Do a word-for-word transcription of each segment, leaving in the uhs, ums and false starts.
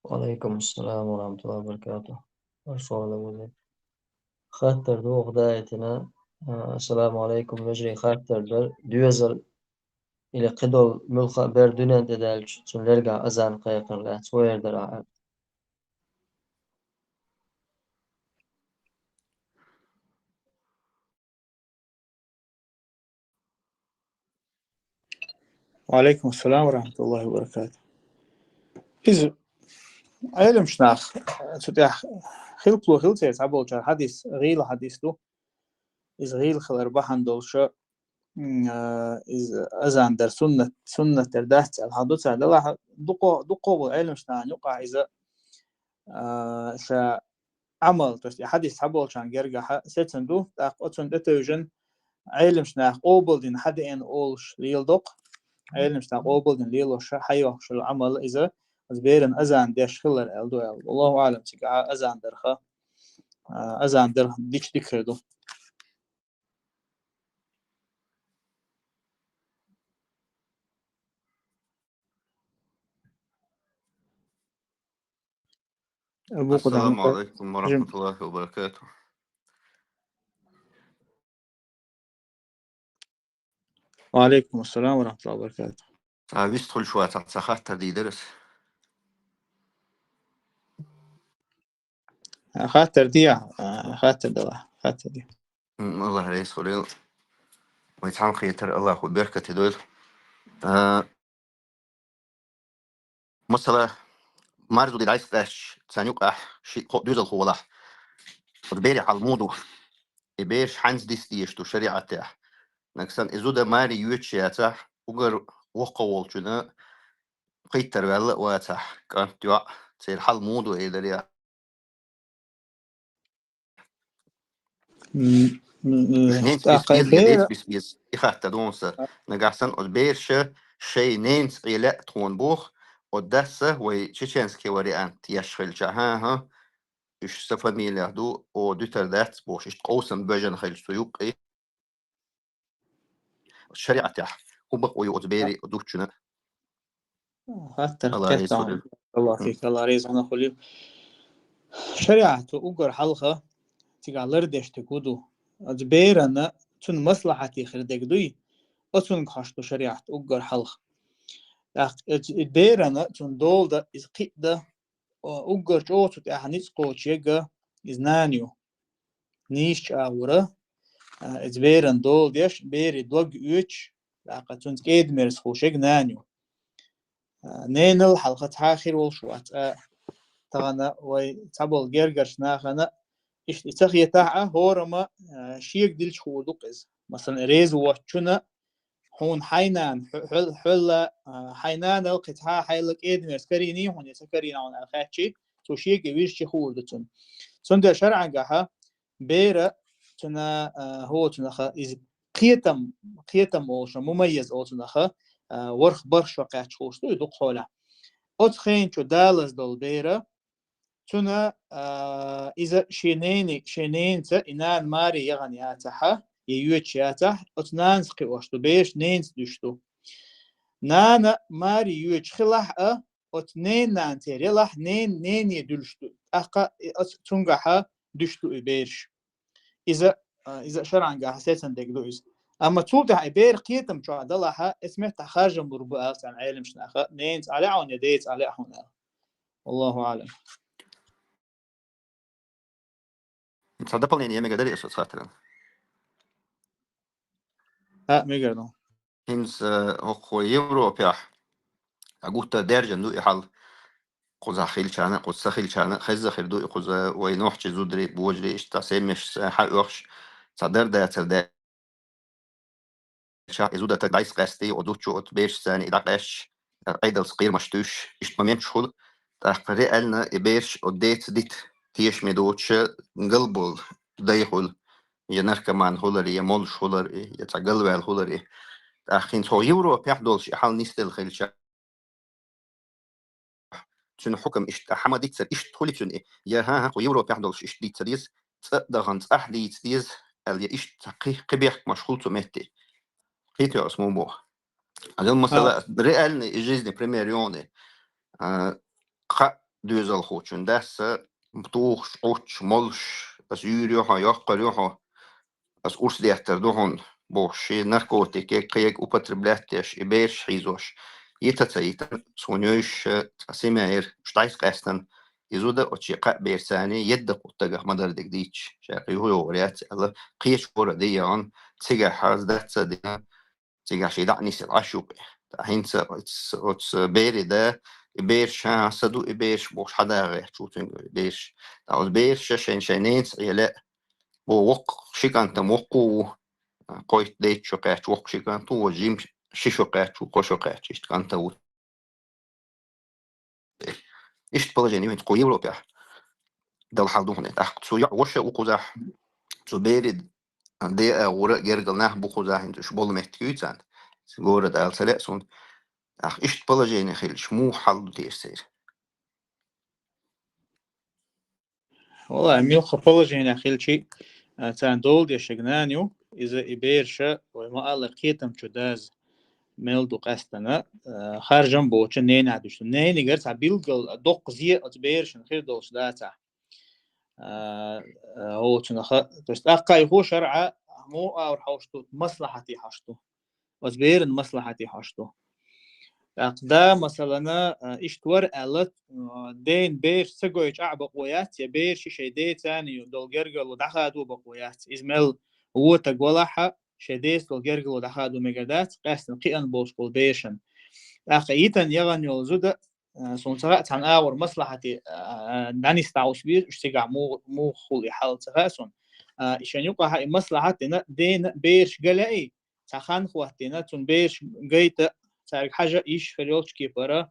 وعليكم السلام ورحمة الله وبركاته. Маршалла валейкум. Хаттар ду ваха даийтина. А, ассаламу алейкум, вежарий, хаттар дар. Доьзал или кхыдола муьлхха а бер дуьнен тӀе даьлча, цун лергахь азан кхайкхар лаьцна вай дар ахьа. Ва алейкум ассалам ва рахматуллахи ва баракатух. Иза Ӏеламчу нах, цу тӀехь хилпало хилла церан цхьаболчара хьадис, гӀийла хьадис ду. Иза гӀийла хилар бахьана долуша, м, а, иза азан дар суннат, суннат дар дац аьлла хьал ду цара. Делахь дукхо-, дукхо болу Ӏеламчу нахана юкъахь иза, а, ша Ӏамал, то есть и хьадис цхьаболчарна гергахьа сецна ду, тӀаккха оцунна тӀетевжина Ӏеламчу нах къобалдина хьадеана олуш леладо-кх. Ӏеламчу нах къобалдина лелош хьайохуш йолу Ӏамал иза, оцу беран азан деш хилар аьлла ду аьлла. Аллаху аълам, цигахь азан дарха, а, азан дар дича дика хир ду. Абу Къудама. Ассаламу алейкум ва рахматуллахи ва баракатух. Ва алейкум ассалам ва рахматуллахи ва баракатух. Ца вист хуьлуш вацахь, ца хаттар дийр дара ас. А, хаттар дий, а, хаттар дала, хаттар дий. М, Аллах реза хуьлийла. Вай цхьаьна кхетар Аллахо беркате дойла. А, масала, марзо де дӀасакъаьстича, царна юкъахь ши-кхо доьзалхо валахь. Оцу берийн хьал муха ду? И бераш хьаьнца диса дезаш ду шариӀатехь? Нагахь санна и зуда маре йоьдуш яцахь, уггар воккхах волчунна кхийтта ваьлла а вацахь, кӀант, йоӀ, церан хьал муха ду, элира я? М, м, м, Ненца тӀаккха бисбеза я, бера- ненца бисбеза? И хаттар ду хьуна сан. Нагахь санна оцу бераша шайн ненца Ӏе лаьа тхуна боху, оцу дас а вай чеченский вариант еш хилча, хӀан-хӀа, уьш сан фамилех ду, о, дуьтур дац бохуш, иштта къовсам боьжна хилча цу юккъе. ШариӀатехь хӀун бакъо ю оцу берийн, оцу зудчунна? Хаттар Аллах реза хуьлийла. Аллах фик, Аллах реза хьуна хуьлийла. ШариӀато уггар хьалха цигахь лардеш дерг хӀун ду? Оцу берана цунна маслахьате хир дерг дуй? Оцунга хьош ду шариӀат уггар хьалха. ТӀаккха оцу берана цунна дола дан, иза кхиа дан, о, уггар чӀогӀа цу тӀехь ницкъ кхочуш ерг иза нана ю. Нийса чӀагӀо, а, иза берана дола деш, берийн дог оьцуш, тӀаккха цуьнца кӀеда-мерза хулаш ерг нана ю. А, ненал хьалха цхьа а хир волуш вац, а, тахана вай цхьаболу гергарчу нахана иштта и ца хетахь а, хӀораммо, а, шега дилча хуур ду-кх иза. Масалан, реза воцчунна хьуна хьайн нана, хьо-, хьол-, хьолла, а, хьайн нанал кхин цхьа а хьайла кӀеда-мерза карийний хьуна, я ца карийна хьуна аьлла хаьттича, цо шега вирзича хуур ду цунна. Цундела шарӀангахьа бера цуьнан, а, хӀо цуьнаха иза кхетам, кхетам олуш, мумайяз олу цуьнаха, а, ворхӀ-бархӀ шо кхаьчча хууш ду и дукха хьолехь. Оцу хенан чу далаза долу бера, цуьнан, а, иза шен нени-, шен ненаца, и нана маре яхана яцахьа, я йоьдуш яцахь, оцу нанас кхиош ду, бераш ненаца дуьсуш ду. Нана маре йоьдуш хилахь а, оцу ненан церан ялахь, нен-, нене дуьлуш ду. ТӀаккха и оцу цуьнгахьа дуьсуш ду и бераш. Иза, а, иза шарӀангахьа сецна дерг ду иза. Амма цул тӀаьхьа и бер кхетам чохь далахьа, эцу меттахь харжам лур бу аьлла царна Ӏеламчу наха, ненаца Ӏа лаьа хьуна я деца Ӏа лаьа хьуна аьлла. Аллаху аълам. Цхьа дополнение мегар дарий аса оцу хаттаран? А, мегар ду. ХӀинца, э, хӀокху Европехь а гуттар а даьржина ду и хьал. Кхузахь хилчарна, кхуза ца хилчарна, хезна хир ду и кхуза вай нохчий зударий, божарий, иштта семьяш хьаоьхуш, цхьа дар дацар даьлча, и зуда таг дӀасакъаьстий, оцу зудчо оцу берашца и дӀакъаьсташ, Ӏедалца кхерамаш туьйсуш, иштта моменташ хуьлу. ТӀаккха реально и бераш оцу деца дита тешаме доцуша, галболу дай хуьлу, я наркоман хуьлар, я молуш хуьлар, я цхьа галваьлла хуьлар. ТӀаккха хӀинца хӀокху Европехь долуш и хьал нисделла хилча, цуьнан хьукам иштта хьан ма диццара, иштта хуьлий цуьнан и? Я, хӀан-хӀа, кху Европехь долуш иштта дийца деза, цӀа а дахана цӀахь дийца деза аьлла, я иштта кхи-, кхин бехкамаш хуьлу цу метте? Кхетий аса муха боху? Аса, масала, реальный из жизни пример йогӀу. А, кхаъ доьзалхочун дас, тухуш, Ӏутташ, молаш, ас юьйр ю хьо, йоккхар ю хьо, ас урс деттар ду хьуна, бохуш, шен наркотике, кхега употреблять деш, и бераш хьийзош, йита ца йита, суна йойш, цхьа семья яра, уьш дӀасакъаьстина, и зуда оцу шен кхаа берцани едда кху тагах ма-дарра дерг дийцча, ша кхин юхайогӀур яц аьлла, кхечу гӀора де яхана, цигахь хьаза дац а дина, цигахь шен дӀа а нисъелла Ӏаш юкъе. ТӀаккха хӀинца оц-, оцу берийн да, и бераш, хьан са ду, и бераш бохуш хьадагӀа гӀерташ ву цуьнга и бераш. ТӀаккха оцу бераша шайн-шайн ненца Ӏела, бо воккха ши кӀант-м воккхо ву, кхойтта дейтта шо кхаьчча воккха ши кӀант ву, ваза жима ши шо кхаьчча ву, кхо шо кхаьчча, иштта кӀант а ву. Иштта положение ю хӀинца кху Европехь. Дала хьал ду хьуна. ТӀаккха цу йоӀ воша ву кхузахь, цу берийн де а гӀура а гергара нах бу кхузахь, хӀинца уьш болу меттиг юй царна. Город ала ца лаьа суна. ТӀаккха иштта положение хилча, муха хьал ду теша церан? Валлахь, муьлхха положение хилчи, а, царна дола дешаг нана ю, иза и бераша, вай ма-аллара, кхетам чу даза мел ду къаьстина, а, харжам боцучу ненехь дуьсу. Ненигара цхьа билггал доккха зе оцу берашна хир долуш дацахь. А, а, оцунаха, то есть, тӀаккха кхайхо шарӀа, муха аур хьовш ду, маслахьате хьожуш ду. Оцу беран маслахьате хьожуш ду. ТӀаккха да, масалана, а, иштта вара аьлла, а, ден бераш ца гойтуш а бакъо яц, я бераш шайн деца царна ю долу гергарло дӀахадо бакъо яц. Иза мел вотаг валахьа, шайн деца долу гергарло дӀахадо мегар дац, къаьстина кхиъна болуш болу берашна. ТӀаккха йитан яхана йолу зуда, а, суна ца хаьа, цхьана агӀор маслахьате, а, дӀанисдахьуш беза, уьш цигахь муха, муха хуьлу и хьал ца хаьа суна. А, и шайн юкъахь и маслахьат дина, дена бераш галаьий, цхьа хан хӀоттийна, цунна бераш гайта, цаьрга хьажа йиш хир йолчу кепара,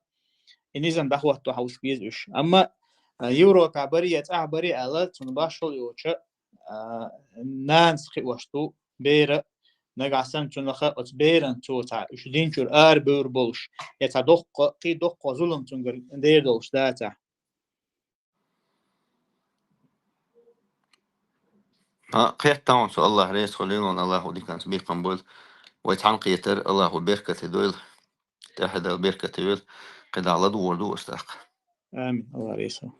и низам дӀахӀотто хьовса беза уьш. Амма, а, Европа барий я цӀахь барий аьлла, цунна башхалла йоцуша, а, нанас кхиош ду бера, нагахь санна цунах оцу беран цо цхьа уьш динчуьра арабевр болуш, я цхьа доккха, кхин доккха зулам цуьнгара дер долуш дацахь. А, кхетта ван со, Аллах реза хуьлийла ван, Аллахо диканца бекхам бойла. Вай цхьаьна кхетар, Аллахо беркате дойла. ТӀаьхьа Дала беркате войла. КхидӀа ладугӀур ду аса тӀаккха. Амин. Аллах реза.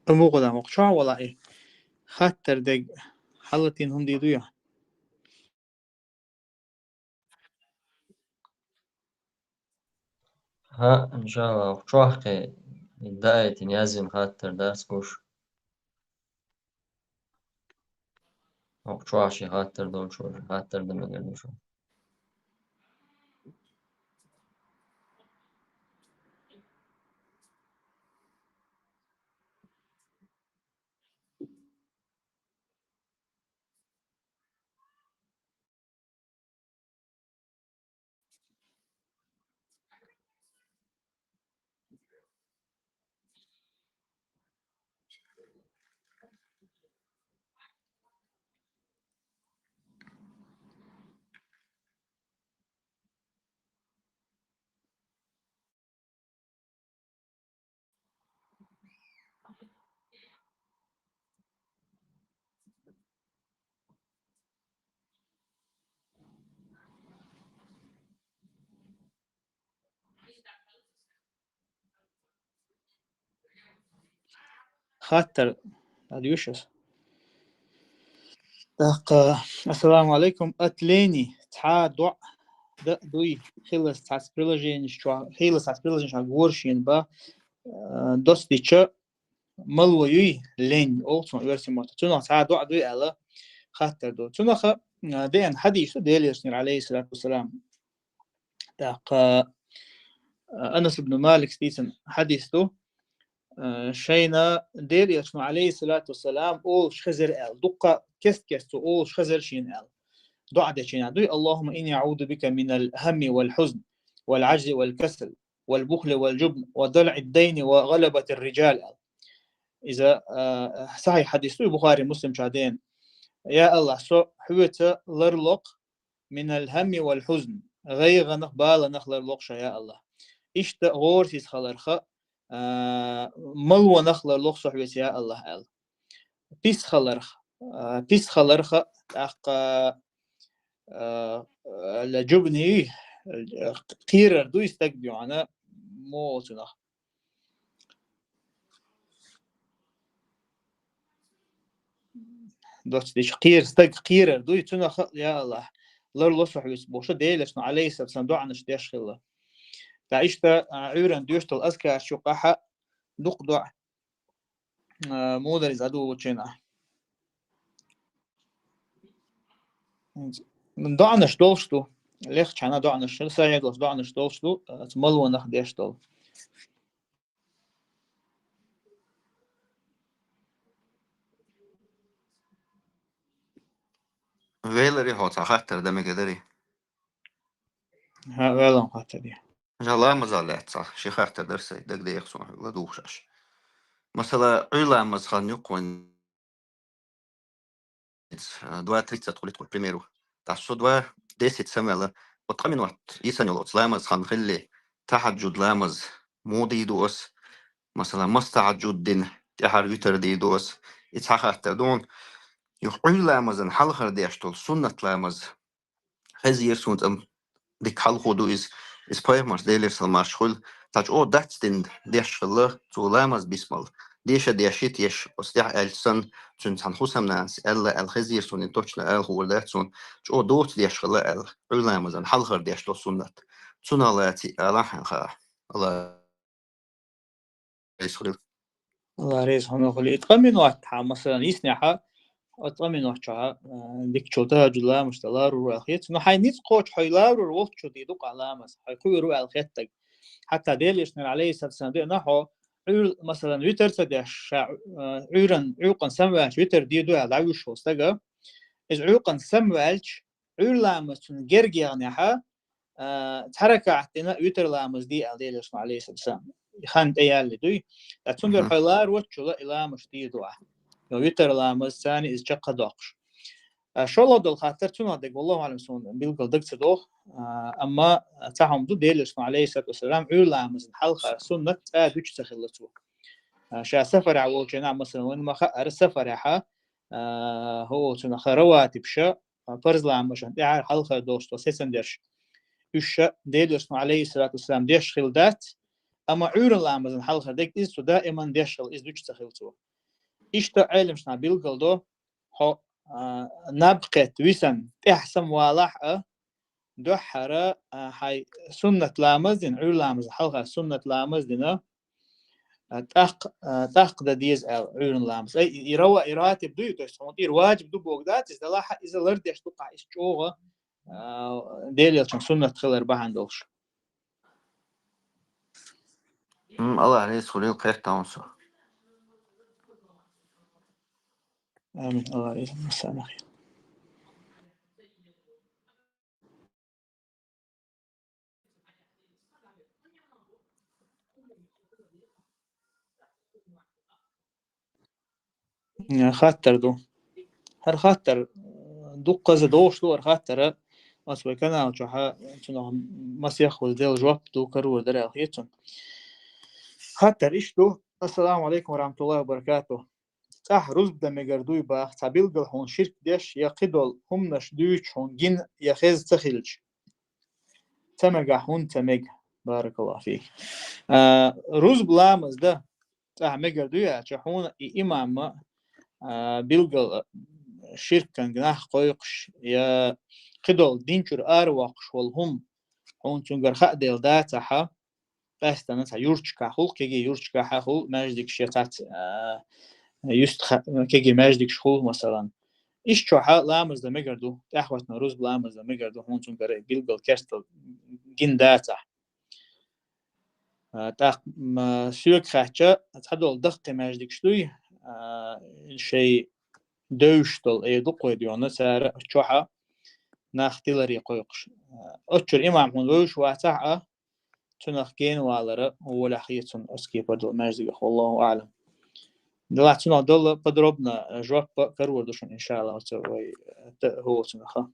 Амма гӀо дан воккхачохь валахь и хаттар дерг хьалатийна хӀума дийр ду я? ХӀаъ, иншалла, воккхачохь кхин даийтина яздина хаттар дац гуш. Воккхачохь шен хаттар долчо хаттар дан мегар ду шуна. Хаттар дӀадоьшу ас. ТӀаккха, ассаламу алейкум. От лени цхьа доӀа дан дуй, хилас цхьацца приложенеш чохь, хилас цхьацца приложенеш чохь гора шена бан, э, доцдича, мало юй, лень, олу цунах оьрсийн маттахь. Цунах цхьа доӀа дуй аьлла, хаттар ду. Цунах, э, деана хьадис ду, Делан Элчанера, алейхиссалату вассалам. ТӀаккха, э, Анас ибн Малика дийцина хьадис ду, э, шайна Делан Элчано, алейхиссалату вассалам, олуш хезира аьлла. Дуккха кест-кеста цо олуш хезира шена аьлла. ДоӀа дечу хенахь дуй: «Аллахумма инни аъузу бика минал хамми вал хузни, вал ажзи вал касал, вал бухли вал жубни, ва далаӀид дайни ва галабатир риджал», аьлла. Иза, а, сахьихь хьадис ду, Бухари, Муслим чохь деана. Я Аллах, со хьоьца ларлокх минал хамми вал хузни, гӀайгӀанах, баланах ларлокх со, я Аллах. Иштта гӀорасиз хиларх, а, малонах ларлух со хьоьца, я АллахӀ, аьлла. Писхаларх, а, писхаларха, тӀаккха, а, ла жубни, кхерар дуй стаг дуьхьана, мо цунах. Доцдича кхера стаг кхерар дуй, цунах, я АллахӀ, ларло со хьоьца бохуш, Делера элчано, Ӏалайхиссалату вассалам, доӀанаш деш хилла. ТӀаккха иштта, а, Ӏуьйранна доьшуш долу азкараш юкъахь дукха доӀа, а, мудар иза дӀадолучу хенахь. ДоӀанаш долуш ду, лехчана доӀанаш, сахьихь долуш доӀанаш долуш ду, а, цу малонах деш долу. Веларе хьо, цхьа хаттар дан мегар дарий? ХӀа, велам хаттар де. Жа ламазал лаьцна ши хаттар дара сайн, дагадеха суна хьоьга, ладугӀуш аша. Масала, Ӏуьйр ламаз хан юккъе вайн, а, два тридцать хуьлу тхо, к примеру. ТӀаккха со два десять самаваьлла, оцу ткъа минот йисина йолу оцу ламаз хан хилале, тахьаджуд ламаз муха дийр ду ас? Масала, маса тахьаджуд дина, тӀаьхьара витр дийр ду ас? И цхьа хаттар ду хьуна. Юха Ӏуьйр ламазан хьалхара деш долу суннат ламаз хезира суна, цӀа дика хьалхо ду иза. Иза пайхамарца, Делера салам-маршалла хуьлда, цхьа чӀогӀа дац дина деш хилла цо ламаз бисмал. Деша деш йита еш, оцу тӀехь аьлча санна, цуьнан цхьана хӀусамнанас аьлла аьлла хезира суна, и точно ала хуур дац суна, чӀогӀа доцу деш хилла аьлла, Ӏуьйр ламазан хьалхара деш долу суннат. Цунах лаций алахьан хаа. АллахӀ реза хуьлийла. АллахӀ реза хьуна хуьлийла. И ткъа минот хьа, масалан, йиснехьа, оцу ткъа минот чохь, а, дикачул тахаджуд ламаз дан ларур ву аьлла хета. Ну, хьайн ницкъ кхочу хьо ларур волччул дийр ду-кх ламаз, хьо кхуьур ву аьлла хеттарг. Хьатта Делан Элчано, Ӏалайхиссалату вассалам, деана хьо, Ӏуьйр-, масалан, витр ца деш, ша, а, Ӏуьйран, Ӏуьйкъана самаваьлча витр дийр ду аьлла дӀавуьйш волу стага, иза Ӏуьйкъана самаваьлча, Ӏуьйр ламаз цунна гергехнехьа, а, цхьа ракаӀат дина витр ламаз де аьлла Делан Элчано, Ӏалайхиссалату вассалам. И хан тӀеяьлла дуй. Ткъа цундела хьо лароччула и ламаз дийр ду ахь. Но витр ламаз царна иза чекхдоккхуш. А, шолгӀа долу хаттар цунах дерг, валлаху аӀлам, суна билггал дага ца догӀу. А, амма цхьа хӀума ду, Делан Элчано, Ӏалайхиссалату вассалам, Ӏуьйр ламазан хьалха суннат цкъа дуьтуш ца хилла цо. А, ша сафарехь волчу хенахь, масалан, вайна ма хаъара сафарехьа, а, хӀо, цунах раватибша, а, парз ламазан тӀаьхьара хьалха долуш долу сецандерш. Уьш ша Делан Элчано, Ӏалайхиссалату вассалам, деш хилла дац, амма Ӏуьйран ламазан хьалха дерг иза цо даиман деш хилла, иза дуьтуш ца хилла цо. Иштта Ӏеламнаха билггал до, хьо, а, наб кхетта висана, тӀаьхьа самавалахь а, дуьххьара, а, хьайн суннат ламаз дина, Ӏуьйр ламазан хьалха суннат ламаз дина, а, тӀаккха, а, тӀаккха дан деза аьлла Ӏуьйран ламаз. Ай, и рава-, и ратиб дуй, то есть хьуна тӀера ваджиб ду бохург дац, иза далахь а, иза лардеш ду-кх ахь, иза чӀогӀа, а, Делан Элчан суннат хилар бахьана долуш. М, АллахӀ реза хуьлийла, кхетта ву со. Амин. АллахӀ реза хуьлийла. Э, хаттар ду. ХӀара хаттар, э, дуккхаза догӀуш ду, хӀара хаттара. Ас вай канал чохьа, цунах масех ваза делла жоп ду, карор дара аьлла хета суна. Хаттар иштта ду. Ассаламу Ӏалайкум ва рахьматуллахӀи ва баракатухӀ. ЦӀахь рузба дан мегар дуй баха, цхьа билггал хьуна ширк деш я кхидолу хӀуманаш дуьйцуш хьуна гина я хеза ца хилча? Ца мегахь хӀунда ца мега? БаракаллахӀу фик. А, рузба ламаз дан цӀахь мегар дуй аьлча, хьуна и имам а, а, билггал, а, ширкан нах кхойкхуш я кхидолу дин чуьра аравоккхуш волу хӀума хьуна цуьнгара хаа дела дацахьа, къаьстина цхьа юрташкахь хуьлу, кегий юрташкахь хуьлу маьждигаш я цхьацца, а, юьстаха-, кегий маьждигаш хуьлу, масалан. Иштта чохьа ламаз дан мегар ду, тӀаьхьахӀоьттина рузба ламаз дан мегар ду, хьуна цуьнгара билггал керстал гина дацахь. А, тӀаккха, м, соьга хаьттича, цхьадолу даккхий маьждигаш дуй, а, шайн девзаш долу, э, дукха вай дуьйна цара чохьа нах тиларе кхойкхуш. А, оцу чуьра имам хьуна вевзаш вацахь а, цунах гена валара волехь хета суна оцу кепара долу маьждигах, валлахӀу аӀлам. Делахь цунах долу подробно жоп а карор ду шуна, иншаАллахӀ, оцу вай, э, т-, хӀо цунаха.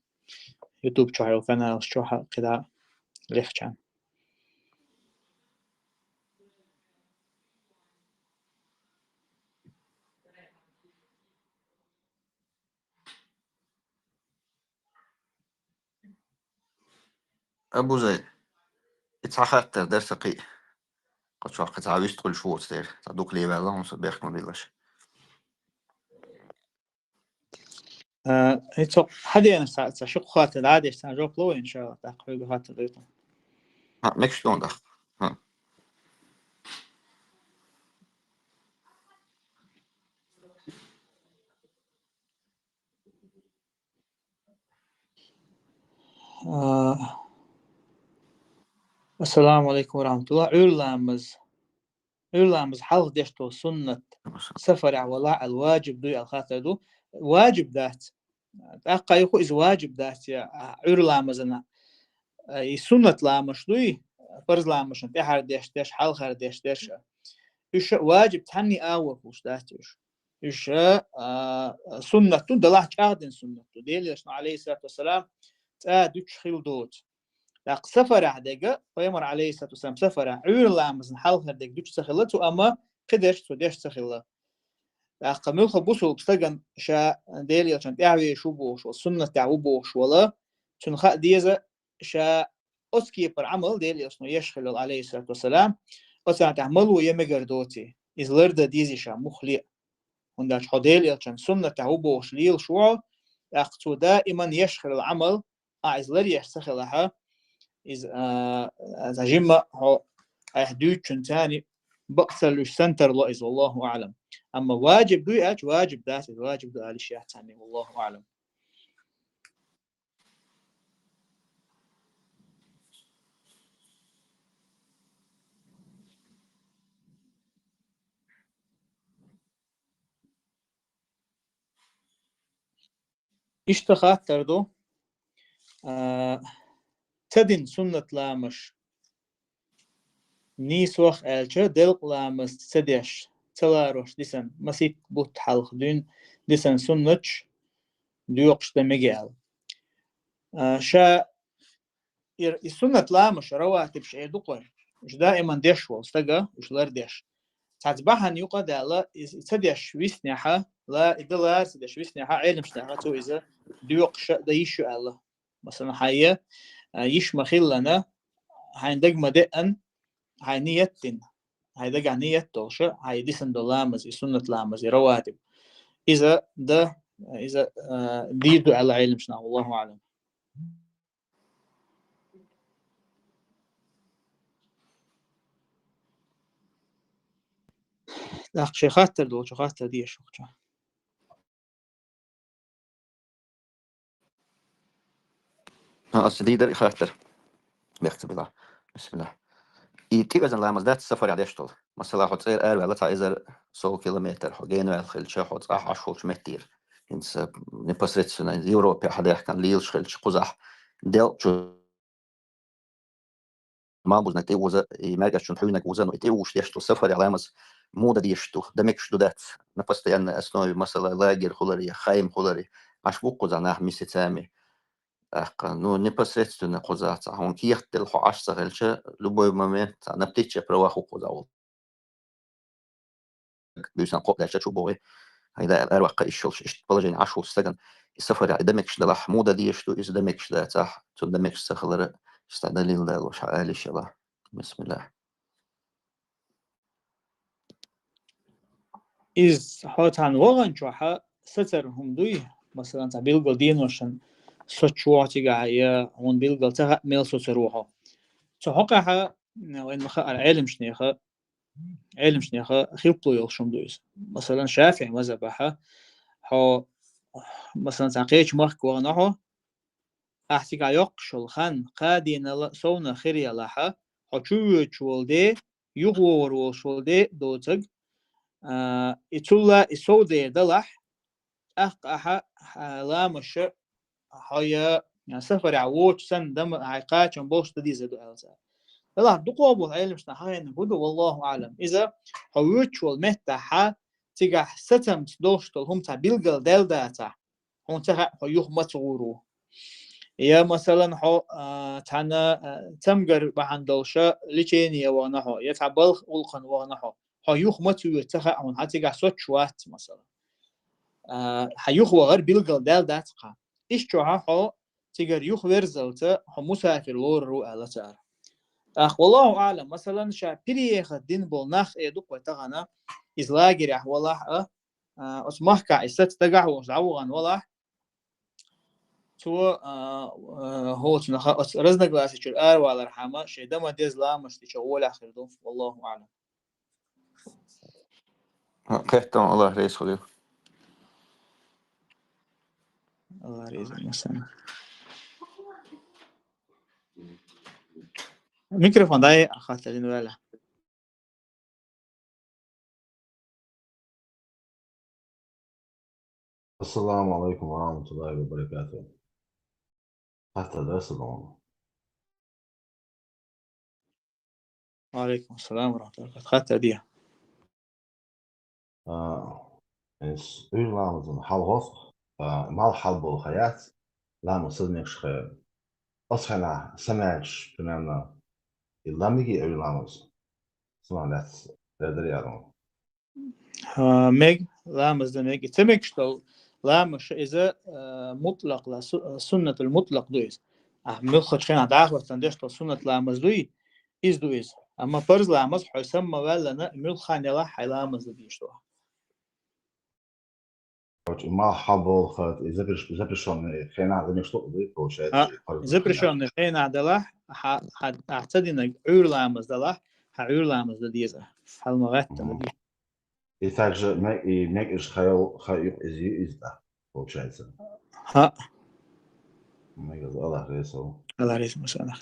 YouTube чохь йолу каналаш чохь а кхидӀа лехчан. Абу Зайд, и цхьа хаттар дара са кхы. Кхы чохь кхы цхьа вистхуьлуш воцу дера. Цхьа дукха леваьлла хьуна со бехк ма биллаш. А, и цо хьадеана ца, ца ши хаттар дӀадеш, цхьа жоп ло, иншалла, тӀаккха хьоьга хаттар дойта. Хьа, мегаш ду дӀа. Хьа. А, Ассаламу алейкум ва рахматуллах. Ӏуьйра ламаз. Ӏуьйра ламаз хьалха деш долу суннат. Сафарехь валахь аьлла, ваджиб дуй аьлла хаттар ду. Ваджиб дац. ТӀаккха юха иза ваджиб дац, я, а, Ӏуьйра ламазана. А, и суннат ламаш дуй, парз ламашна тӀаьхьара деш, деш, хьалхара деш, деш. Уьш ваджиб цхьанний агӀор хуьлуш дац уьш. Уьш, а, суннат ду, далахь чӀагӀдина суннат ду. Делан Элчано, алейхиссалату вассалам, цӀа дуьтуш хилла доцу. ТӀаккха сафарехь дега, пайхамар, алейхиссалату вассалам, сафарехь, Ӏуьйра ламазна хьалхара дега дуьтуш ца хилла цо, амма кхидерш цо деш ца хилла. ТӀаккха муьлхха бусулба стагана ша Делан Элчанна тӀаьхьавеш ву бохуш волу, суннатехь ву бохуш волу, цуьнан хаа деза ша оцу кепара Ӏамал Делан Элчано еш хилла, алейхиссалату вассалам, оцарна тӀехь мало я мегар доций, иза лардан дезий ша муххале а. ХӀунда аьлча хьо Делан Элчанан суннатехь ву бохуш лелаш ву хьо, тӀаккха цо даиман еш хилла Ӏамал, ахь иза ларъеш ца хилахь, иза, а, а, жимма хьо айхьа дуьйцучун царни бакъ ца луьйш санна тарло иза, валлаху аӀлам. Амма ваджиб дуй аьлча, ваджиб дац иза, ваджиб ду алиш яц царни, валлаху аӀлам. Иштта хаттар ду, а, ца дина суннат ламаш, нийсох аьлча, делкъа ламаз ца деш, ца ларош дисан, масийтта бутт хьалха дуьйна дисан суннаташ доькъуш дан мега аьлла. А, ша и, и суннат ламаш, раватибаш эр ду кхой. Уьш даиман деш волу стага, уьш лардеш. Цхьацца бахьана юкъа а даьлла, и, и ца деш виснехьа, ла, и дан лара ца деш виснехьа, Ӏеламчу наха цо иза доькъуш а дан йиш ю аьлла. Масалан, хьайн, а, йиш ма-хиллана, хьайн дага ма-деана, хьайн ният дина. Хьайн дагахь ният долуш, хьайн дисан долу ламаз, и суннат ламаз, и раватиб. Иза дан, иза, а, дийр ду аьлла Ӏеламчу наха, валлаху аӀлам. ТӀаккха шайн хаттар долчу хаттар деза шух чу. ХӀа, аса дийр дара и хаттар. Бехк ца билахь. Бисмиллах. И тӀевезан ламаз дац сафарехь деш долу. Масала, хьо цӀера араваьлла цхьа эзар сов километр, хьо генаваьлла хилча, хьо цӀахь Ӏаш волчу меттера. ХӀинца непосредственно Европе хьадаьхкина лелаш хилча кхузахь, делкъачу малбузнаг тӀе оза, и маьркӀажчун хьуьйнаг оза, ну, и тӀе уш деш долу сафарехь ламаз муха дан дезаш ду, дан мегаш ду дац, на постоянной основе, масала, лагерь хуларе, хайм хуларе, Ӏаш бу кхузахь нах месяцами. ТӀаккха, ну, непосредственно кхузахь цхьа хьуна кехат делла хьо Ӏаш ца хилча, любой момент цхьа на птичьих правах ву кхузахь волу. Буьйсан кхоъ даьлча чу богӀий. Хьайда аьлла, араваккха йиш йолуш, иштта положение Ӏаш волчу стагана, и сафарехь дан мегаш далахь, муха дан дезаш ду, иза дан мегаш дацахь, цунна дан мегаш ца хилара, иштта далил далош хьан ала йиш йолахь. Бисмиллах. Иза хьо цхьана ваханчохь сацар хӀума дуй, масалан, цхьа билггал деношна соцуш вогӀу цигахь, я хьуна билггал ца хаьа, мел соцур ву хьо. Цу хьокъехь, вайна ма хаара, Ӏеламчу нехан Ӏеламчу нехан хилпало йолуш хӀума ду иза. Масалан, ШафиӀи мазхабахь хьо, масалан, цхьа кхечу махка вахана хьо, ахь цигахь йоккхуш йолу хан кхаа дийнал совнаха хир ялахь, хьо чувоьдуш волу де, юхавогӀур волуш волу де доцург, а, и цул а и сов дер далахь, тӀаккха ахьа, хьан ламаша хьо я сафарехь воцуш санна, дама хьайн кхачам болуш дан деза ду аьлла цара. Делахь дукхох болу Ӏеламчу наха хьахийнарг хӀун ду, валлаху аӀлам. Иза хьо воьдуш волу меттехь, цигахь сацамца долуш долу хӀума цхьа билггал даьлла дацахь, хьуна ца хаьа, хьо юха маца гӀур ву. Я, масалан, хьо, а, цхьана, а, цамгар бахьана долуш лечение вахана хьо, я цхьа балха гӀуллакхана вахана хьо, хьо юха маца воьду ца хаьа хьуна, хьан цигахь соцуш вац, масалан. А, хьан юхавахар билггал даьлла дац-кх. Иштта чохь хьо цигара юхаверзалца хьо мусафир лорур ву аьлла цара. ТӀаккха, валлаху аӀлам, масалан, ша пире яхад дина болу нах э ду-кх вай тахана, иза лагерехь валахь а, а, оцу махкахь и саца дагахь волуш дӀавахана валахь, цо, а, а, хӀоцунах оцу разногласий чуьра аравалархьама, шайн дан ма деза ламаш дича гӀолехь хир ду, валлаху аӀлам. Кхеттам, Аллах реза хуьлийла. Аллах реза хуьлийла. Микрофон дай, хаттар дина ваьлла. السلام عليكم ورحمة الله وبركاته. Хаттар да, салам. Ва алейкум ассалам ва рахматуллахи ва баракатух. Хаттар де. А, эс уьйр ламазан хьал гӀоф, а, мал хьал болу хаяц, ламаз сазмекаш хаяр. Оцу хенахь самаьрчаш, примерно, и ламиги уьйр ламаз. Сама лац, дар яр вон. А, мег, ламаз дан мег. И ца мегаш долу ламаз ша иза, а, мутлакъ ла, су-, суннатул мутлакъ ду иза. А, муьлххачу хенахь дӀахӀоттан деш долу суннат ламаз дуй, иза ду иза. Амма парз ламаз хьо самма ваьллана, муьлхха хан ялахь хьайн ламаз дан дийш ду. Короче, и мал хьал болу хат, и запрещ-, запрещённый хенахь дан мегаш ду, получается, А, и парз запрещённый хенахь далахь, хьа, хьа, ахь ца динарг уьйр ламаз далахь, хьан уьйр ламаз дан деза. Хьал ма гӀаьттина Мгм. дан деза. И также ме-, и мегаш хаял, хай юкъ иза ю иза тӀаккха, получается. ХӀаъ. Мегаш Аллах реза хуьлийла. Аллах реза хуьлийла.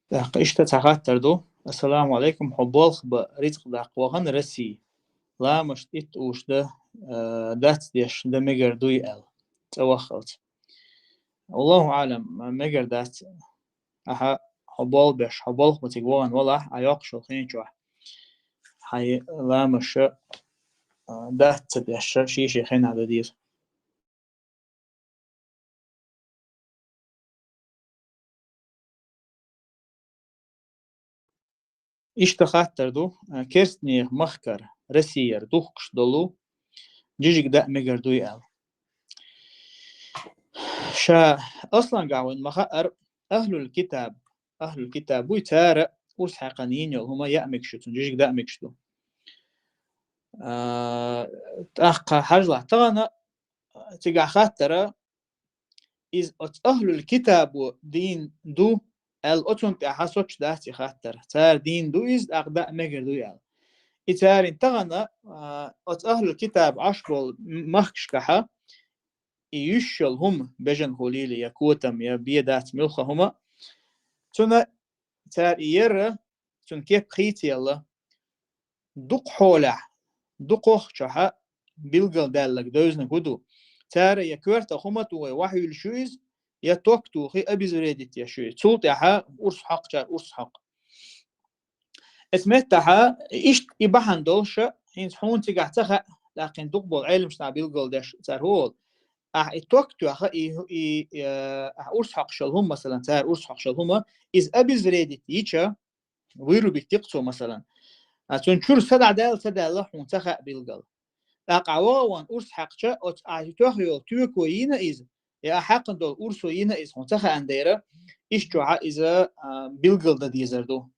ТӀаккха иштта цхьа хаттар ду. Ассаламу алейкум, хьо болх бан рицкъ даккха вахана России. Ламаш итт уьш дан, э, дац деш, дан мегар дуй аьлла, цӀа ваххалц. Аллаху аӀлам, мегар дац. Ахьа, хьо болх беш, хьо болх бан цига вахана валахь, а йоккхуш йолу хен чохь. Хьайн ламаша, а, дац ца деш, шен-шен хенахь дан деза. Иштта хаттар ду, а, керстанех махкара, Россияра духкуш долу жижиг даа мегар дуй аьлла. Ша Аслангахь вайн ма хаъара, ахлул китаб, ахлул китаб буй, цара урс хьаькхна йийна йолу хӀума яа мегаш ю, цунна жижиг даа мегаш ду. А, тӀаккха хьажалахь тахана, цигахь хаттара, иза оцу ахлул китабо дийна ду аьлла, оцунна тӀехь соцуш дац и хаттар. Цара дийна ду иза, тӀаккха даа мегар дуй аьлла. И царна тахана, а, оцу ахлул китаб Ӏаш болу м-, махкашкахьа, и йуьш йолу хӀума, бежана хуьлийла я котам, я бен дац муьлхха хӀума, цуьнан цара и ярра, цуьнан кеп хийцаелла, дукха хьолехь, дукхох чохьа билгалдаьлларг, девзинарг хӀун ду? Цара я коьртах хӀума тухий, вахьуьйлуш ю иза, я ток тухий, обезвредить еш ю иза. Цул тӀаьхьа урс хьокхучара урс хьокху. Эцу меттахьа, иштта и бахьана долуша, хӀинца хьуна цигахь ца хаьа, тӀаккха дукха болу Ӏеламнаха билгалдеш цара хӀун олу. Ахьа и ток тоьхна, и, и, э, ахьа урс хьокхуш йолу хӀума, масалан, цара урс хьокхуш йолу хӀума, иза обезвредить йича, вырубить йи-кх цо, масалан. А цунна чуьра са дӀадаьлла, ца даьлла, хьуна ца хаьа билггал. ТӀаккха ахьа ваха а вахана урс хьаькхча, оцу ахьа тоьхна йолу тоько йийна иза, я ахьа хьаькхна долу урсо йийна иза, хьуна ца хаьана дера, иштта чохьа иза, а, билггал дан дезар ду.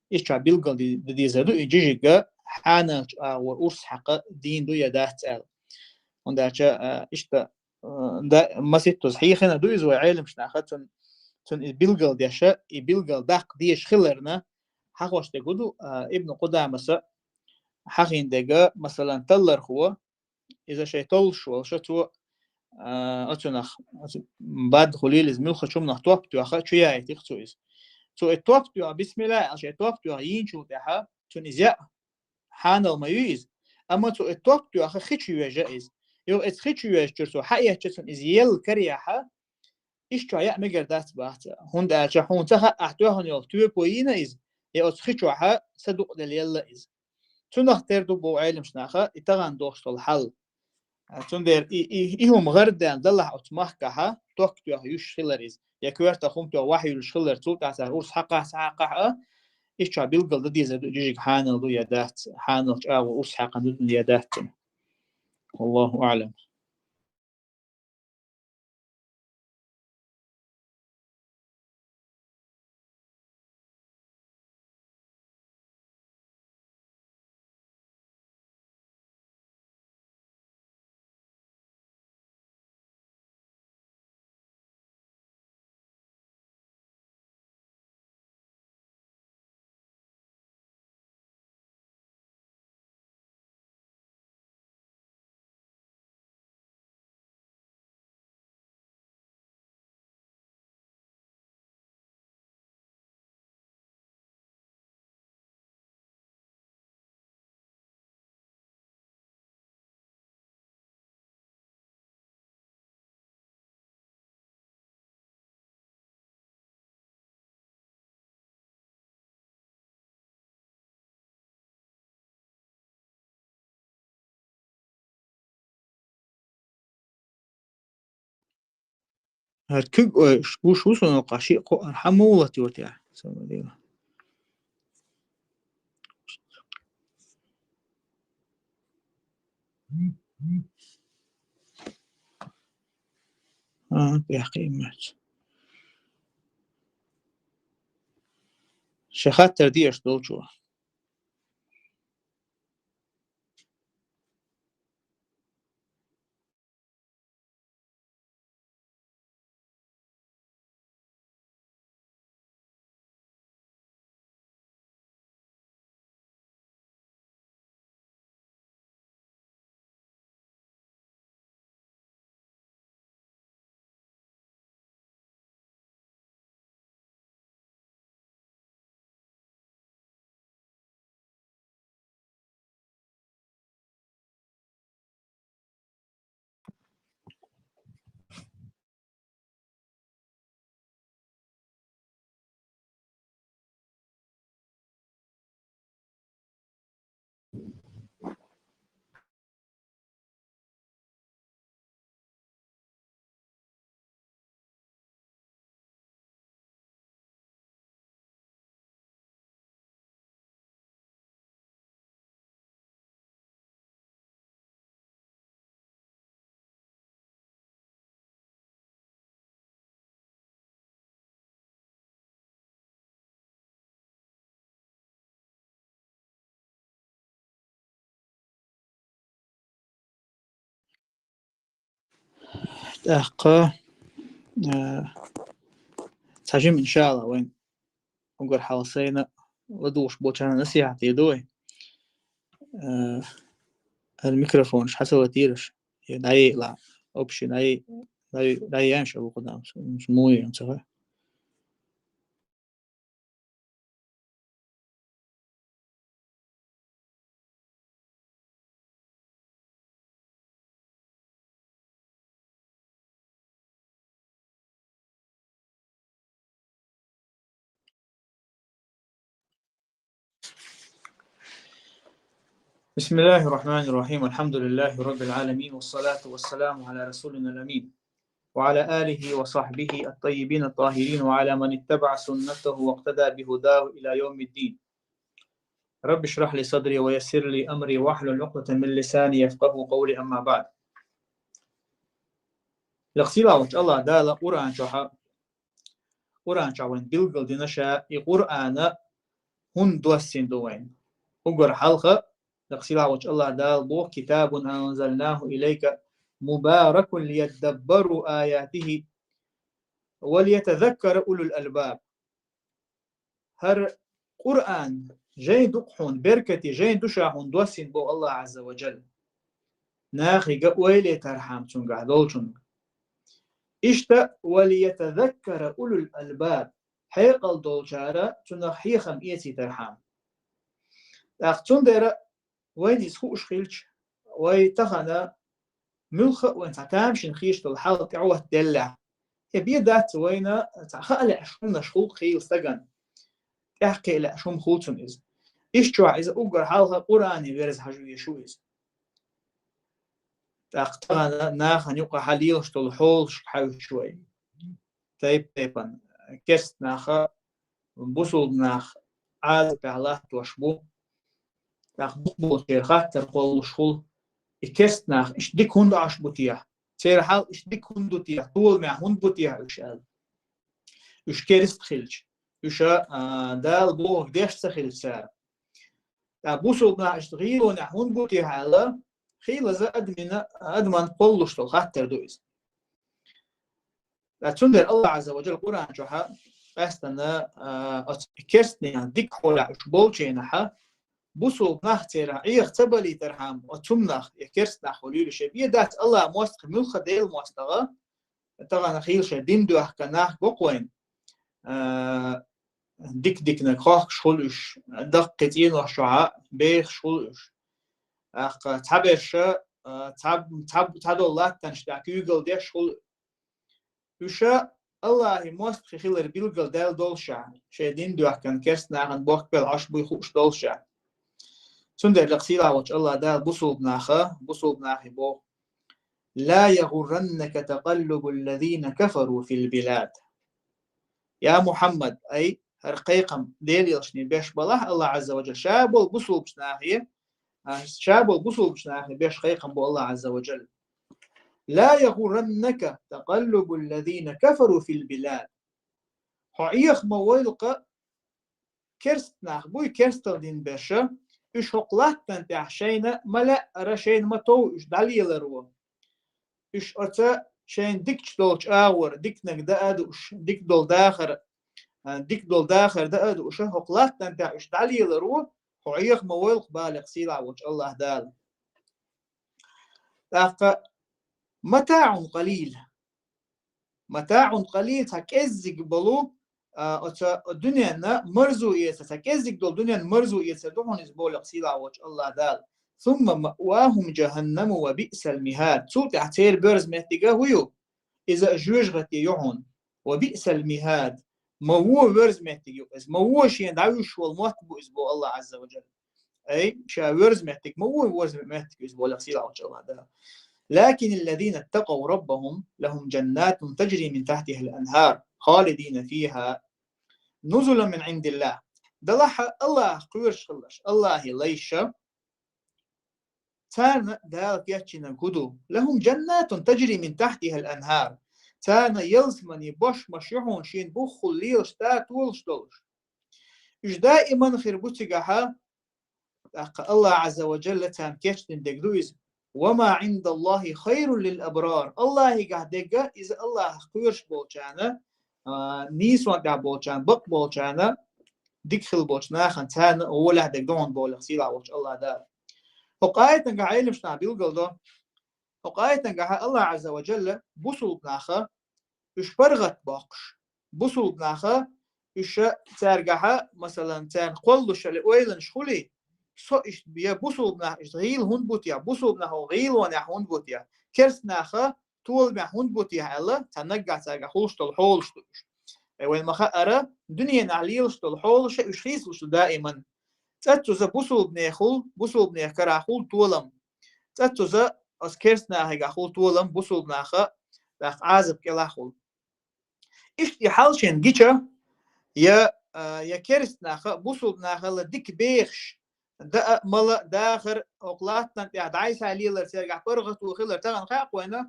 Иштта чохьа билггал ди-, дан дезар ду, и жижигга хьаналчу агӀор урс хьаькхна дийна ду я дац аьлла. ХӀунда аьлча, а, иштта э, да, маситтаза хьехина ду иза вай Ӏеламнаха, цун, цун и билгал деша, и билгал даккха дезаш хиларна, хьахош дерг хӀун ду, а, Ибн Къудамаса хьахийна дерг, масалан, таллархо, иза шайн толлуш волуша цо, а, оцунах, оцу бад хуьлийла иза муьлххачу хӀуманах топ тоьхна, чу яйти-кх цо иза. Цо и топ тоьхна, бисмилла аьлла, шайн топ тоьхна йийначул тӀаьхьа, цунна иза яа хьанал ма ю иза. Амма цо и топ тоьхна хи чу йоьжна иза. Юха эцу хи чу йоьжначуьра цо хьаэцча цунна иза елла караяхьа, иштта чохь яа мегар дац баха цо. ХӀунда аьлча хьуна ца хаьа ахьа тоьхна йолу тоько йийна иза, я оцу хи чохьа са дукъаделла елла иза. Цунах тера ду боху Ӏеламчу наха и тахана долуш долу хьал. А, цундела и, и, и хӀума гӀардаьлла далахь оцу махкахьа, ток тоьхна юьсуш хилар иза, я коьртах хӀума тоьхна вахь юьллуш хилар, цул тӀаьхьа цара урс хьакхахь, ца хьакхахь а, ишта билггал дан дезар ду, жижиг хьанал ду я дац, хьанал чӀагӀо урс хьаькхна ду я дац цунна. Аллаху аӀлам. ХӀара куьг, ой, гуш ву суна, кху шиъ кхоъ хӀара хьан муха латайо те? Сан ма дийла. А, тӀехь кхин моьтту. Шен хаттар дезаш долчо. ТӀаккха, э, цхьа жима, иншаалла, вайн угар хьал сайна ладугӀуш болчарна насихьат дийр ду вай. Э, хӀара микрофонаш хьа ца латийраш, я дӀайайла, общий дӀай-, дӀай-, дӀайайла ша вукху дам, муй ца хаа. بسم الله الرحمن الرحيم. الحمد لله رب العالمين، والصلاة والسلام على رسولنا الأمين، وعلى آله وصحبه الطيبين الطاهرين، وعلى من اتبع سنته واقتدى بهداه إلى يوم الدين. رب اشرح لي صدري ويسر لي أمري واحلل عقدة من لساني يفقهوا قولي، أما بعد. Лакха сийлахь волчу АллахӀ Дала Къуръан чохь, Къуръан чохь вайн билггал дина ша, и Къуръан хӀунда доссийна ду вайна. Угар хьалха, лакха сийлахь волчу АллахӀ Дала боху: «كتاب أنزلناه إليك مبارك ليدبروا آياته وليتذكر أولو الألباب». ХӀара Къуръан жайн ду-кх хьуна, беркате жайн ду ша хьуна доссийна боху АллахӀ Ӏазза ва Джалла. Нахе ойла етархьама цуьнгахь долчунна. Иштта, «وليتذكر أولو الألباب», хьекъал долчара цунах хьехам эцийтархьама. ТӀаккха цундела вайна иза хууш хилча, вай тахана муьлхха а вайн цхьа тамашийна хеташ долу хьал тӀехӀоттаделлехь, и бен дац вайна цхьа хаа лаьаш хӀуманаш хуьлу хийла стагана. ТӀаьхьакхиа лаьаш хӀума хуьлу цунна иза. Иштта чохь иза уггар хьалха Къуръане верза хьажа везаш ву иза. ТӀаккха тахана нахана юкъахь лелаш долу хьолашка хьаьвсича вай. Тайп-тайпана керста наха, бусулба нах Ӏазапехь латтош бу. ТӀаккха дукхахболчеран хаттар кхоллалуш хуьлу: и керста нах иштта дика хӀунда Ӏаш бу техьа? Церан хьал иштта дика хӀунда ду техьа? Толамехь хӀунда бу техьа уьш аьлла? Уьш керста хилча, уьш а, а, Дала бохург деш ца хилча цара. Ткъа бусулба нах иштта гӀийлонехь хӀунда бу техьа аьлла, хийлаза адамина, адаман кхоллалуш долу хаттар ду иза. Ткъа цундела АллахӀ Ӏазза ва Джалла Къуръан чохь а къаьстина, а, оцу керстанех дика хьолехь уьш болчийнахь а, бусулба нах церан Ӏеха ца балийтархьама, оцу нах, я керста нах хьо луьйлуш, я бен дац АллахӀ мостагӀий, муьлхха Делан мостагӀа, тахана хийла шайн дин доьхка нах го-кх вайна, а, дика-диканиг хохкуш хуьлу уьш, даккхий цӀенош чохь а бехаш хуьлу уьш. ТӀаккха цхьаберш а, а, цхьаб-, цхьаб-, цхьадолу латтанаш тӀехь куьйгалла деш хуьлу. Уьш а АллахӀан мостагӀий хилар билгалдаьлла доллушехь, шайн дин доьхкина керста нахана бохкабелла Ӏаш буй хууш доллушехь. Цундела лекха сийлахь волчу АллахӀ Дала бусулба наха, бусулба нахе боху: «لا يغرنك تقلب الذين كفروا في البلاد». Я Мухьаммад, ай, хӀара кхайкхам Делан элчане беш балахь АллахӀ Ӏазза ва Джалла, ша болу бусулбачу нахе, а, ша болу бусулбачу нахе беш кхайкхам бу АллахӀ Ӏазза ва Джалла. «لا يغرنك تقلب الذين كفروا في البلاد». Хьо Ӏеха ма войла-кх, керста нах буй, керстал дин берш а, уьш хӀокху латтана тӀехь шайна ма лаьара, шайна ма тов уьш дӀалеларо. Уьш оцу шайна дикачу долчу агӀор диканиг даа а дууш, дика долу дахар, а, дика долу дахар даа а дууш, хӀокху латтана тӀехь уьш дӀалеларо, хьо Ӏеха ма войла-кх, боху лекха сийлахь волчу АллахӀ Дала. ТӀаккха: «متاع قليل». «متاع قليل», цхьа кӀеззиг болу, а, оцу дуьненна марзо эцар, цхьа кӀеззиг долу дуьненна марзо эцар ду хьуна иза, боху лекха сийлахь волчу АллахӀ Дала. «ثم مأواهم جهنم وبئس المهاد». Цул тӀаьхьа церан боьрза меттиг а хӀун ю? Иза жоьжахати ю хьуна. «وبئس المهاد». Ма вон воьрза меттиг ю иза. Ма вон шена дӀавуьжуш волу мотт бу иза, боху АллахӀ Ӏазза ва Джалла. Ай, ша воьрза меттиг, ма вон воьрза меттиг иза, боху лекха сийлахь волчу АллахӀ Дала. «لكن الذين اتقوا ربهم لهم جنات تجري من تحتها الأنهار خالدين فيها نزلا من عند الله». Делахь а АллахӀах кхоьруш хиларш, АллахӀан лайш а, царна Дала кечйинарг хӀун ду? «لهم جنات تجري من تحتها الأنهار». Царна ялсаманин бошмаш ю хьуна шена бухахула лелаш, да толуш долуш. Уьш даиман хир бу цигахь, тӀаккха АллахӀ Ӏазза ва Джалла царна кечдина дерг ду иза: «وما عند الله خير للأبرار». АллахӀигахь дерг а иза АллахӀах кхоьруш болчарна, а, нийсонна тӀехь болчарна, бакъ болчарна, дика хила болчу нахана, царна гӀолехь дерг ду хьуна, боху лекха сийлахь волчу АллахӀ Дала. ХӀокху аятангахь Ӏеламнаха билгалдо, хӀокху аятангахь АллахӀ Ӏазза ва Джалла бусулба наха уьш паргӀат боккхуш, бусулба наха уьш цаьргахь, масалан, царна кхоллалуш ойланаш хуьлий, со иштта я бусулба нах иштта гӀийла хӀунда бу техьа, бусулба нах гӀийлонехь хӀунда бу техьа, керста наха толамехь хӀунда бу техьа аьлла, цхьа наггахь цаьргахь хуьлуш долу хьолаш ду уьш. Э, вайн ма-хаъара, дуьненахь лелаш долу хьолаш а уьш хийцалуш ду даиман. ЦӀаццуза бусулбанехула, бусулбанех карахь хуьлу толам. ЦӀаццуза оцу керста нахигахь хуьлу толам, бусулба наха, тӀаккха Ӏазап кӀелахь хуьлу. Иштта и хьал шайна гича, я, а, я керста наха, бусулба нахала дика бехаш, даа, мала, дахар, хӀокху латтана тӀехь дӀасалелар, цаьргахь паргӀато хилар, тахана хаьа-кх вайна,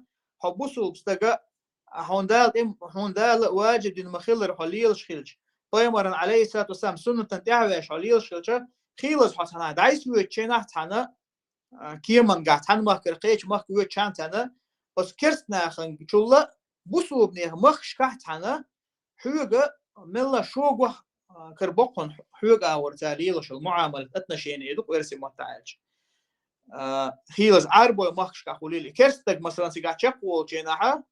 хьо бусулба стага, а, хьуна Дала тӀем-, хьуна Дала важиб дина ма-хиллара хьо лелаш хилча, пайхамаран, Ӏалайхиссалату вассалам, суннатан тӀаьхьавеш хьо лелаш хилча, хийлаза хьо цхьана дӀасавоьдучу хенахь цхьана, а, кемангахь цхьана махкара кхечу махка воьдучхьана цхьана, оцу керста наханчул а бусулбанех махкашкахь цхьана, хьоьга мелла шогах, а, кара боккхун хьоьга агӀор цара лелаш йолу муӀамалат, отношение ду-кх оьрсийн маттахь аьлча. А, хийлаза Ӏарбойн махкашкахь хуьлийла. Керста стаг, масалан, цигахь чекхволучу хенахь,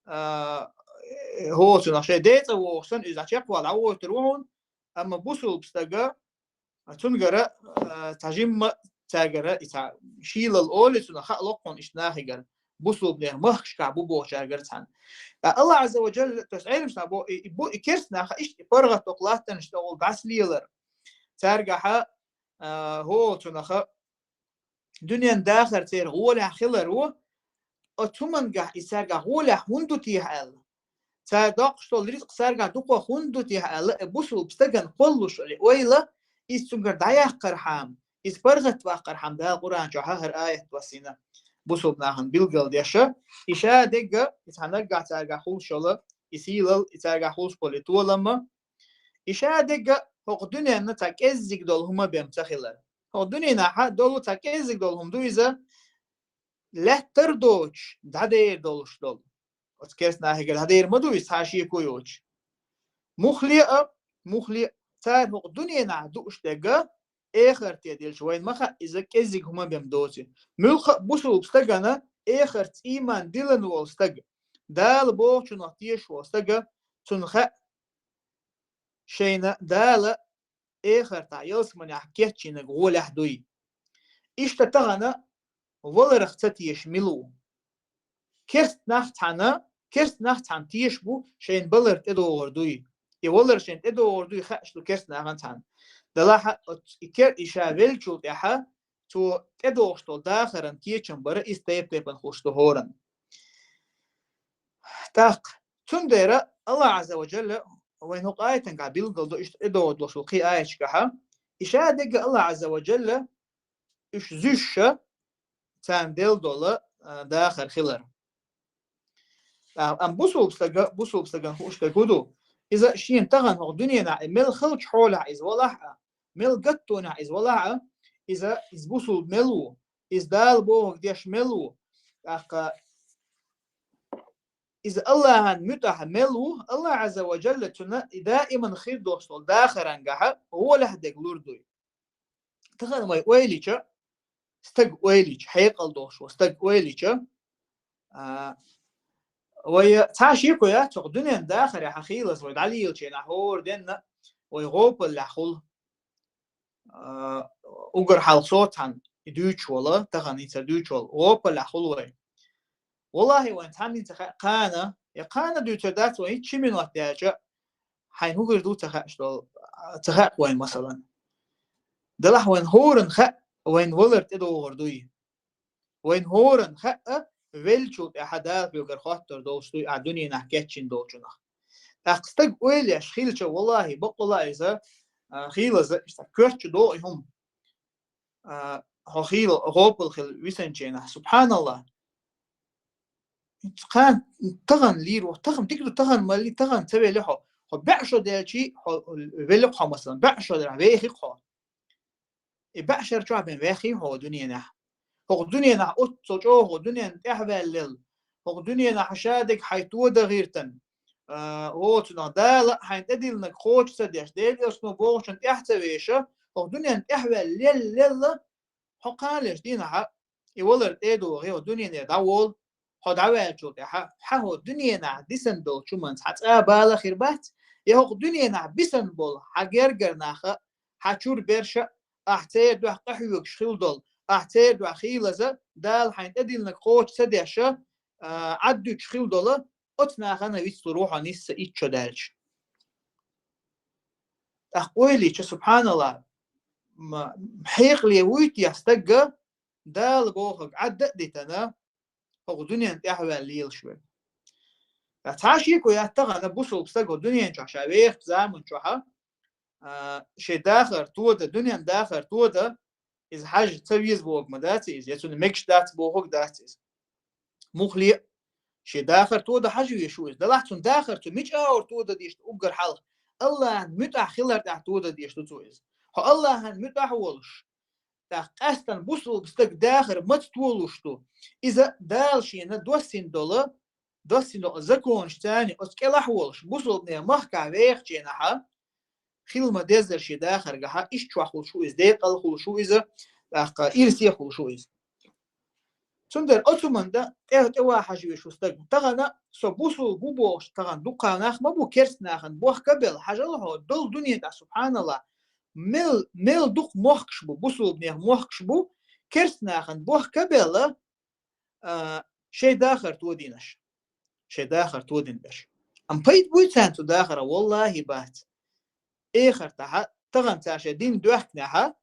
а, хӀоцу нах шайн ден цӀа вогӀуш санна, иза чекхвала дӀавойтур ву хьуна, амма бусулба стага, а, цуьнгара, а, цхьа жимма цаьргара и цхьа шийлалла олий цунах, хаалахь хьуна иштта нахигара, бусулбанех махкашкахь бу бохучаьргара цхьана. Ткъа АллахӀ Ӏазза ва Джалла, то есть Ӏеламнаха бо-, и, и бу и керста наха иштта и паргӀат доккху латтанаш тӀехула дӀасалелар. Цаьргахьа а, хӀо цунах дуьнен дахар церан гӀолехь хилар ву, оцу хӀумангахь и цаьргахь гӀолехь хӀунда ду техьа аьлла. Цара доккхуш долу ризкъ цаьргахь дукха хӀунда ду техьа аьлла, и бусулба стагана кхоллуш олу ойла, иза цуьнгара дӀаяккхархьама, иза паргӀатваккхархьама Дала Къуръан чохь хӀара аят доссийна, бусулба нахана билгалдеша, и ша дегга, и цхьа наггахь цаьргахь хуьлуш йолу, и сийлалла, и цаьргахь хуьлуш болу и толамма, и ша дегга хӀокху дуьненна цхьа кӀеззиг долу хӀума бен ца хилар. ХӀокху дуьненахь долу цхьа кӀеззиг долу хӀума ду иза, лаьттар доцуш, дӀадер долуш долу. Оцу керстанахигара дӀадер ма ду иза цхьа шеко йоцуш. Мухле а, мухле а, цара хӀокху дуьненахь дууш дегга, эхарте делча вайна ма хаьа иза кӀеззиг хӀума бен доций. Муьлхха а бусулба стагана эхарца ийман диллина волу стаг, Дала бохучунах тешаш волу стага, цунна хаьа, шайна Дала эхартахь ялсаманехь кечйинарг гӀолехь дуй. Иштта тахана валарх ца теша мила ву? Керст нах цхьаьна, керст нах цхьаьна теша бу, шайна балар тӀедогӀур дуй. И валар шайна тӀедогӀур дуй хаьаш ду керст нахана цхьаьна. Делахь а оцу и кер-, и ша веллачул тӀаьхьа цо тӀедогӀуш долу дахаран кечам бара иза тайп-тайпана хуьлуш ду хӀоранна. ТӀаккха цундела Аллах Азза ва Джалла вайна хӀокху аятангахь билгал до иштта тӀедогӀу долуш долу кхин аяташкахь, и ша дегга Аллах Азза ва Джалла уьш зуьйш а, царна делла долу, а, дахар хилар. А, амма бусулба стага, бусулба стагана хууш дерг хӀун ду? Иза шена тахана хӀокху дуьненахь, и мел халчу хьолехь иза валахь а, мел гаттонехь иза валахь а, иза, иза бусулба мел ву, иза Дала бохург деш мел ву. ТӀаккха иза Аллахьан муьтӀахь мел ву, Аллах Азза ва Джалла цунна и даиман хир долуш долу дахарангахь гӀолехь дерг лур дуй. Тахана вай ойла йича, стаг ойла йича, хьекъал долуш волу стаг ойла йича, а, вай цхьа шеко яц хӀокху дуьненан дахарехь хийлаза вай дӀалелачу хенахь хӀора денна вай гӀопаллехь хуьлу. А, уггар хьалха со цхьаьна и дуьйцуш волу, тахана хӀинца дуьйцуш волу, гӀопаллехь хуьлу вай. Валлахьи, вайн цхьаннан ца хаьа кхана, я кхана дуьйцур дац вайн хӀинца ши минот даьлча, хьайна хӀун хир ду ца хаьаш долу, ца хаьа вайн, масалан. Делахь вайн хӀоранна хаьа, вайн валар тӀедогӀур дуй. Вайн хӀоранна хаьа, веллачул тӀаьхьа Дала хьоьгара хоттур долуш дуй ахь дуьненахь кечйина долчунах. ТӀаккха стаг ойла еш хилча, валлахьи, баккъала иза, а, хийлаза, коьртачу догӀу и хӀума. А, хьо хийла гӀопал хила висанчу хенахь, субханаллахь. Кхана тахана лийр ву, тахана дика ду, тахана ма лий, тахана ца велли хьо. Хьо бӀе шо даьлчи, хьо велли хьо, масалан, бӀе шо дара, вехи хьо. И бӀе шера чохь бен вехи хьо дуьненахь. ХӀокху дуьненахь оццул чӀогӀа дуьненна тӀаьхьаваьллел, хӀокху дуьненахь ша дерг хьайн тодан гӀиртан, а, оцунах Дала хьайна тӀедиллинарг кхочуш ца деш, Делан Элчано бохучун тӀаьхьа ца веша, хӀокху дуьненна тӀаьхьаваьлла лелла, лелла, хьо кхана леш дийнахь, и валар тӀедогӀий, хӀокху дуьненера дӀаволу, хьо дӀаваьллачул тӀаьхьа, хьан хӀокху дуьненахь дисина долчу хӀуманца хьан цкъа а бала хир бац, я хӀокху дуьненахь бисина болу хьан гергара нах а, хьан чуьра берш а, ахь церан дуьхьа къахьоьгуш хила долу, ахь церан дуьхьа хийлаза, Дала хьайна тӀедиллинарг кхочуш ца деш а, а, Ӏад дуьтуш хила долу, оцу нахана вицлур ву хьо нисса итт шо даьлча. ТӀаккха ойла йича, субханаллахь, м-, хьекъале вуй те стаг, Дала бохург Ӏадда а дитина, хӀокху дуьненна тӀаьхьаваьлла лелаш верг. Ткъа цхьа шеко яц тахана бусулба стаг хӀокху дуьнен чохь ша вехачу заман чохь, а, шен дахар тода, дуьненан дахар тода, иза хьажа ца веза бохург ма дац иза, я цунна мегаш дац бохург дац иза. Мухле а, шен дахар тода хьажа везаш ву иза. Делахь цунна дахар цу мича агӀор тода дезаш ду уггар хьалха? Аллахьан муьтӀахь хилар тӀехь тода дезаш ду цо иза. Хьо Аллахьан муьтӀахь волуш, тӀаккха къаьстина бусулба стаг дахар маца толуш ду? Иза Дала шена доссина долу, доссина долу законаш царна оцу кӀелахь волуш, бусулбанийн махкахь вехачу хенахь, хила ма-деззара шен дахаргахь, иштта чохь хуьлуш ву иза, декъал хуьлуш ву иза, тӀаккха ирсе хуьлуш ву иза. Цундела оцу хӀуманна тӀе-, тӀе ван хьажа везаш ву стаг. Тахана со бусулба ву бохуш, тахана дукха нах ма бу, керста нахана бохка а белла, хьажал хьо, долу дуьне тӀехь, субханаллахь, мел, мел дукха мохкаш бу, бусулбанех мохкаш бу, керста нахана бохка а белла, а, шайн дахар тодийнаш. Шайн дахар тодина берш. Амма пайда буй царна цу дахара? Валлахьи, бац. Эхартахь, тахана цара шайн дин доьхкинехь,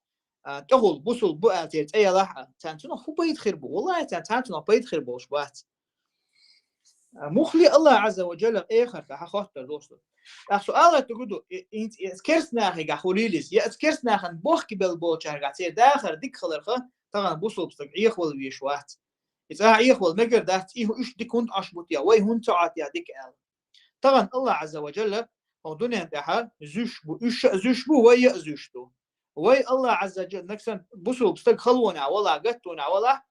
а, тӀехула бусулба бу аьлла церан цӀе ялахь а, царна цунах фу пайда хир бу? Валлахьи, царна, царна цунах пайда хир болуш бац. А, мухли Аллах Азза ва Джалла эхартахь хоттар долуш ду. ТӀаккха со ала тӀе гу ду, и, и, и, керст нахе гахь хуьлийла иза, я аса керст нахана бохки белла болчаьрга церан дахар дика хиларха, тахана бусулба стаг Ӏехавала веш вац. И цӀа Ӏехавала мегар дац, и хӀу-, уьш дика хӀунда Ӏаш бу те, вай хӀунда ца Ӏа те дика аьлла. Тахана Аллах Азза ва Джалла хӀокху дуьнен тӀехь зуьш бу, уьш а зуьш бу, вай а зуьш ду. Вай Аллах Азза ва Джалла, нагахь санна бусулба стаг халонехь валахь, гаттонехь валахь,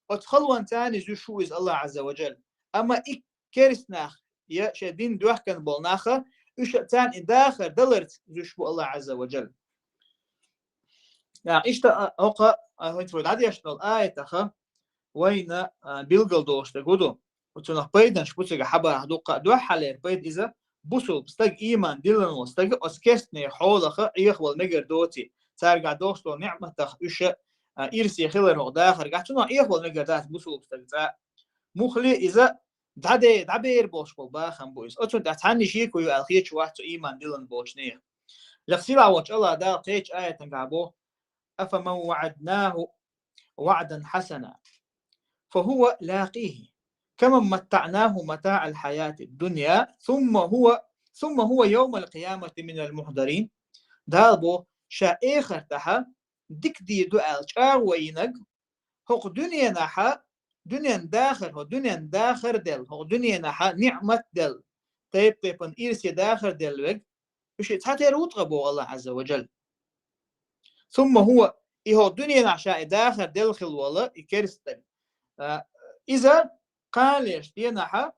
оцу халонца царна зуьш ву иза Аллах Азза ва Джалла. Амма и керст нах, я шайн дин доьхкина болу наха, уьш а царна и дахар даларца зуьш бу Аллах Азза ва Джалла. ТӀаккха иштта, а, хӀокху, а, хӀинца вай дӀадешна долу аятаха вайна, а, билгал долуш дерг хӀу ду? Цунах пайданаш бу цига хьабахьа дуккха а, дуьххьарлера пайда иза, бусулба стаг, ийман диллина волу стага оцу керстанийн хьолаха Ӏехавала мегар доций, цаьргахь долуш долу ниӀматах уьш а, а, ирсе хилар хӀокху дахаргахь, цунах Ӏехавала мегар дац бусулба стаг цӀа. Мухли иза дӀаде-, дӀабер болуш болу бахам бу иза. Оцунна тӀехь цхьанна шеко ю аьлла хеташ вац цу ийман диллина болчу нехан. Лекха сийлахь волчу Аллах Дала кхечу аятангахь боху: «أفمن وعدناه وعدا حسنا فهو لاقيه كمن متعناه متاع الحياة الدنيا ثم هو ثم هو يوم القيامة من المحضرين». Дала боху, ша эхартахь дика дийр ду аьлла чӀагӀо йинарг, хӀокху дуьненахь, дуьнен дахар, хӀокху дуьнен дахар делла, хӀокху дуьненахь ниӀмат делла, тайп-тайпана ирсе дахар делла верг, уьш и цхьатера ву ткъа боху Аллах Азза ва Джалла. Сумма хӀуа, и хӀокху дуьненахь ша и дахар делла хилла волу, и керста стаг. А, иза кханалерчу денахь,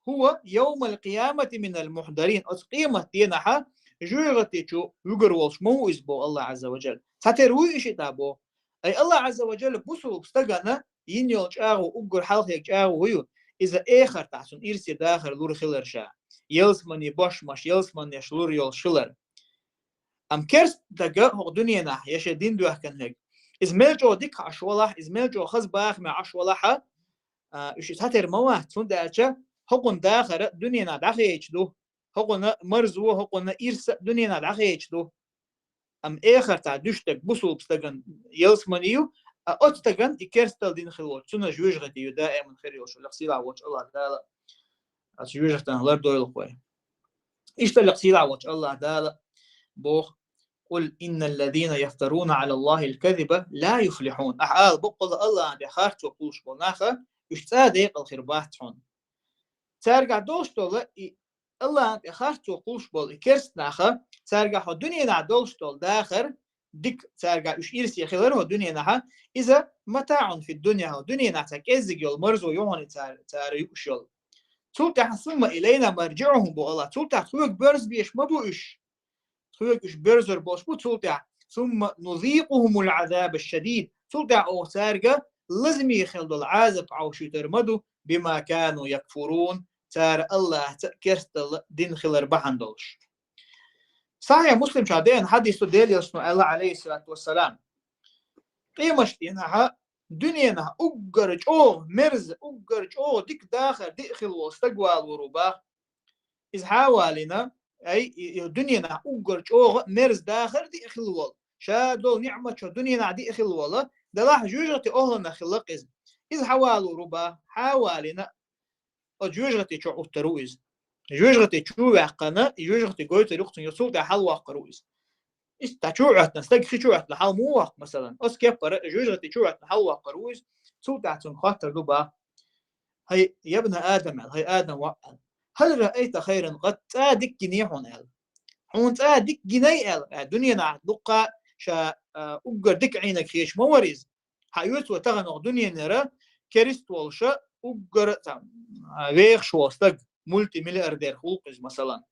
хӀуа йовмал къиямати минал мухьдарин, оцу къемат денахь жоьжахати чу вуьгур волуш ма ву иза боху Аллах Азза ва Джалла. Цхьатера вуй и шиъ тӀе боху. Ай Аллах Азза ва Джалла бусулба стагана йина йолу чӀагӀо, уггар хьалхе чӀагӀо хӀу ю, иза эхартахь цунна ирсе дахар лур хилар ша. Ялсамани бошмаш, ялсаманеш лур йолуш хилар. Амма керста стага хӀокху дуьненахь, я шен дин доьхкина хӀега, иза мел чӀогӀа дика Ӏаш валахь, иза мел чӀогӀа хаза бахаме Ӏаш валахь, а, уьш и цхьатера ма вац, хӀунда аьлча хӀокхунна дахар а дуьненахь дӀахедаш ду, хӀокхунна марзо, хӀокхунна ирс а дуьненахь дӀахедаш ду. Амма эхартахь дуьстаг бусулба стагана ялсамани ю, а оцу стагана и керстал дина хилла волчу, цунна жоьжахати ю даиман хир йолуш, Лекха сийлахь волчу Аллах Дала оцу жоьжахатех лардойла вай. Иштта Лекха сийлахь волчу Аллах Дала боху: «Къул инналлазина яфтаруна Ӏалаллахил казиба ла юфлихьун». Ахьа ала, баккъалла Аллахна тӀе харцо кхуллуш болу нах, уьш цкъа декъала хир бац хьуна. Цаьргахь долуш долу и Аллахна тӀе харцо кхуллуш болу и керста нах, цаьргахь хӀокху дуьненахь долуш долу дахар, дика цаьргахь уьш ирсе хилар хӀокху дуьненахь, иза матаӀун фид дунья, хӀокху дуьненахь цхьа кӀеззиг йолу марзо ю хьуна цара, цара юуш йолу. Цул тӀаьхьа сумма илайна марджиӀухум боху Аллах, цул тӀаьхьа тхоьга боьрза беш ма бу уьш. Тхоьга уьш боьрзур болуш бу цул тӀаьхьа. Сумма нузикъухумул Ӏазаба шадид. Цул тӀаьхьа оха цаьрга лазаме хила долу Ӏазап Ӏовшуьйтур ма ду, бима кану якфурун, цара Аллахца керстал дина хилар бахьана долуш. Сахьихь Муслим чохь деана хьадис ду, Делан Элчано аьлла, Ӏалайхиссалату вассалам: къематдийнахь дуьненахь уггар чӀогӀа мерза, уггар чӀогӀа дика дахар диъ хилла волу стаг валор ву бах. Иза хьа а валийна, ай, и, и дуьненахь уггар чӀогӀа мерза дахар диъ хилла волу, ша долу ниӀмат чохь дуьненахь диъ хилла волу, делахь жоьжахати охьланах хилла-кх иза. Иза хьа валор ву бах, хьа а валийна, оцу жоьжахати чохь уттур ву иза. Жоьжахати чу ваьккхина, и жоьжахати гойтур ю-кх цунна, цул тӀаьхьа хьалавоккхур ву иза. Иштта чу а Ӏоьттина, стаг хи чу Ӏоьттина, хьала муха воккху, масалан, оцу кеппара жоьжахати чу а Ӏоьттина, хьалавоккхур ву иза, цул тӀаьхьа цуьнга хоттур ду бах: «Хьай, ябна Адам», аьлла, «хьай Адам воӀ», аьлла, «хьал раайта хайран къат, цкъа дика гиний хьуна», аьлла. «Хьуна цкъа дика гиний?» аьлла. Э, дуьненахь дуккха ша, а, уггар дика Ӏийнарг хеташ ма вара иза. Хьан оьцо тахана оха дуьненара керист волуша уггара, цхьа, а, вехаш волу стаг, мультимиллиардер хул-кх иза, масалан.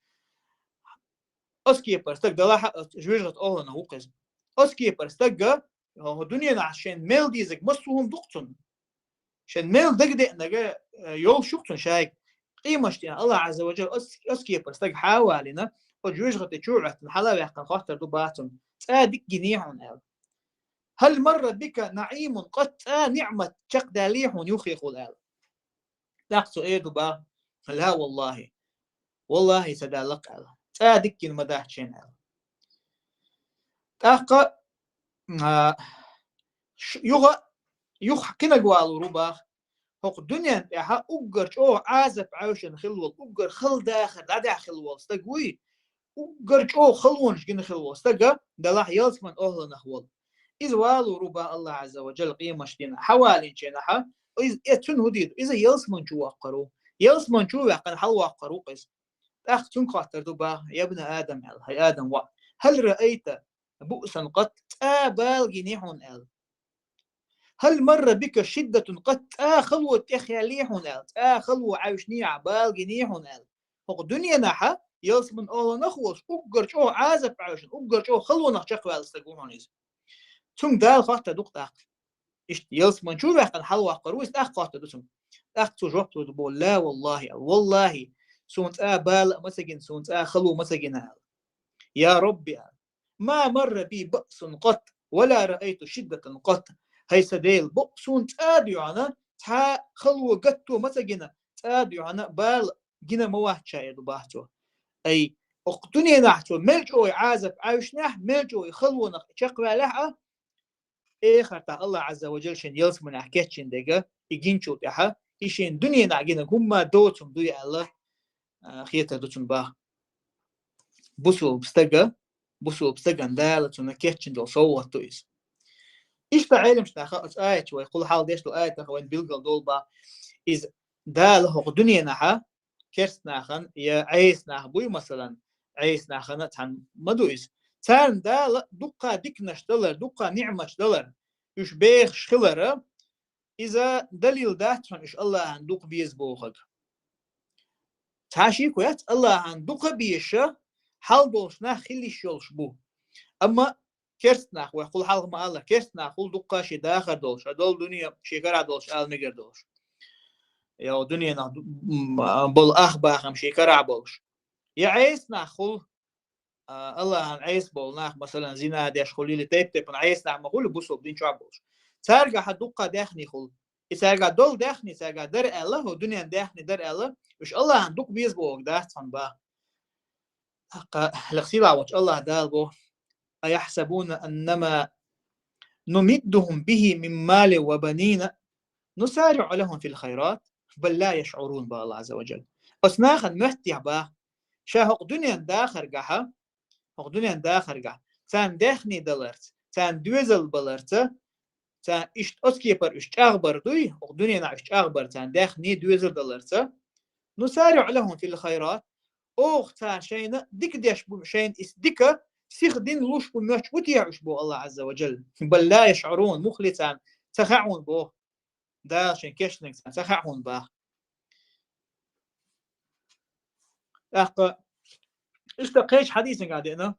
Оцу кепара стаг, делахь а, оцу жоьжахати охьланах ву-кх иза. Оцу кепара стага, хӀокху дуьненахь шен мел дезарг массо а хӀума ду-кх цунна. Шен мел дагадеанарг, э, йолуш ю-кх цунна шайга. Къематдийнахь Аллах Азза ва Джалла оцу, оцу кепара стаг хьа а валийна, оцу жоьжахати чу а Ӏоьттина, хьала а ваьккхина хоттур ду бах цунна: «Цкъа дика гиний хьуна?» аьлла. «Хьал марра бика наӀимун къат, цкъа ниӀмат чекхдаьллий хьуна юххехула?» аьлла. ТӀаккха цо эр ду бах: «Ла валлахьи». «Валлахьи, ца даьлла-кх», аьлла. «Цкъа дика гина ма дац шена», аьлла. ТӀаккха, а, ш-, юха, юха кхинаг валур ву бах. ХӀокху дуьнен тӀехьа уггар чӀогӀа Ӏазап Ӏаьвшина хилла волу, уггар хала дахар дӀадехьа хилла волу стаг вуй, уггар чӀогӀа халонаш гина хилла волу стага, делахь ялсаман охьланах волу. Иза валур ву бах Аллах Азза ва Джалла къемаш дина. Хьавалинченахьа, иза, э, цуьнан хӀун дийр ду? Иза ялсаман чу воккхур ву. Ялсаман чу ваьккхина хьалавоккхур ву иза. ТӀаккха цуьнга хоттур ду бах: «Я бна Адам», аьлла, хӀай Адам воӀ, «хӀал раайта буъсан къат», цкъа бала гиний хьуна аьлла. «Хьал марра бика шиддатун къат», цкъа хало тӀехъяьллий хьуна аьлла, цкъа хало Ӏаьвшиний ахь, бала гиний хьуна аьлла. ХӀокху дуьненахьа, ялсаман охьланах а волуш, уггар чӀогӀа Ӏазап Ӏаьвшина, уггар чӀогӀа халонах чекхваьлла стаг ву хьуна иза. Цуьнга Дала хоттур ду-кх тӀаккха. Иштта ялсаман чу ваьккхина хьалавоккхур ву иза, тӀаккха хоттур ду цуьнга. ТӀаккха цо жоп лур ду боху: «Ла валлахӀи», аьлла, «валлахӀи, суна цкъа бала а ма ца гина, суна цкъа хало ма ца гина», аьлла. «Я Рабби», аьлла, «ма марра би баъсун къат, ва ла раайту шиддатан къат». ХӀай сан Дела, бакъ суна цкъа а дуьхьана цхьа хало, гатто ма ца гина, цкъа а дуьхьана бала гина ма вац ша, эр ду бах цо. Ай, окху дуьненахь цо мел чӀогӀа Ӏазап Ӏаьвшинехь, мел чӀогӀа халонах чекхваьллехь а, эхартахь Аллах Азза ва Джалла шен ялсаманехь кечйина дерг, и гинчул тӀаьхьа, и шен дуьненахь гинарг хӀумма доцург дуй аьлла, а, хетар ду цунна бах. Бусулба стага, бусулба стагана Дала цунна кечйина долу совгӀат ду иза. Иштта Ӏеламчу наха оцу аятчу, вай кхул хьалха деш долу аятах вайна билгал долу бах. Иза Дала хӀокху дуьненахьа керст нахана я Ӏеса нах буй, масалан, Ӏеса нахана цхьаьна ма ду иза. Царна Дала дуккха диканаш далар, дуккха ниӀматаш далар, уьш бехаш хилара, иза далил дац хьуна уьш Аллахьан дукха беза бохург. Цхьа шеко яц, Аллахьан дукха безаш хьал долуш нах хила йиш йолуш бу. Амма керст нах, вай кхул хьалха ма-аллара, керст нах хуьлу дуккха шен дахар долуш, а долу дуьне шен карахь долуш, ала мегар долуш. Я дуьненах ду-, м, болу ах бахам шен карахь болуш. Я Ӏеса нах хуьлу, а, Аллахьан Ӏеса болу нах, масалан, зина деш хуьлу или тайп-тайпана Ӏеса нах ма хуьлу бусулба дин чохь болуш. Цаьргахь дуккха даьхни хуьлу. И цаьргахь долу даьхни, цаьргахь дара аьлла, хӀу дуьнен даьхни дара аьлла, уьш Аллахьан дукха беза бохург дац хьуна бах. ТӀаккха лекха сийлахь волчу Аллах Дала боху: «Аяхьсабуна аннама нумиддухум бихи мин малин ва банина нусариӀу лахум фил хайрат, бал ла яшӀурун», бах Аллах Азза ва Джалла. Оцу нахана моьттехь бах, ша хӀокху дуьнен дахаргахьа, хӀокху дуьнен дахаргахь, царна даьхни даларца, царна доьзал баларца, царна иштта оцу кепара уьш чӀагӀбар дуй, хӀокху дуьненахь уьш чӀагӀбар, царна даьхни, доьзал даларца. «НусариӀу лахум фил хайрат», оха царна шайна дика деш бу, шайна иза дика сиха дина луш бу моьттуш бу техьа уьш, боху Аллах Азза ва Джалла. «Бал ла яшӀурун», муххале царна ца хаьа хьуна боху. Дала шайн кечдинарг царна ца хаьа хьуна бах. ТӀаккха иштта кхечу хьадисангахь деана.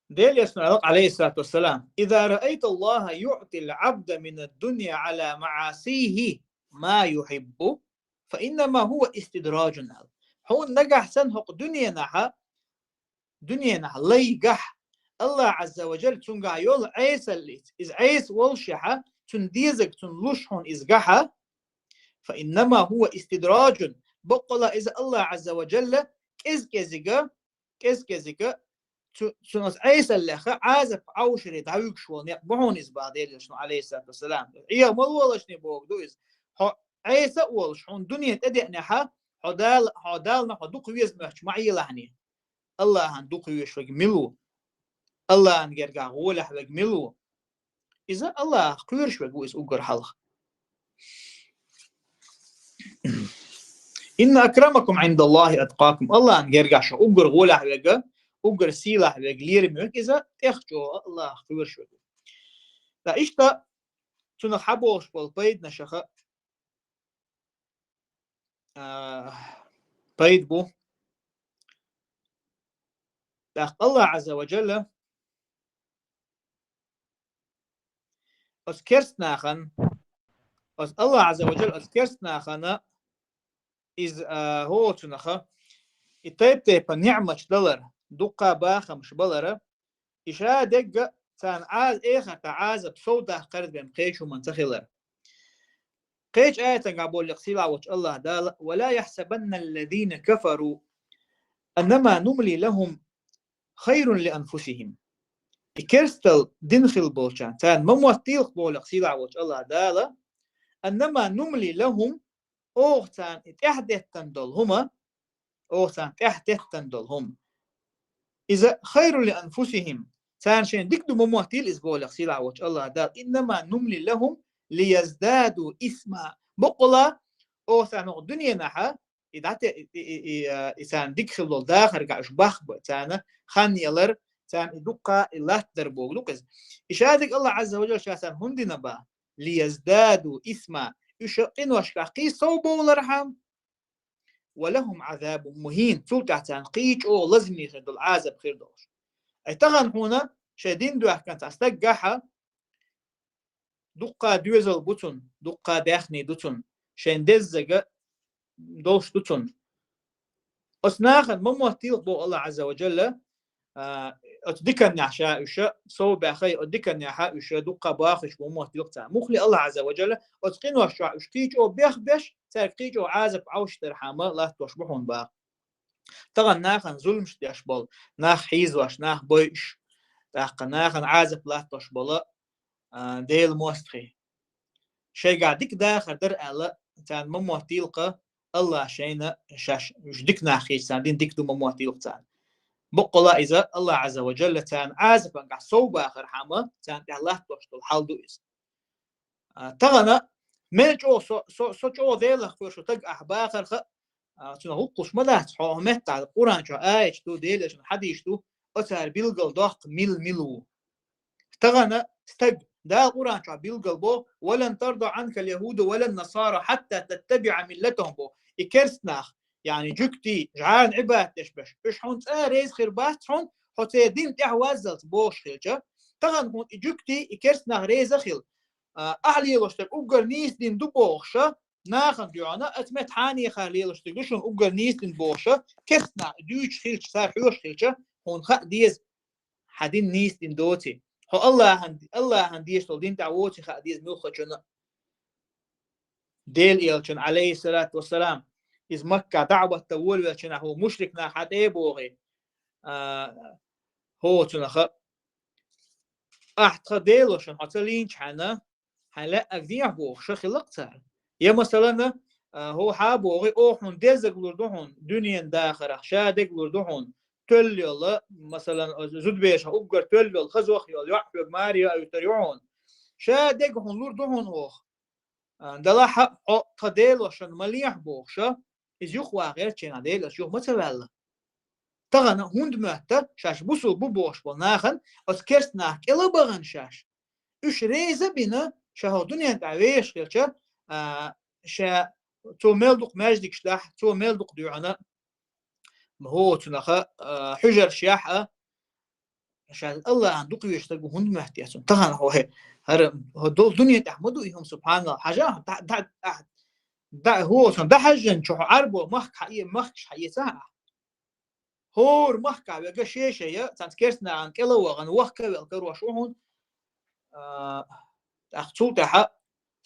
Делан Элчано аьлла, Ӏалайхиссалату вассалам: «Иза раайта Аллаха юътил Ӏабда мина дунья Ӏала маӀасихи ма юхьиббу, фа иннама хӀува истидражун», аьлла. Хьуна нагахь санна хӀокху дуьненахьа, дуьненахь лайгахь, Аллах Азза ва Джалла цуьнгахь йолу Ӏесаллица, иза Ӏеса волушехьа, цунна дезаг цунна луш хьуна иза гахьа, фа иннама хӀува истидражун, баккъала иза Аллах Азза ва Джалла кӀез-кӀезига, кӀез-кӀезига цу-, цунна Ӏесаллеха Ӏазап Ӏовшаре дӀавуьгуш волу некъ бу хьуна иза, бах Делан Элчано, Ӏалайхиссалату вассалам. Ӏеха ма лолашне бохург ду иза. Хьо Ӏеса а волуш, хьуна дуьне тӀедеънехьа, хьо Дала, хьо Дална хьо дукха веза моьттуш ма Ӏелахьне. Аллахьан дукха везаш верг мила ву? Аллахьан гергахь гӀолехь верг мила ву? Иза Аллахьах кхоьруш верг ву иза уггар хьалха. «Инна акрамакум Ӏиндаллахи аткъакум». Аллахьан гергахь шух уггар гӀолехь верг, уггар сийлахь верг, лерам верг иза тӀех чӀогӀа Аллахьах кхоьруш верг ву. Ткъа иштта цунах хьаболуш болу пайданашаха, а, пайда бу. ТӀаккха Аллах Азза ва Джалла оцу керст нахана, оцу Аллах Азза ва Джалла оцу керст нахана иза, а, хӀоцунаха и тайп-тайпа ниӀматаш далар, дуккха бахамаш балара, и ша дегга царна Ӏаза-, эхартахь Ӏазап сов дахкарда бен кхечу хӀуманна ца хилар. Кхечу аятангахь боху лекха сийлахь волчу Аллах Дала: «Ва ла яхьсабанна аллазина кафару аннама нумли лахум خير لأنفسهم. И керстал дин хилла болчарна, царна ма моттийлахь боху-кх сийлахь волчу Аллахь Дала, إنما نملي لهم, оха царна и тӀаьхьатеттина долу хӀума, оха царна тӀаьхьатеттина долу хӀума. إذا خير لأنفسهم. Царна шайна дика ду ма моттийла иза боху-кх сийлахь волчу Аллахь Дала. إنما نملي لهم ليزدادوا إثما. Баккъала, оха царна хӀокху дуьненахь и дӀате-, и, и, и, а, и царна дика хилла долу дахарехь уьш бахбан, царна хан ялар, царна и дуккха и латтадар бохург ду-кх иза. И шадерг Аллахь Ӏазза ва Джалла ша царна хӀунда дина боху? ليزدادوا إثما. Уьш къиношкахь кхин сов бовлархьама, ولهم عذاب مهين. Цул тӀаьхьа царна кхин чӀогӀа лазаме хир долу Ӏазап хир долуш. Ай тахана хьуна шайн дин доьхкина цхьа стаг гахь, дуккха доьзал бу цуьнан, дуккха даьхни ду цуьнан, шайн деззарг долуш ду цуьнан. Оцу нахана ма моттийлахь боху Аллахь Ӏазза ва Джалла, а, оцу диканехь ша уьш сов баьхна, оцу диканехь уьш дуккха бахийта ма моттийлахь царна. Муххале Аллахь Ӏазза ва Джалла оцу къинош чохь уьш кхин чӀогӀа бехбеш, цаьрга кхин чӀогӀа Ӏазап Ӏовшийтархьама латтош бу хьуна боху. Тахана нахана зуламаш деш болу, нах хьийзош, нах бойуш, тӀаккха нахана Ӏазап латтош болу, а, Делан мостагӀий. Шайгахь дика дахар дара аьлла, царна ма моттийлахь-кх, Аллахь шайна шаьш уьш дика нах хилча, царна дин дика ду ма моттийлахь царна. Баккъала иза Аллахь Ӏазза ва Джалла царна Ӏазапангахь сов бахархьама, царна тӀехь латтош долу хьал ду иза. А, тахана мел чӀогӀа со, со, со чӀогӀа Делах кхоьруш стаг ахь бахарх, а, цунах хӀуъа кхуьуш ма дац, хьо хӀун меттахь Къуръан чохь аяташ ду, Делан хьадисаш ду, оцара билгалдоккху мила мила ву. Тахана стаг, Дала Къуръан чохь билгалбо: ولن ترضى عنك اليهود ولا النصارى حتى تتبع ملتهم бо. И керст нах, яъни жуьгтий, жӀарна Ӏибадат деш берш, уьш хьуна цкъа а реза хир бац хьуна, хьо церан дин тӀехь ваззалц бохуш хилча. Тахана хьуна и жуьгтий, и керст нах реза хила. А, ахь лелош дерг уггар нийса дин ду бохуш, нахана дуьхьал, оцу меттан хьенехара лелош дерг ду шуна уггар нийса дин бохуш, керст нах дуьйцуш хилча, цара хьоьжуш хилча, хьуна хаа деза, хьан дин нийса дин доций. Хьо Аллахьан, Аллахьан дезаш долу дин тӀехь воций хаа деза муьлххачунна. Делан элчанна, Ӏалайхиссалату вассалам, иза Маккахь даӀват дан волавеллачу хенахь хӀу мушрик нах хьан тӀе а богӀий, а, хӀу цунах: «Ахь тхан Делошна хьо ца лийначхьана, хьайн лаьа дехьа бохуш хилла-кх цара». Я, масалан, а, хӀу хьан богӀий: «Оха хьуна деззарг лур ду хьуна дуьненан дахарехь, шадерг лур ду хьуна, тоьлла йолу, масалан, зудаберашах уггар тоьлла йолу, хазох йолу йоӀ хьоьга маре йоуьйтур ю хьуна. Шадерг хьуна лур ду хьуна оха. А, делахь а хьо тхан Делошна ма лехьа», — бохуш, иза юхаваха гӀертачу хенахь Делан элча юха ма ца ваьлла. Тахана хӀунда моьтту шаьш бусулба бу бохуш болу нахана оцу керст нах кӀела а бахана шаьш? Уьш реза а бина, ша хӀокху дуьнен тӀехь вешаш хилча, а, ша цо мел дукха маьждигаш дахь, цо мел дукха дуьхьана, хӀу цунах, а, хьуьжарш яхь а, ша Аллахьан дукха везаш стаг ву хӀунда моьтту цунна? Тахана хьо, хӀара, хӀо долу дуьнен тӀехь ма ду и хӀума, субханаллахӀ. Хьажа, дӀа, дӀа, дӀа, дӀа, хӀу цунна дӀахьаьжжинчу хьо Ӏарбо махка хьа-, махкаш хьаэца ахь. ХӀора махкахь вега шен-шен я, цхьацца керст нахана кӀела а вахана, вахка а велла карош ву хьуна. А, тӀаккха цул тӀаьхьа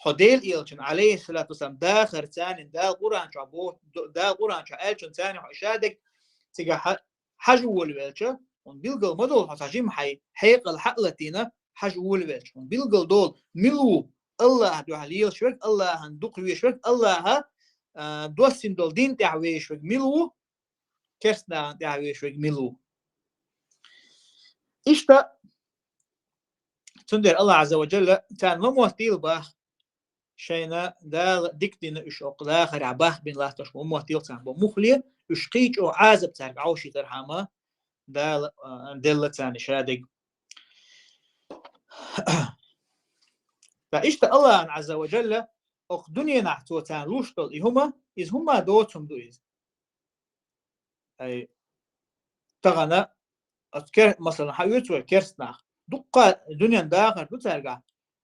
хьо Делан элчанна, Ӏалайхиссалату вассалам, дахар царна Дала Къуръан чохь бо-, Дала Къуръан чохь аьллачунна царна хьо и шадерг цигахь хьа-, хьажа волавелча, хьуна билгал ма долу, хьо цхьа жима хьайн хьекъал хьа а латийна, хьажа волавелча, хьуна билгал долу, мила ву Аллахьан дуьхьа лелаш верг, Аллахьан дукха везаш верг, Аллахьа, а, доссийна долу дин тӀехь везаш верг мила ву, керст нахана тӀехь везаш верг мила ву. Иштта, цундела Аллахь Ӏазза ва Джалла царна ма моттийла боху, шайна Дала дика дина уьш хӀокху дахарехь бахбина латтош ма моттийла царна бо. Муххале уьш кхин чӀогӀа Ӏазап цаьрга Ӏовшийтархьама Дала, а, делла царна шадерг. Ткъа иштта Аллахьан Ӏазза ва Джалла хӀокху дуьненахь цо царна луш долу и хӀума, иза хӀумма доцу хӀума ду иза. Ай, тахана, оцу кер-, масалан, хьан оьцу вай керст нах? Дуккха дуьненан дахар ду цаьргахь.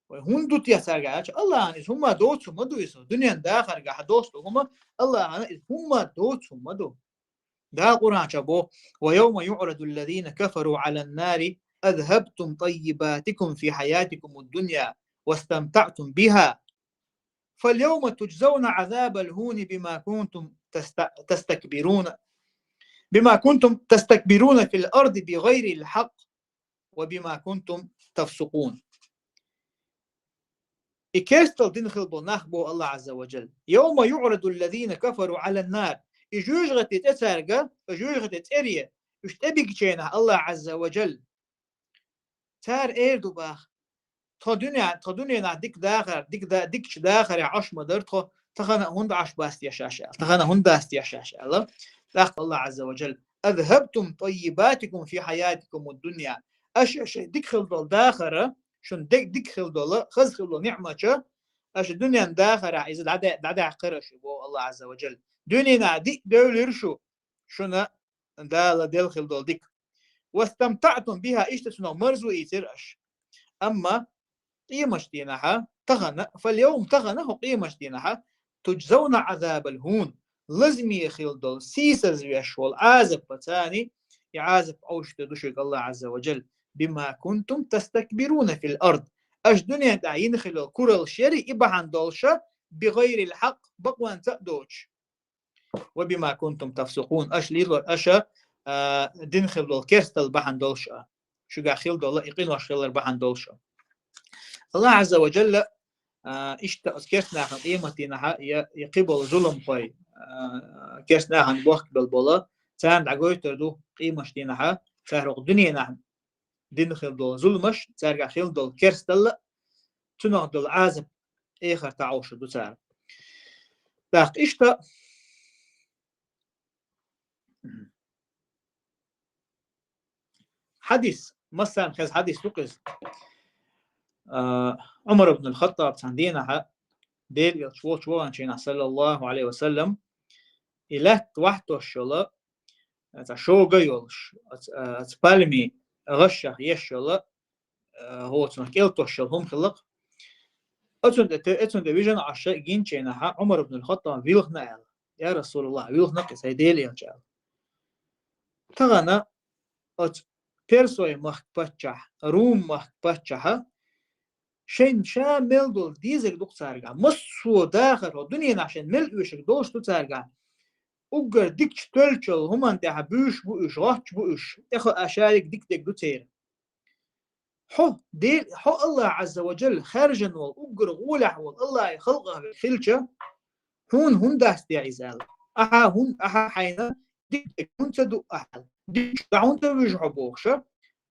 Вай хӀунда ду те цаьргахь аьлча, Аллахьана иза хӀумма доцу хӀума ду иза. Дуьненан дахарехь доцу хӀума, Аллахьана иза хӀумма доцу хӀума ду. Дала Къуръан чохь боху: «ويوم يعرض الذين كفروا على النار أذهبتم طيباتكم في حياتكم الدنيا واستمتعتم بها فاليوم تجزون عذاب الهون بما كنتم تست-، تستكبرون». بما كنتم تستكبرون في الأرض بغير الحق وبما كنتم تفسقون. И керстал дина хила бола нах, боху Аллах Азза ва Джалла. يوم يعرض الذين كفروا على النار. И жоьжахати тӀе цаьрга, и жоьжахати цӀере, уьш тӀебигчийнахь Аллах Азза ва Джалла. Цара эр ду баха: «Тхо дуьне, тхо дуьненахь дика дахар, дика да-, дикачу дахарехь Ӏаш ма дара тхо, тахана а хӀунда Ӏаш бац те шаьш?» аьлла. «Тахана а хӀунда дац те шаьш?» аьлла. ТӀаккха Аллах Азза ва Джалла: «أذهبتم طيباتكم في حياتكم الدنيا». Аша шайн дика хила долу дахар, шуна де-, дика хила долу, хаза хила долу ниӀматаш, аша дуьненан дахарехь иза дӀаде-, дӀадаьккхира аша, боху Аллах Азза ва Джалла. Дуьненахь диъ девлира шу, шуна Дала делла хила долу дика. «واستمتعتم بها», иштта цунах марзо ийцира аша. Амма къематдийнахьа, тахана, «فاليوم», тахана хӀокху къематдийнахьа, «تجزون عذاب الهون», лазаме хила долу, сийсазвеш волу Ӏазап царна, и Ӏазап Ӏовшуьйтур ду шуьга Аллах Азза ва Джалла. «بما كنتم تستكبرون في الأرض». Аша дуьнен тӀехь йина хила йолу куралла шерий и бахьана долуша, «بغير الحق», бакъонца а доцуш. «وبما كنتم تفسقون», аша лело-, аша, а, дина хила долу керстал бахьана долуш а, шуьгахь хила долу и къинош хилар бахьана долуш а. Аллах Азза ва Джалла, а, иштта оцу керста нахана къематдийнахьа я, я кхиболу зуламхой, а, керста нахана бохкабелла болу, царна дӀагойтур ду къематдийнахьа, цара хӀокху дуьненахь дина хила долу зуламаш, цаьргахь хила долу керсталла, цунах долу Ӏазап эхартахь Ӏовшур ду цара. ТӀаккха иштта хьадис, массарна хеза хьадис ду-кх иза. А, Ӏумар ибн аль-Хаттаб цхьана дийнахьа, Делан Элча волчу ваханчийнахь, саллаллаху Ӏалайхи ва саллам, и лаьтта вахьтош йолу, цхьа шога йолуш, оц-, а, оцу пальми гӀашах еш йолу, а, хӀоцунах кӀелтош йолу хӀума хилла-кх. Оцунна тӀе, оцунна тӀе вижина Ӏаш гинчийнахьа, Ӏумар ибн аль-Хаттаб вилхина аьлла: «Я Расулаллах, вилхина-кх иза, хӀай Делан Элча», аьлла. Тахана оцу Персой махка паччахь, Рум махка паччахьа, шайна ша мел долу дезарг ду-кх цаьргахь, массо а дахар, хӀокху дуьненахь шайна мел оьшург долуш ду цаьргахь, уггар дикачу тоьллачул хӀуманна тӀехь буьйш бу уьш, гӀоттуш бу уьш, тӀехула шариг дика дерг ду церан. Хьо, Дел-, хьо Аллах Азза ва Джалла хаьржина волу, уггар гӀолехь волу Аллахьан халкъах верг хилча, хьуна хӀунда дац те иза аьлла? Ахьа хӀун-, ахьа хьайна дика дерг хӀунда ца ду ахьа аьлла? Дикачу хӀунда ца вуьжу хьо бохуша?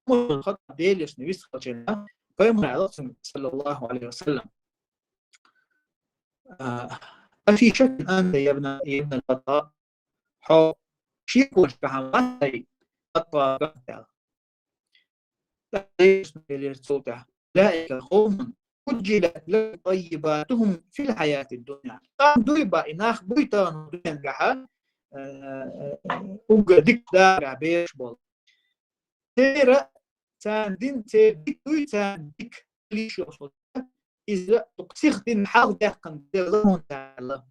Умар ибн Хаттаб, Делан Элчанна вистхилчийнахь, пайхамара аьлла цуьнга, саллаллаху Ӏалайхи ва саллам: «А, أفي شك أنت يا ابن، يا ابن الخطاب؟» Хьо шеконаш тӀехь вац хьайн, Хаттаб, аьлла. ТӀаккха Делан Элчано элира цул тӀаьхьа: «أولئك قوم عجلت لهم طيباتهم في الحياة الدنيا». Къам дуй бан и нах буй тахана дуьнен тӀехь, э, уггар дика дахарехь бераш болу. Церан, царна дина, церан дика дуй, царна дика лиш йолуш волу. Иза дукха сиха дина хьалха даьккхина Дела лахьунца аьлла.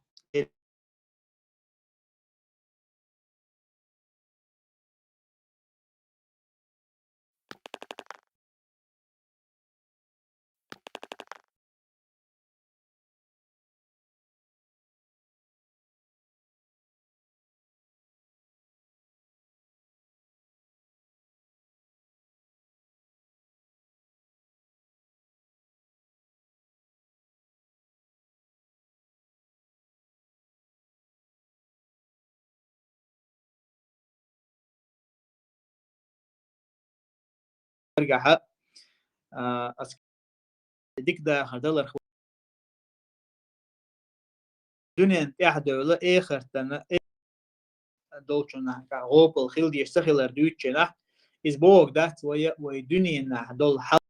Цаьргахьа, а, ас дика дахар далар дуьнен тӀаьхьа девлла, эхартана, э-, долчунна гӀопал хила дезаш ца хилар дуьйцучунна, иза бохург дац вай, вай дуьненахь долу хьал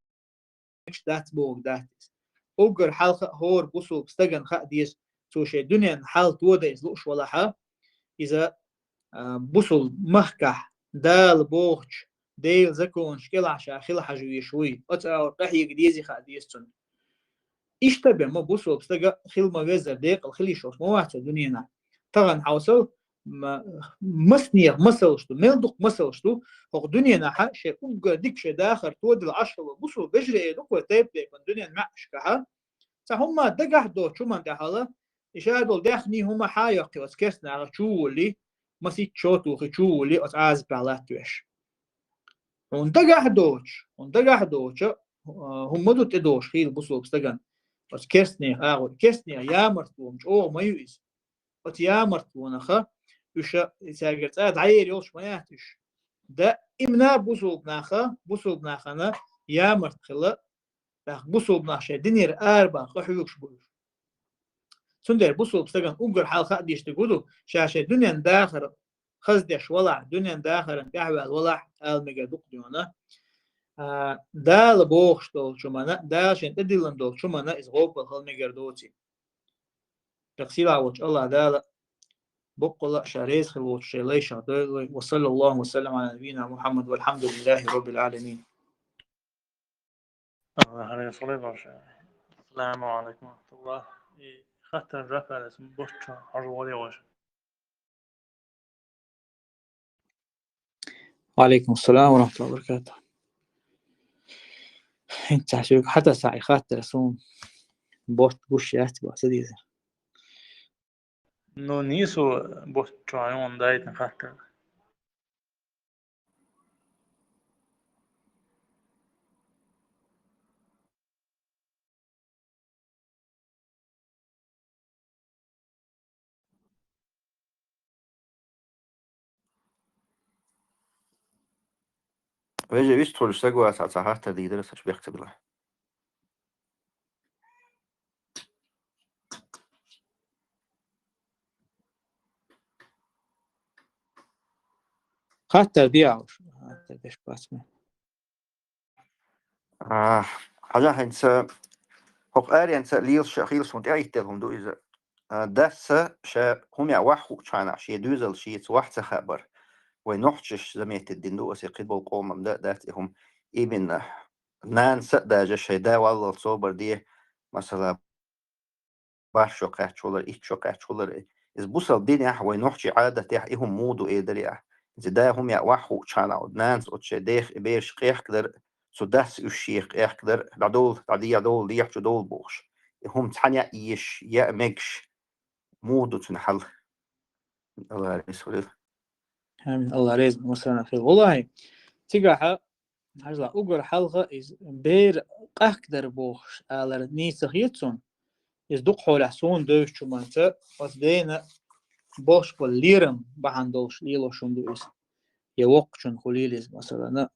дац бохург дац иза. Уггар хьалха а хӀора бусулба стагана хаа деза, цо шайн дуьненан хьал тодан иза лууш валахьа, иза, а, бусулба махкахь Дала бохучу Делан законаш кӀелахь ша хила хьажа везаш вуй. Оцу агӀор къахьега дезий хаа деза цунна. Иштта бен ма бусулба стага хила ма веззара декъала хила йиш йолуш ма вац цо дуьненахь. Тахана хьовсал, ма-, массанхьа масалш ду, мел дукха масалш ду, хӀокху дуьненахьа шайн уггар дика шайн дахар тодала Ӏаш хилла бусулба вежарий ду-кх вай тайп-тайпана дуьненан маьӀӀашкахьа. Цхьа хӀумма дагахь доцучу хӀуманна тӀехь хьала, и ша долу даьхний хӀума хьа а йоккхий оцу керстанаха чу а волий, масийтта шо тухий чу а вули оцу Ӏазапехь латтавеш. Хьуна дагахь доцуш, хьуна дагахь доцуш, а, хӀума ду тӀедогӀуш хийла бусулба стагана. Оцу керстнех агӀор, керстнех ямартло чӀогӀа ма ю иза. Оцу ямартлонах уьш цаьргара цкъа дӀаер йолуш ма яц уьш. Даимна бусулба наха, бусулба нахана ямарт хила, тӀаккха бусулба нах шайн динера арабаха къахьоьгуш бу уьш. Цундела бусулба стагана уггар хьалха а дийш дерг хӀун ду, ша шайн дуьненан дахар хаза деш валахь, дуьненан дахаран тӀаьхьаваьлла валахь, ала мегар ду-кх дуьйна. А, Дала бохуш долчу хӀуманна, Дала шен тӀедиллина долчу хӀуманна иза гӀопал хила мегар доций. Тхан сийлахь волчу АллахӀ Дала боккъала а ша реза хила волчу шайн лайшах дойла вай. Ва саллаллаху ва саллам Ӏала набийина Мухьаммад, валхьамдулиллахи роббил Ӏаламин. Ассаламу алейкум ва рахматуллах. И хаттар жоп аьлла, ас бохучу хьожа варе ваша. Ва алейкум ассалам ва рахматуллахи ва баракатух. ХӀинца шуьга хьатаса и хаттар суна боху гуш яц боху, ца деза. Ну, нийсо бохучу хьайна дайтина хаттар. Вежа вистхуьлуш сагваса цхьа хаттар дийдара, саша бехк ца билла. Хаттар диалуш. Хаттар деш бац ме. А, хьажа хӀинца, хӀокху аренца лелаш хийла суна тӀеӀиттелла хӀума ду иза. А, дас ша хӀума яа ваха хуучхьана, шен доьзал шеца ваха ца хаабар. Вай нохчаша заметить дина ду, аса кхин болу къоман дан а дац и хӀума. Именно, нанас а даже шайн да валлал собар де, масала, барх шо кхаьчча хилар, итт шо кхаьчча хилар. Иза бусалба динехь, вай нохчийн Ӏадатехь и хӀума муха ду эр дара ахь. Иза да хӀума яа ваха хуучхьана, нанас оцу шайн дех и бераш къехкадар, цу дас уьш шех къехкадар, дӀадовла, дӀадехьа довла, дехьа чу довла бохуш. И хӀума цхьаьна яа езаш, яа мегаш, муха ду цуьнан хьал? АллахӀ реза хуьлийла. Амин. АллахӀ реза, массарна хир. ВаллахӀи, цигахьа, хьажал, уггар хьалха иза бер къахкадар бохуш алар нийса хета суна. Иза дукха хьолахь суна девзачу хӀуманца, оцу дена болуш болу лерам бахьана долуш лелош хӀума ду иза. Я воккхачун хуьлийла иза, масалана,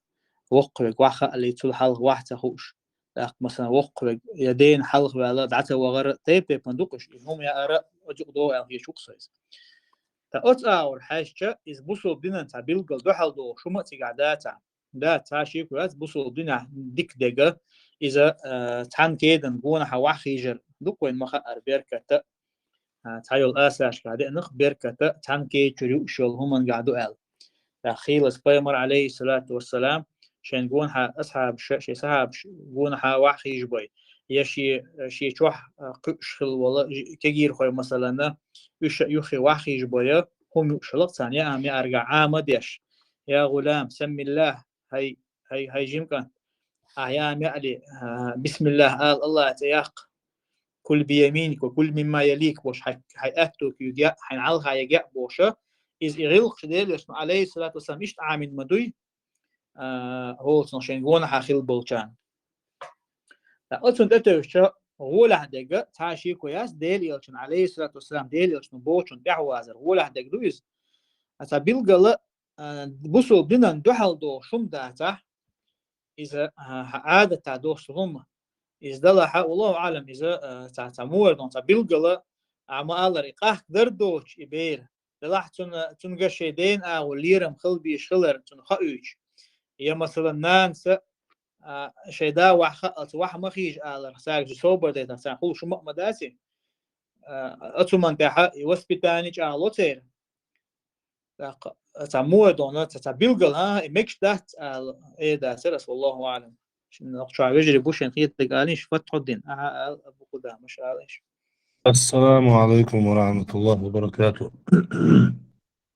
воккха верг ваха хаале, цул хьалха ваха ца хууш. ТӀаккха, масалан, воккха верг я дена хьалха ваьлла, дӀа ца вахара, тайп-тайпана ду-кх уьш, и хӀума яара, оцу юкъа догӀу аьлла хеташ ву-кх со иза. Ткъа оцу агӀор хьаьжча, иза бусалба динан цхьа билггал дуьхьал догӀуш хӀума а цигахь дацахь. Да, цхьа шеко яц, бусалба динехь дика дерг, иза, а, цхьана кедан гонахьа ваха хьийжар ду-кх вайна ма-хаъара беркат а, а, цхьа йолу асаршкахь деанах беркат а, цхьана кеда чуьра юуш йолу хӀуманехь ду аьлла. ТӀаккха хийлаза пайхамар, алейхиссалату вассалам, шайн гонахьа асхьабаш, шайн сахьабаш гонахьа ваха хьийжабой, я шен, шен чохь, а, кхуьуш хилла волу кегийрхой, масалана, уьш а юххе ваха хьийжабой, хӀума юуш хилла-кх царна, я ам яарга Ӏама а деш: «Я гӀулам, саммиллах, хӀай, хӀай, хӀай жима кӀант, ахьа я ам яале, а, бисмиллах ала, АллахӀан цӀе яккха. Кул бияминик ва кул мимма ялик», бохуш, хьайн, хьайн аьтту куьйга яа, хьайн хьалха яга яа бохуш, иза и гӀиллакхаш Делан элчано, алейхиссалату вассалам, иштта Ӏамийна ма дуй, а, хӀоллацунах шайн гонахьа хилла болчарна. ТӀаккха оцунна тӀетевжча, гӀолехь дерг, цхьа шеко яц, Делан элчанна, алейхиссалату вассалам, Делан элчано бохучунна тӀаьхьавазар, гӀолехь дерг ду иза. Ткъа цхьа билггала, а, бусалба динан дуьхьал догӀуш хӀума дацахь, иза, а, хьан Ӏадатехь долуш хӀума. Иза далахь, валлаху аӀлам, иза, а, цхьа, цхьа муха ду, цхьа билггала, а, ма-аллара, и къахкадар доцуш и бер. Делахь цунна, цуьнга шайн дена агӀор лерам хила безаш хилар цунна хоуьйтуш. Я, масалан, нанас а, а, шайн да ваха хаалц, ваха ма хьийжа алар, цаьрга собар дайтар, царна хуьлуш хӀума а ма даций. А, оцу хӀуманна тӀехь и воспитание чӀагӀло церан. ТӀаккха цхьа муха ду, цхьа, цхьа билггала, хӀа, и мегаш дац ала эр дацара ас, валлаху аӀлам. Шуна нохчо вежарий бу, шайна хетарг алийша, Фатхьуддин, ахьа ала, Абу Къудамаш ала иша. Ассаламу алейкум ва рахматуллахи ва баракатух.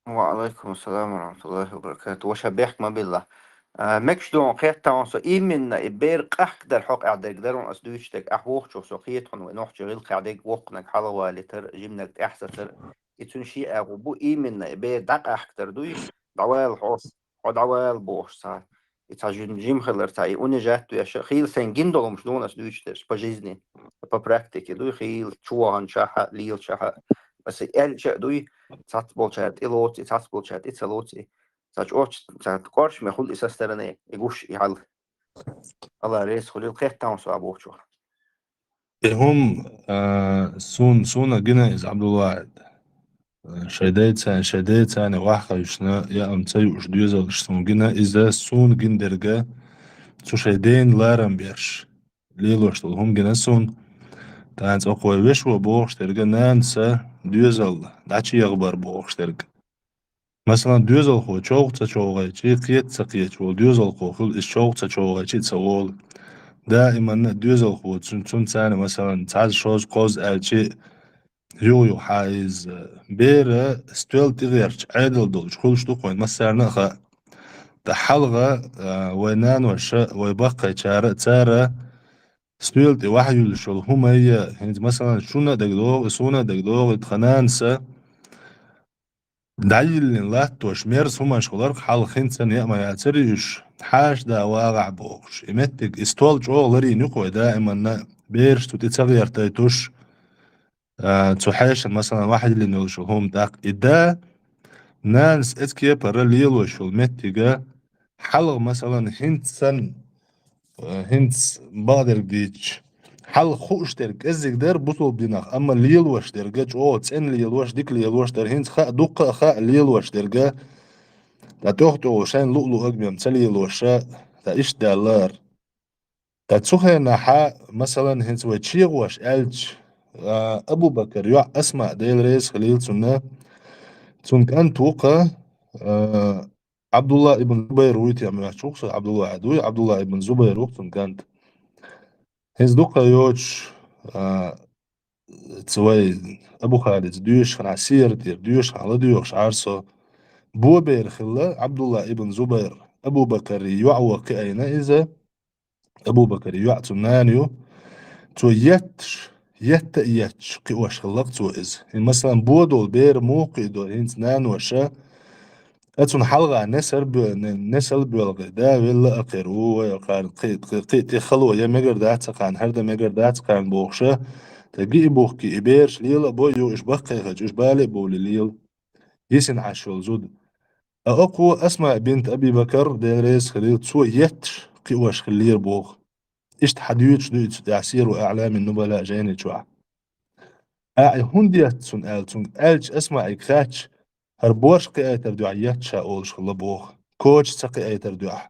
Ва алейкум ассалам ва рахматуллахи ва баракатух. Ваша бехк ма билла. А, мегаш ду хьуна, кхетта со, именно и бер къахкадар хьокъехь дерг дара хьуна ас дуьйцуш дерг. Ахь вохучух со кхета хьуна, вай нохчийн гӀиллакхехь дерг, воккханиг хьалавалийтар, жиманиг тӀаьхьасацар. И цуьнан шен агӀо бу именно и бер дӀакъахкар дуй, дӀавала хьо, хьо дӀавала бохуш цхьа. И цхьа жим, жим хилар цхьа, и унижать веш, хийла сайн гина долу хӀумаш дуна ас дуьйцуш дерш, по жизни, по практике дуй, хийла чу ваханчохь а, лелачохь а. Аса аьлча а дуй, цхьацца болчара тӀе лоцу и, цхьацца болчара тӀе ца лоцу и. Цхьа чӀогӀа, цхьа къорш мехула и со стороны, и гуш, и хьал. Алла реза хуьлийла, кхеттам со бохучух. И хӀума, а, сун-, суна гина иза, Абдулла. Шайн дайца-, шайн дайцани ваххайшна, я ам ца юуш доьзалш суна гина иза, суна гина дерга, цу шайн ден ларам беш, лелош долу хӀума гина суна. Тан цӀа кхой вешо бохуш дерга, нанаса доьзал дӀачегӀабар бохуш дерга. Масалан, доьзалхо човха ца човхайчи, кхета ца кхеташ волу доьзалхо хуьлу, иза човха ца човхайчи а ца волу. Даиманна а доьзалхо цун-, цунцарна, масалан, цхьазза, шозза, кхозза аьлчи, юха-юха хьан иза бера стоьла тӀе гӀерташ Ӏедал долуш хуьлуш ду-кх вайн массарна а хаьа. Ткъа хьалха, а, вай наноша, вай баккхайчара а, цара стоьла тӀе вахьа юьллуш йолу хӀумай, хӀинца, масалан, шуна а дагадогӀу, суна а дагадогӀу, тхан нанаса дӀайиллина латтош мерза хӀумаш хиларх, хьалха хӀинца санна яа ма яцара уьш, хьаша да вагӀахь бохуш. И меттиг, и стол чӀогӀа ларийна ю-кх вай даиманна, бераш цу тӀе ца гӀертайтуш, а, цу хьешана, масалан, вахьа йиллина йолуш йолу хӀума. ТӀаккха и да, нанас эцу кепара лелош йолу меттига, хьалха, масалан, хӀинца санна, э, хӀинца бакъдерг дийцича, хьалха хууш дерг кӀеззиг дара бусалба динах, амма лелош дерга, чӀогӀа цӀена лелош, дика лелош дара, хӀинца хаьа, дуккха а хаьа лелош дерга, ткъа тӀехь-тӀехула шайна луъ-луъург мем ца лелоша, ткъа иштта даьллара. Ткъа цу хенахьа, масалан, хӀинца вай чегӀош аьлча, а, Абу-Бакар йоӀ Асмаъ, Дела реза хилийла цунна, цуьнан кӀант ву-кха, а, Ӏабдулла ибн Зубайр вуй те моьттуш ву-кх со, Ӏабдулла дуй, Ӏабдулла ибн Зубайр ву-кх цуьнан кӀант. ХӀинца дуккха йоцуш, а, цу вай Абу Халида доьшуш хилахь, сийар тӀера доьшуш хилахь, ладоьгӀуш Ӏара со. Бобер хилла Ӏабдулла ибн Зубайр, Абу-Бакаран йоӀ ваха кхиийна иза, Абу-Бакаран йоӀ цуьнан нана ю. Цо етташ, етта а етташ кхиош хилла-кх цо иза. И, масалан, бо долу бер муха кхиадо хӀинца наноша, ткъа цунна хьалха несар боь-, не-, несал боьлхий, да велла а кхер ву, вай кхарна кхи-, кхи-, кхин а тӀе хало я мегар дац, кхарна хӀара дан мегар дац, кхарна бохуша, ткъа гиъ бухкий и бераш лела а бой, юха уьш баккхий хилча, уьш бале а бовлий лела. Йисина Ӏаш йолу зуда. А окхо Асмаъ бинт Аби Бакар, Дела реза хилийла, цо етташ кхиош хиллера боху. Иштта хьадуьйцуш ду иза цу тӀехь Сиру АӀламин Нубала жайни чохь. А, и хӀунда етта цунна аьлла, цуьнга аьлча Асмаъига хаьттича, хӀара борш кхиайтар дуьхьа етта ша олуш хилла боху. Коча ца кхиайтар дуьхьа.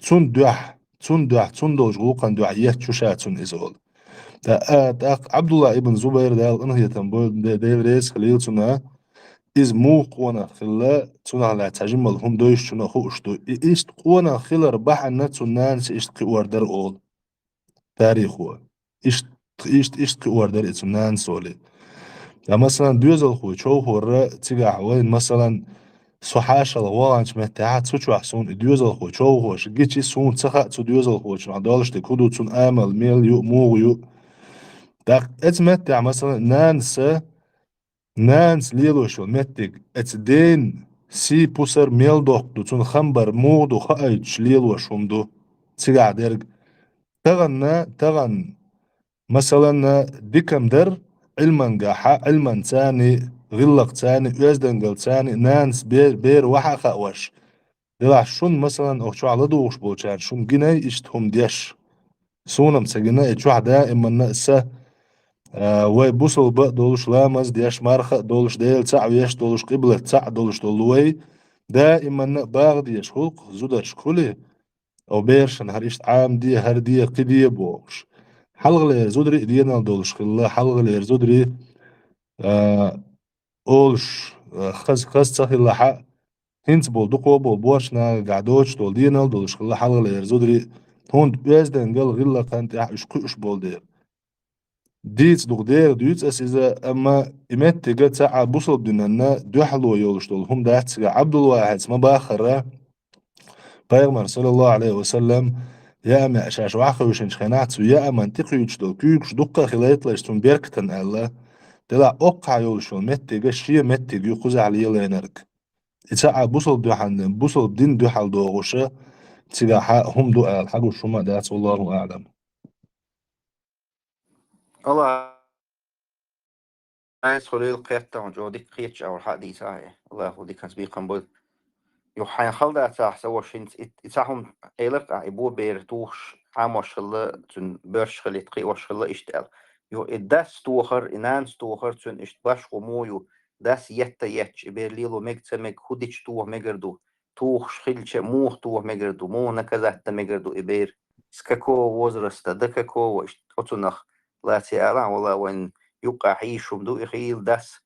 Цунна дуьхьа, цунна дуьхьа, цунна долчу гӀуллакхана дуьхьа етта шу ша цунна иза олу. Та-, а, тӀаккха Ӏабдулла ибн Зубайр, Дала къинхетам бойла, Де-, Дела реза хилийла цунна, иза муха къонах хилла, цунах лаьцна цхьа жимма хӀума дойшучунна хууш ду. И иштта къонах хилар бахьана цунна нанас иштта кхиор дара олу тарихо. Иштта, иштта, иштта кхиор дара и цунна нанас олий. Ткъа, масалан, доьзалхо човхорра цигахь вайн, масалан, со хьашалла ваханчу меттехь, цу чохь суна и доьзалхо човхош гичи, суна ца хаьа цу доьзалхочунах долуш дерг хӀун ду, цуьнан амал мел ю, муха ю. ТӀаккха эцу меттехь, масалан, нанаса, нанас лелош йолу меттиг, эцу ден сий-пусар мел доккха ду, цуьнан хам бар муха ду хаийтуш лелош хӀума ду цигахь дерг. Тахана, тахана, масалан, дика-м дара Ӏилмангахьа, Ӏилманцани, гӀиллакхцани, оьздангаллацани нанас бе-, бер вахьа а хаош. Делахь шуна, масалан, оху чохь ладугӀуш болчарна шуна гинай иштта хӀума деш. Суна-м ца гина, и чохь даиманна а са, а, вай бусалба а долуш, ламаз а деш, марха а долуш, Дела цхьаъ веш долуш, къиблат цхьаъ долуш долу вай, даиманна а багӀа дезаш хуьлу-кх зударшка хуьлий, оха берашна хӀара иштта Ӏамаде, хӀара де, кхин де бохуш. Хьалхалера зударий а денал долуш хилла, хьалхалера зударий, а, олуш, а, хаза, хаза ца хилла хьа, хӀинца болу дукхо а болу борш нагагахь доцуш долу денал долуш хилла хьалхалера зударий, хӀунда оьздангалла гӀиллакхан тӀехь уьш кхуьуш болу дела. Дийца дукха дера дуьйцу ас иза, амма и меттига цхьа а бусалба динанна дуьхьало йолуш долу хӀума дац цигахь. Ӏабдулвахьица ма баххара, Пайхамар, саллаллаху Ӏалайхи ва саллам, яа меа шаьш вахьахуьйшинчу хенахь, цу яаман тӀекхуьйтуш долу куьйгаш дуккха а хилайталаш цунна беркатан аьлла. Делахь оккхахьа йолуш йолу меттиг шен меттиг ю кхузахь лелийнарг. И ца а бусалба дуьхьал, бусалба дин дуьхьал догӀуша, цигахь хӀума ду ала хьагуш хӀума а дац, валлаху аӀлам. Алла Айса хуьлийла кхеттахь, чӀогӀа дика кхеташ агӀор хьа а дийца ахьа. Аллахо диканца бекхам бойла. Юха хьайна хала дацахь, сан ваша, хӀинца и, и цхьа хӀума элира-кх ахь, и бо бер тухуш, хьамош хилла, цуьнан боьрша хилийта, кхиош хилла, иштта аьлла. Юха и дас тохар, и нанас тохар цуьнан иштта башхо муха ю, дас етта етташ, и бер лело мега ца мега, хӀун дича тоха мегар ду, тухуш хилча, муха тоха мегар ду, муха наказать дан мегар ду и бер, с какого возраста, до какого, иштта оцунах лаций алахь, вала вайн юккъахь хьийзаш хӀума ду, и хийла дас,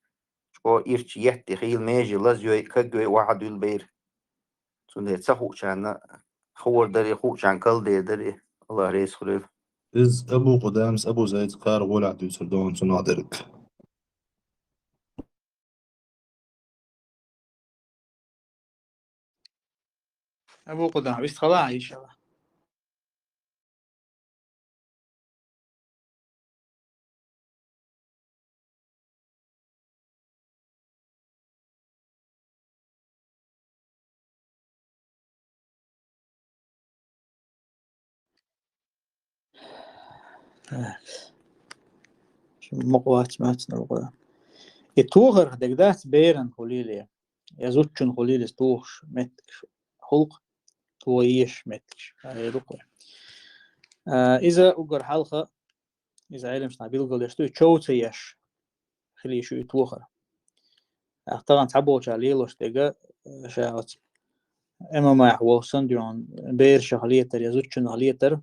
чӀогӀа ирча етта, и хийла меже лазайой, кагйой, охьа дуьллу бер. Цундела ца хуучарна хуур дарий, хуучарна калдер дарий, Алла реза хуьлийла. Иза Абу Къудамас Абу Зайд кхара гӀолехь дуьйцур ду хьуна цунах дерг. Абу Къудам, вистхила, иншалла. Так. Шу мукъа вац, мац, наб гӀо. И тохарх дерг дац беран хуьлийла, я зудчун хуьлийла иза тухуш меттигаш, хӀуллакх тоха езаш меттигаш. Ай, дукха. А, иза уггар хьалха, иза Ӏеламнаха билгалдеш ду, и чов ца еш хила йиш ю и тохар. Ахь тахана цхьаболчара лелош дерг, ша оцу ММА-хь волуш санна дуьйна, берашах летар я зудчунах летар,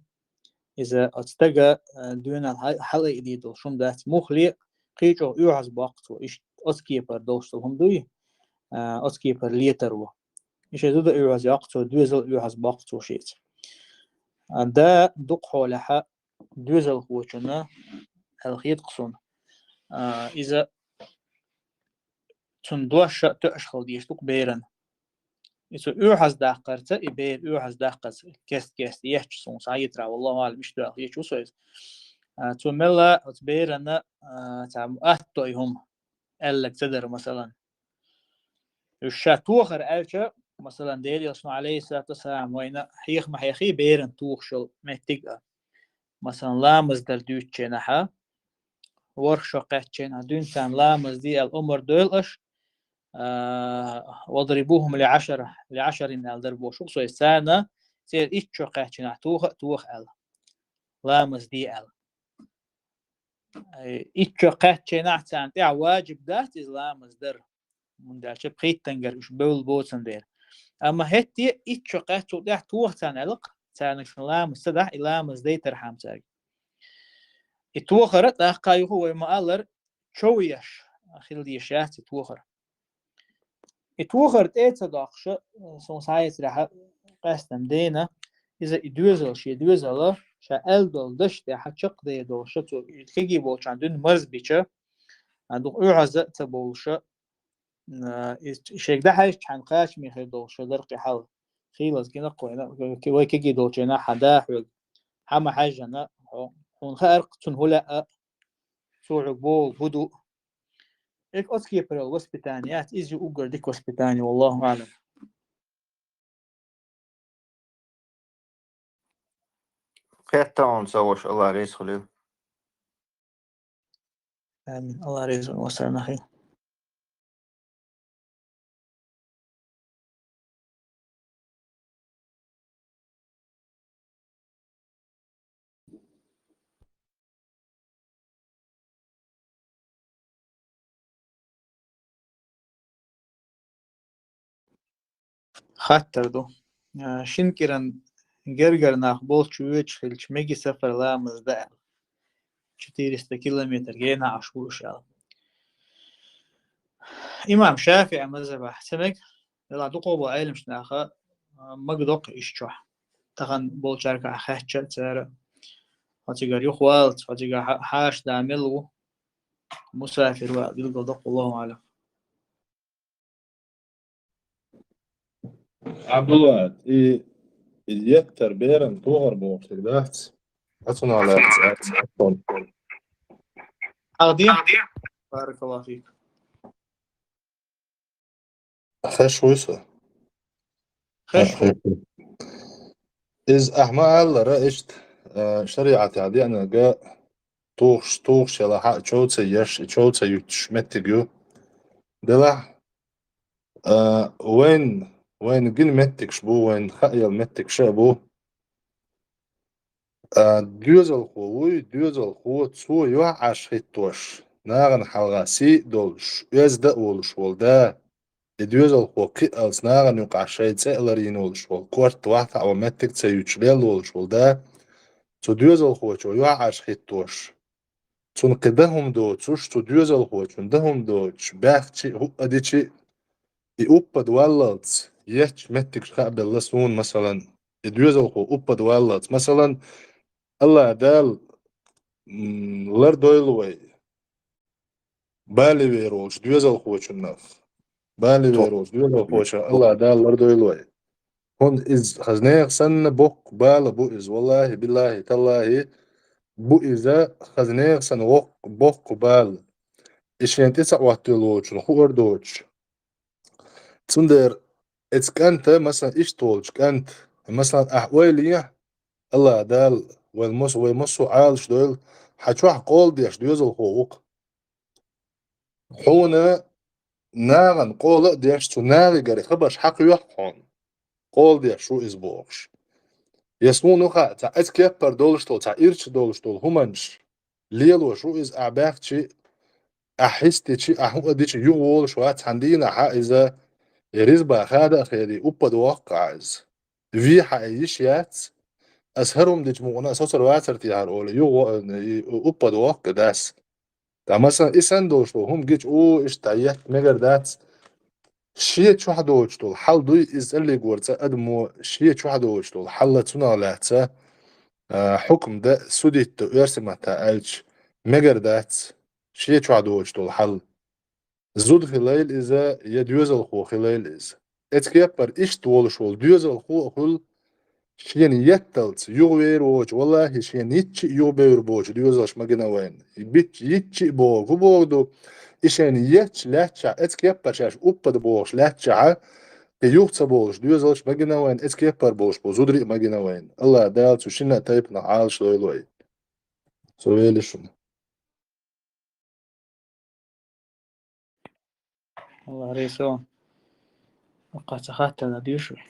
иза оцу стага, а, доьналла хьа-, хьалаайдийр долуш хӀума дац. Муххале а кхин чӀогӀа оьгӀаз боккху цо, иштта оцу кепара долуш долу хӀума дуй, а, оцу кепара летар ву. И шен зуда оьгӀаз йоккху цо, доьзал оьгӀаз боккху цо шеца. А, да дукха хьолехьа доьзалхочунна аьлла хета-кх суна. А, иза цунна дош а тоьаш хила дезаш ду-кх беран. И цо оьгӀаздаккхарца, и бер оьгӀаздаккхарца, кест-кеста етташ суна схьахетарехь, валлаху аӀлам, иштта доьлхуш хеташ ву со иза. А, цо мелла оцу берана, а, цхьа атто и хӀума аьлларг ца дара, масалан. Уьш ша тохар аьлча, масалан, Делан Элчано, Ӏалайхиссалату вассалам, вайна хьеха ма хьехий беран тухуш йолу меттиг а. Масалан, ламаз дар дуьйцучу хенахь, ворхӀ шо кхаьччу хенахь дуьйна царна ламаз де аьлла омра дойла аша, а, «Вадрибухум ли Ӏашар, ли Ӏашарин» аьлла дара бохуш ву со иза. Царна церан итт шо кхаьччу хенахь тоха а тоха аьлла, ламаз де аьлла. Э, итт шо кхаьччу хенахь царна тӀехь ваджиб дац иза ламаз дар, хӀунда аьлча пхийттангара уьш бевлла боцун дела. Амма хӀетте а итт шо кхаьччул тӀаьхьа тоха царна аьлла-кх, царниг сан ламаз ца дахь, и ламаз дайтархьама цаьрга. И тохар а тӀаккха юха вай ма-аллара чов еш хила дезаш яц и тохар. И тохар тӀе а ца доккхуша, суна схьаэцарехь къаьстина дена, иза и доьзал, шен доьзал, ша аьлла долу дашна тӀехь чекхдер долуша, цо кегий болчарна дуьйна марзбича, а, дукха оьгӀаз а ца бовлуша, а, иза шега дӀахьаьжча хьайна кхачаме хир долуша дара кхин хьал. Хийлаза гина-кх вайна, вай кегий долчу хенахь хьан да хьоьга, хьан ма хьаьжжина, хьо, хьуна хаарх цунна хӀун лаьа, цо хьоьга бохург хӀун ду. Эк оцу кепара йолу воспитание яц, иза ю уггар дика воспитание, валлаху аӀлам. Кхетта хьуна, сан ваша, Алла реза хуьлийла. Амин. Алла реза хуьлийла, вассалам алейкум. Хаттар ду. А, шина кӀиран гергара нах болчу воьдуш хилча, меги сафар ламаз дан аьлла. Четыреста километр гена Ӏаш ву уьш аьлла. Имам ШафиӀи мазхабахь ца мега, делахь дукхахболу Ӏеламчу наха, а, мага доккху иш чохь. Тахана болчаьрга ахь хаьттича а цара, хьо цигара юхавалац, хьо цигара хьа-, хьаша да мел ву, мусафир ву аьлла билгал доккху, Аллаху аӀлам. Абдулла, и, и еттар беран тохар бохург дац? Ацуна лаьцна, ацуна. Хьалха де? Баракаллаху фик. Хеш вуй со? Хеш. Хеш вуй. Иза ахьа ма аллара, иштта, а, шариӀатехь деанарг тухуш, тухуш ялахь а, чов ца еш, чов ца юьтуш меттиг ю. Делахь, а, вайн, вайна гина меттигаш бу, вайна хаа йолу меттигаш а бу. А, доьзалхо вуй, доьзалхо, цо юьхьӀаьржа хӀиттош, нахана хьалха сий а долуш, оьзда а волуш волу да, и доьзалхо кхиалц нахана юкъахь шайн цӀе а ларйина волуш волу, корта вахтахь а ван меттиг а ца юьтуш лелла волуш волу да, цу доьзалхочо юьхьӀаьржа хӀиттош, цунна кхин дан хӀума доцуш, цу доьзалхочунна дан хӀума доцуш, баьхчи а, хӀуъа дичи а, и уппад валлалц етташ меттигаш хаа белла суна, масалан, и доьзалхо уппад валлалц. Масалан, Аллах Дала, м, лардойла вай, бале вер волчу доьзалхочунах. Бале вер волчу доьзалхочунах Аллах Дала лардойла вай. ХӀунда иза хаза нехан санна боккха бала бу иза, валлахи, биллахи, таллахи, бу иза хаза нехан санна воккха, боккха бала. И шен тӀе ца Ӏоттийла волчунна хуур доцуш. Цундела эцу кӀанта, масалан, иштта волчу кӀанта, масалан, ахь ойла ехьа, Аллах Дала вай массо-, вай массо а Ӏалаш дойла, хьан чохь къола деш доьзалхо ву-кх. Хьуна нахана къола а деш, цу нахе гара хабарш хьакхоьхьу хьуна, къола деш ву иза бохуш. Я суна хаьа, цхьа эцу кеппара долуш долу, цхьа ирча долуш долу хӀуманаш лелош ву иза, ахь баьхчи, ахь хьистичи, ахь хӀуъа дичи юха волуш вац, цхьана дийнахь а иза, я ризба хада а хедий, уппад воккху ахь иза. Вехьа а йиш яц, ас хӀара хӀума дича мукъана а соцур вацара техьара олий, юха во-, и уппад воккху дас. Ткъа, масалан, и санна долуш долу хӀума гича, у, иштта етта мегар дац. Шен чохь доцуш долу хьал дуй, иза цӀаллиг вара цкъа адамо, шен чохь доцуш долу хьал цунах лаьцна, а, хьукам дан, судить дан, оьрсийн маттахь аьлча, мегар дац, шен чохь доцуш долу хьал. Зуда хилийла иза, я доьзалхо хилийла иза. Эцу кеппара иштта волуш волу доьзалхо а хуьлу, шена етталц юхавер воцу, валлахи, шена йитчи а юхабевр боцу доьзалш ма гина вайна. И битча йитчи а боху, хӀун боху ду, и шена етташ лаьттачахь, эцу кеппара шаьш уппада бохуш лаьттачахь, и юха ца бохуш доьзалш ма гина вайна, эцу кеппара болуш бу зударий а ма гина вайна. Аллах Дала цу шинна а тайпанах Ӏалаш дойла вай. Со велиш ву. Аллах реза хуьлда. Ваккха цхьа хаттар дӀадоьшу вай.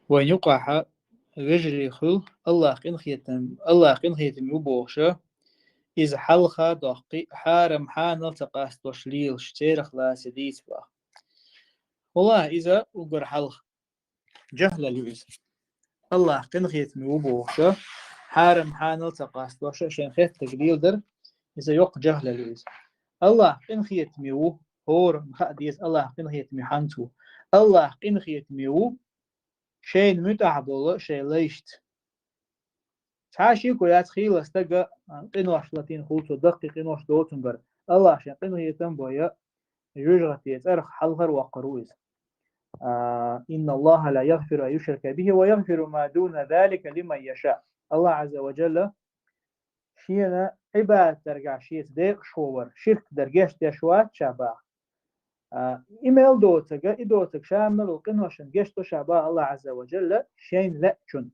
Вайн юкъахь вежарий хуьлу, Аллах къинхетам-, Аллах къинхетаме ву бохуш, иза хьалха доккхий, хьарам хьанал ца къастош лелаш, церах лаьцна дийца боху. Валлахи, иза уггар хьалха. ЖахӀлал ю иза. Аллах къинхетаме ву бохуш, хьарам хьанал ца къастош, шайн хеттарг леладар, иза йоккха жахӀлал ю иза. Аллах къинхетаме ву, хӀора хаа деза Аллах къинхетаме хьанца ву. Аллах къинхетаме ву шайна муьтӀахь болу шайн лайшца. Цхьа а шеко яц, хийла стага, а, къинош латийна хуьлу, цо даккхий къинош доцунгара. Аллах шен къинхетам бан, жоьжахатин цӀарах хьалхара воккхур ву иза. А, «Инна Аллаха ла ягъфиру ан юшрака бихи ва ягъфиру ма дуна залика лиман яша». Аллах Азза ва Джалла шена Ӏибадат даргахь шеца декъашхо вар, ширк дар гечдеш вац ша боху. А, и мел доцург, и доцург ша мел долу къиношна гечдо ша боху Аллах Азза ва Джалла шайна лаьачунна.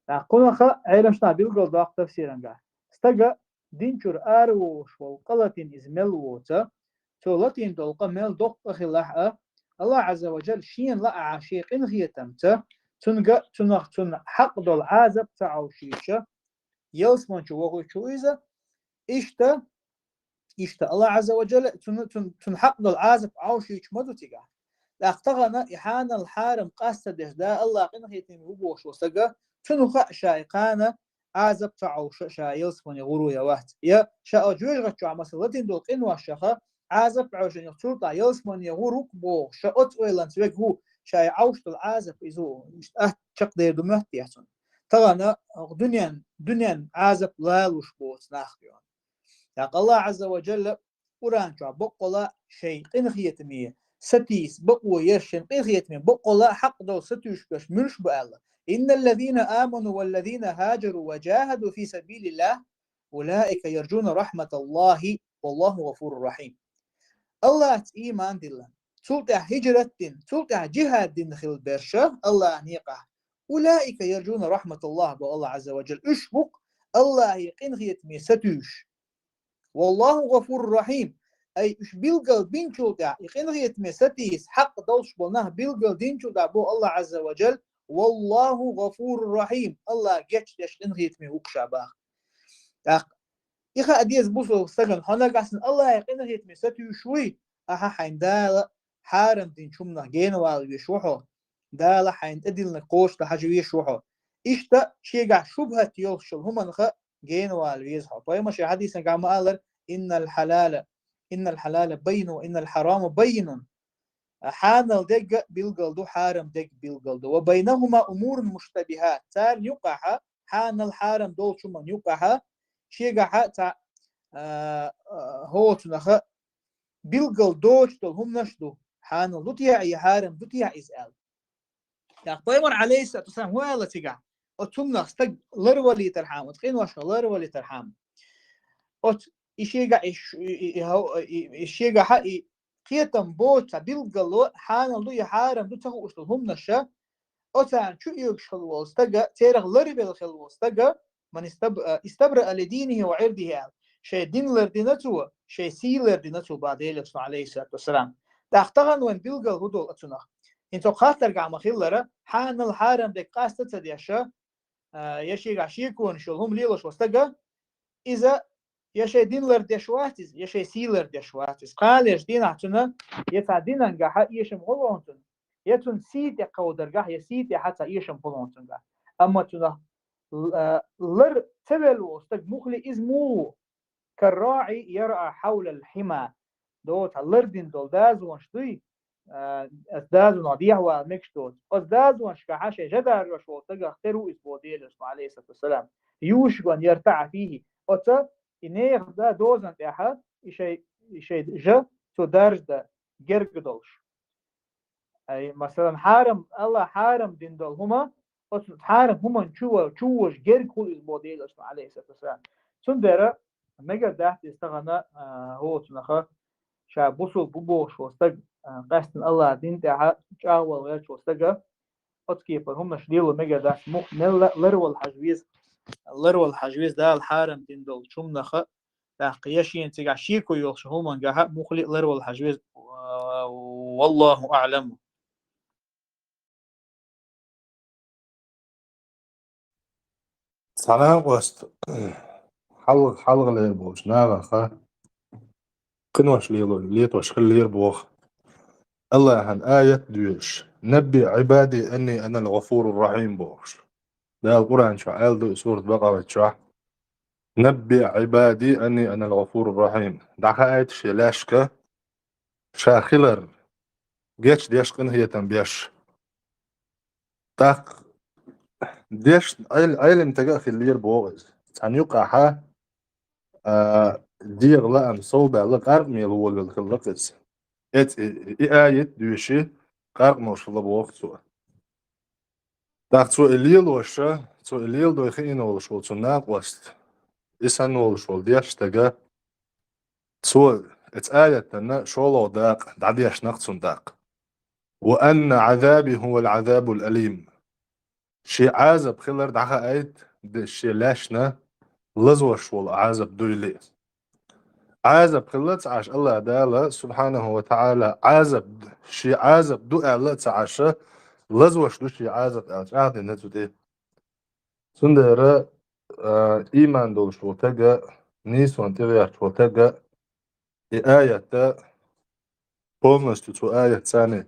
ТӀаккха кхунах Ӏеламнаха билгалдоккху тафсирангахь. Стага дин чуьра араволуш волу къа латийна иза мел воцу, цо латийна долу къа мел доккха къа хилахь а, Аллах Азза ва Джалла шена лаахь шен къинхетамца, цуьнга, цунах цунна хьакъ долу Ӏазап ца Ӏовшийча, ялсамани чу вохуьйтуш ву иза, иштта, иштта Аллах Азза ва Джалла цунна, цунна, цунна хьакъ долу Ӏазап Ӏовшийча ма ду цигахь. ТӀаккха тахана и хьанал хьарам къастадеш да Аллах къинхетаме ву бохуш волу стага, цунна хаьа ша и кхана Ӏазап ца Ӏовша ша ялсамани гӀур ву я вац. Я ша оцу жоьжахати чохь масала латийна долу къиношха Ӏазап Ӏовшийна цул тӀаьхьа ялсамани гӀур ву-кх бохуш, ша оцу ойланца вега хӀу, ша и Ӏовш долу Ӏазап иза ву, иштта атта чекхдер ду моьтту цунна. Тахана дуьнен, дуьнен Ӏазап лалуш боцу нах ю. ТӀаккха Аллах Азза ва Джалла Къуръан чохь баккъала шайн къинхетаме сатийса бакъо еш, шайн къинхетаме баккъала хьакъ долу сатуьйсуш берш муьлш бу аьлла. «Инналлазина аману валлазина хаджару ва джахаду фи сабилиллах». أولئك يرجون رحمة الله والله غفور رحيم. Аллахьаца иман дилла, цул тӀаьхьа хӀижрат дина, цул тӀаьхьа джихӀад дина хилла берш Аллахьан некъахь, أولئك يرجون رحمة الله боху Аллахь Ӏазза ва Джалла. Уьш бу-кх Аллахьан къинхетаме сатуьйсуш. والله غفور رحيم. Ай, уьш билгал бинчул тӀаьхьа, и къинхетаме сатийса хьакъ долуш болу нах билгал динчул тӀаьхьа боху Аллахь Ӏазза ва Джалла: والله غفور رحيم. Аллахь гечдеш, къинхетаме ву-кх ша боху. ТӀаккха и хаа деза бусулба стагана, хьо нагахь санна Аллахьан къинхетаме сатуьйсуш вуй, ахьа хьайна Дала хьарам динчу хӀуманах генавала везаш ву хьо, Дала хьайна тӀедиллинарг кхочушдан хьажа везаш ву хьо. Иштта шегахь шубхӀат йолуш йолу хӀуманах генавала веза хьо. Пайхамара шен хьадисехь ма-аллара: إن الحلال، إن الحلال بين وإن الحرام بين. Хьанал дерг билгал ду, хьарам дерг билгал ду. وبينهما أمور مشتبهات. Царна юкъахь, хьанал, хьарам долчу хӀуманна юкъахь, шегахь цхьа, а, а, хӀоцунах билгал доцуш долу хӀуманаш ду. Хьанал ду техьа я хьарам ду техьа иза аьлла. ТӀаккха пайхамара, Ӏалайхиссалату вассалам, хӀун аьлла цигахь? Оцу хӀуманах стаг ларвалийтархьама, оцу къиношах ларвалийтархьама, оцу и шегахь и ш-, и, и, и, хӀо-, и, и шегахь и кхетам боцу цхьа билгало, хьанал ду я хьарам ду ца хууш долу хӀуманаш, оцарна чу оьгуш хилла волу стага, церах ларвелла хилла волу стага, من استب-، استبرأ لدينه وعرضه аьлла. Шайн дин лардина цо, шайн сий лардина цо боху Делан Элчано, Ӏалайхиссалату вассалам. ТӀаккха тахана вайн билгал хӀун долу оцунах? ХӀинца хӀокху хаттаргахь ма-хиллара, хьанал, хьарам дерг къаста ца деш, а, я шегахь шеконаш йолу хӀума лелош волу стага, иза я шайн дин лардеш вац иза, я шайн сий лардеш вац иза. Кхана лерчу дийнахь цуьнан я цхьа динангахь эшам хуьлу хьуна цуьнан, я цуьнан сий тӀе кховдаргахь, я сий тӀехь цхьа эшам хуьлу хьуна цуьнгахь. Амма цуьнан л-, а, лар ца велла волу стаг муххале иза муха ву? كالراعي يرعى حول الحمى. Доцу хьан лардина долу дозанаш дуй, а, оцу дозанах дехьавала мегаш доцу. Оцу дозанашкахь шайн жа даржош волу стагах тера ву иза боху Делан Элчано, Ӏалайхиссалату вассалам. يوشك أن يرتع فيه. Оцу и нехан да-, дозан тӀехь и шайн, и шайн жа цо даржадан герга долуш. Ай, масалан, хьарам, Аллахь хьарам дина долу хӀума, оцу хьарам хӀуманна чу, чу вожа герга хуьлу иза боху Делан Элчано, Ӏалайхиссалату вассалам. Цундела мегар дац иза тахана, а, хӀоцунах, ша бусулба ву бохуш волу стаг, а, къаьстина Аллахьан дин тӀехь чӀагӀвала гӀерташ волу стага, оцу кепара хӀуманаш лело мегар дац, мух-, мелла а ларвала хьажа веза, ларвала хьажа веза Дала хьарам дина долчу хӀуманах, тӀаккха я шена цигахь шеко йолуш хӀумангахь муххале а ларвала хьажа веза, а, والله أعلم. Цхьа накъост хьалха, хьалхалера болчу нахаха къинош лело, летош хиллера боху. Аллахьан аят доьшуш: نبئ عبادي أني أنا الغفور الرحيم бохуш. Дала Къуръан чохь аьлла ду и сурат Бакъарат чохь: نبئ عبادي أني أنا الغفور الرحيم. ДӀахаийта шен лаьшка, ша хилар гечдеш, къинхетам беш. ТӀаккха дешна Ӏел-, Ӏелам стага а хиллера боху иза. Цхьана юкъахь, а, дегӀан лаам совбаьлла, къаркъамел волавелла хилла-кх иза. Эц-, и, и аят доьший къаркъамел хилла боху цо. ТӀаккха цо и лелоша, цо и леладой хиъна волуш волу цу накъост, и санна волуш волу дешна стага, цо эц аятанна шолгӀа дакъа дӀадешна-кх цунна тӀаккха. وأن عذابي هو العذاب الأليم. Шен Ӏазап хилар дӀахаийта де шен лаьшна лазош волу Ӏазап дуйла. Ӏазап хилла ца Ӏаш, Аллахь Дала, субхьанаху ва таӀала, Ӏазап, шен Ӏазап ду аьлла ца Ӏаш, лазош ду шен Ӏазап аьлла, чӀагӀдина цу тӀе. Цундела, а, ийман долуш волу стага, нийсонан тӀегӀерташ волу стага, и аятта полностью цу аятца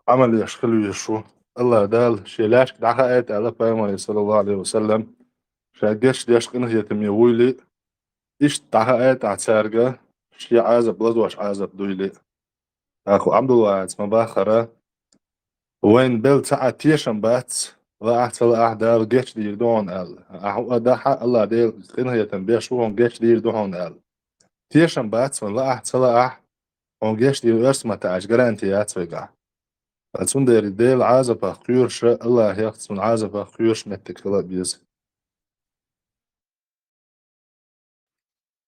Ӏамал еш хила везаш ву. Аллахь Дала шен лаьшка дӀахаийта аьлла пайхамаре, саллаллаху Ӏалайхи ва саллам, ша гечдеш, къинхетаме вуйла, иштта дӀахаийта ахь цаьрга шен Ӏазап лазош Ӏазап дуйла. ТӀаккха Ӏабдулвахьида ма бахара, вайна бел ца Ӏа тешам бац, лаахь а ца лаахь а Дала гечдийр ду хьуна аьлла. Ахьа а дахьа, Аллахь Дела къинхетам беш ву, хьуна гечдийр ду хьуна аьлла. Тешам бац вайна, лаахь а ца лаахь, хьуна гечдийр, оьрсийн маттахь аьлча, гаранти яц вайгахь. Ткъа цундела Делан Ӏазапах кхоьруш, Аллахьах цуьнан Ӏазапах кхоьруш меттиг хила а беза.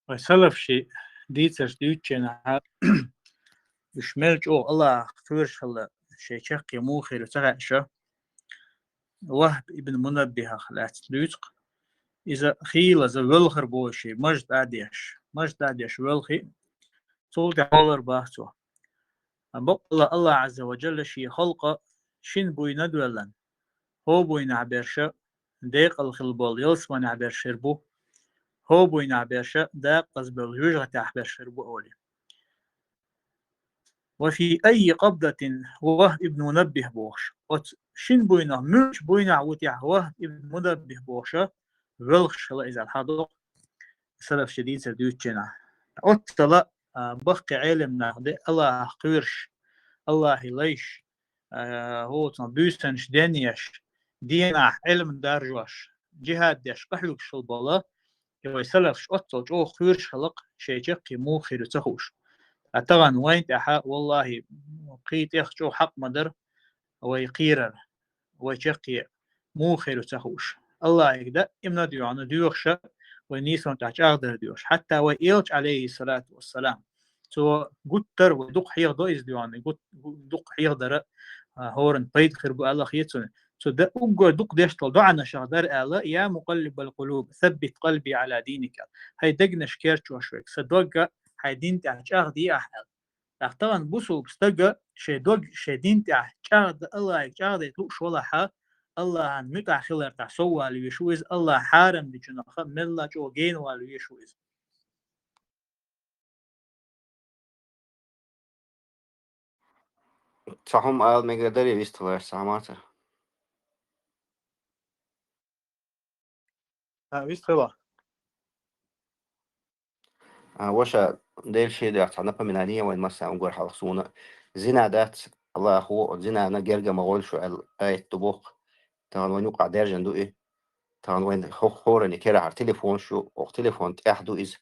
Вай салафаш дийцараш дуьйцучу хенахь, уьш мел чӀогӀа Аллахах кхоьруш хилла, шайн чаккхе муха хир ю ца хаьа. Вахьб ибн Мунаббихах лаьцна дуьйцу-кх. Иза хийлаза воьлхура бохуш, маж тӀе а деш, маж тӀе а деш воьлхий, цул тӀаьхьа валар боху цо. Баккъалла Аллах Ӏазза ва Джалла шен халкъ шина буйна доьллина. ХӀокху буйнахь берш декъала хилла болу ялсаманехь берш хир бу. ХӀокху буйнахь берш дакъазбевлла жоьжахатехь берш хир бу олий. «Ва фи айи къабдатин Вахьб ибн Мунаббих», бохуш. Оцу шина буйнах, муьлхачу буйнахь ву техьа Вахьб ибн Мунаббих бохуша, воьлхуш хилла иза, хьадоккху салафаш дийцар дуьйцучу хенахь. Оццала, а, баккхий Ӏелам нах де Аллахах кхоьруш, Аллахе лайш, а, хӀоцун буьйсанаш денъеш, динехь Ӏилма даржош, джихӀад деш къахьоьгуш хилла болу, и вай салафаш оццал чӀогӀа кхоьруш хилла-кх, шайн чаккхе муха хир ю ца хууш. Ткъа тахана вайна тӀехь, валлахӀи, кхин тӀех чӀогӀа хьакъ ма дара вай кхерар, вай чаккхе муха хир ю ца хууш. Аллахьига даимна доьгӀна доьхуша, вай нийсонан тӀехь чӀагӀдар доьхуш. Хьатта вай элча, Ӏалайхиссалату вассалам, цо гуттар а вай дукха хьехадо иза доьгӀна, гут-, гу-, дукха хьехадара, а, хӀоранна пайда хир бу аьлла хета суна. Цо дан уггар дукха деш долу доӀанашах дара аьлла: «Я мукъаллибал къулуб, саббит къалби Ӏала диник». ХӀай дегнаш керчош верг, сан дог хьайн дин тӀехь чӀагӀде ахь аьлла. ТӀаккха тахана бусулба стага шайн дог шайн дин тӀехь чӀагӀда-, Аллахьига чӀагӀдайта лууш валахьа, Аллахьан муьтӀахь хилар тӀехь соввала везаш ву иза, Аллахьа хьарам дечунах мелла а чӀогӀа генавала везаш ву иза. Цхьа хӀума ала мегар дарий, вистхиларш, цхьа хӀума ца? А, вистхила. А, ваша, Делан шен дуьхьа цхьа напоминание вайн массарна уггар хьалха суна. Зина дац, Аллахо, зинана герга ма гӀойла шу аьлла аят ду боху. Тахана вайн юкъахь даьржина ду и. Тахана вайн хӀокху хӀоранна керахь телефонаш ю, оха телефон тӀехь ду иза.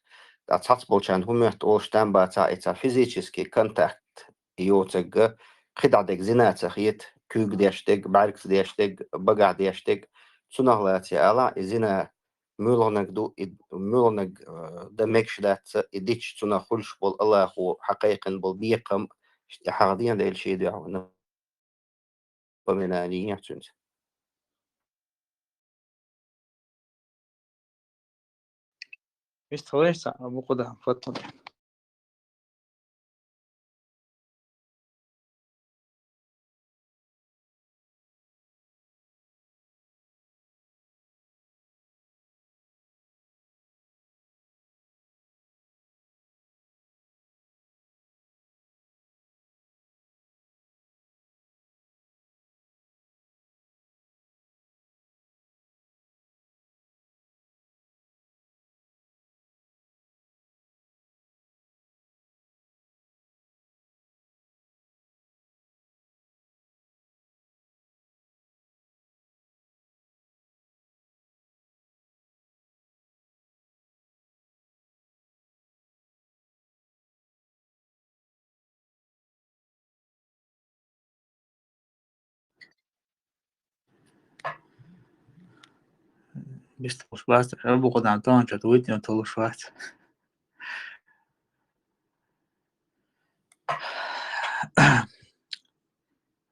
Ткъа цхьацца болчарна хӀун моьтту олуш там бацахь, и цхьа физический контакт йоцург, кхидӀа дерг зина ца хета, куьйга деш дерг, бӀаьргаца деш дерг, багахь деш дерг, цунах лаций ала, и зина муьлханиг ду, и муьлханиг, э, дан мегаш дац, и дича цунах хуьлуш болу Аллахо хьакхайкхина болу бекхам, иштта хьахдина Делан шен дуьхьа вайна. Поминание цуьнца. Вистхиларш, цхьа а бу кху дан фаттал. Бист луш бац, букъа дан тон чат витин толуш вац.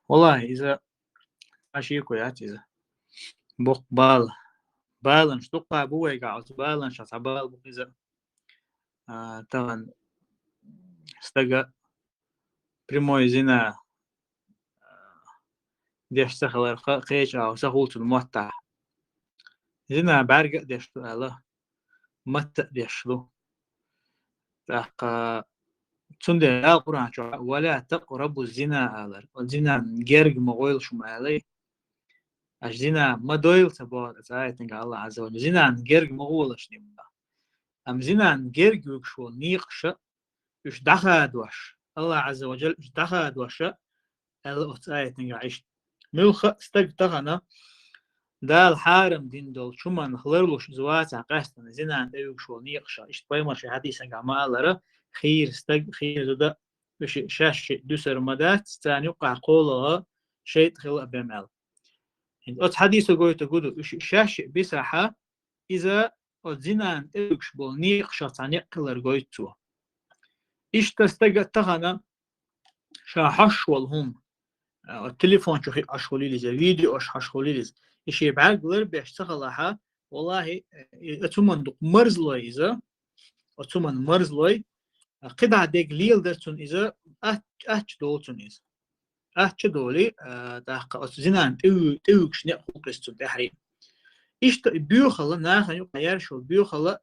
Валлахи, иза ашику яц иза. Букъ бал. Баланаш дукха бу вайга, оцу баланаш цхьа бал бу иза. А, тахана стага прямой зина, а, деш ца хиларх кхеча агӀор са хул цуьнан моттахь. Зина бӀаьрга а деш ду аьлла, матта а деш ду. ТӀаккха цундела аьлла Къуръан чохь: «Ва ла такърабу зина», алар. Оцу зинан герга ма гӀойла шу ма алай. Аша зина ма дойла ца боху цхьа аятанга Аллах Азза ва Джалла. Зинан герга ма гӀолаш дина. Амма зинан герга вуьгуш волу некъаша, уьш дӀахадош, Аллах Азза ва Джалла уьш дӀахадоша, аьлла оцу аятанга иштта. Муьлхха а стаг тахана Дала хьарам дина долчу хӀуманах ларлуш иза вацахь къаьстина зинан тӀе вуьгуш волу некъаша. Иштта пайхамар шен хьадисангахь ма аллара, хийра стаг, хийра зуда, уьш шаьш шиъ дуьсур ма дац, царна юккъахь кхолагӀа шайтӀа хила а бен мел. ХӀинца оцу хьадисо гойтург хӀун ду, уьш шаьш шиъ бисахьа, иза оцу зинан тӀевуьгуш болу некъашах цхьа некъ хилар гойту цо. Иштта стага тахана ша хьош волу хӀума, а, оцу телефон чу хи-, хьош хуьлийла иза, видеош хьош хуьлийла иза. И шен бӀаьрг ларбеш ца халахьа, валлахӀи, и, оцу хӀуманна дукха марзлой иза, оцу хӀуманна марзлой, а, кхидӀа дерг леладар цунна иза, ач-, ачча долу цунна иза. Ачча долий, а, тӀаккха оцу зинан тӀе-, тӀевуьгуш некъ хӀутту иза цунна тӀаьхьарий. Иштта и боьхалла нахана юкъа ярш йолу боьхалла,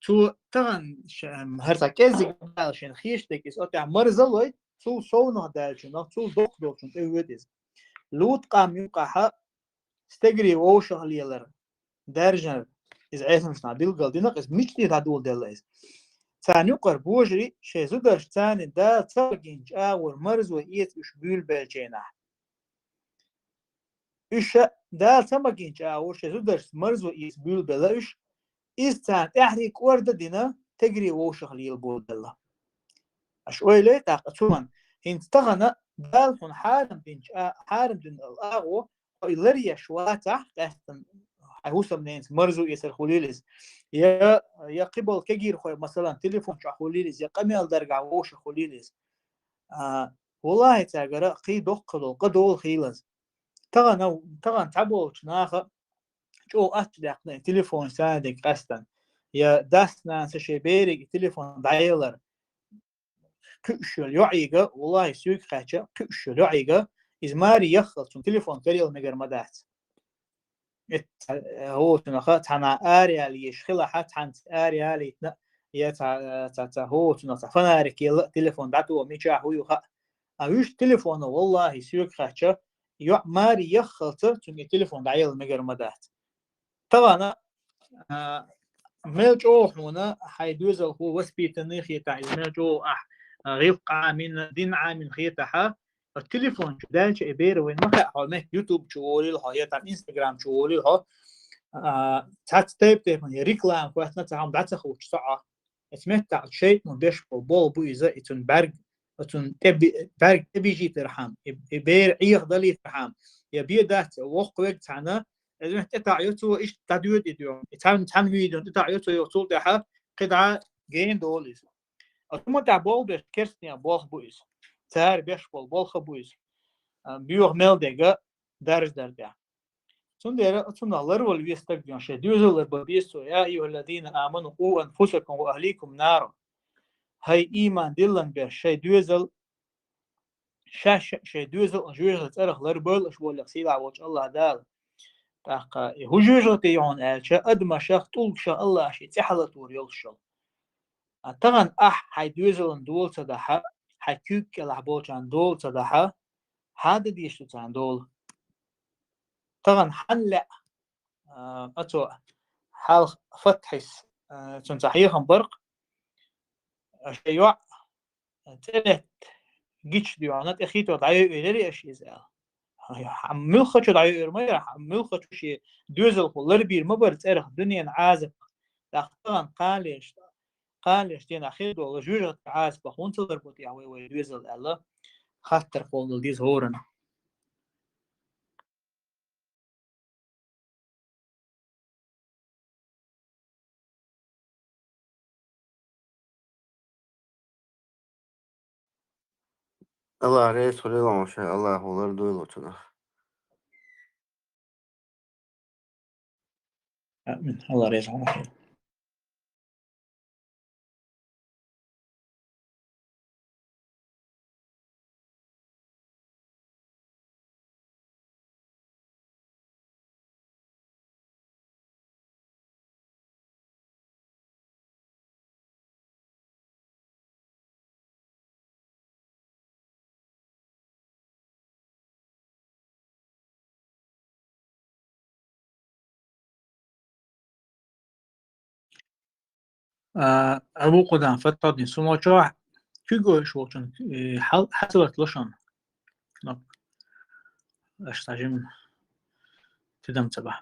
цо тахана ш-, м, хӀара цхьа кӀеззиг бала шена хеш дерг иза, оцу тӀехь марзалой, цул совнах даьллачунах, цул доккха долчунна тӀе воьду иза. Лут къам юкъахьа стегарий вовшах лелар, даьржинар, иза Ӏеламнаха билгал дина, иза мича тӀе дӀадоладелла иза. Царна юкъара божарий шайн зударшца царна Дала ца магийначу агӀор марзо эца уьш буьйлабеллачу хенахь. Уьш ша Дала ца магийначу агӀор шайн зударшца марзо эца буьйлабелла уьш, иза царна тӀаьхьарий кӀорда а дина, стегарий вовшах лелаболабелла. Аша ойла йита тӀаккха цу хӀуманна, хӀинца тахана Дала хьуна хьарам динчу а-, хьарам дина агӀо, хьо и ларъеш вацахь, къаьстина хьайн хӀусамненца марзо эцар хуьлийла иза, я, я кхиболу кегийрхой, масалан, телефон чохь хуьлийла иза, я къамел даргахь вовшах хуьлийла иза. А, валлахӀи, цаьргара кхин доккха долу къа долу хийлаза. Тахана, тахана цхьаболчу наха чӀогӀа ачча даьккхина и телефон царна дерг къаьстина. Я дас-нанас шен берега и телефон дӀаеллар. Кхуьуш йолу йоӀига, валлахӀи, соьга хаьттича, кхуьуш йолу йоӀига, иза маре яххалц цунна телефон карийла мегар ма дац. Эт-, э, хӀоцунах цхьана араяла еш хилахь, цхьаьнца араяла йитина, я цхьа, цхьа, цхьа хӀоцунах цхьа фонарик елла а телефон дӀатоха мичахь вуй хаьа. А вуьш телефоно, валлахӀи, соьга хаьттича, йоӀ маре яххалц цуьнга и телефон дӀаелла мегар ма дац. Тахана, а, мел чӀогӀа хьуна хьайн доьзалхо воспитанный хетахь, иза мел чӀогӀа ахь, а, гӀиллакх Ӏамийна, дин Ӏамийна хетахь, а, телефон чу даьлча и бер вайна ма хаьа, хьо меттахь YouTube чу волийла хьо, я там Instagram чу волийла хьо, а, цхьацца тайп-тайпана я реклама хӀоьттина, цхьа хӀума дӀа ца хуучу со Ӏа. Эцу меттахь шайтӀано беш болу болх бу иза, и цуьнан бӀаьрг, оцунна тӀе би-, бӀаьрг тӀебижийтархьама, и, и бер Ӏеха далийтархьама, я бен дац, воккха верг цхьаьна, иза меттахь тӀетаӀайо цо, иштта дӀадоьду и доьху. И цхьаьна, цхьаьна видеона тӀетаӀайо цо, йо, цул тӀаьхьа кхидӀа гена долу иза. Оцу хӀуманна тӀехь болх беш керстанех болх бу иза. Цара беш болу болх бу иза. А, боьха мел дерг даржадар тӀехь. Цундела цунах ларвала веза стаг, шайн доьзал ларбан беза цо: «Я айюхаллазина аману, къу анфусакум ва ахликум нара». ХӀай ийман диллина берш, шайн доьзал, шаьш шайн доьзал жоьжахатин цӀарах ларбойла аша, олу сийлахь волчу АллахӀ Дала. ТӀаккха и хӀун жоьжахати ю хьуна аьлча, адамашах, тӀулгашах АллахӀа шен цӀе хьалатор йолуш йолу. А тахана ахь хьайн доьзална дола ца дахьа, хьайн куьйга кӀелахь болчарна дола ца дахьа, хьан дан дезаш ду царна дола? Тахана хьанна лаьа, а, оцо хьалха Фатхьис, а, цуьнца хьехам бара-кх, шайн йоӀ цӀе летта гича дуьхьал тӀе хи тоьхна дӀайойуьйтур яра аша иза аьлла. Хьан муьлххачо дӀайойуьйтур ма яра, хьан муьлххачо шен доьзалхо ларбийр ма бара цӀерах дуьненан Ӏазапах. ТӀаккха тахана кхана леш, кхана леш дийнахь хир долу жоьжахатин Ӏазапах хӀунда ца ларбо тӀехь вай, вай доьзал аьлла, хаттар кхоллал деза хӀоранна. АллахӀ реза хуьлийла хьуна, АллахӀа лардойла цунах. Амин. АллахӀ реза хуьлийла хьуна. А, Абу Къудам, Фатхьуддин, сумочохь куьг ойуш волчун, э, хьал-, хьацалат лошон. Ну, аш сажим тидам ца ба.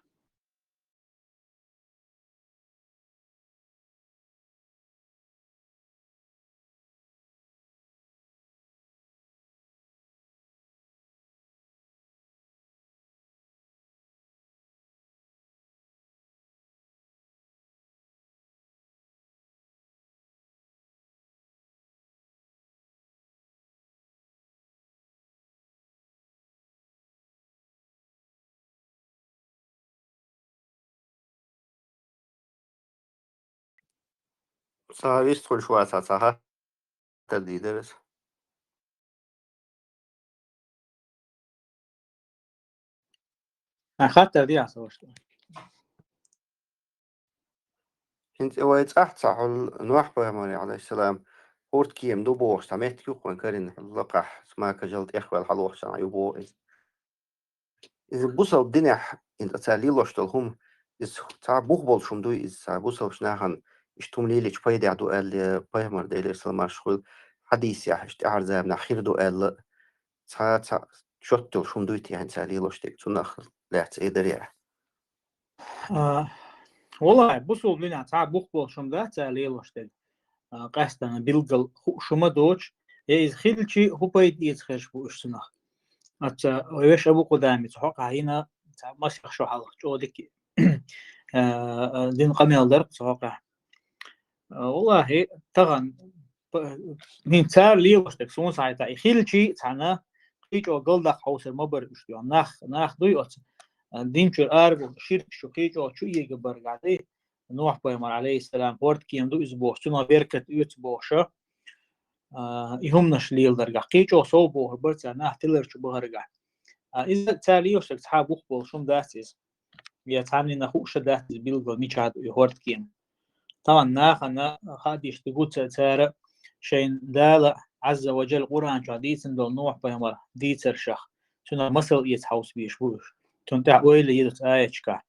Ца вист хуьлуш вацахь, ца хаттар дийр дара иза. Ан хаттар дехьа со вашта. ХӀинца вай цӀахь ца хьул Нохь пайхамар, алейхиссалам, хӀордкема ду бохуш, цхьа меттиг юккъе карийна лакхахь, смака жал тӀехваьлла хьалохчана ю боху иза. Иза бусалба динехь, хӀинца цара лелош долу хӀума, иза цхьа бух болуш хӀума дуй, иза цхьа бусалбачу нахана иштта хӀума лелийча пайдехь ду аьлла, пайхамар Делера салам-маршалла хуьлда, хьадисехь иштта тӀаьхьара заманахь хир ду аьлла, цхьа, цхьа чот йолуш хӀума дуй те хӀинца цара лелош дерг, цунах лаьцна эдар яра. А, валлахӀи, бусалба динехь цхьа бух болуш хӀума дац цара лелош дерг. А, къаьстина билггал хууш хӀума доцуш, я иза хилчи, хӀун пайда эца хезаш бу уьш цунах. Аца вай вешан Абу Къудамис цу хьокъехь йина, цхьа масех шо хьалха чӀогӀа дика, а, дина къамел дара цу хьокъехь. А, валлахӀи, тахана, п-, хӀинца цара лелош дерг суна схьайта, и хилчи цхьана, кхин чӀогӀа галдаккха хьовсур ма бара уьш, нах, нах дуй оцу, а, дин чуьра ара бу, ширк чу, кхин чӀогӀа чу эга баргахь дай, Нохь пайхамар, алейхиссалам, хӀордкема ду иза бохуш, цунах беркат оьцу бохуша, а, и хӀуманаш леладаргахь, кхин чӀогӀа сов бохур бара цара нах тилар чу бахаргахь. А, иза цара лелош дерг цхьа бух болуш хӀума дац иза. Я цхьаннина хууш а дац иза билггал мичахь ду и хӀордкема. Тахана нахана хаа дийш дигу ца-, цара шайн Дала Азза ва Джалла Къуръан чохь дийцина долу Нохь пайхамар дийцаршах, цунах масал эца хьовса безаш бу уьш. Цунна тӀехь ойла йира цу аяташкахь.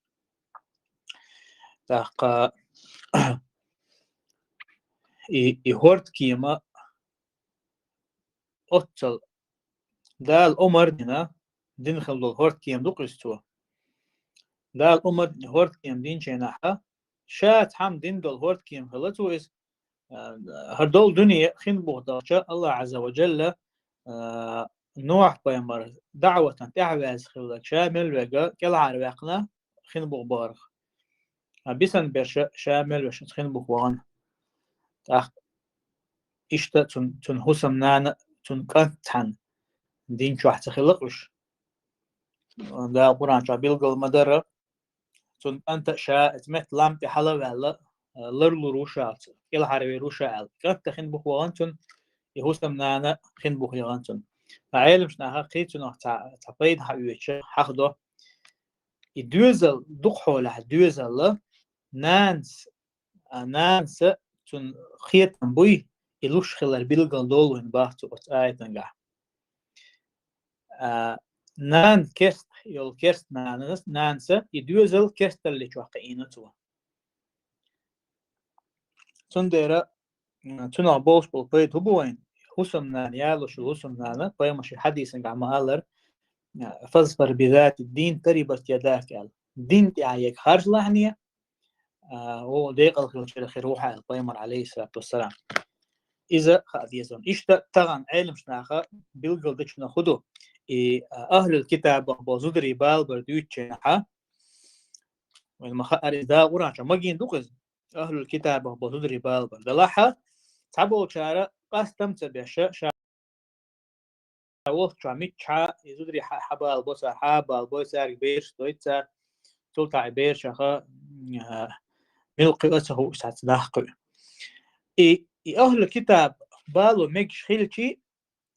ТӀаккха и, и хӀордкема оццал Дала омар дина, дина хила долу хӀордкема ду-кх иза цо. Дала омар дина хӀордкема динчу хенахь, ша цхьамма дина долу хӀордкема хила цо иза. А, хӀара долу дуьне хин буха дахча, Аллах Азза ва Джалла, а, Нохь пайхамар даӀватан тӀаьхьаваьзза хилларг ша мел вега кӀелхьара ваьккхина хин буха бахарх. А бисан берша ша мел вешан хин буха вахана. ТӀаккха иштта цун, цун хӀусамнана, цун кӀант цхьана дин чохь ца хилла уьш. Дала Къуръан чохь билгал ма дара, цун кӀанта ша эца метта лам тӀе хьала а ваьлла, ларлур ву ша, кӀелхьарвер ву ша аьлла. КӀанта хин буха вахана цун, и хӀусамнана хин буха яхана цун. Ткъа Ӏеламаш наха кхин цунах цхьа, цхьа пайда хьаоьцуш хьахдо. И доьзал дукхахьолахь доьзалла, нанас, а, нанаса цун хетам буй, и луш хилар билгал долу вайн бах цу оцу аятангахь. А, нан керст йолу керст нанас, нанаса и доьзал керсталли чохь кхиийна цо. Цундела, м, цунах болуш болу пайда хӀу бу вайн? ХӀусамнана, ялуш йолу хӀусамнана, пайхамар шен хьадисангахь ма-аллара, а, «Фазфар би зати дин тарибат ядака», аьлла. Дин тӀехь ерг харжлахьане, а, о, декъал хилчира хир ву хьо аьлла пайхамар, алейхиссалату вассалам. Иза хаа деза вайн. Иштта тахана Ӏеламаш наха билгал дечунах хӀу ду? И, а, ахлул китабах болу зударий балабар дуьйцучу хенахьа, вайн ма хаара, иза Дала Къуръан чохь магийна ду-кх иза. Ахлул китабах болу зударий балабар. Делахьа, цхьаболчара къастам ца беша, ша волччохь миччахьа, и зударий хьа-, хьабалабо цара, хьабалабой, цаьрга бераш дой цара, цул тӀаьхьа и берашаха, а, мила кхуьу а ца хууш, цхьацца нах кхуьу. И, и ахлу китаб бало мегаш хилчи,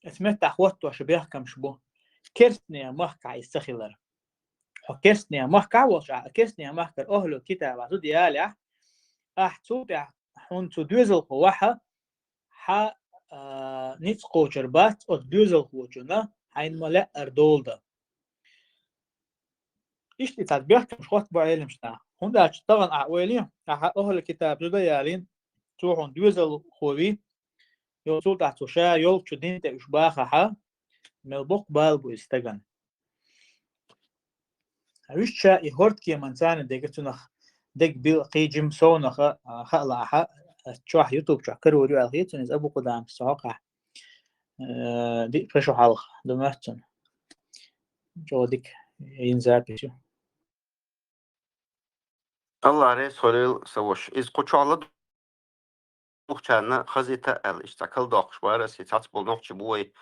эца меттахь хӀоттош бехкамаш бу. Керстнех махкахь иза ца хилар. Хьо керстнех махкахь волчу ахь, керстнех махкара ахлу китаб ахь зуда ялехь, ахь цул тӀаьхьа хьуна цу доьзалхо вахьа, хьан, а, ницкъ кхочур бац оцу доьзалхочунна хьайна ма-лаъара дола дан. Иштта и цхьа бехкамаш хӀоттабо Ӏеламаш наха. ХӀунда аьлча тахана ахь ойла, ахьа ахлу китаб зуда ялийна, цо хьуна доьзалхо вий, йо, цул тӀаьхьа цо ша йолчу дин тӀе уьш бахахьа, мел боккха бала бу иза стагана. Вуьшта ша и хӀордкеман царна дега цунах дег бил кхий жим совнаха, а, хаала ахьа, а, чохь, YouTube чохь карор ю аьлла хета цунна иза Абу Къудамас цу хьокъехь. Э, диъ-пхи шо хьалха ду моьтту цунна. ЧӀогӀа дика йина запись ю. Алла реза хуьлийла, сан ваша. Иза кху чохь ла духучарна хазита аьлла, иштта цхьа калдоккхуш бара ас, и цхьацца болу нохчий бу вай,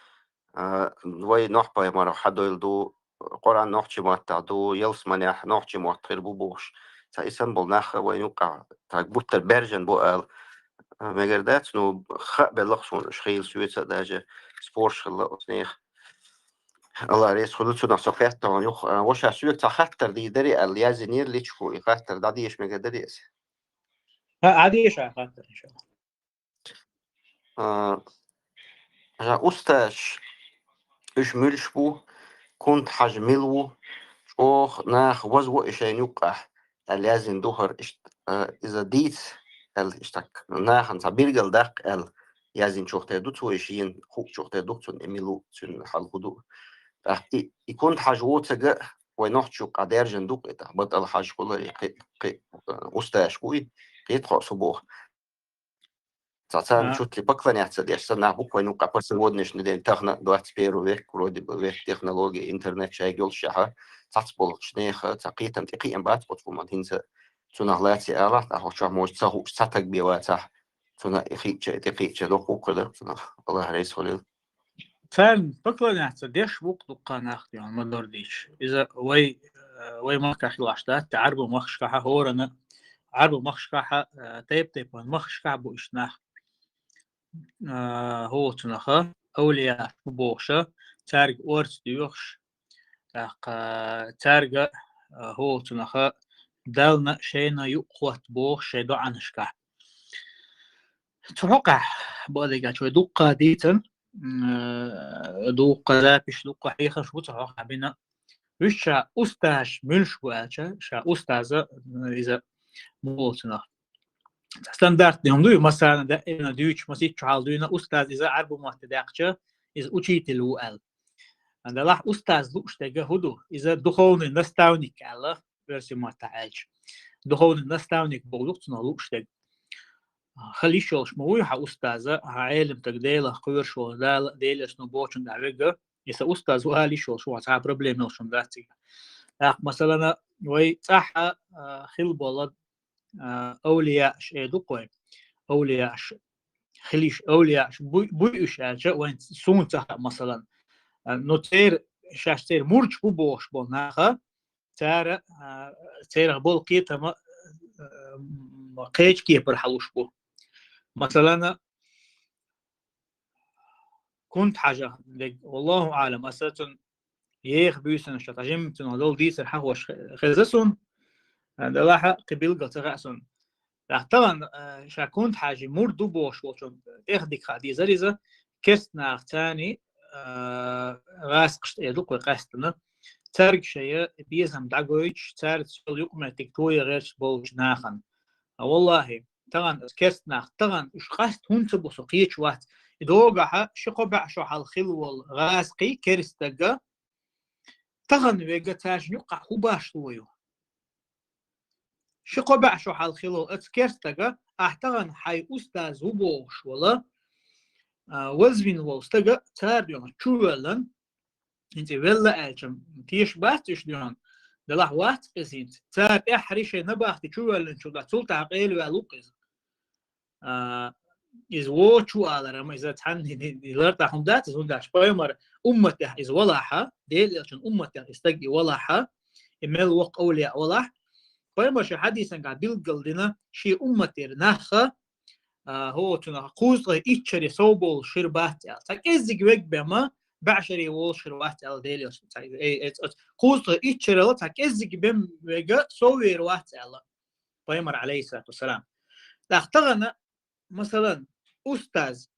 а, вай Нохь пайхамарах хьадойла ду, Къуръан нохчий маттахь ду, ялсаманехь нохчий мотт хир бу бохуш. Цхьа и санна болу нах вайн юккъехь, цхьа гуттар баьржина бу ала, А, мегар дац, ну, хаа белла-кх сона, уж хийла соьца а даже спорш хилла оцу нехан. Алла реза хуьлда цунах, со кхетта хьуна юха, а, ваша, соьга цхьа хаттар дийр дарий аьлла, яздинера личку, и хаттар дӀадеша мегар дарий ас? ХӀа, дӀадеша хаттар, иншалла. А, устазаш, уьш муьлш бу, Кунта-Хьажа мила ву, чӀогӀа наха вазво и шайна юккъехь, аьлла яздина ду хӀара, иштта, а, иза дийца, аьлла, иштта нахана цхьа билгалдаккха аьлла яздинчух тера ду цо, и шена хуучух тера ду цунна, и мила ву, цуьнан хьал хӀун ду. ТӀаккха и, и Кунта-Хьажа воцург а вай нохчийн юккъехь даьржина ду-кх и, тӀаккха БатӀал-Хьаьжа хуьлура, и кхин, кхин, а, устазаш бу и, кхетахь хьо, со боху. Цхьа царна чуть ли поклоняться деш санна нах бу-кх вайна юккъехь по сегодняшний день, тахана, двадцать первый век, вроде бы, век технологий, интернет шайга йолушехь, цхьацца болчу нехан цхьа кхетам тӀекхиъна бац оцу хӀуманна, хӀинца цунах лаций алахь, тӀаккха хӀокху чохь, может, ца хууш цхьа таг бен вацахь, цунах и хиъча, и тӀекхиъча, доккха гӀуллакх дара цунах, Аллах реза хуьлийла. Царна поклоняться деш бу-кх дуккха нах, тӀе ма-дарра дийцича. Иза вай, э, вай махкахь хилла дац, тӀе Ӏаьрбийн махкашкахь а, хӀоранна Ӏаьрбийн махкашкахь а, э, тайп-тайпана махкашкахь а бу иштта нах. Э, хӀокху цунах а, эвлияаш бу бохуш а, цаьрга орца доьхуш, тӀаккха цаьрга, э, хӀокху цунах а, Далла а, шайна а юкъахӀотта бохуш шайн доӀанашкахь. Цу хьокъехь, бакъдерг аьлча, вай дуккха дийцина, м, э, дуккха записаш, дуккха хьехамаш бу цу хьокъехь бина. Уьш ша устазаш муьлш бу аьлча, ша устаз а, м, иза муха волу цунах. Стандартный хӀума ду, масала, даимна дуьйцуш, масех чохь дуьйна устаз, иза Ӏаьрбийн маттахь даьккхича, иза учитель ву аьлла. Делахь устаз лууш дерг хӀун ду? Иза духовный наставник аьлла, оьрсийн маттахь аьлча. Духовный наставник бохург ду цунах лууш дерг. Хила йиш йолуш ма вуй хьан устаз а, хьан Ӏелам стаг, Делах кхоьруш волу, Дала, Делан Элчано бохучунна тӀехь верг а, и сан устаз ву ала йиш йолуш ву, цхьа а проблема йолуш хӀума дац цига. ТӀаккха, масалана, вай цӀахь а, а, хила болу, а, эвлияаш эр ду-кх вай. Эвлияаш хила йиш, эвлияаш буй, буй уьш аьлча, вайн, суна ца хаьа, масалан. А, ну, церан, шаьш церан мурдаш бу бохуш болу наха, цара, а, церах болу кхетам а, а, кхечу кепара хьалуш бу. Масалан, Кунта-Хьаьжа дерг, валлаху аӀлам, аса цуьнан еха буьйсанаш, ткъа жимма цунах долу дийцар хьахош хе-, хеза суна, а, делахь а кхин билггал ца хаьа суна. ТӀаккха тахана, а, ша Кунта-Хьаьжин мурд ду бохуш волчунна тӀех дика хаа дезара иза, керста нахаца, а, гӀазкхашца эр ду-кх вай къаьстина, цаьрга шайн безам дӀагойтуш, цаьрца йолу юкъаметтиг тоян гӀерташ болчу нахана. А, валлахи, тахана аса керста нах, тахана уьш къаста хӀунда ца бо, со кхеташ вац. И догахь ши-кхо бӀе шо хьалха хилла волу гӀазкхий, керста стаг а, тахана верг а цаьршинна юккъехь хӀун башхало ю? Ши-кхо бӀе шо хьалха хилла волу оцу керста стага, ахь тахана хьайн устаз ву бохуш волу, а, вазвина волу стаг а цара дуьхьал чувоьллина, хӀинца и велла аьлча, тешаш бац уьш дуьхьал, делахь вац иза хӀинца. Цара тӀаьххьара шайн набахти чувоьллинчул тӀаьхьа, цул тӀаьхьа къайлаваьлла ву-кх иза. А, иза вочу алар, амма иза цхьанна и, и, и лартӀахь хӀума дац, иза хӀунда аьлча пайхамар умматехь иза валахьа, Делан Элчанан умматехь и стаг и валахьа, и мел воккха эвлияъ валахь. Пайхамар шен хьадисангахь билггал дина, шен умматера нах а, хӀо, цунах кхузткъе итт шаре сов болуш хир бац аьлла. Цхьа кӀеззиг верг бен ма, бӀе шаре волуш хир вац аьлла Делан Элчано. Цхьа, э, э, э, кхузткъе итт шарал цхьа кӀеззиг бен верг а сов вер вац аьлла пайхамар, алейхиссалату вассалам. ТӀаккха тахана, масалан, устаз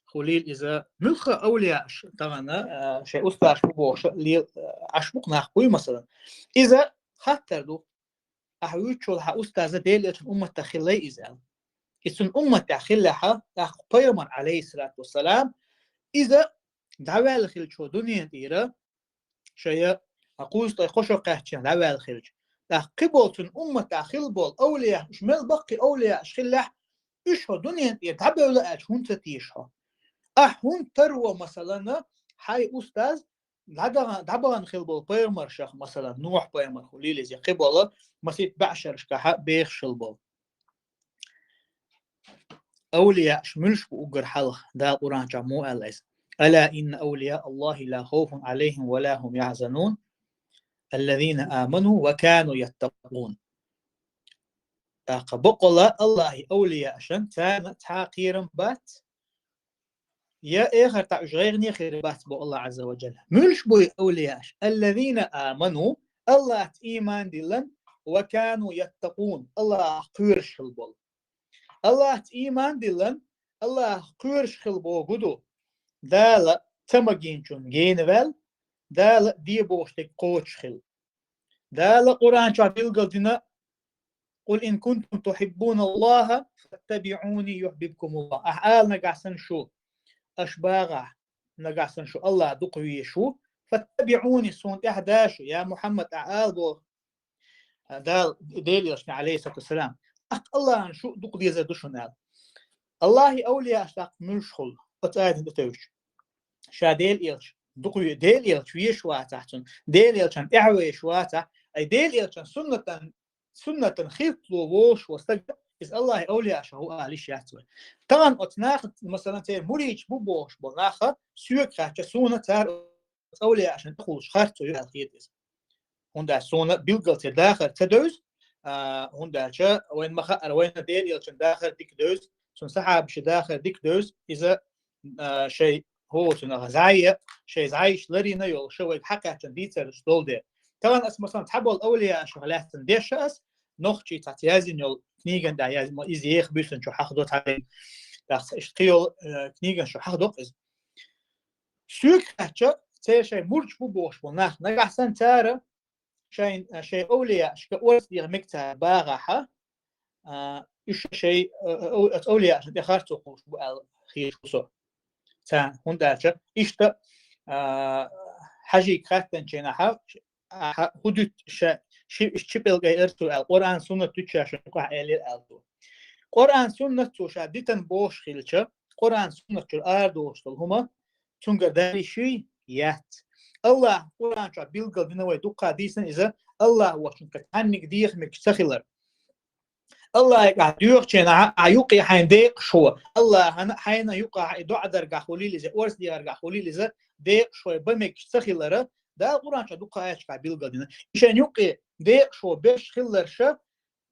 хуьлийла иза, муьлхха а эвлияаш тахана, а, шайн устазаш бу бохуш а ле-, а, Ӏаш бу-кх нах, буй, масалан. Иза хаттар ду, ахь вуьйцучул хьан устаз а Делан Элчанан умматах хилла иза аьлла. И цуьнан умматехь хиллехьа, тӀаккха пайхамар, алейхиссалату вассалам, иза дӀаваьлла хилча хӀо дуьнен тӀера, шайн а кхузткъе кхо шо кхаьччехь дӀаваьлла хилча, тӀаккха кхин болу цуьнан умматехь хилла болу эвлияаш, уьш мел баккхий эвлияаш хиллехь, уьш хӀо дуьнен тӀера дӀабевлла аьлча, хӀунда ца теша хьо? Ахь хӀунда таро, масалан, хьайн устаз дӀадахана, дӀабахана хилла болу пайхамаршах, масалан, Нухь пайхамар хуьлийла иза, я кхин болу, масийтта бӀе шерашкахьа бехаш хилла болу. Эвлияаш муьлш бу уггар хьалха, Дала Къуръан чохь муха аьлла иза: «Ала инна эвлияа Аллахи ла хавфун алейхим ва ла хум яхзанун, аллазина аману ва кану яттакъун». ТӀаккха боккъала Аллахьи авлияашан царна цхьа кхерам бац, я эхартахь уьш гӀайгӀане хир бац бо Аллахь Ӏазза ва Джалла. Муьлш буй авлияаш? Аллазина аману, Аллахьца ийман диллан, ва кану яттакъун, Аллахьах кхоьруш хила болу. Аллахьца ийман диллан, Аллахьах кхоьруш хила бохург ду, Дала ца магийначунна гена ваьлла, Дала де бохуш дерг кхочуш хила. Дала Къуръан чохь билгал дина: «Къул ин кунтум тухьиббуна Аллаха, фаттабиъуни юхьбибкумуллах». Ахьа ала нагахь санна шу, аша багӀахь, нагахь санна шу Аллах дукха везаш ву, «фаттабиъуни», суна тӀаьхьа да шу, я Мухьаммад, ахьа ала боху Дала, Делан элчане, алейхиссалату вассалам. ТӀаккха Аллахьан шу дукха дезар ду шуна аьлла. Аллахьи авлияаш тӀаккха муьлш хуьлу, оцу аятан тӀе тевжча. Ша Делан элча дукха ве-, Делан элча везаш вацахь цунна, Делан элчан тӀаьхьа везаш вацахь, ай Делан элчан суннатан, суннатан хилтало волуш волу стаг, иза Аллахьи авлияашах ву ала йиш яц вай. Тахана оцу наха, масалан, церан муридаш бу бохуш болу наха соьга хаьттича, суна цара оцу авлияашна тӀехулуш харцо ю аьлла хета иза. ХӀунда аьлча суна билггал церан дахар ца девза, а, хӀунда аьлча вайна ма хаъара, вайна Делан элчан дахар дика девза, цуьнан сахьабашан дахар дика девза, иза, а, шайн хӀоцунах зӀе, шайн зӀе йиш ларийна йолуш, вайга хьакхаьчна дийцарш долу дела. Тахана ас, масалан, цхьаболу авлияашах лаьцна дешна ас, нохчийн цхьацца яздина йолу книган тӀехь яздина, иза еха буьйсанна чу хьахдо цхьа, тӀаккха иштта кхин йолу, э, книган чу хьахдо иза. Соьга хаьттича, церан шайн мурдаш бу бохуш болу нах, нагахь санна цара шайн, шайн овлияашка орца деха мега цара багӀахь, а, уьш шайн, а, а, оцу овлияашна тӀе харцо кхуллуш бу аьлла хеташ ву со. Царна, хӀунда аьлча иштта, а, хьажийга хаьттинчу хенахь, ахьа хӀун дуьту ша, ши, ши пӀелг айара цо аьлла, Къуръан, суннат дуьту ша шуна юкъахь аьллера аьлла цо. Къуръан, суннат цо ша дитина бохуш хилча, Къуръан, суннат чуьра арадолуш долу хӀума цуьнгара далийший? Яц. Аллаха Къуръан чохь билггал дина вай дуккха дийцина иза, Аллаха воцчунна цхьанниг деха мегаш ца хилар. Аллахье ахь доьхучу хенахь, ахь юккъе хьайна декъашхо, Аллахьана хьайна юккъахь и доӀа даргахь хуьлийла иза, орца дехаргахь хуьлийла иза, декъашхой бан мегаш ца хилара, Дала Къуръан чохь дуккха аяташкахь билггал дина. И шайна юккъе декъашхо беш хилларша,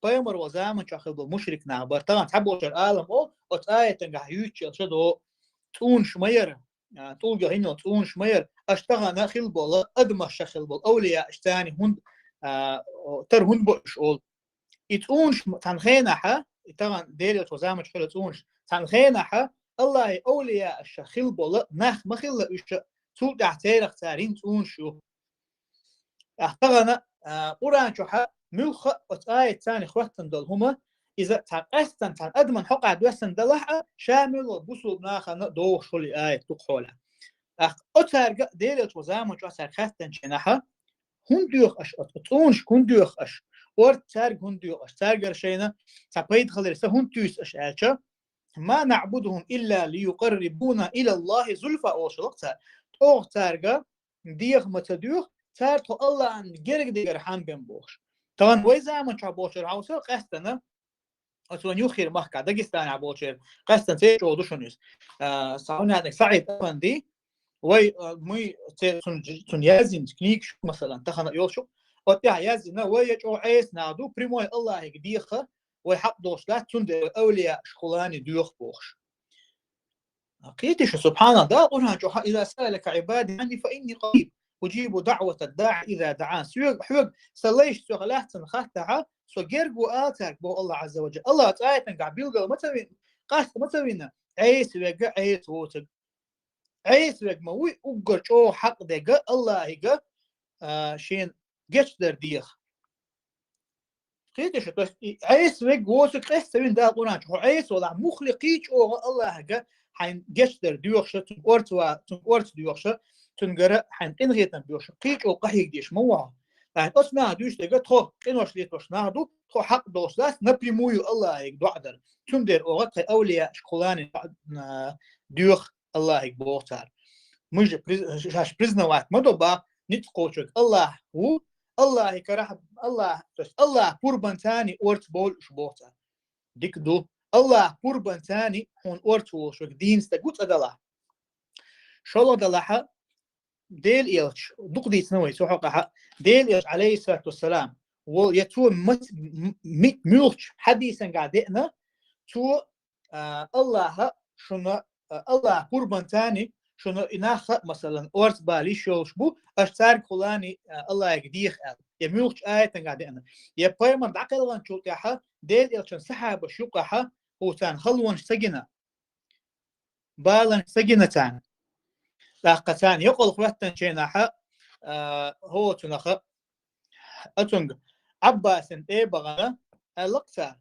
пайхамаран заман чохь хилла болу мушрик нах бара. Тахана цхьаболчара алам олу, оцу аятангахь юьйцучу ша до цӀунаш ма яра, а, тӀулгах йина йолу цӀунаш ма яра, аша тахана хилла болу, адамашша хилла болу, овлияаш царна хӀунда, а, о, тара хӀунда бо уьш олу. И цӀунаш м-, цхьана хенахьа, и тахана Делан чу заман чу хилла цӀунаш, цхьана хенахьа Аллахье овлияашша хилла болу нах ма хилла уьш, цул тӀаьхьа церах цара йина цӀунаш ю. ТӀаккха тахана, а, Къуръан чохьа муьлхха а оцу аят царна хӀоьттина долу хӀума, иза цхьа къаьстина цхьана адаман хьокъехь доьссина далахь а, ша муьлхха бусулба нахана догӀуш хуьлу и аят дукха хьолахь. ТӀаккха оцаьрга Делан чу заман чохь цаьрга хаьттинчу хенахьа, хӀунда доьху аша оцу цӀунашка, хӀунда доьху аша? Орца цаьрга хӀунда доьху аша? Цаьргара шайна цхьа пайда хиларе сан хӀунда туьйсу аша аьлча, «Ма наъбудухум илла лиюкъаррибуна илаллахи зулфа», олуш хилла цара. ТӀаккха цаьрга деха ма ца доьху, цара тхо Аллахьана герга дегара хьан бен бохуш. Тахана вай заман чохь болчара хьовса къаьстина, оцу вайн юххера махкахь, Дагестанехь болчеран, къаьстина церан чӀогӀа ду шуна иза. А, Саунятник СаӀид Афанди, вай, а, муй, церан цунна, цунна яздинчу книгаш, масалан, тахана а йолчу, оцу тӀехь яздина, вай я чӀогӀа Ӏеса нах ду, прямой Аллахьига деха, вай хьакъ долуш дац, цундела вай овлияаш хулани доьху бохуш. Кхетий шу, субхьаналлахӀ, Дала Къуръан чохь: «Иза саалака Ӏибади анни фа инни къариб, уджибу даъватад даӀи иза даӀан». Соьга, хьоьга сан лайш соьга лаьцна хаттахь, со герга ву ала цаьрга боху Аллах Ӏазза ва Джалла. Аллах цу аятангахь билгал ма ца вина, къаста ма ца вина, Ӏеса вега, Ӏеса воцург. Ӏеса вега ма вуй уггар чӀогӀа хьакъ дега Аллахьига, а, шена гечдар деха. Кхетий шу, то есть и Ӏеса вега воцург къаьста ца вина Дала Къуръан чу. Хьо Ӏеса валахь, муххале кхин чӀогӀа Аллахьига хьайн гечдар доьхуша, цуьнга орца ва-, цуьнга орца доьхуша, цуьнгара хьайн къинхетам боьхуша, кхин чӀогӀа къахьега дезаш ма ву хьо. Хьайн оцу наха дуьйцу дерг тхо къинош летош нах ду, тхо хьакъ долуш дац, напрямую Аллахьига доӀа дар. Цундела оха тхайн овлияашка хулани доӀа, а, доьху Аллахьига боху цара. Мы же приз-, шаьш признавать ма до бах, ницкъ кхочург Аллах ву, Аллахьи карахь, Аллах, то есть Аллах пурбанца царна орца бовлуш боху цара. Дика ду. Аллах пурбанца царна хьуна орца волуш верг дийна стаг ву цкъа далахь. ШолгӀа далахьа, Делан элча, дукха дийцина вай цу хьокъехьа, Делан элча, алейхиссалату вассалам, вол, я цо мац-, м-, м-, муьлххачу хьадисангахь деана, цо, а, Аллахьа шуна, а, Аллахьа къурбан царни шуна и нах а, масалан, орца бала йиш йолуш бу, аша цаьрга хулани, а, Аллахьига деха аьлла. Я муьлххачу аятангахь деана. Я пайхамар дӀакхелханчул тӀаьхьа Делан элчан сахьабаш юкъахьа, хӀу царна халонаш ца гина. Баланаш ца гина царна. ТӀаккха царна йокъал хӀоьттинчу хенахьа, а, хӀо цунах, оцунга Ӏаббасана тӀе а бахана, аьлла-кх цара: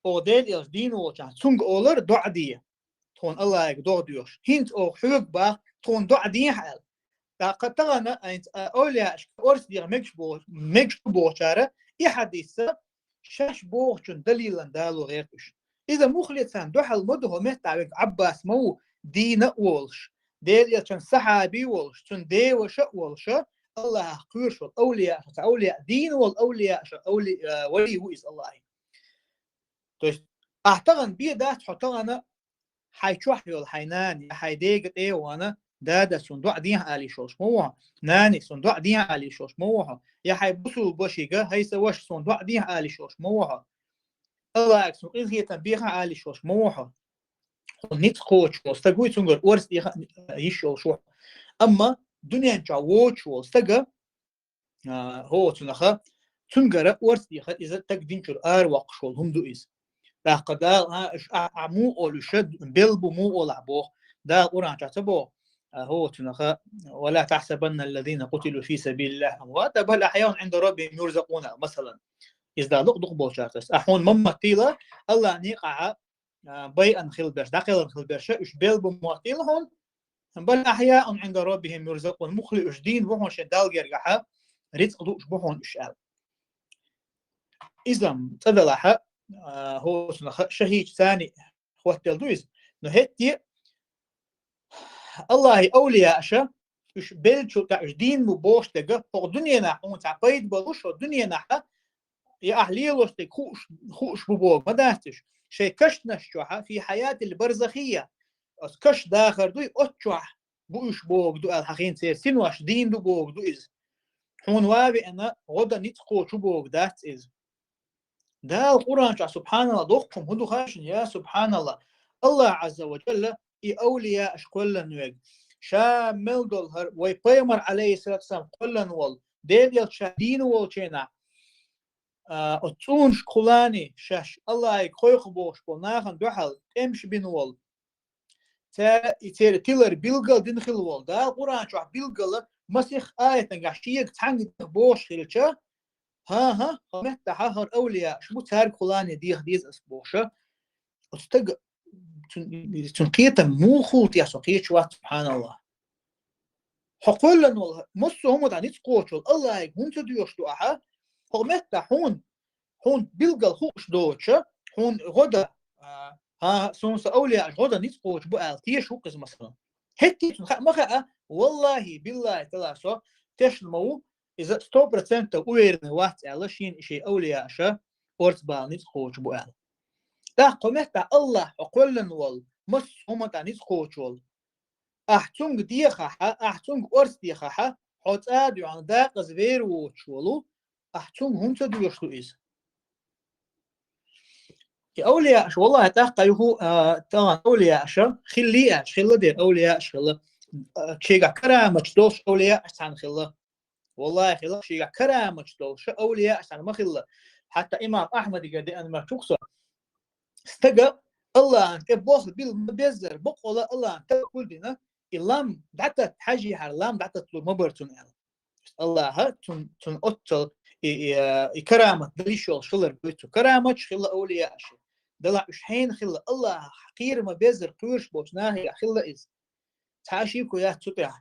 «Оха Делан элча дийна волчохь, цунга олура доӀа де, тхуна Аллахьига догӀа доьхуш. ХӀинца оха хьоьга боху, тхуна доӀа дехьа», аьлла. ТӀаккха тахана хӀинца, а, овлияашка орца деха мегаш бо-, мегаш ду бохучара, и хьадис а шаьш бохучун далилан дало гӀерта уьш. Иза муха ле царна дуьхьал ма ду, хӀо меттахь вега Ӏаббас ма ву, дийна а волуш, Делан элчан сахьаби а волуш, цуьнан деваша а волуша, Аллахьах кхоьруш волу овлияаш, цхьа овлияъ дийна волу овлияаш, овли-, а, вали ву иза Аллахьин. То есть, ахь тахана бен дац хьо тахана хьайн чохь йолу хьайн нана я хьайн дега тӀе а вахана, дада, суна доӀа дехьа ала йиш йолуш ма ву хьо, нани, суна доӀа дехьа ала йиш йолуш ма ву хьо, я хьайн бусулба вашига, хӀай сан ваша, суна доӀа дехьа ала йиш йолуш ма ву хьо, Аллахьига суна къинхетам бехьа ала йиш йолуш ма ву хьо. Хьуна ницкъ кхочуш волу стаг вуй, цуьнгара орца деха йиш йолуш ву хьо. Амма дуьнен чохь воцуш волу стага, а, хӀо цунаха, цуьнгара орца деха иза стаг динчуьра аравоккхуш волу хӀума ду иза. ТӀаккха Дала, а, уьш, а, а, муха олу уьш, бел бу муха олахь боху. Дала Къуръан чохь ца боху, а, хӀо цунаха: «Ва ла тахсабанна аллазина къутилу фи сабилиллахи амвата, бал ахьяун гӀинда раббихим юрзакъуна», масалан. Иза Дала дукха болчарца. А хьуна ма моттийла, Аллахьан некъахьа а, байъина хила берш, дӀакхелхина хила берш, уьш бел бу моттийла хьуна, бал ахьяун гӀинда раббихим юрзакъун, муххале уьш дийна бу хьуна шайн Далла гергахьа, рицкъ лууш бу хьуна уьш аьлла. Иза-м цӀа далахьа, а, хӀо цунаха шахӀидаш царна хӀоттаделла ду иза. Но хӀетте Аллахьан овлияаша, уьш беллачул тӀаьхьа уьш дийна бу бохуш дерг, хӀокху дуьненахь хьуна цхьа пайда болуш, хӀокху дуьненахьа, я ахь лелош дерг хууш, хууш бу боху ма дац уьш. Шайн кашнаш чохьа, фи хьаятил барзахия, оцу каш дахар дуй, оцу чохь бу уьш боху ду аьлла, хьан хин церан синош дийна ду боху ду иза. Хьуна ван веана, гӀо дан ницкъ кхочу боху дац иза. Дала Къуръан чохь, субхьаналла, доккхум хӀун ду хашна, я субхьаналла. Аллахь Азза ва Джалла и овлияаш кхоьллан вега. Ша мел долу хӀара вай пайхамар, алейхиссалату вассалам, кхоьллан волу, Делан элча ша дийна волчу хенахь, а, оцу цӀунашка хулани шаьш Аллахьига кхойкху бохуш болу нахана дуьхьал тӀемаш бина волу. Цара и церан тилар билггал дина хила волу. Дала Къуръан чохь билггала масех аятангахь шега цхьаьнгга дина бохуш хилча, хӀан-хӀа, хӀо меттахьа хӀара овлияаш бу, цаьрга хулани деха деза ас бохуша. Оцу стага цун, цун кхетам муха хула техьа со кхечу вац, субхьаналлахь. Хьо кхоьллан волу, массо а хӀума тӀехь ницкъ кхочу волу Аллахьига хӀунда ца доьхуш ду ахьа? ХӀо меттахь хьуна, хьуна билггал хууш доцуша, хьуна гӀо дан, а, хӀан-хӀа, суна сан овлияаш гӀо дан ницкъ кхочу бу аьлла, теша ву-кх иза масала. ХӀетте цунна хаа ма хаьа, валлахьи, биллахьи, тала со тешна ма ву, иза сто процентов уверенный вац аьлла, шена и шайн овлияаша орца бала ницкъ кхочу бу аьлла. ТӀаккха хӀо меттахь Аллахь хьо кхоьллан волу, массо а хӀума тӀехь ницкъ кхочу волу. Ахь цунга дехахьа, ахь цунга орца дехахьа, хьо цӀа а дуьхьал дакъаза вер воцуш волу, ахь цунга хӀунда ца доьшуш ду иза? И овлияаш, валлахьи, тӀаккха юху, а, тахана овлияаша хилла аьлча, хилла дера овлияаш хилла, а, шегахь караматаш долуш овлияаш цхьаьна хилла. Валлахьи, хилла шегахь караматаш долуш овлияаш цхьаьна ма хилла. Хьатта имам Ахьмадигара деана мара чу-кх со. Стага Аллахьан тӀе бохла билла ма беззара, бакъволу Аллахьан таваккул дина, и лам дӀататта хьажийхьара, лам дӀататталур ма бара цунна аьлла. Аллахьа цун, цун оццал и, и, а, и карамат дала йиш йолуш хилар гойту. Караматаш хилла овлияаша. Далахь уьш хьенан хилла, Аллахьах кхера ма беззара кхоьруш болчу нахехь хилла иза. Цхьа а шеко яц цу тӀехь.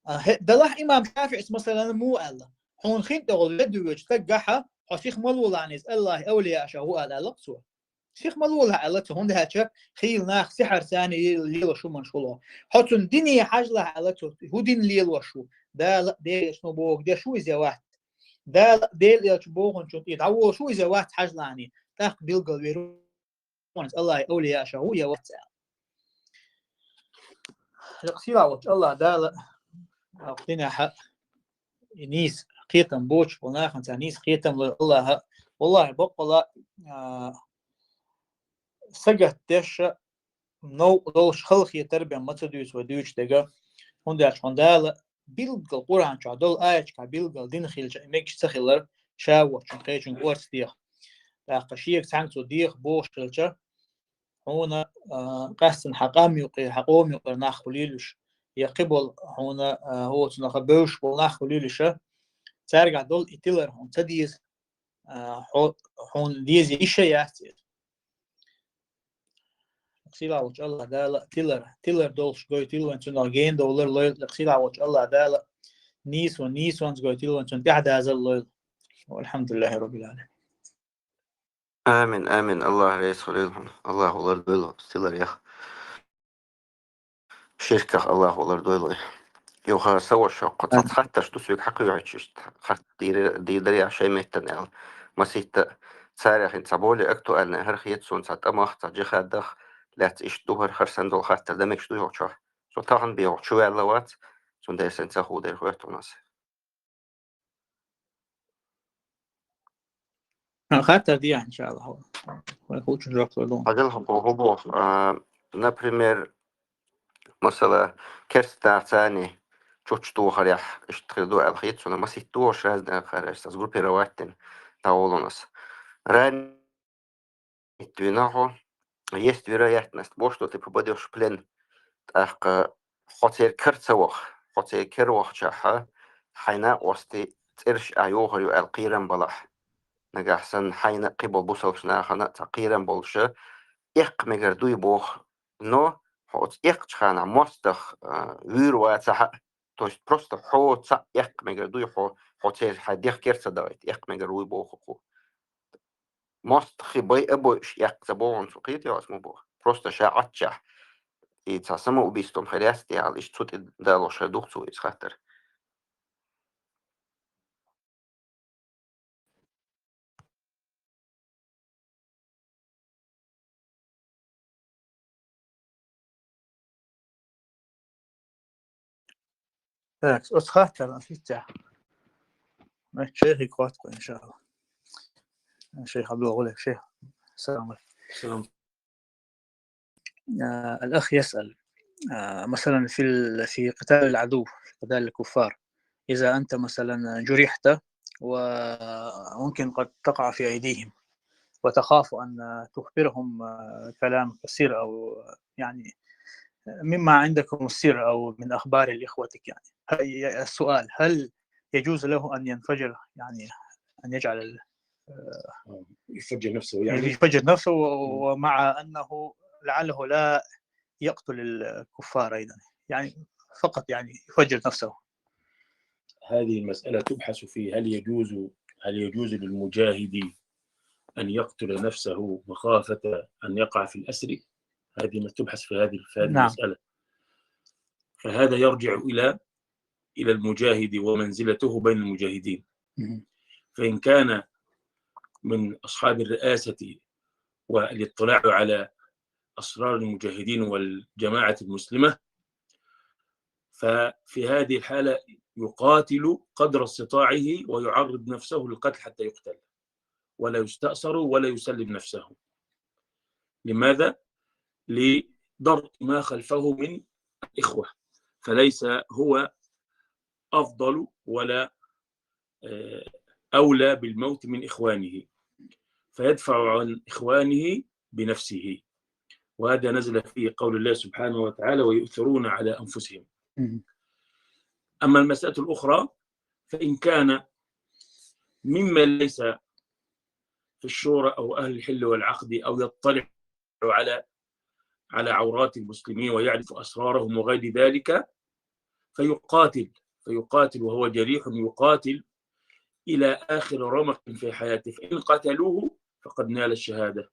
А, хӀе, далахь имам ШафиӀис, масалан, муха аьлла: хьуна хин тӀехула ве дуьйцу стаг гахьа, хьо сиха ма лолахьа иза Аллахьан овлияаша ву аьлла, аьлла-кх цо. Сиха ма лолахь аьлла цо, хӀунда аьлча хийла нах сихьар царна лелош хӀуманаш хуьлу. Хьо цунна дине хьажалахь аьлла цо, хӀун дин лелош ву? Дала а, Делан элчано бохург деш ву иза я вац? Дала а, Делан элчано бохучунна тӀе дӀаволуш ву иза я вац хьажалахьа? ТӀаккха билггал вер ву Аллахьан овлияаша ву я вац аьлла. Лекха сийлахь волчу Аллахь Дала а, динехьа и нийса кхетам боцуш болу нахана цара нийса кхетам ло Аллаха. Валлахьи, баккъала, а, сагатдеш а, новкъа долуш халахетар бен ма ца дуьйцу вай дуьйцу дерг, хӀунда аьлча хьуна Дала билггал Къуръан чохь долу аяташкахь билггал дина хилча, и мегаш ца хилар, ша воцчунна кхечуьнга орца деха. ТӀаккха шега цхьаьнга цо деха бохуш хилча, хьуна, а, къаьстина хьан къам юкъера, хьан къоман юкъера нах хуьлийла уьш, я кхин болу хьуна, а, хӀоцунах бевзаш болу нах хуьлийла уьш, цаьргахь долу и тилар хьуна ца деза, а, хьо-, хьуна деза йиш а яц иза. Сийлахь волчу Аллах Дала тилар, тилар долуш гойтийла вайн цунах гена довлар лойла, сийлахь волчу Аллах Дала нийсо, нийсонца гойтийла вайн цунна тӀаьхьадазар лойла. Валхьамдулиллахьи Роббил Ӏаламин. Амин, амин. Аллах реза хуьлийла хьуна. Аллах валар дойла, тилар яха. Ширках Аллах валар дойла. Юха са ваша, кхо цхьа хаттарш ду соьга хьакхоьхьуьйтуш, иштта хатта дийр-, дийр дарий ахь шайн меттана аьлла. Масийтта царах хӀинца цхьа более актуальный хӀара хета суна, цхьа тӀамах, цхьа джихадах лаьцна иштта ду хӀара, хӀара санна долу хаттар дан мегаш ду йохчохь. Со тахана бехьа чу ваьлла вац, цундела сайн ца хӀу дерг хоьтту хьуна ас. А, хаттар дехьа, иншаллахь. Вай хӀучун жоп лой лун. Хьажал хӀу боху, хӀу боху. А, например, масала, керста нахаца чучча тохарехь иштта хир ду аьлла хета суна, масийтта тохарш разные хареш, ас группировать дина, дӀаволун ас. Ранить вина хьо, есть вероятность, бо, что ты попадёшь в плен. ТӀаккха хьо церан кара ца ваха, хьо церан кара вахчахьа, хьайн накъостий цӀераш а йохур ю аьлла кхерам балахь. Нагахь санна хьайна а кхин болу бусалбачу нахана а цхьа кхерам болуша, эккха мегар дуй боху, но хьо оцу эккхачу ханахь мостагӀа, а, вуьйр вацахьа, то есть просто хьо цхьаъ эккха мегар дуй, хьо, хьо церан хьайн дегӀ кара ца дахийта, эккха мегар вуй боху кху. МостагӀий бай а бойуш эккха ца боху цо, кхетий хьо ас ма боху. Просто ша Ӏаччахь, и цхьа самоубийством хир яц те аьлла, иштта цу тӀе далош хир ду-кх цо иза хаттар. Так, оцу хаттарна хӀинца. Шайхе хотту, иншаллахӀ. Шайх Абдулла гӀулек, шайх. Салам алейкум. Салам. آه، الأخ يسأل، آه، مثلًا في ال-، في قتال العدو، في قتال الكفار، إذا أنت مثلًا جرحت وممكن قد تقع في أيديهم، وتخاف أن تخبرهم، آه، كلام سر أو، يعني، مما عندكم السر أو من أخبار لإخوتك، يعني. هاي السؤال، هل يجوز له أن ينفجر، يعني، أن يجعل ال-، آه، آه، يفجر نفسه، يعني. يفجر نفسه و-، مم. ومع أنه لعله لا يقتل الكفار أيضًا، يعني، فقط، يعني، يفجر نفسه. هذه المسألة تبحث في هل يجوز، هل يجوز للمجاهد أن يقتل نفسه مخافة أن يقع في الأسر؟ هذه ما تبحث في هذه، في هذه نعم. المسألة. فهذا يرجع إلى، إلى المجاهد ومنزلته بين المجاهدين. مم. فإن كان من أصحاب الرئاسة والاطلاع على أسرار المجاهدين والجماعة المسلمة، ففي هذه الحالة يقاتل قدر استطاعه ويعرض نفسه للقتل حتى يقتل، ولا يستأسر ولا يسلم نفسه. لماذا؟ لدرء ما خلفه من الإخوة، فليس هو أفضل ولا، آه، أولى بالموت من إخوانه، فيدفع عن إخوانه بنفسه. وهذا نزل فيه قول الله سبحانه وتعالى: "ويؤثرون على أنفسهم". مم. أما المسألة الأخرى، فإن كان ممن ليس في الشورى أو أهل الحل والعقد أو يطلع على، على عورات المسلمين ويعرف أسرارهم وغير ذلك، فيقاتل، فيقاتل وهو جريح، يقاتل إلى آخر رمق في حياته، فإن قتلوه فقد نال الشهادة،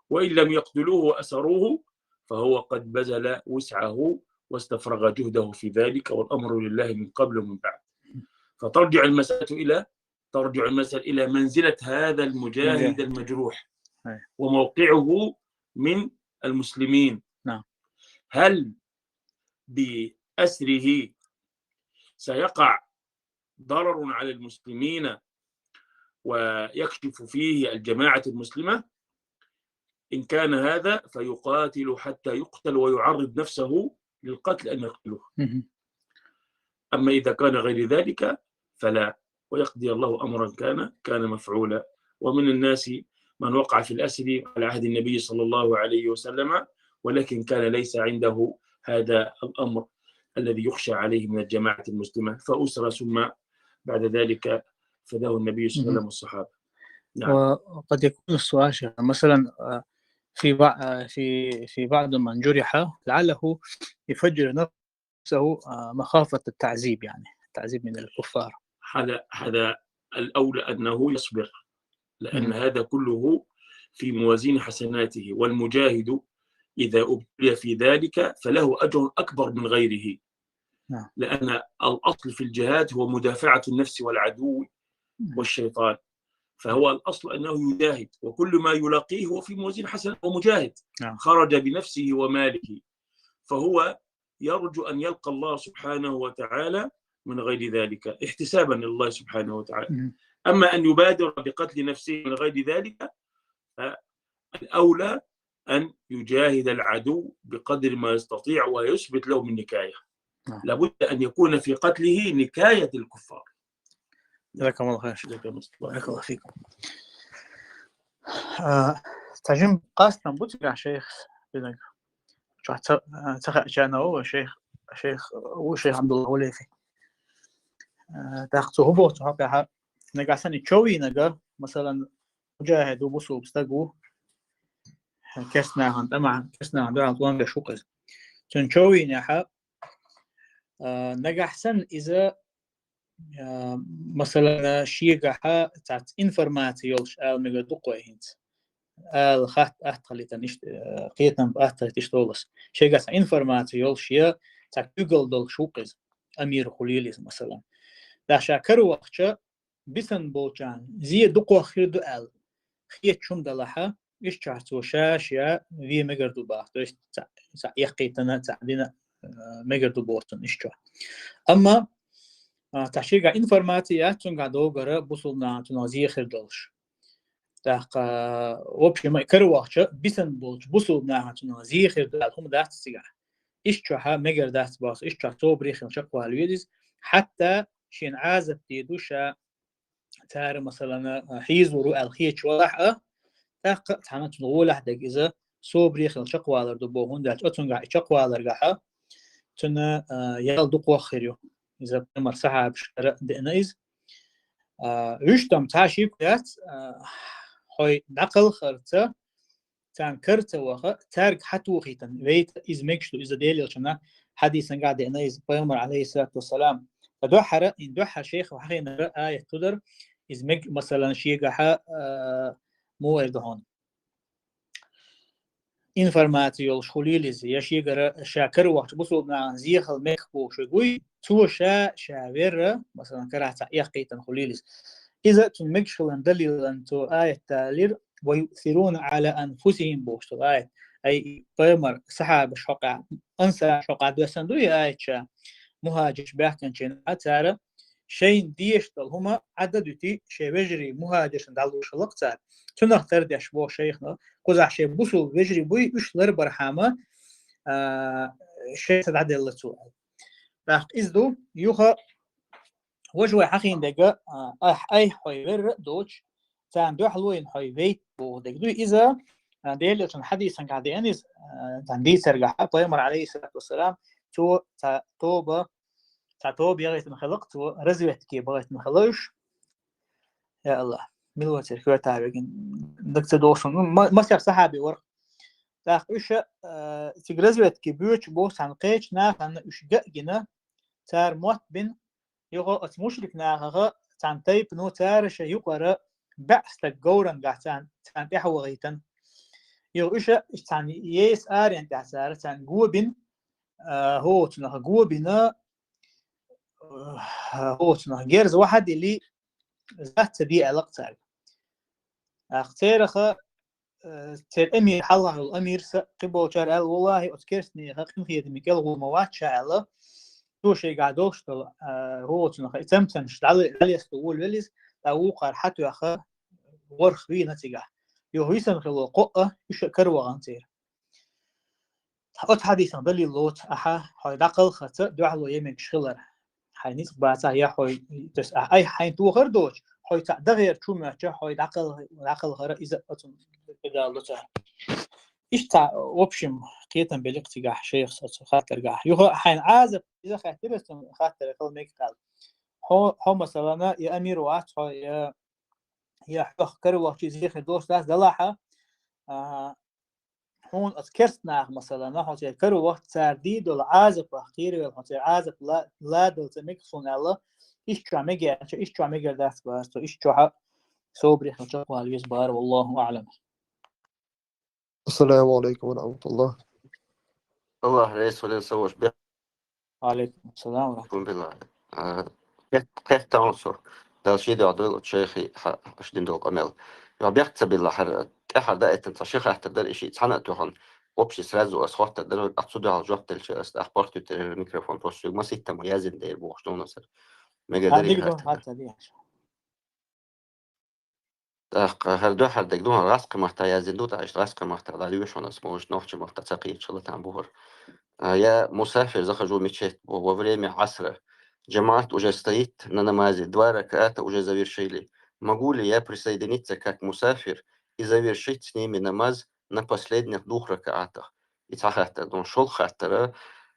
وإن لم يقتلوه وأسروه فهو قد بذل وسعه واستفرغ جهده في ذلك، والأمر لله من قبل ومن بعد. فترجع المسألة إلى، ترجع المسألة إلى منزلة هذا المجاهد مجاهد. المجروح أي. وموقعه من المسلمين. نعم. هل بأسره سيقع ضرر على المسلمين ويكشف فيه الجماعة المسلمة، إن كان هذا فيقاتل حتى يقتل ويعرض نفسه للقتل أن يقتله. أما إذا كان غير ذلك فلا، ويقضي الله أمرا كان كان مفعولا. ومن الناس من وقع في الأسر على عهد النبي صلى الله عليه وسلم، ولكن كان ليس عنده هذا الأمر الذي يخشى عليه من الجماعة المسلمة، فأسر ثم بعد ذلك فداه النبي صلى الله عليه وسلم والصحابة. نعم. وقد يكون السؤال شيخ مثلا آه، في بعض في في بعض من جرح لعله يفجر نفسه آه، مخافة التعذيب، يعني التعذيب من الكفار. هذا هذا الأولى أنه يصبر، لأن هذا كله في موازين حسناته. والمجاهد إذا ابتلي في ذلك فله أجر أكبر من غيره. نعم. لأن الأصل في الجهاد هو مدافعة النفس والعدو والشيطان، فهو الأصل أنه يجاهد، وكل ما يلاقيه هو في موازين حسنة، هو مجاهد. نعم. خرج بنفسه وماله، فهو يرجو أن يلقى الله سبحانه وتعالى من غير ذلك، احتسابا لله سبحانه وتعالى. مم. أما أن يبادر بقتل نفسه من غير ذلك، فالأولى أن يجاهد العدو بقدر ما يستطيع ويثبت له من نكاية. نعم. لابد أن يكون في قتله نكاية الكفار. جزاكم الله خير شيخ. جزاك الله خير. بارك الله فيكم. آه، تجم قاسم بوتيغا شيخ بيدك. شو حتى تخ جانا هو شيخ شيخ هو شيخ عبد الله وليفي. آه، تاخذ هو بوت هو بها نقاسني تشوي نقا مثلا مجاهد وبصوب استقو كسنا عن طمعا كسنا عن دعا طوان بشوقز. تنشوي نحا آه، نقحسن إذا آه، مثلا شيغا ها تاعت انفورماتي يولش آل ميغا دوقو هينت آل خات أتخليتن إشت آه، قيتن أتخليت إشتولس شيغا سا انفورماتي يولش يا تاع جوجل دول شوقز أمير خليليز مثلا. دا شاكر وقتشا بيسن بولشان زي دوقو خير دو آل خيت شوم دلحا إشتشار تو شاش يا في ميغر دو باخ تو إشت تاع يقيتنا تاع دينا ميغر دو بوتن إشتشار. أما تحشيغا انفورماتي يا تونغا دوغرا بوصلنا تنو زي خير دولش. تاقا وبشي ما كرواخشا بيسن بولش بوصلنا تنو زي خير دول هم دات سيغا. إشتشار ها ميغر دات باس إشتشار تو بريخن شقوال ويديز حتى شين عازب تيدوشا تار مثلا حيزورو الخيتش وضح أه تاق تانا تنغو لحدك إذا سو بريخل شقوالر دو بوهون داج أتون غا شقوالر غا تنا يال دو قوخريو إذا بمر صحاب شكرا دئنا إذ وشتم تاشي كيات حوي دقل خرطة تان كرت وخا تارك حتو خيتن ويت إز مكشتو إز ديل يلشنا حديثا قاعد إنا إز بيامر عليه الصلاة والسلام. فدوحرة إن دوحة شيخ وحقين رأى آية تدر إز مك مثلا شيء قاحة مو إردهون إنفورماتي يول شخوليليز يا شيء قرا شاكر وقت بصوب نعن زيخل مكبو شقوي تو شا شاور مثلا كرا تعيقيتن خوليليز إذا تنمكشلن دليلن تو آية تالير ويؤثرون على أنفسهم بوشتو آية أي بيمر صحاب شقا أنسى شقا دوسن دوي آية شا مهاجش بيحكن شين أتارا شين ديشتل هما عدد يتي شي وجري مهاجش دالو شلق تار تنخ تردش بو شيخنا قزح شي بوسو وجري بوي وش لر برحامة آه شي تدعدل لتو باخ إزدو يوخا وجوه حقين دقا أح أي حوي ور دوش تان دوح لوين حوي بيت بو دق دوي إذا ديل يوتن حديثا قاعد ينز تان دي سرقا حقا يمر عليه الصلاة والسلام تو تا توبة تا توب يغيت من خلق تو رزويت كي بغيت من خلوش يا الله ملوتر كوي تابعين دكتور دوشن ما سير صحابي ورق تاخ إيش تجرزويت كي بيوتش بوس عن قيتش ناخن إيش جنا تار موت بن يغو أتمشرك ناخغ تان تيب نو تارش يقرأ بعث تجورن قاع تان تان تحوغيتن يغو إيش تان يس آرين تحسار تان قوبن هو تنخ قوبنا هو تنخ جيرز واحد اللي ذات سدي علاقتك أختيرخ تير أمير حلها الأمير قبو شار قال والله أتكرسني خاقم خير مكال غو موات شاء الله цо шайгахь долуш долу, а, гӀуллакхах и цамцанаш дӀал-, дӀалесто волавелла иза, ткъа вукхара хьатоьхна, ворхӀ вийна цигахь. Юха висина хилла кхоъ а, уьш а каравахана церан. Оцу хьадисах далил лоцу ахьа, хьо дӀакхалхарца дуьхьало ян мегаш хилар. Хьайн ницкъ бацахь я хьо, то есть, а, айхьа хьайна тохар доцуш, хьо цхьаъ дагӀера чу моьттича, хьо дӀакхал-, дӀакхалхара иза оцу далил лоцу. Иштта, в общем, кхетам белира цигахь шайхас оцу хаттаргахь. Юха хьайна Ӏазап, иза хаьттира аса хаттар хила мега кхел. Хьо, хьо, масалана, я амир вац хьо, я, я хьох каравахча иза хир долуш дац, делахь а, а, хьуна оцу керста наха, масалана, хьо церан каравахча цара дийр долу Ӏазапах кхеравелла, хьо церан Ӏазап ла-, ладала ца мега суна аьлла, иштта чохь мега аьлча, иштта чохь мегар дац боху аса, иштта чохь а собаре хилча кхолла веза бара, валлаху аӀлам. Ассаламу алейкум ва рахматуллах. Аллах реза хуьлда, сан ваша. Бе- Алейкум салам ва рахматуллах. Кхетта ван со. Дала шен дуьхьа дойла оцу шайхи хьа-, аша дина долу къамел. Йо, бехк ца билла хьара, тӀаьхьара даийтина цхьа ши хаттар дара, и шиъ цхьаьна а тоьхна, общий сразу аса хаттар дара, аса цу дуьхьал жоп делча, аса тӀаккха портуьйтура микрофон, просто соьга маситтамма яздина дера бохуш дуьйна аса. Мега дара и хаттар. ТӀаккха хӀара дуьххьара дерг ду, хӀара гӀазкхийн маттахь яздина ду, тӀаккха иштта гӀазкхийн маттахь дӀалоьшу хьуна аса, может, нохчийн маттахь ца кхеташ хилла там бу хӀара. А, я мусафир, захожу в мечеть во время асра. Джамаат уже стоит на намазе, два ракаата уже завершили. Могу ли я присоединиться как мусафир и завершить с ними намаз на последних двух ракаатах? И цхьа хаттар ду. ШолгӀа хаттар,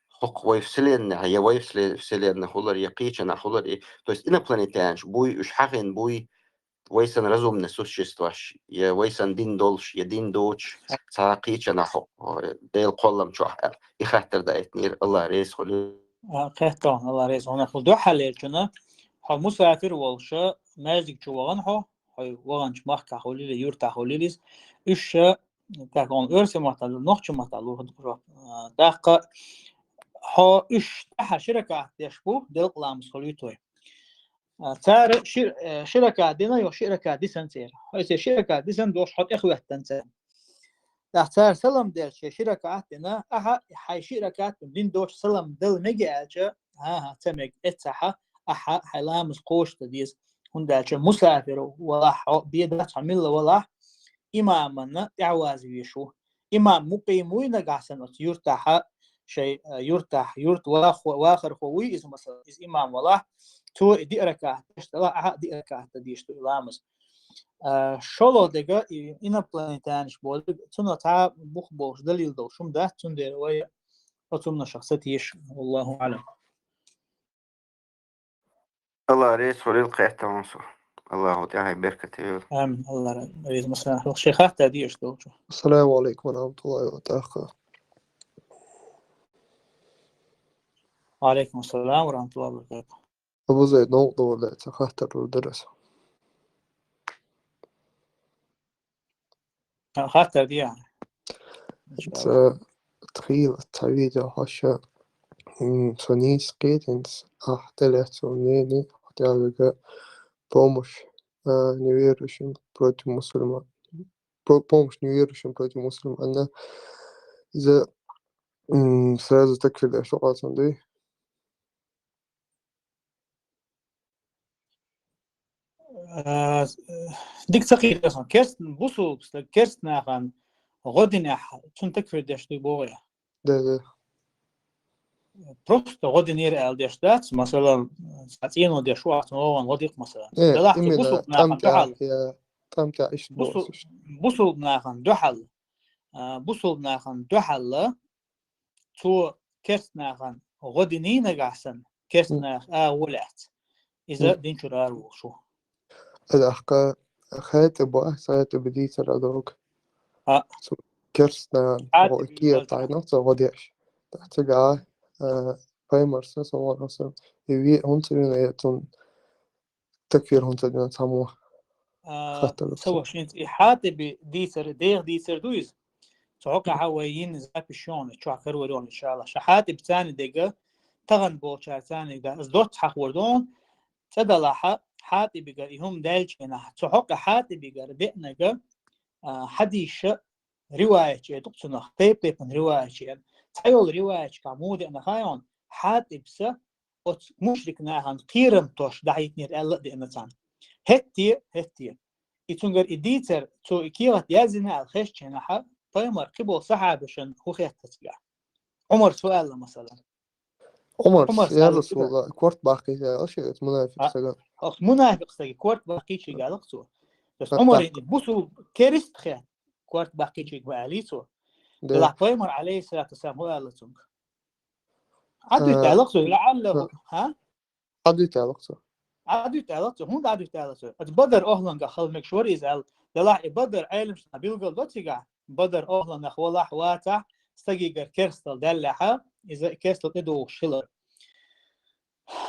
хӀокху вай вселенная, я вай вселе-, вселенная хилар, я кхечанхьа хилар, и, то есть инопланетянаш буй, уьш хьахийна буй, вай санна разумный существаш, я вай санна дин долуш, я дин доцуш, цхьа кхечанхьа хӀокху, э, Делан кхоллам чохь аьлла. И хаттар даийтинера, Аллах реза хуьлда. А, кхетта, Аллах реза хуьлда. Дуьххьарлерчунна, хьо мусафир волуша, маьждиг чу вахана хьо, хьо ваханчу махкахь хуьлийла, юьртахь хуьлийла иза, уьш ша, так, он оьрсийн маттахь, нохчийн маттахь лур ду хьо. А, тӀаккха хьо уьш тӀаьхьа ши ракаат деш бу, делкъа ламаз хуьлуьйту вай. А, цара ши, э, ши ракаат дина, йо, ши ракаат дисина церан. Хьо иза ши ракаат дисина дош хьо тӀехӀоьттина церан. ТӀаккха цара салам делча, ши ракаат дина, ахьа, хьайн ши ракаат дина дош салам дала мега аьлча, ахьа, ца мега, эццахьа, ахьа, хьайн ламаз кхочушдан деза. ХӀунда аьлча мусафир валахь хьо, бен дац хьо милла валахь, имаманна тӀаьхьаваза везаш ву. Имам мукъим вуй нагахь санна оцу юьртахьа, шайн, а, юьртахь, юьрта вахо-, вахархо вуй иза, масала, иза имам валахь, цо и диъ ракаат деш делахь, ахьа а диъ ракаат дан дезаш ду и ламаз. А, шолгӀа дерг, и инопланетянаш бохург, цунах цхьа бух болуш далил долуш хӀума дац, цундела вай оцу хӀуманашах ца теша, валлаху аӀлам. Аллах реза хуьлийла, кхетта ван со. Аллахо тӀаьхье беркате йойла. Амин. Аллах реза. Масала, хӀокху шайн хаттар дезаш долчу. Ассаламу алейкум ва рахматуллахи ва баракатух. Ва алейкум ассалам ва рахматуллахи ва баракатух. Абу Зайд, новкъа довла, ца хаттар лур дара аса. А, хаттар дехьа. Ца тхийла, ца видео хьаша. М, со нийса кхетинца, ахь тӀелаьцна мнение, хӀотӀаьллага помощь, а, неверующим против мусульман. Про-, помощь неверующим против мусульман. Анна, иза, м, сразу такфир деш ву къацан дуй? А, дика ца кхетира сан. Керст-, бусулба стаг керст нахана гӀо динехь, цунна такфир деш дуй боху я? Да, да. Просто гӀо динера аьлла деш дац, масала, цхьа цӀено деш ву, ахь цунна гӀо дан гӀо дикх, масала. Э, делахь цу именно, бусулба нахана тӀам тӀехь, дуьхьал. Я, тӀам тӀехь иштта бусул-, боху. Бусулба нахана дуьхьал. А, бусулба нахана дуьхьал. Цо керст нахана гӀо динехь нагахь санна, керст нах а гӀо лаьцна. Иза дин чуьра ара волуш ву. Аса ахка хатӀа бу, хатӀа бу дийцар а догу. А. Цу керст нахана гӀо кхета тайна, цо гӀо деш. ТӀаккха цигахь, а, пайхамарса, саллаллаху алейхи ва саллям, и ве-, хӀунца вина я цунна такфир хӀунца дина цхьаммо? А, хаттар ца ваша, хӀинца и Хьатиби дийцар, деха дийцар ду иза. Цу хьокъехьа вай йина запись йогӀу, чохь каравар йогӀу, иншаллах. Ша Хьатиб царна дега, тахана болчара царна дега, аса доцца хьахор ду, цӀа далахьа, Хьатибига и хӀума даьлча хенахь, цу хьокъехь Хьатибигара деанага, а, хьадисаш риваяташ ду-кх цунах, тайп-тайпана риваяташ ду. Цхьайолу риваяташкахь муха деана хаьий хьуна, Хьатибса оцу мушрик нахана кхерам тош дӀахьийтинера аьлла а деана царна. ХӀетте, хӀетте. И цуьнгара и дийцар, цо и кехат яздина аьлла хезча хенахь, пайхамар кхиболу сахьабашна хӀун хетта цигахь? Ӏумарс хӀун аьлла, масала? Ӏумарс, Ӏумарс я аьлла Расулаллах, корта баккхийта аьлла шега, мунафикъ стага. Оцу мунафикъ стаге корта баккхийчийга аьлла цо. Ас Ӏумарна бусул керист хет, корта баккхийчийга ма аьллий цо. Делахь пайхамар, алейхиссалату вассалам, хӀун аьлла цуьнга? Ӏадуьйта аьлла цо, лаӀаллаху, хӀа? Ӏадуьйта аьлла цо. Ӏадуьйта аьлла цо, хӀунда Ӏадуьйта аьлла цо? Оцу Бадар охьланга хала мегаш вара иза аьлла. Делахь и Бадар Ӏеламнаха билгал до цигахь, Бадар охьланах валахь, вацахь, стагигара керстал даьллехьа, иза керстал тӀедугӀуш хилар.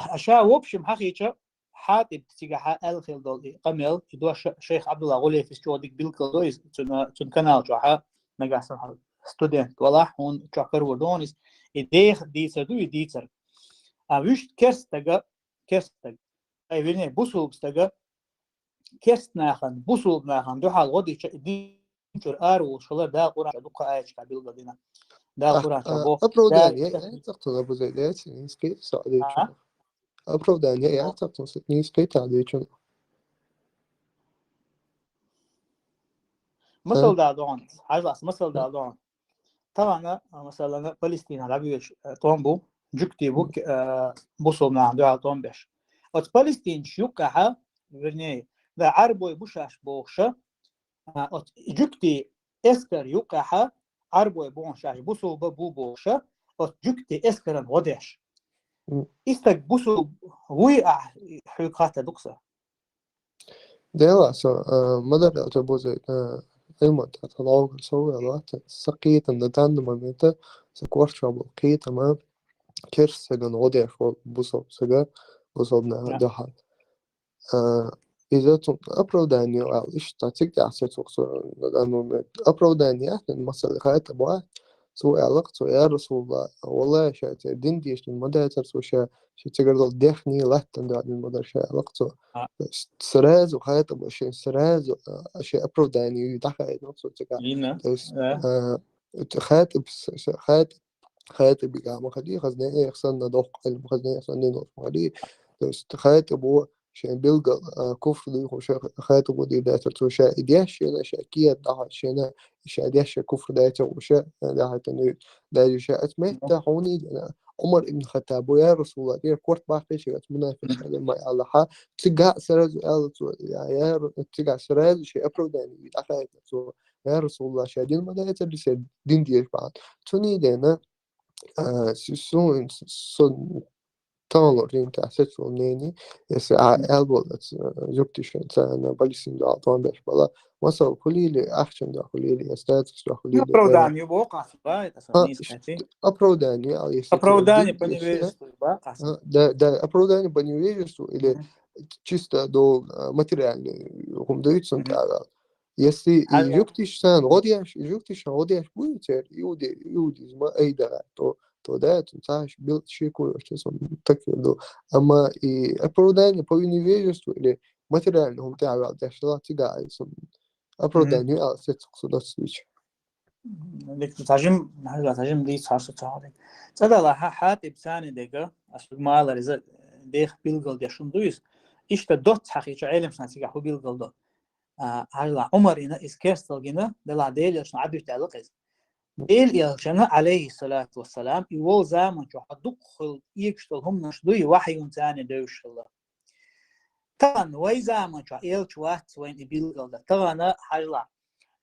А ша, в общем, хьахийча, Хьатиб цигахьа аьлла хила долу и къамел, и дош шайх Ӏабдулла ГӀулейфис чӀогӀа дика билгал до иза, цуьнан, цуьнан канал чохьа, нагахь санна студент валахь, хьуна чохь карор ду хьуна иза, и деха дийцар ду, и дийцар. А вуьшта керстага, керстага, ай, вернее, бусулба стага, керст нахана, бусулба нахана дуьхьал гӀо дича, и дин чуьра ара волуш хилар Дала Къуръан чохь дуккха аяташкахь билгал дина. Дала Къуръан чохь боху. Оправдание яц цхьаъ тхуна, Абу Зайд, яц, нийса кхета со а дийцина. Оправдание яц цхьаъ тхуна, нийса кхета а дийцина. Масал дала догӀун, хьажа ас, масал дала догӀун. Тахана, масалана, Палестина дӀабоьдуш, э, тӀом бу, жуьгти бу, э, бусулба нахана дуьхьал тӀом беш. Оцу палестинчу юккъехьа, вернее, да, Ӏарбой бу шаьш бохуша, а, оцу жуьгти эскар юккъехьа, Ӏарбой боху шаьш бусулба бу бохуша, оцу жуьгти эскаран гӀо деш. И стаг бусулба вуй ахь, хьоьга хатта ду-кх сан? Дела со, а, ма-дарра аьлча, Абу Зайд, а, Ӏилман тӀехь тхан дӀогара со ву аьлла, сан кхетам дан данна момента, сан корта чохь болу кхетам а, керст стагана гӀо деш волу бусулба стага, бусулба нахана дуьхьал. А, иза цунна оправдание аьлла, иштта цига тӀехь сецо-кх со на данный момент. Оправдание яц, масала, хатӀа бу, цо аьлла-кх цо, я Расулаллах, валлахӀи, ша церан дин дешнийн ма дацара цо, ша, ша цигара долу дехний латтана дадина ма дара ша, аьлла-кх цо. То есть сразу хатӀа бу, шен сразу, а, шен оправдание дӀахаийна цо цигахь. То есть, а, хатӀа, хатӀа, хатӀа бигахь ма хадий, хазна эха санна доккха Ӏилма, хазна эха санна дин долуш ма хадий. То есть хатӀа бу, шен билггал, а, куфр дуй хӀуша, хатӀа бу дийр дацара цо, ша и деш шена, ша кехат дӀахьош шена, ша деш ша куфр дацара хӀуша, а, дӀахьойтан дуй, дайди ша. Оцу метта хьуна и дина, Ӏумар ибн Хаттаб бу, я Расулаллах, тӀера корта баккхийчийга оцу мунафикъ стага ма аьллахьа, цигахь сразу аьлла цо, я, я, цигахь сразу шен оправдание дӀахаийна цо, я Расулаллах, ша дин ма дацара, ша дин деш бахьана. Цуьнан и дина, а, су-, су-, со таханлур дина тӀехь сецо мнение, если а, аьлла болу, а, жуьгтиша царна палестинчу дуьхьал тӀом беш бала, масала хуьлийла, ахчанан дуьхьа хуьлийла, я статусан дуьхьа хуьлийла. Оправдание ю боху ас, да, это самое, а, нийса кхетий. Оправдание, а, если оправдание по невежеству, да, ас? А, да, да, оправдание по невежеству или чисто до, а, материальный хӀума дуьйцу цунна тӀера. Если и жуьгтиша царна гӀо деш, и жуьгтиша гӀо деш буй церан иуди-, иудизма айдара, то, то да, цунна цхьа а бил-, шеко йоцуш, цунна такфир ду. Амма и оправдание по невежеству или материальный хӀума тӀехь ваьлла деш хилахь, цигахь а цунна оправдание ю аьлла сецо-кх со доццуьйчу. Дика, цхьа жим, хьажа, цхьа жим дийца хьарса ца хьалдиг. Цкъа далахь, Хьатиб царна дега, ас ма аллара иза деха билгал деш хӀума ду иза. Иштта доцца хьахийча Ӏеламнаха цигахь хӀун билгал до. А, хьажа, Ӏумарна иза керстал гина, делахь Делан элчано Ӏадуьтта аьлла-кх иза. Делан элчано, алейхиссалату вассалам, и волу заман чохь дукха хила эшаш долу хӀуманаш дуй, вахьйун царна девзаш хилла. Тахана вай заман чохь элча вац вайна и билгал дан. Тахана, хьажа,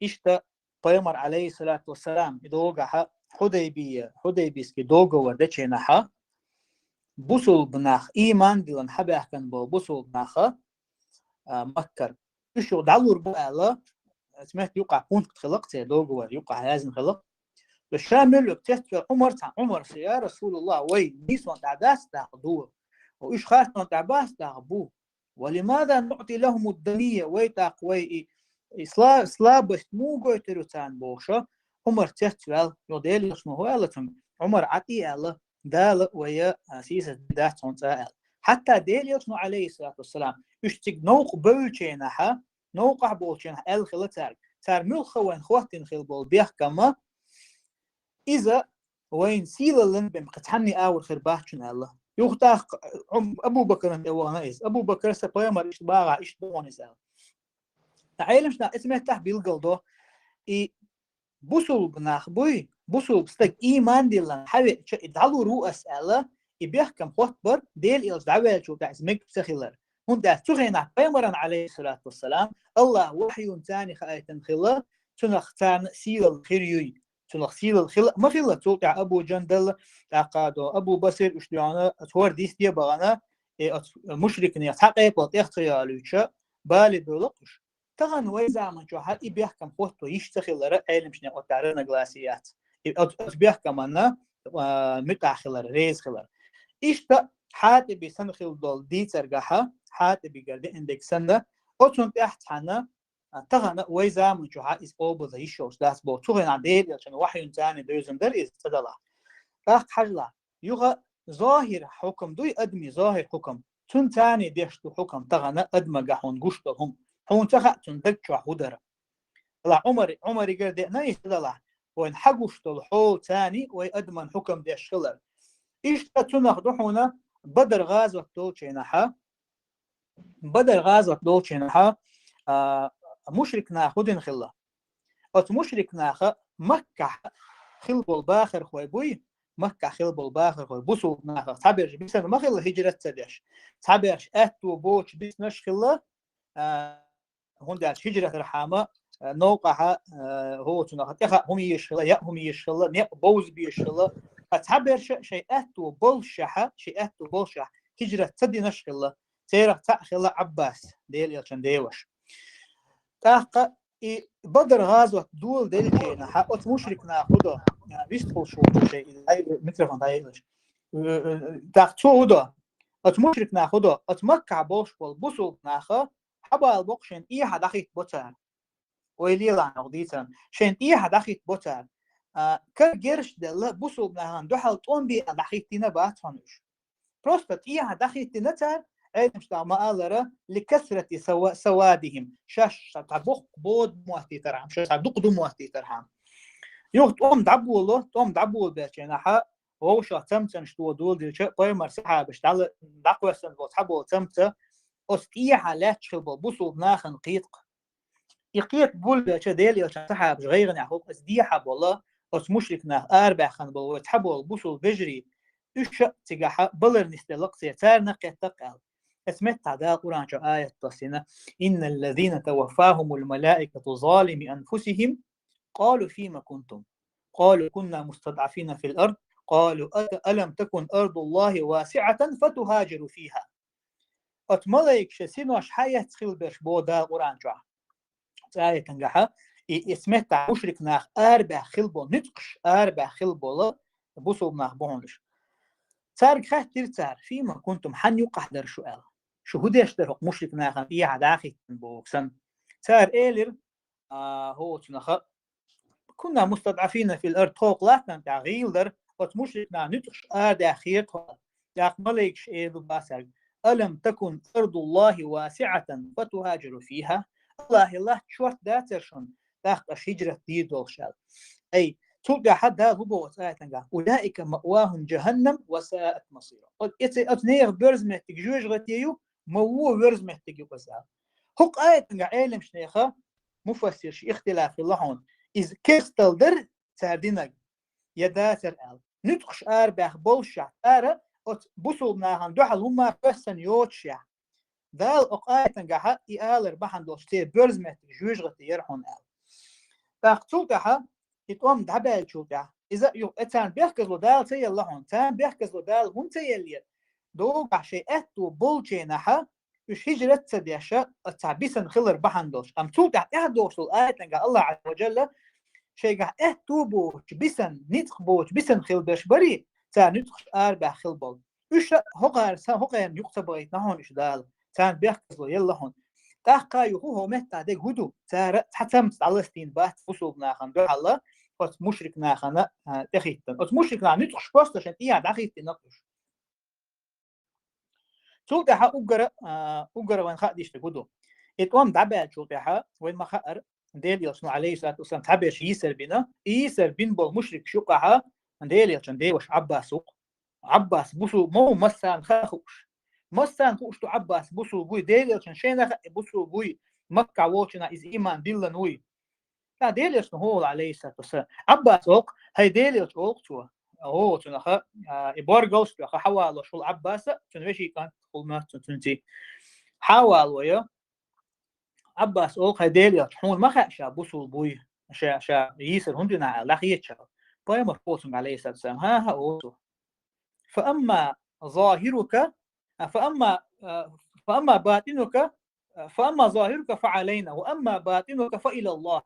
иштта пайхамар, алейхиссалату вассалам, и догахьа Хьудайбия, Хьудайбийский договор дечу хенахьа, бусулба нах, ийман диллина хьабаьхкина болу бусулба наха, а, Маккара. Уьш юха дӀалур бу аьлла, оцу метта юкъахь пункт хилла-кх церан, договор юкъахь яздина хилла-кх. Ша муьлхха цецвелла Ӏумар цхьаьна, Ӏумарс: «Я Расулаллах, вай нийсонан тӀехь дац даккха ду? Уьш харцонан тӀехь бац даккха?» «Бу». «Ва лимаза нуъти лахумуд-данийя, вай тӀаккха вай и, и сла-, слабость муха гойтур ю царна?» — бохуша, Ӏумар цецваьлла, юха Делан элчано хӀун аьлла цуьнга? Ӏумар, Ӏад и аьлла, Дала вай, а, сийсаз дац хьуна цкъа аьлла. Хьатта Делан элчано, алейхиссалату вассалам, уьш цига новкъа бевллачу хенахьа, новкъахь болчу хенахь аьлла хилла цаьрга: «Цара муьлхха вайна хӀоттийна хила болу бехкамма, иза вайна сийлаллин бен кхин цхьанний агӀор хир бац шуна», — аьлла. Юха тӀаккха Ӏум-, Абу Бакрана тӀе вахана иза. Абу Бакра, сан пайхамар иштта багӀа, иштта бохьана иза аьлла. ТӀаккха Ӏеламнаха эцу меттехь билгал до, и бусулба нах буй, бусулба стаг ийман диллина хьавеача, и дӀалур ву ас аьлла, и бехкам хоттабар, Делан элча дӀаваьллачул тӀаьхьа иза мега ца хилар. ХӀунда аьлча цу хенахь пайхамарна, Ӏалайхиссалату вассалам, АллахӀа вахьюна царна хаийтина хилла, цунах царна сийлалла хир юй. Цунах сийлалла хилла, ма хилла, цул тӀаьхьа Абу Жандал, тӀаккха до Абу Басир, уьш дуьхьана, оцу хӀора дисте а бахана, и оцу мушрикнех цхьа къепал тӀех ца йолуьйтуша, бале бевлла уьш. Тахана вай заман чохь и бехкам хотто йиш ца хилара, Ӏеламчане оттара разногласие яц. И оцу, оцу бехкаманна, а, муьтӀахь хилар, реза хилар. Иштта Хьатиби санна хилла долу дийцаргахьа, Хьатибигара деана дерг санна, оцунна тӀаьхьа цхьаьна, а, тахана вай заман чохь иза къобалдан йиш йолуш дац боху. Цу хенахь Делан элчанна вахьюна царна девзина дара иза, ца далахь. ТӀаккха хьажалахь, юха зохир хьукам дуй, адамийн зохир хьукам. Цунна царна деш ду хьукам тахана адамагахь хьуна гуш долу хӀума. Хьуна ца хаьа цунна даг чохь хӀун дара. Ла Ӏумар, Ӏумаригара деана иза, ца далахь, вайна хьан гуш долу хьолан царна вай адаман хьукам деш хилар. Иштта цунах ду хьуна Бадар гӀазот долчу хенахьа, Бадар гӀазот долчу хенахьа, а, мушрик наха хӀун дина хилла? Оцу мушрик наха Маккахь хилла болу бахархой буй, Маккахь хилла болу бахархой, бусулба нахах цхьаберш бисина ма хилла хӀижрат ца деш. Цхьаберш аьтто боцуш бисинарш хилла, а, хӀунда аьлча хӀижратархьама, а, новкъахьа, а, хӀоцунах тӀеха хӀума езаш хилла, яа хӀума езаш хилла, некъ бовза безаш хилла. Ткъа цхьаберш шайн аьтто боллушехьа, шайн аьтто боллушехь хӀижрат ца динарш хилла. Церах цхьаъ хилла Ӏаббас, Делан элчанан деваша. ТӀаккха и Бадар гӀазот доладелчу хенахьа оцу мушрик наха хӀун до, а, вистхуьлуш волчу шайн, ай, микрофон дӀаелаш. Э, э, тӀаккха цо хӀун до? Оцу мушрик наха хӀун до? Оцу Маккахь болуш болу бусулба наха хьабала боккха шайн тӀехьа дӀахӀитта бо цара. Вай лелахь нах дийцарна. Шайн тӀехьа дӀахӀитта бо цара. А, кара герш а делла, бусулба нахана дуьхьал тӀом беа дӀахӀиттина бац хьуна уьш. Просто тӀехьа дӀахӀиттина цара, Ӏеламчу наха ма-аллара, ликасрати сава-, савадихим. Шаьш цхьа боккха бода моттийтархьама, шаьш цхьа дукха ду моттийтархьама. Юха тӀом дӀаболо, тӀом дӀаболабелчу хенахьа, вовшах цамцанаш тоха доладелча, пайхамар сахьабаш дӀала-, дӀакхоьссина болу цхьаболу цамца, оцу тӀехьа лаьтташ хилла болу бусулба нахана кхетакх. И кхета болабелча, Делан элчанан сахьабаш гӀайгӀанехь хӀума, аса дехьа болу, оцу мушрик наха арабаьхна болу вай цхьаболу бусулба вежарий, уьш а цигахьа балар нисделла-кх церан, царна кхетта-кх аьлла. Аса меттахь Дала Къуръан чу аят доссийна: «Инналлазина таваффахумул малаикату залими анфусихим, къалу фима кунтум? Къалу кунна мустадъафина фил ард, къалу ата-, алам такун ардуллахи васиъатан фатухажиру фиха». Оцу малайкаша синош хьаэцна хилла берш боху Дала Къуръан чохь. Цу аятангахьа, и, и аса меттахь мушрик нах арабаьхна хилла болу, нуьцкъаш арабаьхна хилла болу бусулба нах бу хьуна уьш. Цаьрга хаьттира цара: «Фима кунтум, хьанна юккъахь дара шу?» аьлла. «Шу хӀун деш дара хӀокху мушрик нахана тӀехьа дӀахӀиттина боху сан?» Цара элира, а, хӀоцунаха: «Кунна мустадъафина фил ард», тхо кху латтана тӀехь гӀийла дара, оцу мушрик наха нуьцкъаш арадаьхира тхо. ТӀаккха малайкаш элира бацаьрга: «Алам такун ардуллахи васиъатан фатухажиру фиха?» АллахӀан латта шорта дацара шуна, тӀаккха аша хӀижрат дийр долуш аьлла. Ай, цул тӀаьхьа Дала хӀун боху оцу аятангахь: «Улаика маъвахум жаханнам ва саат масира». Оцу, оцу нехан боьрза меттиг жоьжахати ю, ма вон воьрза меттиг ю иза аьлла. ХӀокху аятангахь Ӏеламчу нехан, муфассирша ихтилаф хилла хьуна, иза керстал дара цара динарг, я дацара аьлла. Нуьцкъаш арабаьхна боллушехь, цара оцу бусулба нахана дуьхьал хӀумма хоьссина йоцушехь, Дала окху аятангахьа и алар бахьана долуш церан боьрза меттиг жоьжахати яра хьуна аьлла. ТӀаккха цул тӀаьхьа и тӀом дӀабаьллачул тӀаьхьа, иза а юха, э, царна бехказло Дала ца елла хьуна, царна бехказло Дала хӀунда ца еллера? Догахь шайн аьтто болчу хенахьа, уьш хӀижрат ца деша, оцу цхьа бисина хилар бахьана долуш. Амма цул тӀаьхьа тӀаьхьа догӀуш долу аятангахь АллахӀ Ӏазза ва Жалла шайгахь аьтто боцу бисина, ницкъ боцу бисина хила берш барий, цара нуьцкъаш арабаьхна хилла болу. Уьш а хӀокхара са-, хӀокхарна юкъа ца бахийтина хьуна уьш Дала, царна бехказло елла хьуна. ТӀаккха юха хӀокху меттахь дерг хӀун ду? Цара цхьа цамца дӀаластийна бац бусулба нахана дуьхьал оцу мушрик нахана, а, тӀехӀиттина. Оцу мушрик нахана нуьцкъаш просто шайн тӀехьа дӀахӀиттина уьш. Цул тӀаьхьа уггара, а, уггара вайн хаа дийшнарг хӀун ду? И тӀом дӀабаьллачул тӀаьхьа вайн ма хаара, Делан Элчано, Ӏалайхиссалату вассалам, цхьаберш йийсар бина, и йийсар бина болу мушрикаш юкъахьа Делан Элчанан деваша Ӏаббас ву-кх. Ӏаббас бусулба ма ву массарна ха хууш. Массарна хууш ду Ӏаббас бусулба вуй, Делан элчанна шайна хаьа бусулба вуй, Маккахь волчунна иза иман диллина вуй. Ца Делан элчано хӀу олу, Ӏалайхиссалату вассалам. Ӏаббас олу, хӀай Делан элча, олу цо. О, цунах, а, и боргалш тоьхна хьавалош волу Ӏаббас, цуьнан вешин кӀант хӀума цу-, цуьнан цӀий. Хьавалой. Ӏаббас олу, хӀай Делан элча, хьуна ма хаьа ша бусулба вуй, ша, ша йийсар хӀунда вина аьлла, дӀахеца ша. Пайхамар хӀу олу цуьнга, Ӏалайхиссалату вассалам. ХӀан-хӀа, олу цо. فأما ظاهرك، а, فأما، а, فأما باطنك، а, فأما ظاهرك فعلينا، وأما باطنك فإلى الله.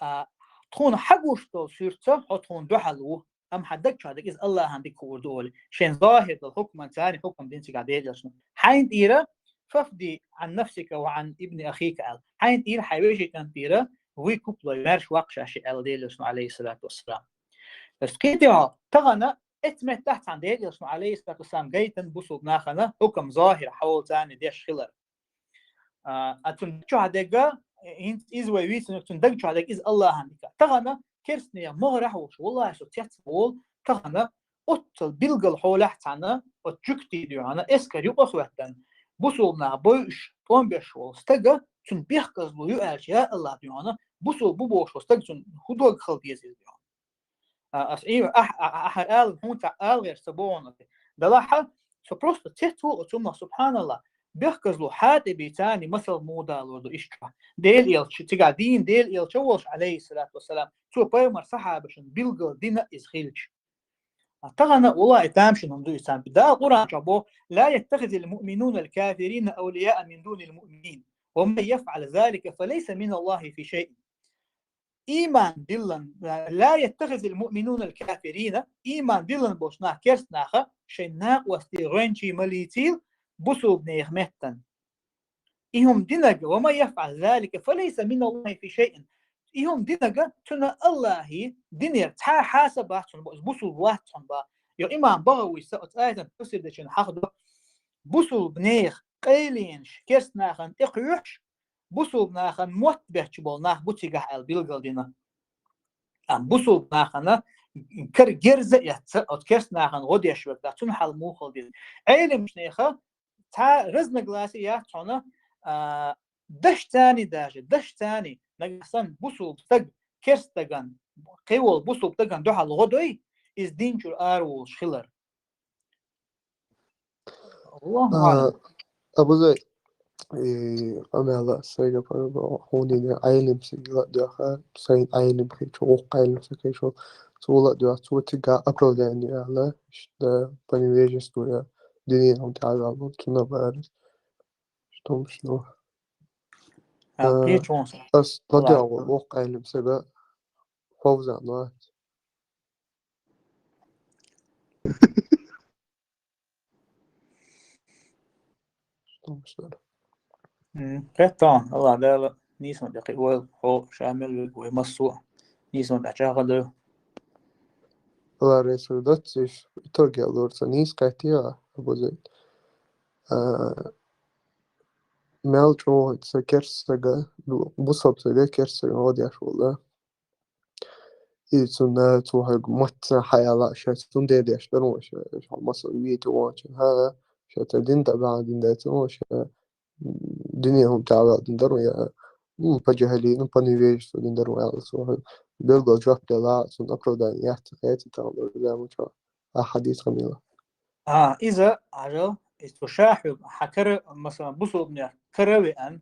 А, тхуна хьагуш долу суьртаца хьо тхуна дуьхьал ву, амма хьан даг чохь дерг иза Аллахьан дика хуур ду олий. Шен захӀир долу хӀукманца царна хӀукам дина цигахь Делан элчано. Хьайна тӀера فافد عن نفسك وعن ابن أخيك аьлла. Хьайна тӀера, хьайн вешин кӀант тӀера вуй куп лой, маьрша ваккха ша аьлла Делан элчано, Ӏалайхиссалату вассалам. Ас кхетий хьо, тахана эцу меттехь цхьана Делан элчано, Ӏалайхиссалату вассалам, гайтина бусулба нахана хӀукам захӀир хьолаца царна деш хилар. А, а цуьнан даг чохь дерг, хӀинца иза вай вийцинарг, цуьнан даг чохь дерг иза Аллахьан дика. Тахана керстанех могӀарехь а волуш, валлахӀи, со цец ма волу, тахана оццул билггал хьолехь цхьана, оцу жуьгтийн дуьхьана эскар юкъа а хӀоьттина, бусулба нах бойуш, тӀом беш волу стага, цуьнан бехказло ю аьлча, я Аллах, дуьхьана, бусулба ву бохуш волу стаг, цуьнан хӀун дог хила деза иза дуьхьана? А, ас Ӏийва, ахь, а, а, ахьара ала, хӀунда ца ала гӀерта ца боху хьуна? Делахь, со просто цец ву оцу хӀуманах, субхьаналлахӀ, бехказло Хьатиби царна масал муха далор ду иштта. Делан элча, цигахь дийна Делан элча волуш, Ӏалайхиссалату вассалам, цо пайхамар сахьабашна билггал дина иза хилча. А тахана, валлахӀи, тамашийна хӀума ду иза царна. Дала Къуръан чохь боху: لا يتخذ المؤمنون الكافرين أولياء من دون المؤمنين، ومن يفعل ذلك فليس من الله في شيء. Ийман диллина, لا يتخذ المؤمنون الكافرين, ийман диллина болчу нах, керста наха, шайн накъостий, гӀоьнчий ма лийцийла бусулба нехан меттана. И хӀума динарг, ومن يفعل ذلك فليس من الله في شيء. И хӀума динарг цуьнан Аллахьан динера цхьа хьаса бац цунна, бусулба вац цунна боху. Йо, имам БагӀавис оцу аятан тафсир дечун хьахдо, бусулба нехан къайленаш керста нахана тӀекхоьхьуш, бусулба нахана мотт бетташ болу нах бу цигахь аьлла билгал дина. Амма бусулба нахана кара герз а эцна, оцу керста нахана гӀо деш верг дац, цуьнан хьал муха хила деза. Ӏелимчу нехан цхьа разногласие яц хьуна, а, дашца а даже, дашца а, нагахь санна бусулба стаг, керста стагана, кхин волу бусулба стагана дуьхьал гӀо дой, иза дин чуьра араволуш хилар. Аллаху аълам. Абузай, и къамела сайга пара хьуна Ӏелим сигала а доьху, сайн Ӏелим хилча, вукху Ӏелим са хилча, цо ла а доьху, цо цига оправдание аьлла, иштта по невежеству я, динера хӀума тӀехь а ваьлла, цунна бара. Что ж, ну. Ас ладоьгӀу вукху Ӏелим сага, хьовза вац. М, кхетта, Аллах Дала нийсонан тӀе кхиойла хьо, ша мел верг вай массо а нийсонан тӀе чӀагӀдойла. Аллах реза хуьлда, цуьнан итог ян лур ца нийса кхетта, Абузай. А, мел чӀогӀа ца керста сага, бусалба сага керста сага гӀо деш волу. И цунна цо хьоьга мотт ца хьаяла, ша цундела деш дара вай, ша, ша масал вийта вахча, хӀара, ша ца дин тӀе бахьана дин дац вай, ша динера хӀума тӀехь а ваьлла дин дара вай, я, ну, по джахилии, ну, по невежеству дин дара вай аьлла, цо хьоьга билггал жоп делла, цунна оправдание яц ца хета, тахана дара заман чохь. А хьадис къамела. А, иза, Ӏажал, иза цу ша хьоьга хьан кара, масалан, бусалбанех кара веана,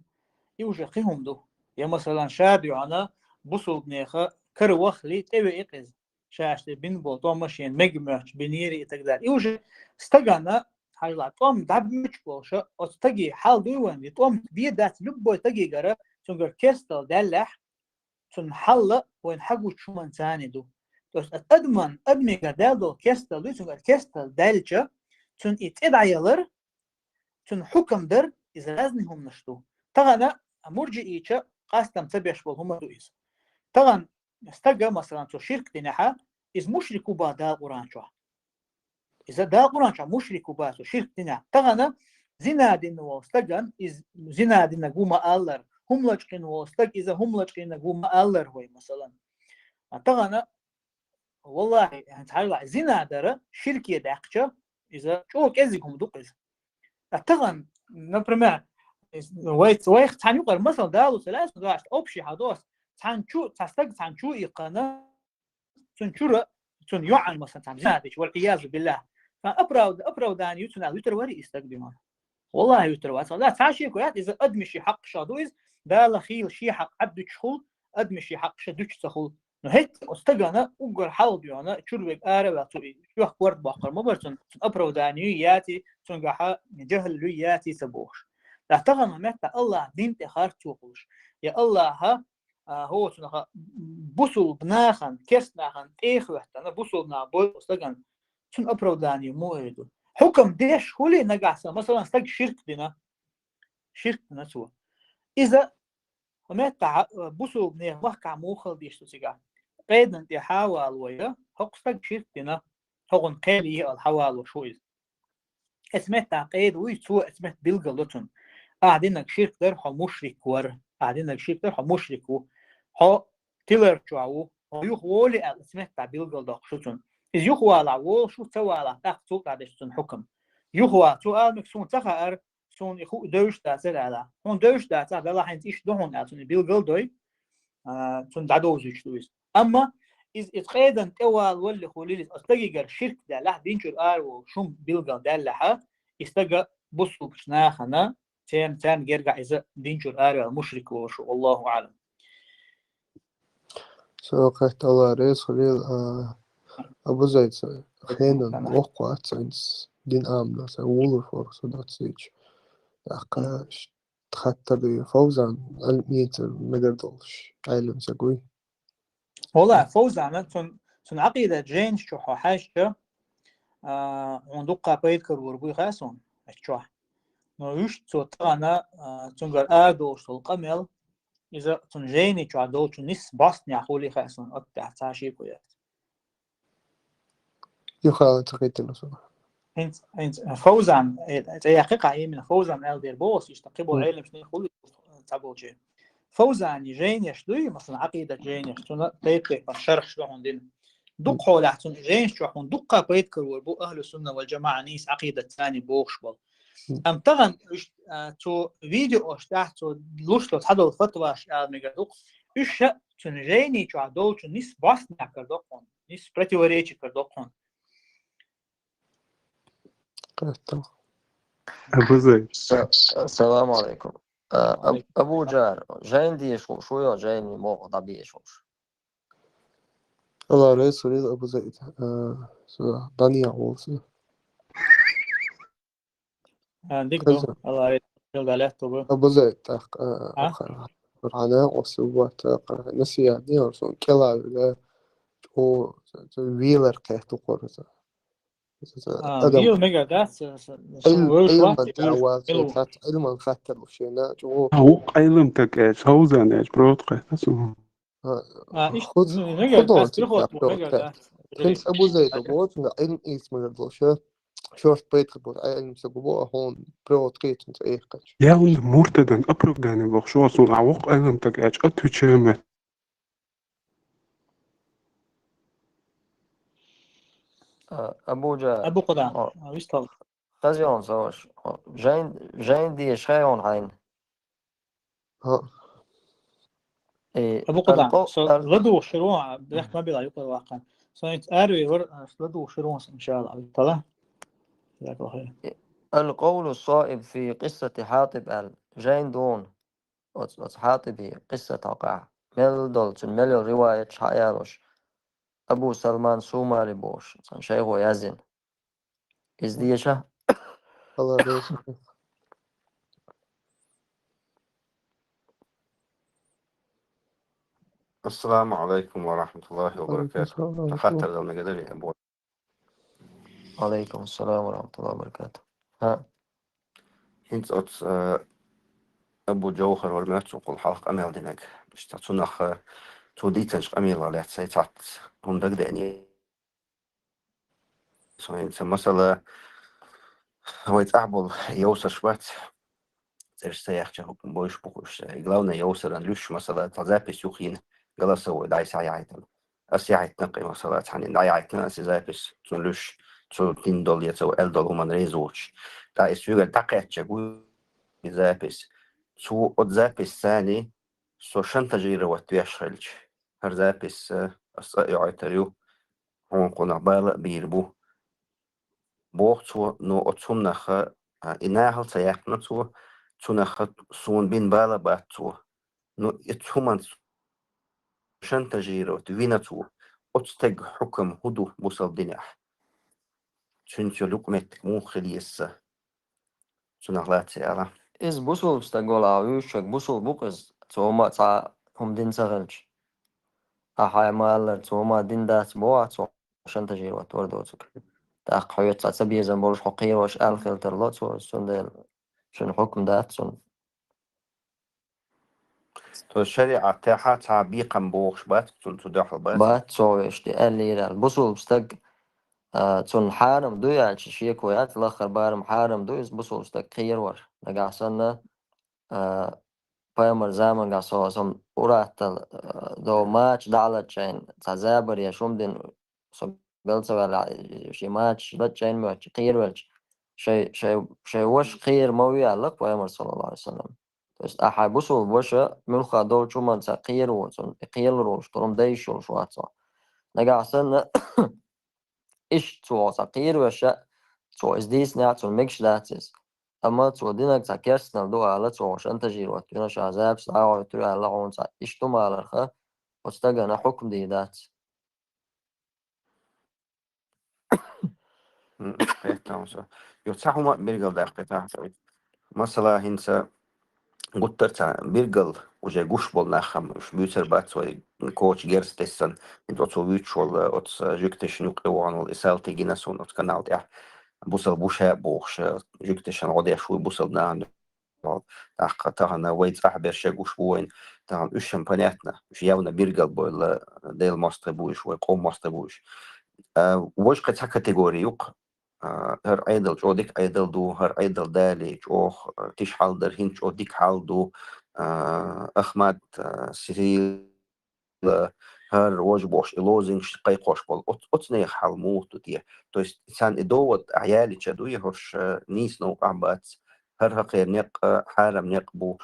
и уже кхин хӀума ду. Я, масалан, ша дуьхьана бусалбанеха кара вахли, тӀевеа иза. Шаьш тӀе бина болу тӀом шена мега моьттуш бинера и так далее. И уже стагана, хьажал, тӀом дӀабоьдуш болуша, оцу стаге хьал дуй вайн, и тӀом бен дац любой стагегара, цуьнгара керстал даьллехь, цунна хьал вайна хьагучу хӀуманца ду. То есть адаман, адамегара даьлла долу керстал дуй, цуьнгара керстал даьлча, цуьнан и цӀе дӀаялар, цуьнан хьукам дар, иза разный хӀуманаш ду. Тахана мурджиича къастам ца беш болу хӀума ду иза. Тахана стага, масалан, цо ширк динехьа, иза мушрик ву боху Дала Къуръан чохь. Иза Дала Къуръан чохь мушрик ву боху цо ширк динехь. Тахана зина дина волу стагана иза зина динарг ву ма-аллара, хӀума лачкъийна волу стаг иза хӀума лачкъийнарг ву ма-аллара вай, масалан. А тахана Валлахьи, хӀанз хьажал, зина дар ширке даьккхача, иза чӀогӀа кӀезига хӀума ду-кх иза. Ткъа тахан, например, вай, вайх цхьана юкъара масал далуш ца лаьа, цун дагахь общий хьадос, цхьан чу, цхьа стаг цхьан чу иккхана, цун чура, цун йоӀан, масала, цхьа зина дича, валь-Ӏиязу биллахь. Цхьа оправд-, оправдание ю цунна, витар варий и стаг димар? Валлахьи, витар вац. Ла, цхьа шеко яц, иза адамаши хьакъ ша ду иза, Дала хийла ши хьакъ Ӏаддуьтуш хул, адамаши хьакъ ша дуьтуш ца хул. Но хӀетта оцу стагана уггар хьалха дуьйна, чура вега ара а ваьлла, цу чоьх корта боккхур ма бара цунна, цунна оправдание яций, цунгахьа жахӀл яций ца бохуш. Ткъа тахан метта Аллахь дин тӀе харцо хуьлуш, я Аллахьа, а, хӀо цунах бусулба нахана, керста нахана тӀе а хӀоьттина, бусулба нах бойла оцу стагана, цунна оправдание муха эр ду? Хьукам деш хуьлий нагахь санна, масала, стага ширк дина, ширк дина цо. Иза хӀо метта, а, бусулба нехан махкахь муха хила дезаш ду цигахь? Къедан тӀе хьавалавой, хӀокху стага ширк дина, хӀокхунна кхел е аьлла хьавалавеш ву иза. Эцу метта къеда вуй, цо эцу метта билгал до цунна. Ахь динарг ширк дара, хьо мушрик вара. Ахь динарг ширк дара, хьо мушрик ву. Хьо тилар чохь ву. Хьо юха волий аьлла, эцу метта билгал доккхуш ву цунна. Иза юха валахь волуш ву, ца валахь, тӀаккха цул тӀаьхьа деш цунна хьукам. Юха валахь, цо ала мега, суна ца хаьара, суна и хуу девзаш дацара аьлла. Хьуна девзаш дацахь, делахь хӀинца иштта ду хьуна аьлла, цунна билгал дой, а, цунна дӀадовзуьйтуш ду иза. Амма иза, иза къедан тӀе валавалли хуьлийла иза, оцу стагигара ширк даьллахь, дин чуьра араволуш хӀума билгал даьллахьа, и стага бусулбачу нахана, церан, царна гергахь иза дин чуьра араваьлла мушрик волуш ву, валлаху аӀлам. Со кхетта Алла реза хуьлийла, а, Абу Зайд, сан хенан воккха вац, сан дин амна, сан вулуш вара со доцийча. ТӀаккха хаттар ду, Фовзан, Ӏилма эца мегар долуш, Ӏелам ца гуй. Ола, Фовзана, цун, цун Ӏакъидат жайнаш чу хьо хьаьжча, а, хьуна дуккха пайда карор буй хаьа суна, аьлла чохь. Но вуьшта цо тахана, а, цуьнгара арадолуш долу къамел, иза цун жайни чохь долчу нис бостнехь хули хаьа суна, оттаьхьа цхьа шеко яц. Юхала ца хийтина суна. ХӀинца, хӀинца Фовзан, э, цӀе яккхи кхаъ, именно Фовзан аьлла дер боху, иштта кхиболу Ӏелимаш хулли цхьаболче. Фовзани жайнеш дуй, масала, Ӏакъидат жайнеш, цуна тайп-тайпана шархаш ду хьуна дина. Дукха хьолахь цуьнан жайнаш чохь хьуна дуккха пайда карор бу ахлу сунна вал жамаӀа нийса Ӏакъидат цани бохуш болу. Амма тахана уьш, а, цо видеош тӀехь, цо луш долу цхьадолу фатваш ала мегар ду-кх. Уьш ша цуьнан жайни чохь долчу нис бостнехь кара доккхун, нис противоречи кара доккхун. Абу Зайд. Салам алейкум. А, Абу Джар, жайн деш хууш ву, жайн моху дӀабеш хууш? Алла реза хуьлийла, Абу Зайд. А, со дӀанехь волу со. А, дика ду. Алла реза хуьлда лаьтта бу. Абу Зайд, тӀаккха, а, Къуръана, оцу ватта, насият не, сон кӀелавила, чӀо, велар кхетта кхура. А, вела мегар дац, Ӏилман хаттар лу шена, чӀо. А, вукху Ӏилман таг эцу, Фовзан эцу, брод кхетта суна. А, иштта, худо мегар дац, худо мегар дац. Хинца Абу Зайда боху, цунна Ӏилма ийца мегар долуш, шорт байтах боху, Ӏилма ца гу боху, а хьуна провод кхетта цунца эхкача. Я хьуна муртадан оправдание боху, шо суна а воккха Ӏилма таг эцу, отвечаем. А, Абу Джа-, Абу Къуда, о, а, вистал. Хазион саваш. О, жайн, жайн деш хайон хайн. Э, Абу Къуда, со ладугӀуш хир ву, бехк ма била юкъара ваккха. Со хӀинца араве вара, ладугӀуш хир ву, иншалла, Аллах Таала. Джазакаллаху хайр. Э, القول الصائب في قصة حاطب аьлла, жайн дуна. Оц-, оцу Хьатиби къиссат хьокъехь, мел долчун, мел йолу риваяташ хьаялош, Абу Салман Сумари бохуш, цхьана шайхо яздина. Иза деша? Алла реза. Ассаламу алейкум ва рахматуллахи ва баракатух. Хаттар дала мегадали, Абу. Алейкум ассалам ва рахматуллахи ва баракатух. ХӀа. ХӀинца оцу, э, Абу Джавхар вара моьтту, цо кхул хьалха къамел динарг. Иштта цунах, э, цо дийцинчу къамелах лаьцна сайн цхьацца хӀума дагадеана. Со хӀинца масала, вай цӀахь болу йовсарш бац. ЦӀераш ца яхча, хӀокхун бойш бу уьш. Главное, йовсаран луьш масала, цхьа запись юхийна, голосовой дӀай схьаяхьийтина. Ас яхьийтина кхин масала, цхьанна дӀаяхьийтина ас и запись, цунна луш, цу дин долу я цо аьлла долу хӀуманна реза воцуш. ТӀаккха и соьгара дӀакхаьчча гуй и запись. Цо оцу запись царний со шантажировать веш хилча, хӀара запись, э, ас цӀа а йоӀийтар ю, хьуна кхунах бала а бийр бу. Боху цо, ну, оцу хӀуманах, а, и нахала ца яьккхина цо, цунах суна бина бала бац цо. Ну, и цу хӀуманца шантажировать вина цо. Оцу стеган хьукам хӀун ду бусалба динехь? Цуьнца йолу юкъаметтиг муха хила еза? Цунах лаьцна ала. Иза бусалба стаг валахь вуьйцург бусалба ву-кх иза, цо хӀума цхьа хӀума дина ца хилча. Ахьа ма-аллара, цо хӀума дина дац боху ахь, цо шантажировать вара доцург. ТӀаккха хьоьца цхьа цабезам болуш хьо кхерош аьлла хила тарло цо, цундела шуна хьукам дац цунна. То есть шариӀатехь цхьа бекхам бохуш бац, цунна цу дуьхьал бац? Бац, цо вешан тӀе аьллера аьлла. Бусалба стаг, а, цунна хьарам ду аьлча, шеко яц, лаххара барам хьарам ду иза бусалба стаг кхеравар. Нагахь санна, а, пайхамар замангахь со, со ураттал, а, до мача дӀа а лачкъийна, цхьа забар я шума дин, со мел ца ваьлла, шен мачаш лачкъийна моьтту, кхеравелча, шай, шай, шай ваша кхера ма ву аьлла-кх пайхамар, саллаллаху Ӏалайхи ва саллам. То есть ахьа бусалба ваша муьлхха долчу хӀуманца кхера воцург, и кхерар волуш, турам дайш йолуш вац хьо. Нагахь санна, иштта цо хьо цхьа кхеравеш, цо иза дийцинехь, цунна мегаш дац иза. Амма цо динарг цхьа керстанал ду ала, цо хьо шантажировать вина, ша запись дӀа а йоӀийтур аьлла хьуна цхьа иштта хӀума аларх, оцу стагана хьукам дийр дац. М, кхетта со. Йо, цхьа хӀума а билгалдаккхийтахьа. Масала, хӀинца гуттар а цхьа билггал уже гуш болу нах хӀама уьш буьйцур бац вай коча герз тессан. ХӀинца оцо вуьйцуш волу, оцу жуьгташна юкъе вахана волу и салтий гина суна оцу канал тӀехь. Бусалба ву ша бохуш, жуьгташна гӀо деш ву бусалба нахана. ТӀаккха тахана вай цӀахь берш а гуш бу вайна. Тахана уьш-м понятно, уьш явно билггал бу, Делан мостагӀий бу уьш, вай къоман мостагӀий бу уьш. А, важа кхин цхьа категори ю-кх. А, хӀара Ӏедал чӀогӀа дика Ӏедал ду, хӀара Ӏедал далий чӀогӀа, а, тиша хьал дара, хӀинца чӀогӀа дика хьал ду, а, Ахмат, а, Сирил, хӀара важа бохуш и лозунгаш кхайкхош болу. Оц-, оцу нехан хьал муха ду те? То есть царна и довод ахь ялийча дуй, хӀорш, а, нийса новкъахь бац, хӀара хӀокхеран некъ, а, хьарам некъ бу,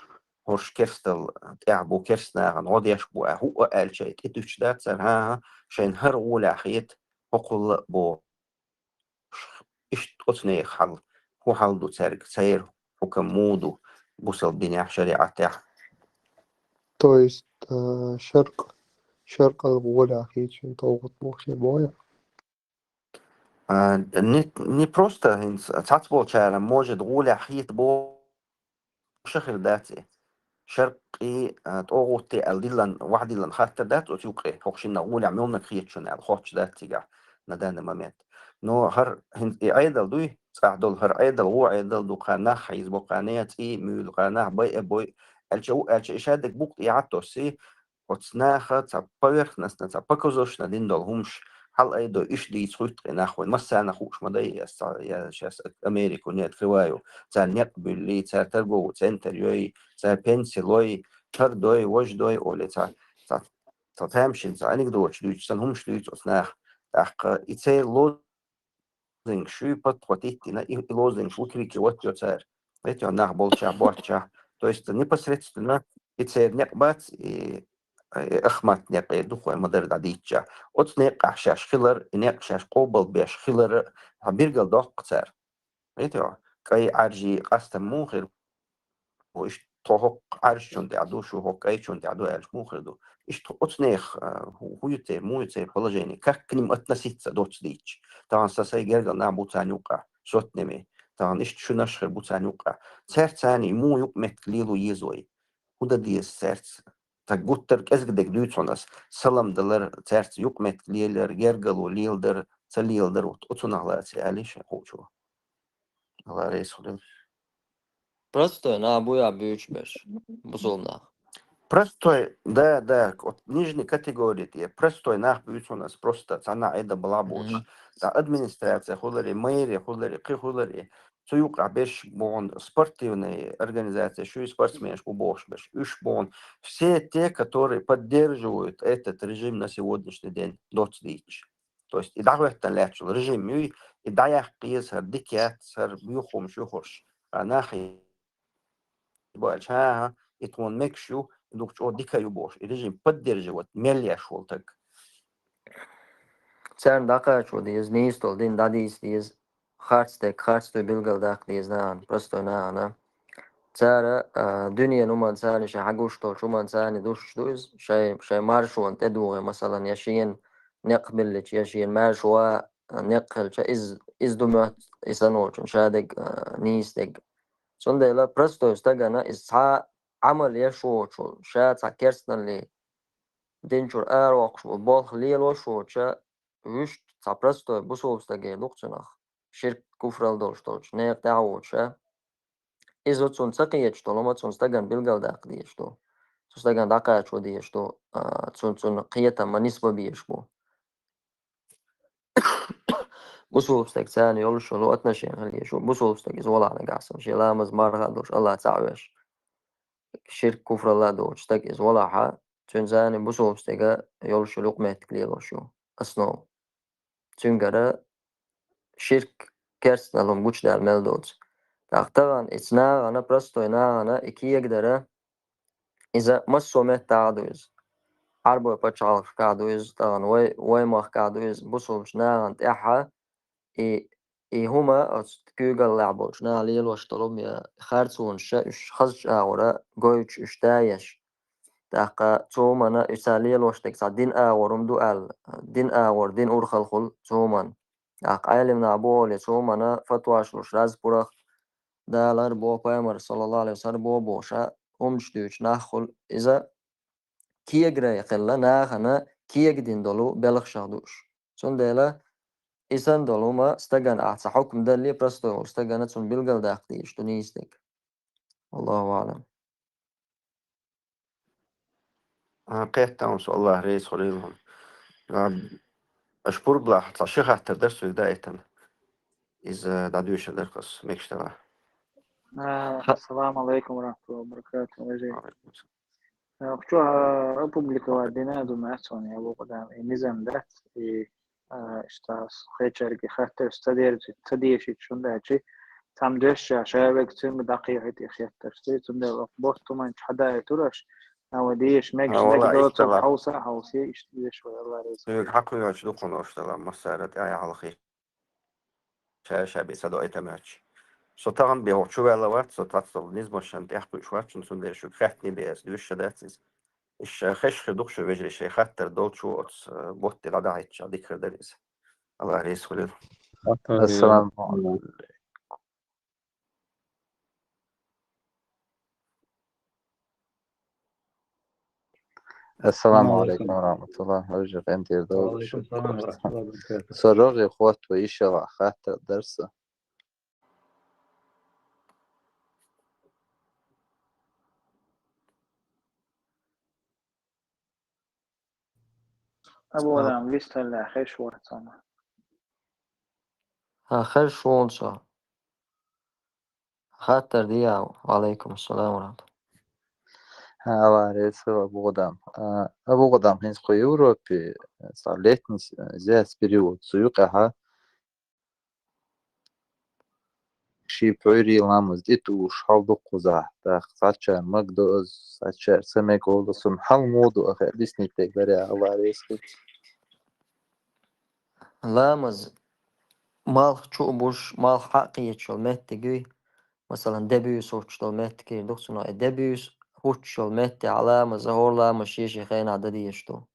хӀорш керстал тӀехь бу, керста нахана гӀо деш бу, а, хӀуъа аьлча, и тӀе дуьтуш дац цара, хӀан-хӀа, шайна хӀара гӀолехь хета, хӀокхул а боху. Иштта оцу нехан хьал, хӀун хьал ду цаьрга, церан хьукам муха ду бусалба динехь, шариӀатехь? То есть, а, шаркъ-, шаркъал гӀолехь хетачун тӀовгӀат боху шен бохья? А, не, не просто хӀинца цхьацболчара, может, гӀолехь хета бохуш а хир дац и. Шаркъий, а, тӀогӀутий аьлла диллан, вахдиллан хаттар дац оцу юкъе, хӀокху шиннах гӀолехь муьлнаг хетачунна аьлла, хоттуш дац цигахь на данный момент. Но хӀара хӀинца и Ӏедал дуй, цӀахь долу хӀара Ӏедал, вон Ӏедал ду, кхара нах хьийзабо, кхара нехан цӀий муьйлу, кхара нах байа а бой, аьлча, у, аьлча, и шадерг букъ тӀехьа а тоссий, оцу наха цхьа поверхностно, цхьа показушно дина долу хӀумаш хьалаайдо, иштта дийца хуьтту и нах вайн. Массарна хууш ма дай, я ца-, я щас Америку не открываю. Цара некъ буьллий, цара торговый центр йой, цара пенси лой, хӀара дой, важа дой, олий цхьа, цхьа, цхьа тамашийна, цхьа анекдоташ дуьйцу, сан хӀумаш дуьйцу оцу наха. ТӀаккха и церан ло- лозунгаш ю, подхватить дина, и, и лозунгаш выкрикивать йо цара. Эти нах болчахь, боцчахь. То есть непосредственно и церан некъ бац, и, и Ахмат некъ ду, хӀой ма-дарра дӀадийцча. Оцу некъахь шаьш хилар, и некъ шаьш къобалбеш хилар, хьан билгалдоккху цара. Эти кӀай Ӏаьржий къастам муха хир бу, иштта тхо хӀокху Ӏаьржачунна тӀехь ду, шу хӀокху кӀайчунна тӀехь ду аьлча муха хир ду? Иштта оцу нехан, а, хӀу-, хӀу ю церан, муха ю церан положение, как к ним относиться доцу дийцча. Тахана сан сайн гергара нах бу царна юкъахь, сотнями. Тахана иштта шинаш хир бу царна юкъахь. Цаьрца царний муха юкъаметтиг лело еза вай? ХӀун дан деза цаьрца? Сан гуттар а кӀезиг дерг дуьйцу хьуна ас. Салам далар, цаьрца юкъаметтиг лелар, гергарло леладар, ца леладар, вот оцунах лаьцна аьлла ша хуучо. Алла реза хуьлда. Простой нах бу я буьйцуш берш, бусалба нах? Простой, да, да, вот нижней категории те, простой нах буьйцу хьуна, просто цхьанна Ӏеда бала боцуш. Мгм. Ткъа администрация хуларе, мэрия хуларе, кхин хуларе, цу юкъахь берш бу хьуна спортивные организации, шу спортсменаш бу бохуш берш. Уьш бу хьуна все те, которые поддерживают этот режим на сегодняшний день, доцца дийцча. То есть и дӀахӀоьттина лаьтташ йолу режим юй, и дӀаяккха еза, хӀара дика яц, хӀара юххумаш юхуш. А нах и баьлча, хӀа-хӀа, и тхуна мегаш ю, и дукха чӀогӀа дика ю бохуш, и режим поддерживать мел еш волу таг. Царна дӀакхачо деза, нийса долу дин дӀадийца деза, харц дерг харц ду билгал даккха деза нахана, простой нахана. Цара, а, дуьненан хӀуманца, царна шайн хьагуш долчу хӀуманца дуьсуш ду иза, шайн, шайн маршонна тӀедугӀий, масалан, я шена некъ биллича, я шена маьрша ван некъ хилча, иза, иза ду моьтту и санолчун ша дерг, а, нийса дерг. Цундела простой стагана иза цхьа Ӏамал еш воцуш, ша цхьа керстаналлин дин чуьра аравоккхуш болу болх лелош воцуш, вуьшта цхьа простой бусулба стаге ду-кх цунах, ширк, куфралла долуш долчу некъа тӀехь а воцуш, иза цунна ца кхеташ долу хӀума цунна стагана билгал даккха дезаш ду. Цу стагана дӀакхачо дезаш ду, а, цунна, цунна кхетам ма нисбан безаш бу. Бусулба стаг царна йолуш йолу отношение хила езаш ю. Бусулба стаг иза валахь нагахь санна, шен ламаз, марха а долуш, АллахӀ цхьаъ веш, ширк, куфралла а доцу стаг иза валахьа, цуьнан царна бусулба стага йолуш йолу юкъаметтиг лелош ю, основа. Цуьнгара ширк, керстаналла хӀума гучудаьлла мел доцу. ТӀаккха тахана и цу нахана, простой нахана, и кегадара, иза массо а меттехь а ду иза. Ӏарбойн пачхьалкхашкахь а ду иза, тахана вай, вай махкахь а ду иза, бусулбачу нахана тӀаьхьа и, и хӀума оцу куьйгаллехь болчу наха лелош долу хӀума я харцонаш уьш хазачу агӀора гойтуш, уьш тайеш. ТӀаккха цу хӀумана и цара лелош дерг цхьа дин агӀор хӀума ду аьлла, дин агӀор, дин урхалла хуьлу цу хӀумана. ТӀаккха Ӏелам нах бу олий, цу хӀумана фатваш луш, разпурах, Дала хӀара боху, Пайхамар, саллаллаху Ӏалайхи ва саллам, хӀара боху бохуш, хӀуманаш дуьйцу нах хуьлу, иза кегара хилла нахана кегадина долу белхашах ду уьш. Цундела и санна долу хӀума стагана ахь цхьа хьукм далле, простой волу стагана цунна билгал даккха дезаш ду нийса дерг. Аллаху аӀлам. А, кхеттам со, Аллах реза хуьлийла хьуна. А, аша пурба лахь, цхьа ши хаттар дара соьга даийтина. Иза дӀадоьшур дара-кх ас, мегаш далахь. А, ассаламу алейкум ва рахматуллахи ва баракатуху, вежарий. Ва алейкум ассалам. А, хочу, а, опубликовать дина ду маьцон, я вукъу дан, и низам дац, и а, иштта хечерги хаттарш ца дерзи-, ца дешича, хӀунда аьлча цхьамма доьшша ша вега цуьнга дӀакхехьийта и хеттарш. Цундела боху туманчу хьадаийтур аша, а, вай деша мегаш А, вала, мега доцург иштта хьовса а хьовсий, иштта деш вай, Алла реза. Соьга хьакхоьхьуш ду кхунаш дала, массара тӀаьхьа хьалхе. Ша, ша бен ца доуьйту моьттуш. Со тахана бен хӀокху чу ваьлла вац, со тӀаьхьа долу низамашна тӀекхуьуш вац, цундела шуьга хаьттина бен аса доьшуш дац иза. Иштта хезаш хир ду-кх шу, вежарий, шайн хаттар долчо оцу, э, бутт тӀе дӀадахьийтча дика хир дара иза. Алла реза хуьлийла. Ассаламу алейкум. Ассаламу алейкум ва рахматуллах. Хьожа къинтӀера долуш. Ва алейкум салам ва рахматуллахи ва баракатух. Со рогӀе хӀотто йиш йолу хаттар дара сан. Абу Адам, вистхила хезаш вац хьуна. Хьан хезаш ву хьуна со? Хаттар дехьа. Ва алейкум ассалам ва рахматуллах. Хьан аварец, Абу Адам. А, Абу Адам, хӀинца кху Европе, цхьа летний, э, зяц период, цу юкъахь ши пхьуьйрий ламаз тӀе тӀуш хьал ду кхузахь, тӀаккха цхьаччара мега ду иза, цхьаччара ца мега ду, цунна хьал муха ду аха, диснитек баре, Алла реза хуьлда. Ламаз малх чу а буш, малх хьа а кхеташ йолу меттиг юй, масалан, де буьйса хӀуттуш долу меттиг хир ду-кх цунах, и де буьйса хӀуттуш йолу меттехь ламаз, хӀора ламаз шен-шен хенахь дан дезаш ду.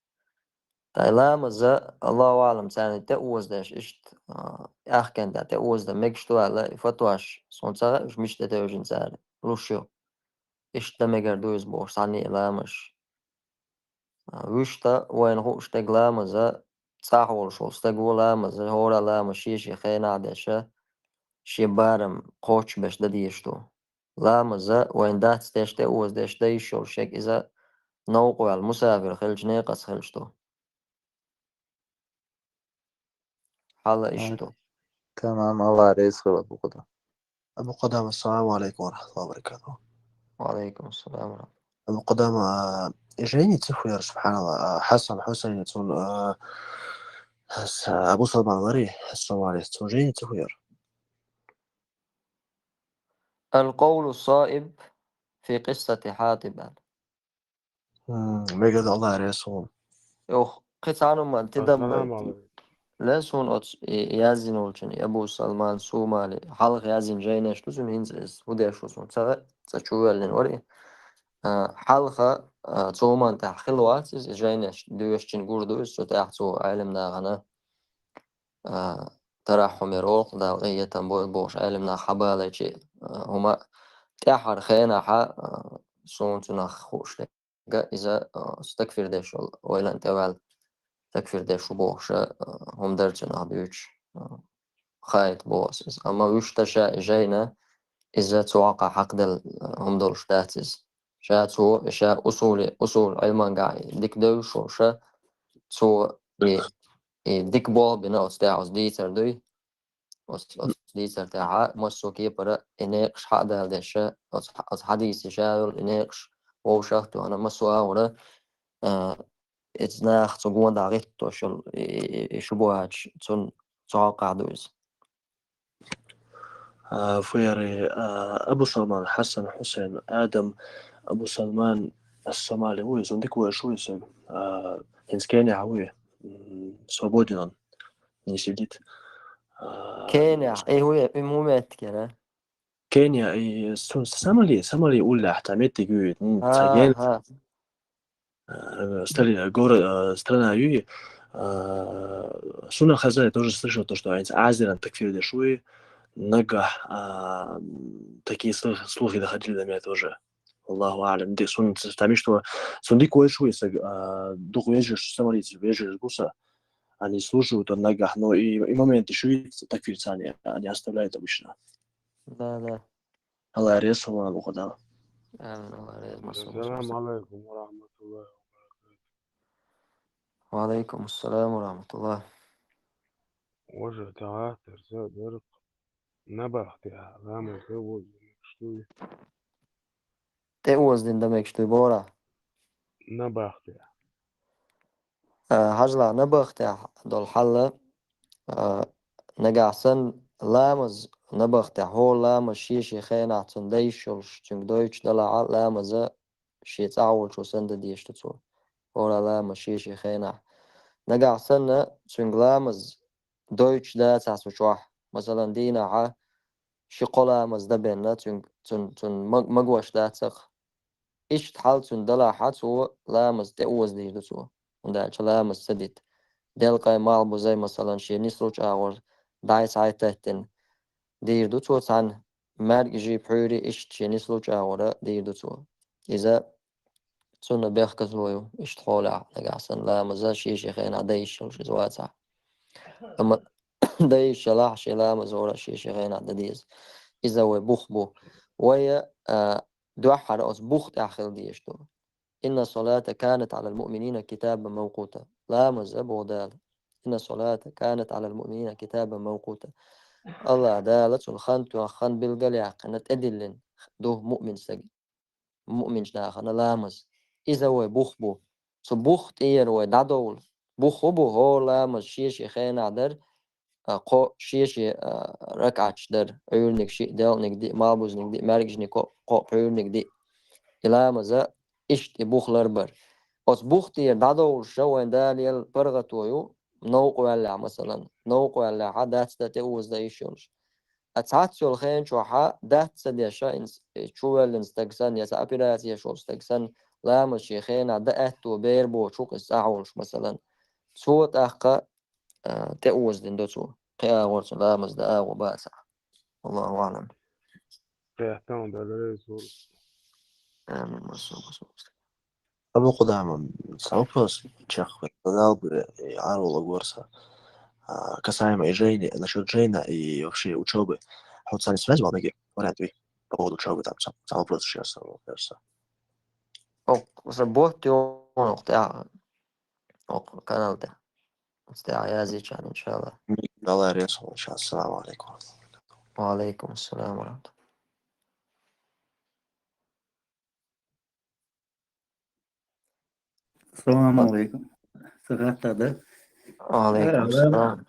Ткъа и ламаз, Аллаху аӀлам, царна тӀе озадеш, иштта, а, аьхкенда тӀе озадан мегаш ду аьлла, и фатваш суна ца хаьа, уьш мича тӀе тевжина цара луш ю. Иштта дан мегар ду иза бохуш, цхьанне а ламазаш. А, вуьшта вайна хууш дерг ламаза, цӀахь волуш волу стага ламаза, хӀора ламаз шен-шен хенахь а деш, шен барам кхочушбеш дан дезаш ду. Ламаза вайн дац деш, тӀе оза деш, дан йиш йолуш ерг иза новкъа ваьлла мусафир хилча, некъаца хилча ду. Хьал иштта ду. Тамам, Аллах реза хуьлда, Абу Къудама. Абу Къудама, ассаламу алейкум ва рахматуллахи ва баракатуху. Ва алейкум ассалам ва рахматуллах. Абу Къудама, а, жайни ца хуьлура, субханаллах, а, Хьасан Хьусайна цун, а, с-, Абу Салман вари, ассаламу алейкум, цун жайни ца хуьлура. القول الصائب في قصة حاطب. М, мегаргда, Аллах реза хуьлда. Йох, кхин цхьа хӀума тидам Ассаламу алейкум. ле суна оцу и язйина волчун, Абу Салман Сумали, хьалха язйина жайнаш ду суна, хӀинца иза хӀун деш ву суна ца, ца чувоьллина вара и. А, хьалха, а, цу хӀуманна тӀехь хилла вац иза, и жайнаш доьшучун гур ду иза, цу тӀехь цу Ӏелимнахана, а, тарахьхьум яр олу, Дала къинхетам бойла бохуш, Ӏелимнах хьабалийча, а, хӀума тӀаьхьара хенахь, а, суна цунах хууш дерг, иза, а, такфир деш волу, ойланна тӀеваьлла такфир деш ву бохуш, а, хӀума дара цунах дуьйцуш, а, хаийта боху ас иза. Амма вуьшта ша и жайна, иза цу хьокъехь хьакхаделла, а, хӀума долуш дац иза. Ша цо, ша усули, усул Ӏилманехь дика девзаш волуш, цо и, и дика болх бина оцу тӀехь оцу дийцар дуй. Оцу, оцу дийцар тӀехь массо а кепара и некъаш хьа а дала деш, оцу, оцу хьадисехь ша йолу и некъаш вовшах а тоьхна, массо а агӀора, а, иза наха цу гонах гӀиттош йолу и, и, и шубухӀаташ цунна цу хьокъехь ду иза. А, фуяри, а, Абу Салман, Хьасан, Хьусайн, Адам, Абу Салман, Ас-Сомали вуй, цунна дика вайш вуй сан. А, хӀинца Кенехь вуй. М, свободен он. Не сидит. А, Кенехь, и хӀу, и хӀун меттиг яра? Кения, и цунна Сомали, Сомали уллехь, там меттиг юй. М, ца ген. Аха. Э, стали-, город, э, страна юй, э, суна хаза, я тоже слышал то, что они Азеран такфир деш вуй, нагахь, а, м, такие слух-, слухи доходили до меня тоже. Аллаху алям. Ди-, сун, там что, сун дика вайш вуй, саг, а, дух вежеш, самарийцы вежеш буса. Они слушают он нагахь, но и, и моменты шуют такфир цани, они оставляют обычно. Да, да. Аллах реза хуьлда, Абу Къудама. Амин, Аллах реза, массо, Ассаламу массо. алейкум ва рахматуллахи ва баракатух. Ва алейкум ассалам ва рахматуллах. Важа тагӀа терса дерг набахте, ламаз де воз, что ли? ТӀеозадина дан мегаш дуй бора? Набахте. А, хьажал, набахтехь долу хьал, а, нагахь санна ламаз набахтехь, хӀора ламаз шен-шен хенахь цунна дан йиш йолуш, цуьнга дойтуш далахь, ламаза шен цӀахь волчо санна дан дезаш ду цо. ХӀора ламаз шен-шен хенахь. Нагахь санна цуьнга ламаз дойтуш дацахь цу чохь, масалан, дийнахьа ши-кхо ламаз дан бенна, цуьнга, цун-, цунна маг-, магош дац-кх. Иштта хьал цуьнан далахь, цо ламаз тӀеозадийр ду цо, хӀунда аьлча ламаз ца дита. Делкъай, малхбузай, масалан, шен нислучу агӀор дӀай-схьай теттина дийр ду цо цхьаьна, маьркӀажий, пхьуьйрий иштта шен нислучу агӀора дийр ду цо. Иза цунна бехказло ю, иштта хьолехь нагахь санна ламаза шен-шен хенахь дан йиш йолуш иза вацахь. Амма дан йиш ялахь, шен ламаз хӀора шен-шен хенахь дан деза. Иза вай бух бу. Вай, а, дуьххьара оцу бух тӀехь хила дезаш ду. Инна салата канат алал муъминина китабан мавкъута. Ламаз а боху Дала. Инна салата канат алал муъминина китабан мавкъута. Аллах Дала цунна хан тоьхна, хан билгал яьккхина, тӀедиллина ду муъмин стаг, муъминчу нахана ламаз. Иза вай бух бу. Цу бух тӀера вай дӀадовла. Бух хӀун бу, хӀора ламаз шен-шен хенахь дар, а, кхо шен-шен, а, ракаӀаташ дар, Ӏуьйраниг шиъ, делкъаниг диъ, малхбузниг диъ, маьркӀажниг кхо, кхо пхьуьйраниг диъ. И ламаза иштта и бух ларбар. Оцу бух тӀера дӀадовлуша вайн Дала елла паргӀато ю, новкъа ваьллехь, масалан, новкъа ваьллехьа дац дан тӀеоза дан йиш йолуш. А цхьацца йолу хен чохьа дац ца деш, а, инс-, э, чувоьллина стаг санна, я цхьа операцеш волу стаг санна, ламаз шен хенахь дан аьтто бер боцуш ву-кх иза цӀахь волуш, масалан. Цо тӀаккха, а, тӀеозадина до цо. Кхин агӀор цуьнан ламаз дан агӀо бацахь. Аллаху аълам. Кхетам, Дала реза хуьлда. Амин, массо, массо. Абу Къудама, цхьа вопрос чекх, Дала бу, э, Ӏарвала гора сан. А, касаемо и жайни, насчёт жайна и вообще учёбы. Хьо цхьана связь вал меге, вариант ви? По поводу учёбы там, цхьа, цхьа вопрос сейчас, вопрос. Ох, сан ботт ю оху тӀехь, оху канал тӀехь. Оцу тӀехь язйича, иншалла. Алла реза хуьлда, ассаламу алейкум. Ва алейкум ассалам ва рахматуллах. Салам алейкум. Сагатта да? Ва алейкум ассалам.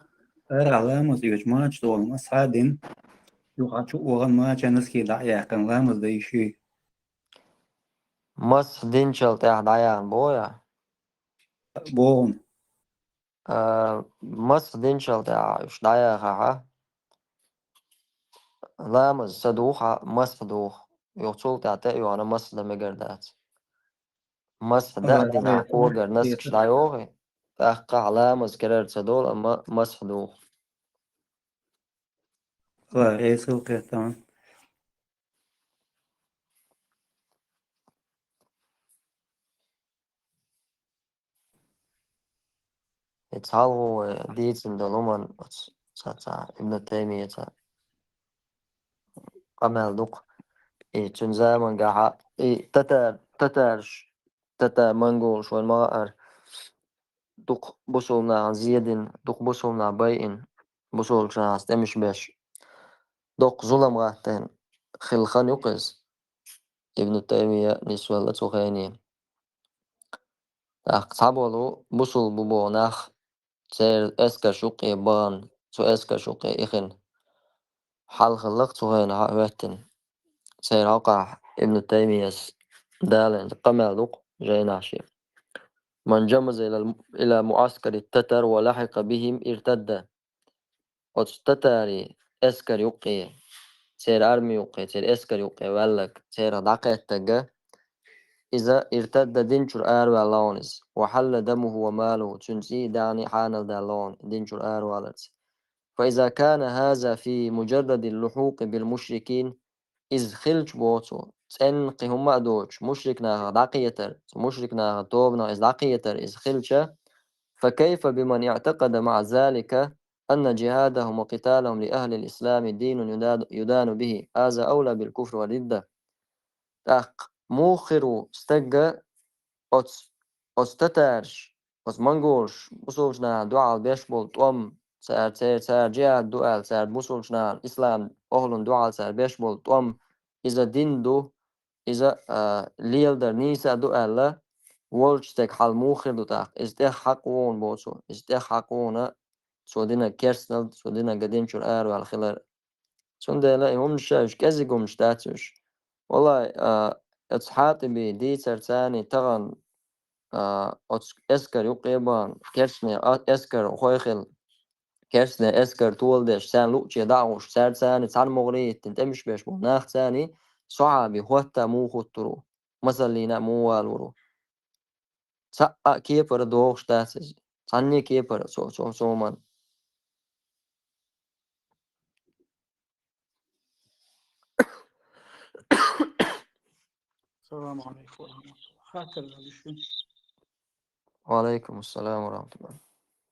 Ара ламаз йоьчу мача долу масхьа дин. Юха чу охан мача наски дӀа яьккхина ламаз дай ши. Масхь динчул тӀаьхьа дӀаяхна боху я? Боху. А, масхь динчул тӀаьхьа уьш дӀаяхахьа, ламаз ца духу, масхь духу. Юха цул тӀаьхьа тӀе а йохна масхь дан мегар дац. Масхь дан а дина, когара наскаш дӀайоху, тӀаккха ламаз карара ца долу, амма масхь духу. Ва реза хуьлда кхетам. И цхьалгӀа вай дийцина долу хӀуманна оцу ца, ца, Ибн Таймияца къамел дукха. И цуьнан замангахьа и татар-, татарш, татар-монголш вайн ма хаара, дукха бусулба нахана зедина, дукха бусулба нах байина, бусулбачу нахаца тӀемаш беш, доккха зулам гӀаттийна хилла хан ю-кх иза. Ибн Таймия нисвелла цу хене. ТӀаккха цхьаболу бусулба бу боху нах, церан эскарш юккъе бахана, цу эскарш юккъе ихина. Хьал хилла-кх цу хенахь а хӀоьттина. Церан хьокъехь Ибн Таймияс далийна къамел ду-кх жайнахь шен. «Ман жамаза ила, ила муаскари татар ва лахьикъа бихим иртадда». Оцу татарийн эскар юккъе, церан арми юккъе, церан эскар юккъе ваьлларг, церах дӀакхеттарг, иза иртадда, дин чуьра араваьлла вон иза. «Ва хьалла дамуху ва малуху», цуьнан цӀий а, даьхни а хьанал даьлла вон дин чуьра араваларца. «Фа иза кана хаза фи муджарради ллухьукъи бил мушрикин», иза хилча, боху цо, цӀенна кхин хӀумма а доцуш, мушрик нахах дӀакхетар, цу мушрик нахах тобанах иза дӀакхетар, иза хилча, «фа кайфа биман иътакъада маъа залика анна джихадахум ва къиталахум ли ахлил ислами динун юда-, юдану бихи, хаза аула бил куфри ва ридда». ТӀаккха муха хир ву стагга оцу, оцу татарш, оцу монголш бусулбачу нахана дуьхьал беш болу тӀом, цара, церан, цара джихад ду аьлла, цара бусулбачу нахана, ислам охӀлун дуьхьал цара беш болу тӀом, иза дин ду, иза, а, леладар нийса а ду аьлла, волчу стеган хьал муха хир ду тӀаккха? Иза тӀех хьакъ ву хьуна, боху цо, иза тӀех хьакъ ву хьуна, цо динарг керстанал, цо динарг дин чуьра араваьлла хилар. Цундела и хӀуманаш, уьш кӀезиг хӀуманаш дац уьш. Валлай, а, оцу Хьатиби дийцар царний тахана, а, оцу эскар юккъе бахана, керстанийн а-, эскар хӀой хилла, керстанийн эскар толадеш, царна луъче дӀа а гӀуш, цаьрца царний цхьана могӀаре а йиттина, тӀемаш беш болу нах царний, сохьаби хӀотта муха хӀуттур ву, масаллина а муха валор ву. Цхьа а кепара догӀуш дац иза. Цхьанне а кепара цо, цо, цо ма. Салам алейкум ва рахматуллах. Хаттар дан диш ву? Ва алейкум ассалам ва рахматуллах.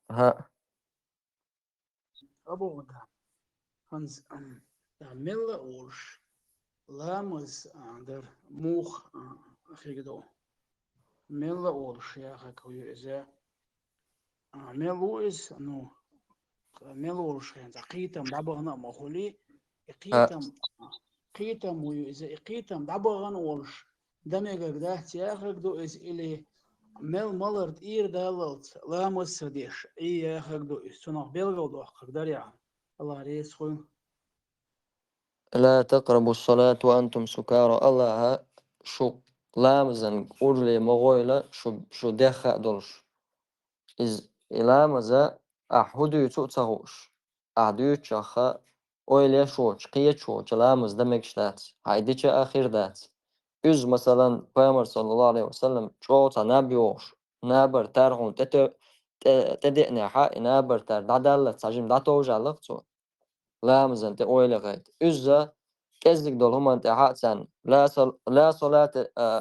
Ха. Абу Уда. ХӀанз, м, да, мелла а олуш, ламаз, а, дар муха, а, хир ду? Мелла а олуш яхарг хӀун ю иза? А, мел ву иза, ну, мел волуш хенца кхетам дӀабахана а ма хуьлий, и кхетам, кхетам ву ю иза, и кхетам дӀабахана а волуш, дан мегар дац яхарг ду иза, или мел малар тӀера даллалц ламаз ца деш, и яхарг ду иза, цунах белгал доккхург дарехь, Аллах реза хуьлда. «Ла такърабу ссалата ва антум сукара», Аллаха шу ламазан уржале ма гӀойла, шу, шу дехха а долуш. Иза, и ламаза ахь хӀун дуьйцу а ца хууш, ахь дуьйцучохь ойла еш воцуш, кхеташ воцуш ламаз дан мегаш дац, хьайн дича а хир дац. Уьзза, масалан, Пайхамар, саллаллаху алейхи ва саллям, чӀогӀа цхьа наб йохуш, набар тар хьуна тӀе-, тӀе-, тӀедеънехь, и набар тар дӀадаллалц цхьа жима дӀатовжаллах цо. Ламазан тӀе ойла яхийта. Уьзза кӀеззиг долу хӀуманна тӀехь а царна: «Ла сал-, ла салата, а,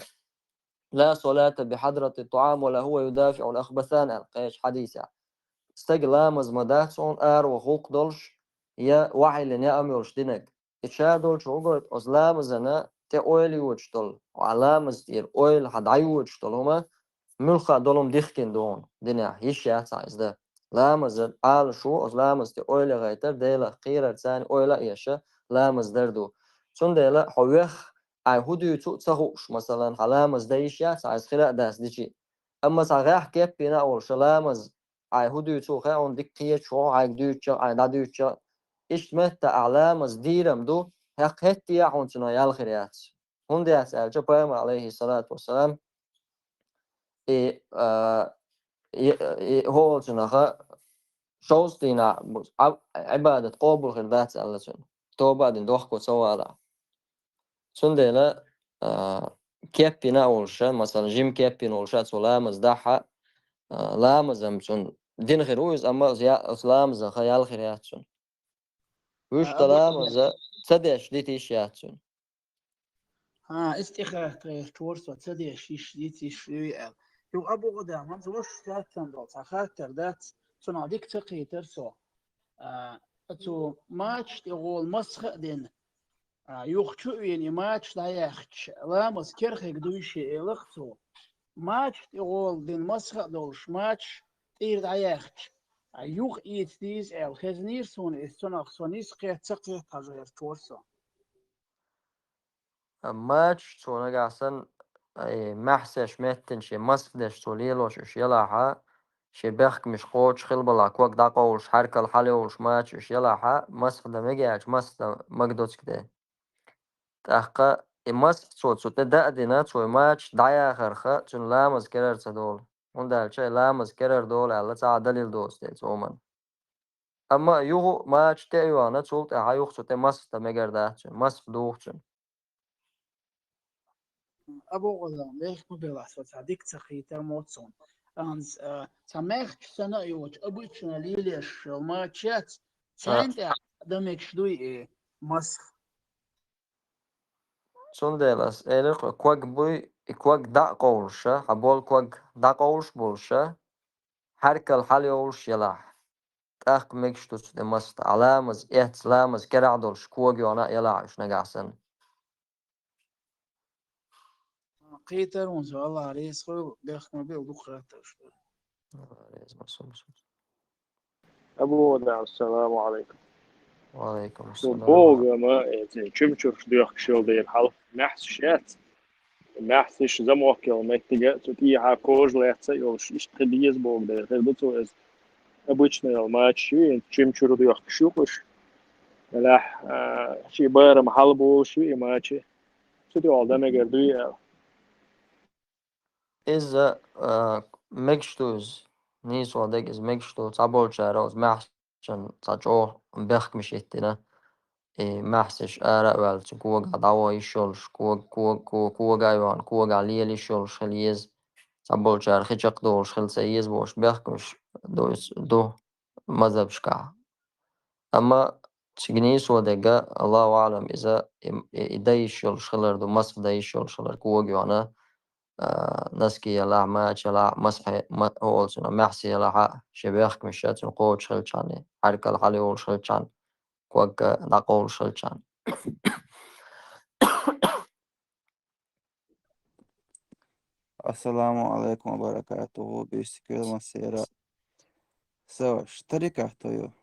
ла салата би хьадрати тӀаам ва ла хӀува юдафиӀул ахбасан», аьлла кхечу хьадисехь. Стаг ламаз ма дац хьуна араваха гӀуллакх долуш, я ваьхьиллина яа ма йолуш динарг. И ша долчу гӀугур оцу ламазана тӀе ойла йоцуш долу, хьан ламаза тӀера ойла хьан дӀайоцуш долу хӀума, муьлхха долу хӀума дихкина ду хьуна динехь, йиш яц хьан иза дан. Ламаза Ӏалашо, оцу ламаза тӀе ойла яхайтар, Делах кхерар, царна ойла а еш, ламаз дар ду. Цундела хьо вех, Ӏай хӀун дуьйцу а ца хууш, масалан, хьан ламаз дан йиш яц хьан иза хила а дац дичи. Амма цхьа гӀехь кеппина а волуш, ламаз Ӏай хӀун дуьйцу хаьа хьуна дика кхеташ ву, хьайга дуьйцуча, Ӏай дӀадуьйцуча. Иштта метта ахь ламаз дийрам ду, хӀекх хӀетте а хьуна цунах ял хир яц. ХӀунда яц аьлча, пайхамар, алейхиссалату вассалам, и, а, и, и, хӀолцунаха шовзткъа дийнахь бу-, Ӏа-, Ӏибадат къобал хир дац аьлла цуьнан. Тоба а дина дохко ца вала. Цундела, а, кеппина а волуша, масалан, жима кеппина волуша цо ламаз дахьа, а, ламазам цунна дина хир ву иза, амма я-, оцу ламазаха ял хир яц цунна. Вуьшта ламаза ца деш дита йиш яц цунна. ХӀа, иза тӀехатта гӀертора со, ца деш йиш дита йиш юй аьлла. Юха Абу Гъудам, хӀанз ваша цаьрца долу цхьа хаттар дац, цунах дика ца кхийтар со. А, цу мача тӀе гӀолу масха а дина, а, юха чу а вийна и мача дӀаяьхча, ламаз керхиг дуй шен элах цо. Мача тӀе гӀолу дина масха а долуш, мача тӀера дӀаяьхча, а, юха ийца дийза аьлла, хезнийра суна иза, цунах со нийса кхетта ца кхетта хьажа гӀертора со. Мачаш цо нагахь санна, ай, маьхьсеш меттина шен масх деш цо лелош уьш ялахьа, шен бехкамаш кхочуш хила балахь, ког дӀакъовлуш, хьаьркал хьалайовлуш мачаш уьш ялахьа, масх дан мега аьлча, масх дан мага доцуг де. ТӀаккха и масх цо цу тӀе даа дина, цо и мачаш дӀаяхарха, цуьнан ламаз керара ца долу. ХӀунда аьлча и ламаз керара долу аьлла, цхьа а далил доцу те цо хӀуманна. Амма юха мача тӀе а йоьгӀна, цул тӀаьхьа юха цу тӀе масх дан мегар дац цуьнан, масх духу цуьнан. Абу Гъулам, лехк ма белахь, со цхьа дика ца кхетар ма ву цунна. Анз, а, цхьа маьхча санна а йоцуш, обычно лелеш йолу мача яц, царна тӀехь дан мегаш дуй и масх. Цундела ас элира кху, ког буй, и ког дӀа а къовлуша, хьан болу ког дӀа къовлуш болуша, хьаьркал хьалайовлуш ялахь. ТӀаккха мегаш ду цу тӀе масх дан. Ламаз эцна, ламаз керахь долуш кога йоьгӀна а ялахь уьш нагахь санна. Кхетар ву со, Аллах реза хуьлда, бехк ма била, дукха хаттарш ду. Аллах реза хуьлда. Абу Гъудам, ассаламу алейкум. Ва алейкум ассалам. Богама, э, цу чуьмчурш доьхкуш йолу дела хьалха маьхьсаш яц. Маьхьсаш замок йолу меттига, цу тӀехьа кожа лаьцна а йолуш, иштта хила еза богу дела. Хир ду цо иза обычно йолу мачаш ю, и чуьмчур доьхкуш ю уьш. Делахь, а, шен барам хьалаболуш ю и мача. Цу тӀехула дан мегар дуй аьлла. Иза, а, мегаш ду иза. Нийсо дерг иза мегаш ду. Цхьаболчара оцу маьхьсашна цхьа чӀогӀа бехкамаш хӀиттина. И маьхьсаш ара а ваьлла, цу когахь дӀаван йиш йолуш, ког-, ког-, ког-, кога а йоьгӀна, когахь лела йиш йолуш хила еза. Цхьаболчара хи чекхдолуш хила ца еза бохуш бехкамаш ду, ду мазхабашкахь. Амма цига нийсо дерг, Аллаху аълам, иза и, и, и дан йиш йолуш хилар ду, масх дан йиш йолуш хилар кога йоьгӀна, а, носки ялахь, мача ялахь, масхье-, ма-, хӀу олу цунах, маьхьсий ялахь а, шен бехкамаш а цуьнан кхочуш хилчхьана, хьаьркал хьалайовлуш хилчхьана, ког дӀакъовлуш хилчхьана. Ассаламу алейкум ва баракатуху, бийсти квел массера. Со, ш-, тарикат хӀу ю?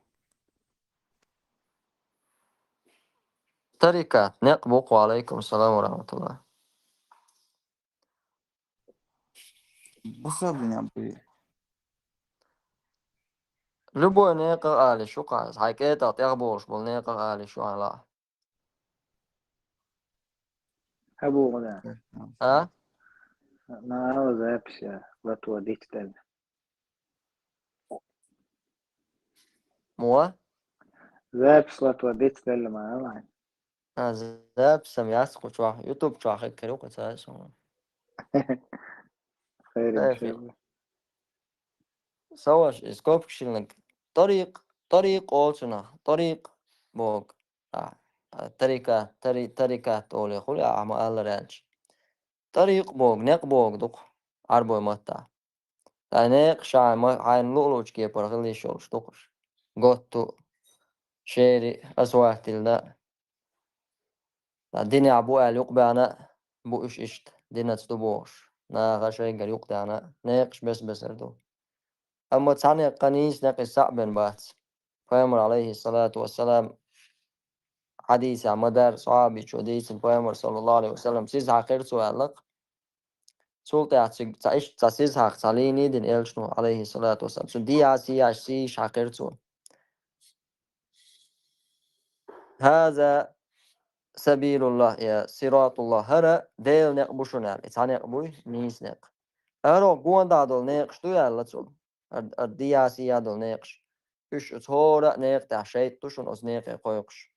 Тарикат, некъ бу-кх, ва алейкум салам ва рахматуллах. Бусалба некъ буй? Любой некъах ала йиш ю-кх, хьайн кӀетӀах тӀехболуш болу некъах ала йиш ю хьайна лаахь. Абу Гъудам. А? Нана запись лато дицделла. Муха? Запись лато дицделла ма алахь. А, запись-м яц кху чохь, YouTube чохь хир ю кху цаьрца. Хайр, иншалла. Са ваш, и скобкаш йиллинарг. Тарикъ, тарикъ олу цунах. Тарикъ боху. А, а, тарикат, тари-, тарикат олий хуьлу, ахьа ма-аллара аьлча. ТӀарикъ боху, некъ боху ду-кх Ӏарбойн маттахь. Ткъа некъ ша хьайн ма-, хьайна луъу-луъучу кепара хила йиш йолуш ду-кх уьш. Готту а, шери а, асфальт йиллина а. Динехь бу аьлла юкъабаьхна а бу уьш иштта, динаца ду бохуш, наха шайгара юкъадаьхна а, некъаш бес-бесара ду. Амма цхьа некъ, нийса некъ иза цхьаъ бен бац. Пайхамар, алейхиссалату вассалам, хьадисехь ма-дарра, сахьабичо дийцина, Пайхамар, саллаллаху алейхи ва саллям, сиз хьаькхира цо аьлла-кх. Цул тӀаьхьа цига цхьа иштта цхьа сиз хьакха, цхьа линий дина элчано, алейхиссалату вассалам. Цу дияс яш сийш хьаькхира цо. «Хаза сабилуллах», я «Сиратуллах», хӀара Делан некъ бу шуна аьлла. И цхьа некъ буй, нийса некъ. ХӀара гонах долу некъаш ду аьлла цо. ХӀара, хӀара дияс я долу некъаш. Уьш оцу хӀора а некъа тӀехь шайтӀа ду шуна оцу некъе кхойкхуш.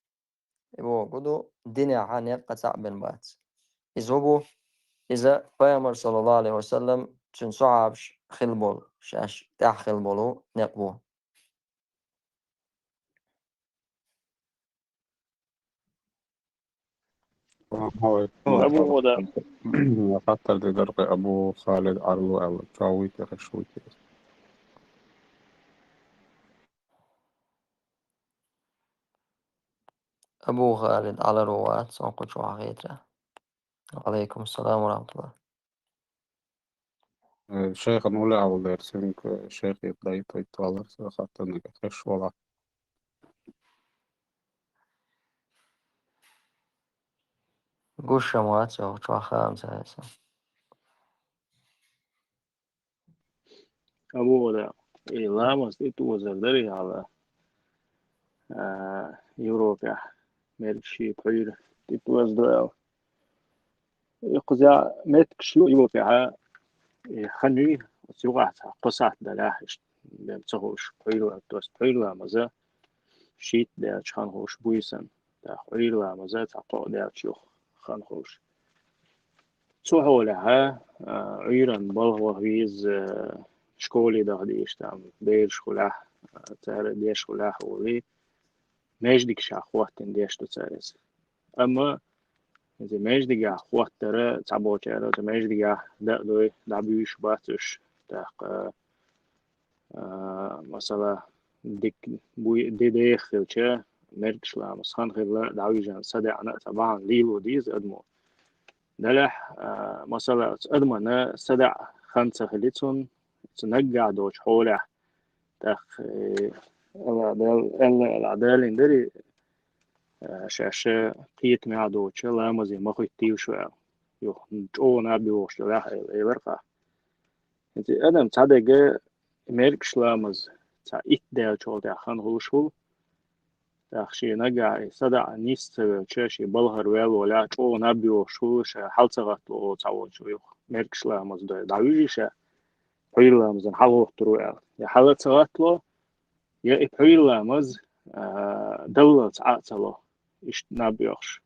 И боху ду, динехь некъ цхьаъ бен бац. Иза хӀун бу? Иза Пайхамар, саллаллаху алейхи ва саллям, цуьнан сахьабаш хилла болу, шаьш тӀехь хилла болу некъ бу. Абу Худа. Хаттар де дара кхин Абу Халид Ӏарло аьлла. Чохь вуй те, хеш вуй те? Абу Халид Ӏаларо вац, сан кху чохь хетара. Ва алейкум салам ва рахматуллах. Э, шайхан уле авал дер, синг, э, шайхе дай той туалар, са хаттанага хеш вала. Гуш ма вац, йо, чохь хаам ца хьайса. Абу Худа, и ламаз тӀе тозар дарий хьала, а, Европехь, мерг ши пхьуьйра тӀе тозадо аьлла. И кхуза меттигаш ю Европехьа, и хан юй, оцу юкъахь цхьа кхо сахьт далахь, иштта, бен ца хууш, пхьуьйра, то есть пхьуьйра ламаза, шийтта даьлча хан хууш буйсан, тӀаккха Ӏуьйра ламаза цхьа кхоъ даьлча юха хан хууш. Цу хьолехьа, а, Ӏуьйранна балха ваха веза, а, школе даха дезаш там, бераш хулехь, а, цара деш хулехь а волий, маьждигашкахь хӀоттийна деш ду цара иза. Амма иза маьждигехь хӀоттар, цхьаболчара иза маьждигехь даа дой, дӀабуьйш бац уьш, тӀаккха, а, масала, дик буй, де деха хилча, мергаш ламаз хан хилла, дӀавижан садаьӀна а ца бахьана лело деза адамо. Делахь, а, масала, оцу адамана садаьӀа хан ца хили цунна, оцу наггахь долчу хьолехь, тӀаккха, э, Алла Дала, Алла, Алла Далин дарий, а, шаьш кхетамехь доцучу ламазе ма хӀоьттийла шу аьлла. Юха чӀогӀа наб йохуш делахь аьлла, элар кха. ХӀинца адам цхьа дерг мергаш ламаз цхьа итт даьллачул тӀаьхьа хан хуьлуш хуьлу. ТӀаккха шен нагахь и садаӀа нис ца велча, шен балхара ваьлла волахь, чӀогӀа наб йохуш хуьлу, ша хьала ца гӀаттало олу цхьаволчо юха, мергаш ламаз дой, дӀавуьжий ша, пхьуьйра ламазан хьалагӀоттур ву аьлла. Я хьала ца гӀаттало, я и пхьуьйра ламаз, а, даллалц Ӏа а ца ло, иштта наб йохуш.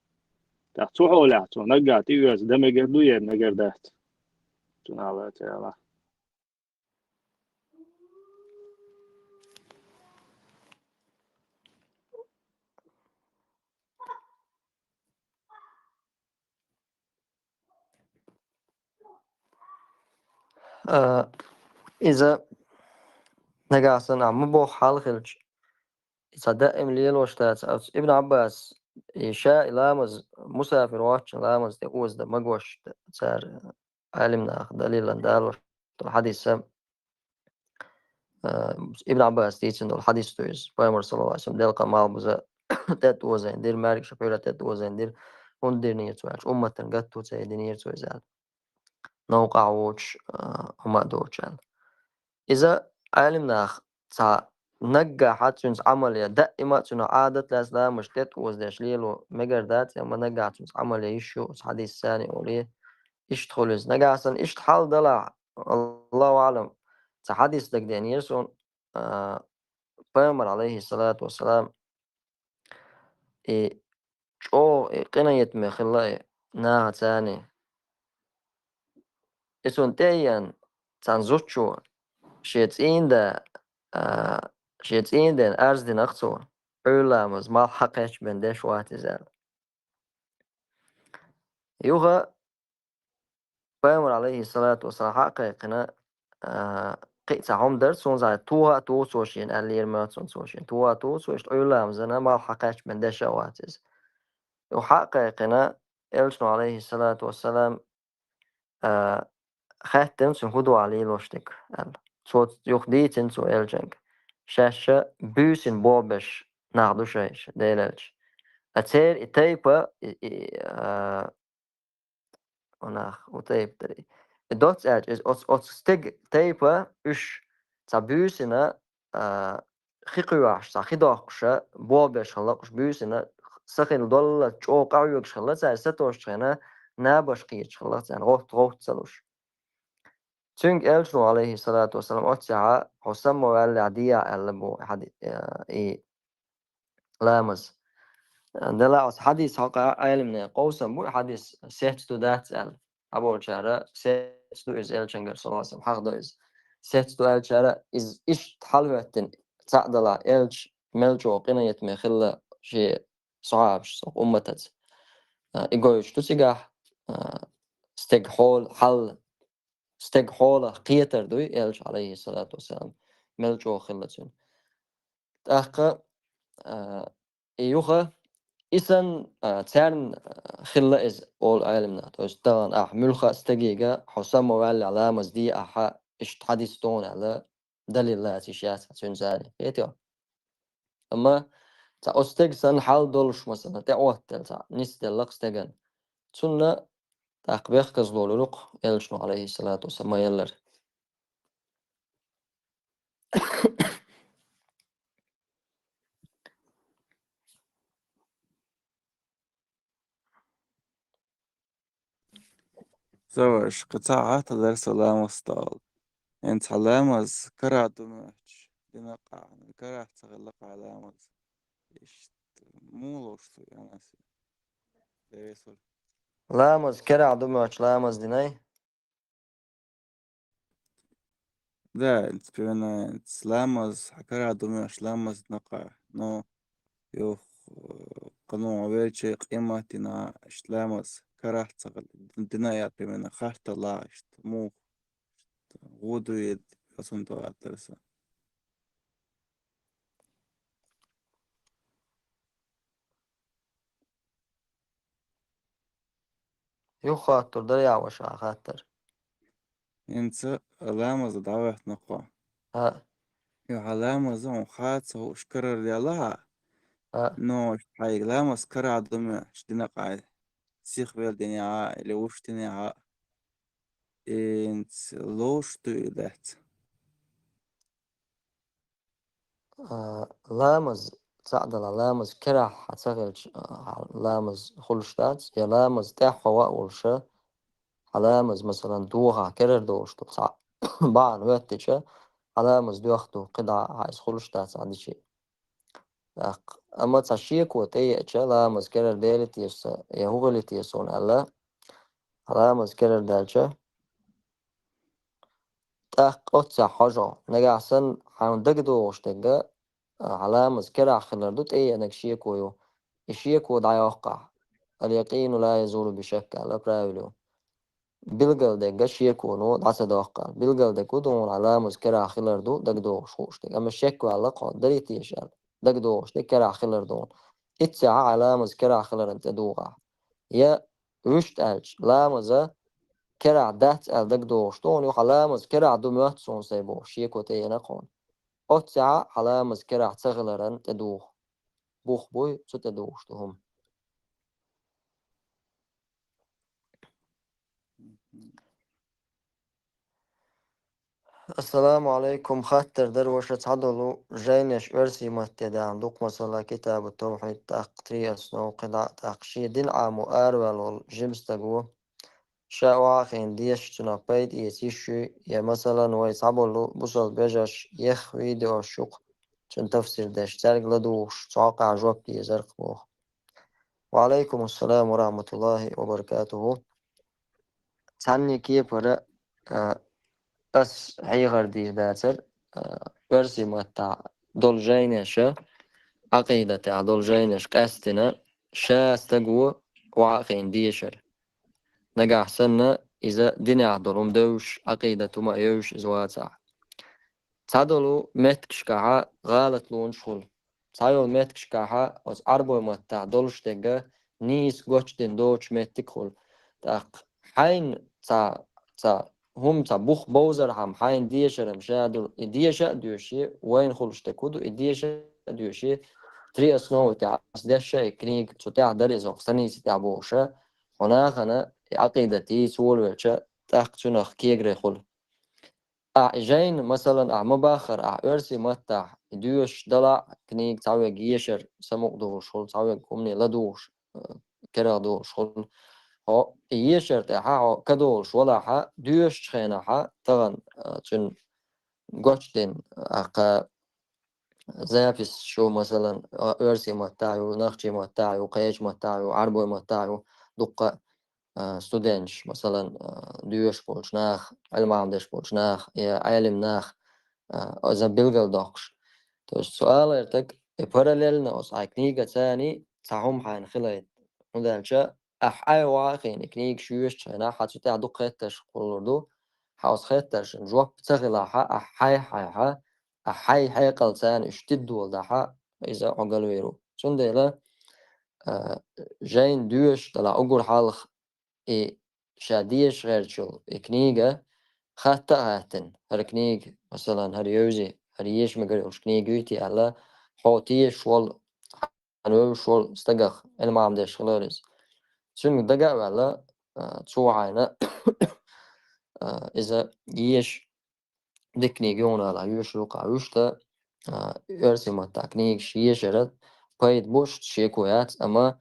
ТӀаккха цу хьолехь цо наггахь тӀеоьза дан мегар ду, я мегар дац? Цунах лаьцна. А, иза нагахь санна ма боху хьал хилча, иза даим лелош дац. Ас Ибн Аббас, и ша и ламаз, мусафир воцчу ламаз тӀе оза дан магош цара Ӏалимнаха далилан далош долу хьадиса, а, Ибн Аббас дийцина долу хьадис ду иза. Пайхамар, саллаллаху алейхи ва саллям, делкъа малх буза тӀетӀозийна дира, маьркӀажа пхьуьйра тӀетӀозийна дира, хӀунда динера цо аьлча, умматан гатто ца динера цо иза аьлла. Новкъахь воцуш, а, хӀума а доцуш аьлла. Иза Ӏалимнаха цхьа наггахьа цуьнца Ӏамал ян, даима а цуьнан Ӏадат лаьцна ламазаш тӀетӀоза деш лело мегар дац, амма наггахь цуьнца Ӏамал ян йиш ю, оцу хьадисца царна олий, иштта хуьлу иза. Нагахь санна иштта хьал далахь, Аллаху аӀлам, цхьа хьадис дагадеанера суна, а, Пайхамар, алейхиссалату вассалам, и чӀогӀа и къинхетаме хилла и наха царний. И цунна тӀе а еана, цхьана зудчо шен цӀийнда, а, шен цӀийндена арз динарх цо, Ӏуьйра ламаз малх хьакхаьчча бен деш вац иза аьлла. Юха Пайхамар, алейхиссалату вассалам, хьа а кхайкхина, а, кхин а цхьа хӀума дара, цунна зӀе тоха а туху цо шена, аьллера моьтту цунна цо шена. Тоха а туху цо, иштта Ӏуьйра ламазана малх хьакхаьчча бен деш а вац иза. Юха хьа а кхайкхина, Элчано, алейхиссалату вассалам, а, хаьттина цуьнга, хӀун ду ахь лелош дерг аьлла. Цо юха дийцина цо Элчанга. Шаьш буьйсанна бобеш нах ду шаьш, Делан Элча. А церан и тайпа, и, и, а, Ванах, у тайп дари. И доцца аьлча, иза оц-, оцу стеган тайпа, уьш цхьа буьйсанна, а, хи кхоьхьуш, цхьа хи доккхуша, бобеш хилла уьш буьйсанна, са хилла доллалц чӀогӀа къахьоьгуш хилла цара, сатосучу хенахь набаш кхеташ хилла царна, гӀовт-гӀовт ца луш. Цуьнга Элчано, алейхиссалату вассалам, оццехьа, хьо самаваьллехь дехьа аьлла боху хьади-, а, и ламаз. Делахь оцу хьадис хьокха Ӏеламнехан къовсам бу, хьадис сец ду дац аьлла. Хьаболчара сец ду иза Элчангара, саллаллаху алейхи ва саллям, хьахдо иза. Сец ду аьллачара иза иштта хьалахӀоьттина цхьаъ далахь, Элча мел чӀогӀа къинхетаме хилла шен сахьабашца, умматаца. А, и гойтуш ду цигахь, а, стеган хьол, хьал, стеган хьолах кхетар дуй Элча, алейхиссалату вассалам, мел чӀогӀа хилла цуьнан. ТӀаккха, а, и юха, и санна, а, царна, а, хилла иза, олу Ӏеламнаха. То есть тахана ахь муьлхха а стегига хьо самаваьллехь ламаз де ахьа, иштта хьадис догӀу аьлла, далил лаца йиш яц цуьнан цара. Хетий? Амма цхьа оцу стеган санна хьал долуш, масала, тӀеӀоттаделла цхьа, нисделла-кх стеган. Цунна тӀаккха бехказло луьру-кх Элчано, алейхиссалату вассалам, ма-яллара. Ца ваша, кхин цхьа хаттар дара сан ламаз тӀехула. ХӀинца хьан ламаз карахь ду моьттуш, дина къахьна, карахь ца хилла-кх хьан ламаз. Иштта муха луш ду, Янас? Деррис вара. Ламаз карахь ду моьттуш, ламаз динай? Да, инца, примерно, инца ламаз, хьан карахь ду моьттуш ламаз дина къахьа. Но, юха, э, кхано велча къематдийнахь, иштта ламаз карахь ца хилла, дина а яц, примерно, хаттар лаха, иштта, муха, иштта, гӀо ду, эд, хӀусам тӀехь хаттар сан. Юха хаттар дара, я ваша хаттар. ХӀинца ламаза дӀаваьхна кхо. ХӀаъ. Юха ламаза хьуна хаа ца хууш карара даьлла хьан? ХӀаъ. Но хьайга ламаз карахь ду моьттуш дина къахьа, сихвел динехьа или уьш динехьа, хӀинца луш дуй дац? А, ламаз, цхьаъ далахь, ламаз карахь хьан ца хилча, а, хьан ламаз хуьлуш дац, я ламаз тӀехь хьо ваъ волуша, хьан ламаз, масалан, дохахь карара долуш ду, цхьаъ бахьана хӀоьттича, хьан ламаз доьхна ду, кхидӀа хьан иза хуьлуш дац хьан дичи. ТӀаккха, амма цхьа шеко тӀееача, ламаз карара дели теша, я хӀун хили теша суна аьлла, хьан ламаз карара даьлча, тӀаккха оццехь хьожа, нагахь санна хьуна дагадогӀуш дерг, а, хьан ламаз карахь хилар ду, тӀееанарг шеко ю. И шеко дӀайоккху ахь. Ал-якъину ла язулу би шакк аьлла правило ю. Билггал дерг шеконо дӀа ца доккху аьлла. Билггал дерг хӀун ду, хьуна хьан ламаз карахь хилар ду, дагадогӀуш хууш дерг. Амма шек ваьлла-кх хьо, дарий теша аьлла, дагадогӀуш дерг карахь хилар ду хьуна. Иццехь хьан ламаз карахь хиларна тӀедугӀу ахь. Я вуьшта аьлча, ламаза карахь дац аьлла дагадогӀуш ду хьуна, юха хьан ламаз карахь ду моьтту суна сайн бохуш, шеко тӀееана-кх хьуна. Оццехь хьан ламаз карахь ца хиларна тӀедугӀу. Бух буй, цу тӀедугӀуш ду хӀума. Ассаламу алейкум. Хаттар дара, ваша, цхьадолу жайнаш оьрсийн матте даьхна ду-кх, масала, Китабу Тавхьид, тӀаккха Три основы, кхидӀа, тӀаккха шен дин Ӏамо араваьлла волу жима стаг ву. Ша охьахиъна дешаш цунах пайда эца йиш юй, я, масалан, вай цхьаболу бусалба вежарша ехха видеош ю-кх, цуьнан тафсир деш, цаьрга ладугӀуш, цу хьокъехь жоп дезара-кх боху. Ва алейкум ассалам ва рахматуллахи ва баракатуху. Цхьанне кепара, а, ас хьехар дийр дацара, а, оьрсийн маттахь долу жайнеша, Ӏакъидатехь долу жайнеш къаьстина, ша стаг ву охьахиъна дешар. Нагахь санна, иза динехь долу хӀума девзаш, Ӏакъидат хӀума а евзаш иза вацахь. Цхьадолу меттигашкахьа гӀалатлонаш хуьлу. Цхьайолу меттигашкахьа оцу Ӏарбойн маттахь долуш дерг нийса гочдина доцу меттиг хуьлу. ТӀаккха хьайна ца, ца, хӀума ца бух бовзархьама, хьайна дешархьама ша ду, и деша а доьший, вайна хуьлуш дерг хӀун ду, и деша а доьший, три основы тӀехь ас дешша и книга, цу тӀехь дара иза хӀокху санийца тӀехь бохуша, хьо нахана и Ӏакъидат йийца волавелча, тӀаккха цунах кегара хуьлу. Ахь и жайна, масалан, ахь ма баххара, ахь оьрсийн маттахь и доьшуш далахь, книга цхьаверг ешар самукъа долуш хуьлу, цхьаверг хӀумане ладугӀуш, э, керагӀдолуш хуьлу. Хьо и ешар тӀехь хьо ка долуш валахь, доьшучу хенахь тахана, э, цуьнан гочдина, ахь кха запись шу, масалан, а, оьрсийн маттахь ю, нохчийн маттахь ю, кхечу маттахь ю, Ӏарбойн маттахь ю, дуккха а, студенташ, масалан, а, доьшуш болчу наха, Ӏилма Ӏамдеш болчу наха, я Ӏелим наха, а, иза билгалдоккхуш. То есть цу алартаг, и параллельно оцу хьайн книгаца цхьа хӀума хьайна хилайта. ХӀунда аьлча ахь айхьа а хиъна и книгаш йоьшучу хенахь, хьан цу тӀехь дукха хеттарш хуьлур ду, хьан оцу хеттаршна жоп ца хилахь, ахь хьайх-хьайх, ахь хьайн хьекъалца уьш тиддолу дахь, иза хьо галвийр ву. Цундела, а, жайна доьшуш далахь уггар хьалха и ша деша гӀертачул и книга хатта а хаттина, хӀара книга, масалан, хӀара евзи, хӀара еша мегар йолуш книга юй те аьлла, хьо тешаш волу, хьан вевзаш волу стагах Ӏилма Ӏамдеш хилар иза. Цуьнга дага а ваьлла, а, цо хьайна, а, иза еша дика книга ю хьуна ала, йоьшур ю-кх ахь, вуьшта, а, оьрсийн маттахь книгаш ешара пайда бу, шеко яц, амма,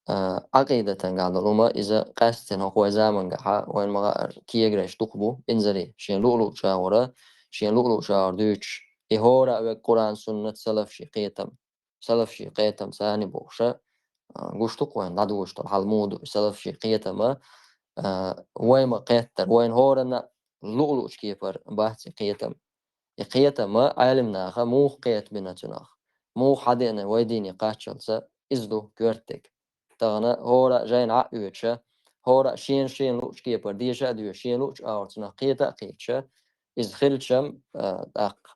а, Ӏакъидатангахь долу хӀума иза къаьсттина хӀокху вайн замангахь, вайн ма-, кегарайш дукха бу, инзаре, шен луъу-луъучу агӀора, шен луъу-луъучу агӀор дуьйцуш, и хӀора а вега Къуръан, суннат, салаф шен кхетам. Салаф шен кхетам царна бохуша, а, гуш ду-кх вайн дӀадужуш долу хьал муха ду, и салаф шен кхетама, а, вай ма кхеттара, вайн хӀоранна луъу-луъучу кепара бац и кхетам. И кхетама Ӏелим наха муха кхетабина цунах, муха хьадеана вай дийне кхаччалца, иза ду коьртаг. Тахана хӀора а жайна Ӏа а оьцуша, хӀора а шена-шена луъучу кепара деша а доьшу, шена луъучу агӀор цунах кхета а кхеташа, иза хилчам, а, тӀаккха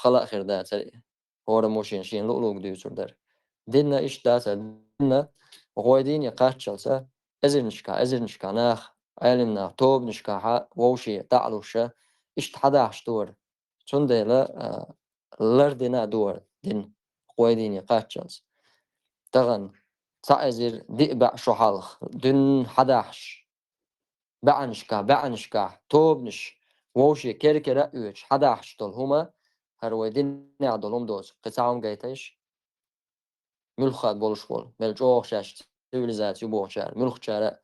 хала а хир дацара. ХӀора мушин шен луъу-луъург дуьйцур дара. Динна иштта дацара, динна гӀой дийне кхаччалца, эзарнашкахь, эзарнашкахь нах, Ӏелим нах, тобанашкахьа вовше дӀа а луша, иштта хьадахьаш дора. Цундела, а, лардина а дора дин гӀой дийне кхаччалца. Тахана цхьа эзар диъ баьӀ шо хьалха, дуьнна хьадахьаш, баьӀанашкахь, баьӀанашкахь, тобанаш, вовше кера-кера а оьцуш, хьадахьаш долу хӀума, хӀара вай динехь долу хӀума доцу, кхин цхьа хӀума гайтайша? Муьлхха болуш волу, мел чӀогӀа шаьш цивилизаци ю бохучара, муьлххачара а,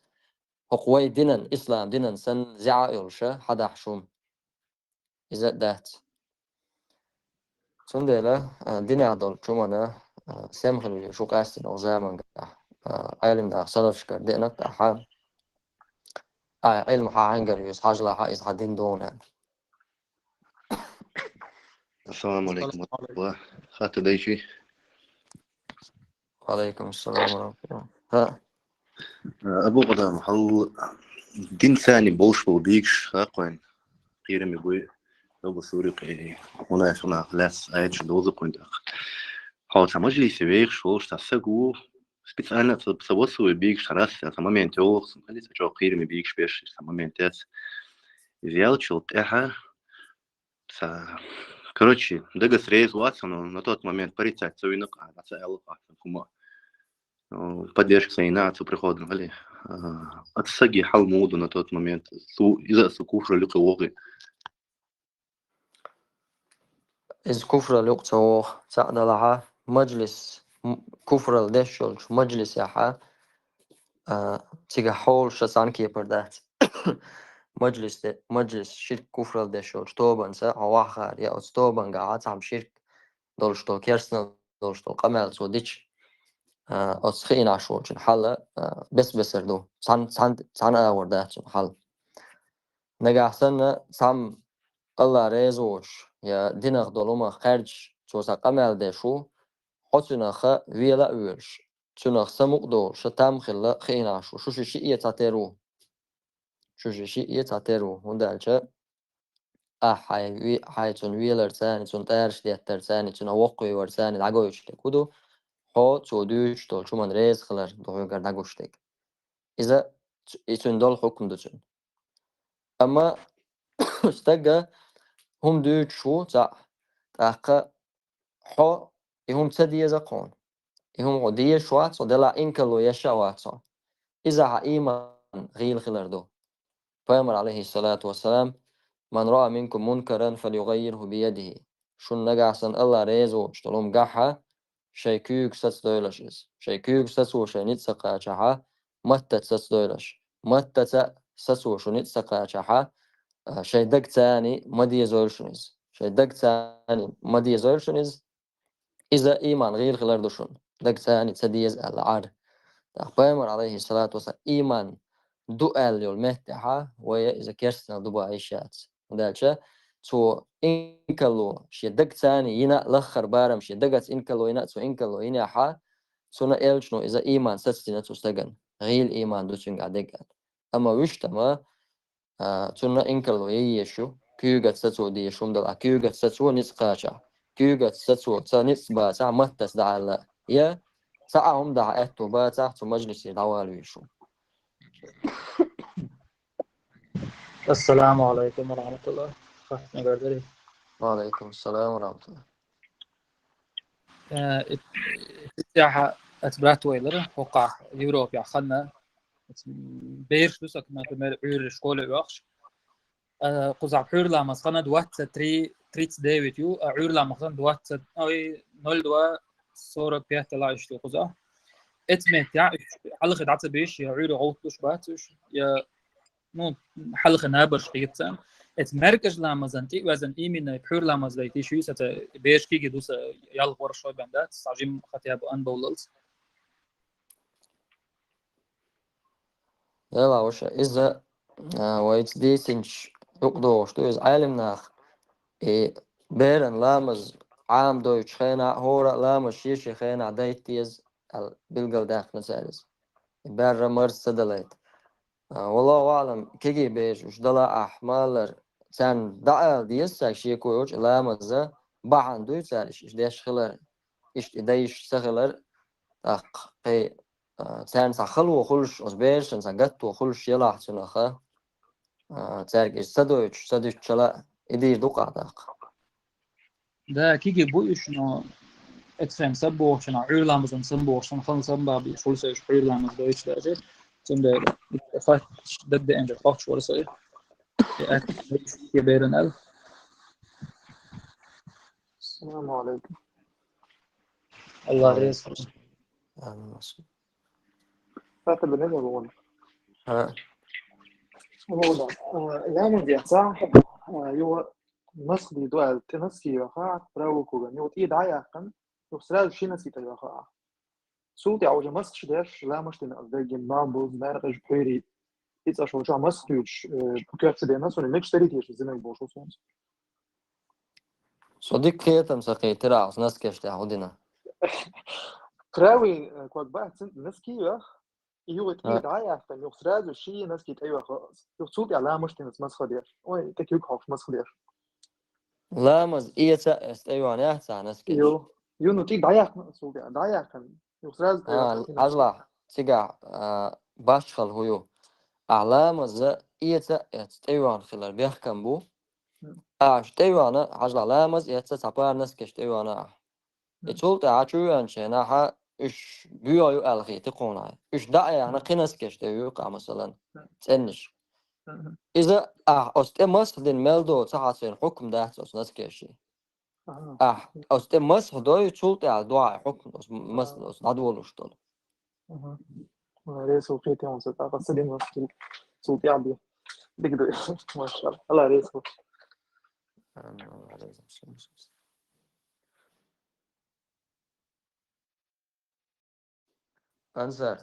хӀокху вай динан, ислам динан санна зӀе а йолуша, хьадахьаш хӀума. Иза а дац. Цундела, а, динехь долчу хӀумана, а, сема хила веза шу къаьсттина оцу замангахь, а, Ӏелим наха салафашкара деана тӀаьхьа, а, Ӏилма хьан хьаьнгара веза, хьажалахьа иза хьан дин догӀу аьлла. Ассаламу алейкум ва рахматуллах. Хатта дайчи. Ва алейкум ассалам ва рахматуллах. Ха. Абу Къудама, хьал дин царна болуш болу бийгаш хаккхойн кхераме буй, Тобасури кхери, мунафикъ нах лаьцна аяташ дозу кхуьнан тӀаккха. Хьо цхьа мажлисе вехаш волуш цхьа саг ву, специально ца, ца васу вай бийгаш цхьа рас, цхьа момент йогӀу, сан хали цхьа чӀогӀа кхераме бийгаш беш, цхьа момент яц. Иза ялчул тӀаьхьа, ца, короче, дагас реза вац, но на тот момент порицать ца вина къа, ца аьлла къа, сан хӀума. Ну, поддержка ца йина цу прихода, хали. А, оцу саги хьал муха ду на тот момент? Цу, иза а цу куфрал юкъе вогӀи. Иза куфрал юкъа ца вогӀу, цхьаъ далахьа, мажлис, м-, куфрал деш йолчу мажлисехьа, а, цигахь хьолуша цхьана кепара дац. Мажлис де-, мажлис ширк куфрал деш йолчу тобанца хьо вахахьара, я оцу тобангахьа цхьана ширк долуш долу, керстанал долуш долу къамел цо дича, а, оцу хиънаш волчун хьал, а, бес-бесар ду. Цхьан-, цхьан-, цхьана агӀор дац цуьнан хьал. Нагахь санна, цхьамма Алла реза воцуш, я динах долу хӀума хаьржаш, цо сан къамел деш ву, хьо цуьнаха вела а воьлуш, цуьнах самукъа долуш, ша там хилла хиънаш ву, шу ши шиъ е цхьатера ву. Шу ши шиъ е цхьатера ву, хӀунда аьлча ахь хьайн ве-, хьайн цунна веларца, цунна тӀараш деттарца, цунна воккхавеварца дӀагойтуш дерг хӀун ду? хьо цо дуьйцуш долчу хӀуманна реза хилар ду хьоьгара дӀагуш дерг. Иза ц-, и цуьнан долу хьукм ду цуьнан. Амма стага хӀума дуьйцуш ву цхьаъ, тӀаккха хьо и хӀума ца деза кхуна. И хӀума хьо дезаш вац хьо, делахь инкарло еш а вац хьо. Иза хьан ийман гӀийла хилар ду. Пайхамар, алейхиссалату вассалам: «Ман раа минкум мункаран фалюгаййирху биядихи». Шун нагахь санна Аллах реза воцуш долу хӀума гахь а, шайн куьйга сацадойлаш иза. Шайн куьйга сацо шайн ницкъ ца кхачахь а, маттаца сацадойлаш. Маттаца сацо шу ницкъ ца кхачахь а, а, шайн дагца а ма дезойла шуна иза. Шайн дагца а ма дезойла шуна иза. Иза ийман гӀийла хилар ду шуна, дагца а ца деза аьлла Ӏар. ТӀаккха Пайхамар, алейхиссалату вассалам, ийман ду аьлла йолу меттехь а, вай иза керстанал ду бан йиш яц. ХӀунда аьлча цо инкарло шен дагца а йина а, лаххара барам шен дагаца инкарло йина а, цо инкарло йинехь а, цунна элчано иза ийман сацдина цу стагана. ГӀийла ийман ду цуьнгахь дерг аьлла. Амма вуьштама, а, цунна инкарло ян езаш ю, куьйгаца сацо дезаш хӀума дала, а куьйгаца сацо ницкъ кхачахь, куьйгаца сацо ца ницкъ бацахь, маттаца дӀаала, я цхьа а хӀума дахьа аьтто бацахь, цу мажлисе дӀавала везаш ву. Ассаламу алейкум ва рахматуллах. Хаттамгар дарий? Ва алейкум ассалам ва рахматуллах. Э, ит-, итехьа ас брат вайлара, хӀокхахь Европехь ханна. Ас, м, бераш ду сак, например, Ӏуьйрра школе оьхуш. Э, кхузахь пхьуьйра ламаз ханна двадцать три тридцать девять ю, а Ӏуьйра ламаз ханна двадцать, ой, ноль два сорок пять ла иштта ю кхузахь. Эцу меттехь уьш хьалхе дӀа ца беш, я Ӏуьйра гӀовттуш бац уьш, я ну, хьалха набарш хьийца. Эцу маьркӀажа ламазан тӀе а везан, именно пхьуьйра ламаз дайта йиш ю сан, бераш кегий ду сан, ялх ворхӀ шо бен дац, схьа жим хотя бы ан бовллалц. Дела ваша, иза, а, вайца дийцинчу юкъадогӀуш ду, иза Ӏелим нах, и беран ламаз Ӏамадойтучу хенахь, хӀора а ламаз шен-шен хенахь дайта деза аьлла билгалдаьккхина цара иза. И берра марз ца далайта. А, валлаху аълам, кегий бераш уьш дала ахь малар, царна дӀаала деза цаьрга шеко йолчу ламаза бахьана дуй цара иштта деш хилар, иштта и дайш ца хилар, тӀаккха кхин, а, царна цхьа хало хуьлуш, оцу берашна цхьа гатто хуьлуш елахь цунах, а, цаьрга иза ца дойтуш, ца дуьтучала а, и дийр ду къа тӀаккха. Да, кегий бу уьш, но эцхен саббохучунах, Ӏуьйра ламазан самбохучунах, хан самбаби, шул сайш Ӏуьйра ламаз дойтуш даже. Цундела хатт дагадеанчуьра кхочуш вара сай. Я ат-, я беран ал. Ассаламу алейкум. Аллах реза. Амин. Фатта бен не вон. Ха. Вон. Ламаз яца, а, юва масх дийр ду аьлла, тӀе носки йоьху, правый коган. Юха тӀе дӀаяьккхина, юха сразу ши носки тӀе йоьху. Цул тӀаьхьа уже масхаш деш, ламаш дина, дерриг а бамбул, маьркӀаж, пхьуьйрий, и цӀа шо чохь масх дуьйцуш, э, кху коьрта дена, суна мегаш тари теша, зинаг бохуш ву суна. Со дика кхетам ца кхетира, ахьа носкеш тӀехь хӀу дина. Правый, э, ког бац, носки йоьху, И юха тӀе дӀаяьккхина, юха сразу ши носки тӀе йоьху. Юха цул тӀаьхьа ламаш дина масх деш. Ой, тӀе куьг хьокхуш масх деш. Ламаз эца эцна тӀе йоьхна яц ахьа носкеш? Ю. Ю, ну тӀе дӀаяьккхина, цул тӀаьхьа дӀаяьккхина. Юха сразу тӀе йоьху. Хьажалахь, цигахь, а, башхалла хӀу ю. Ахьа ламаз эца эцна тӀе йоьхна хилар бехкам бу. Ахьа тӀе йоьхна, хьажалахь, ламаз эца цхьа пара носкеш тӀе йоьхна ахьа. И цул тӀаьхьа чу веанчу хенахь уьш боьха ю аьлла хетий кхунна. Уьш дӀа а яхна, кхин носкеш тӀе йоьху ахьа, масалан, цӀеннаш. Иза ахьа оцу тӀе масх дина мел доцу хьан церан хьукм дац оцу носкешийн. Ахьа оцу тӀе масх дой, цул тӀаьхьа дуьхьа хьукм оцу масх, оцу дӀадолуш долу. Реза ву кхетам ца тӀаккха ца дина масх, цул тӀаьхьа бе. Дика ду. Машалла. Алла реза ву. Амин, Алла реза ву. Ансар,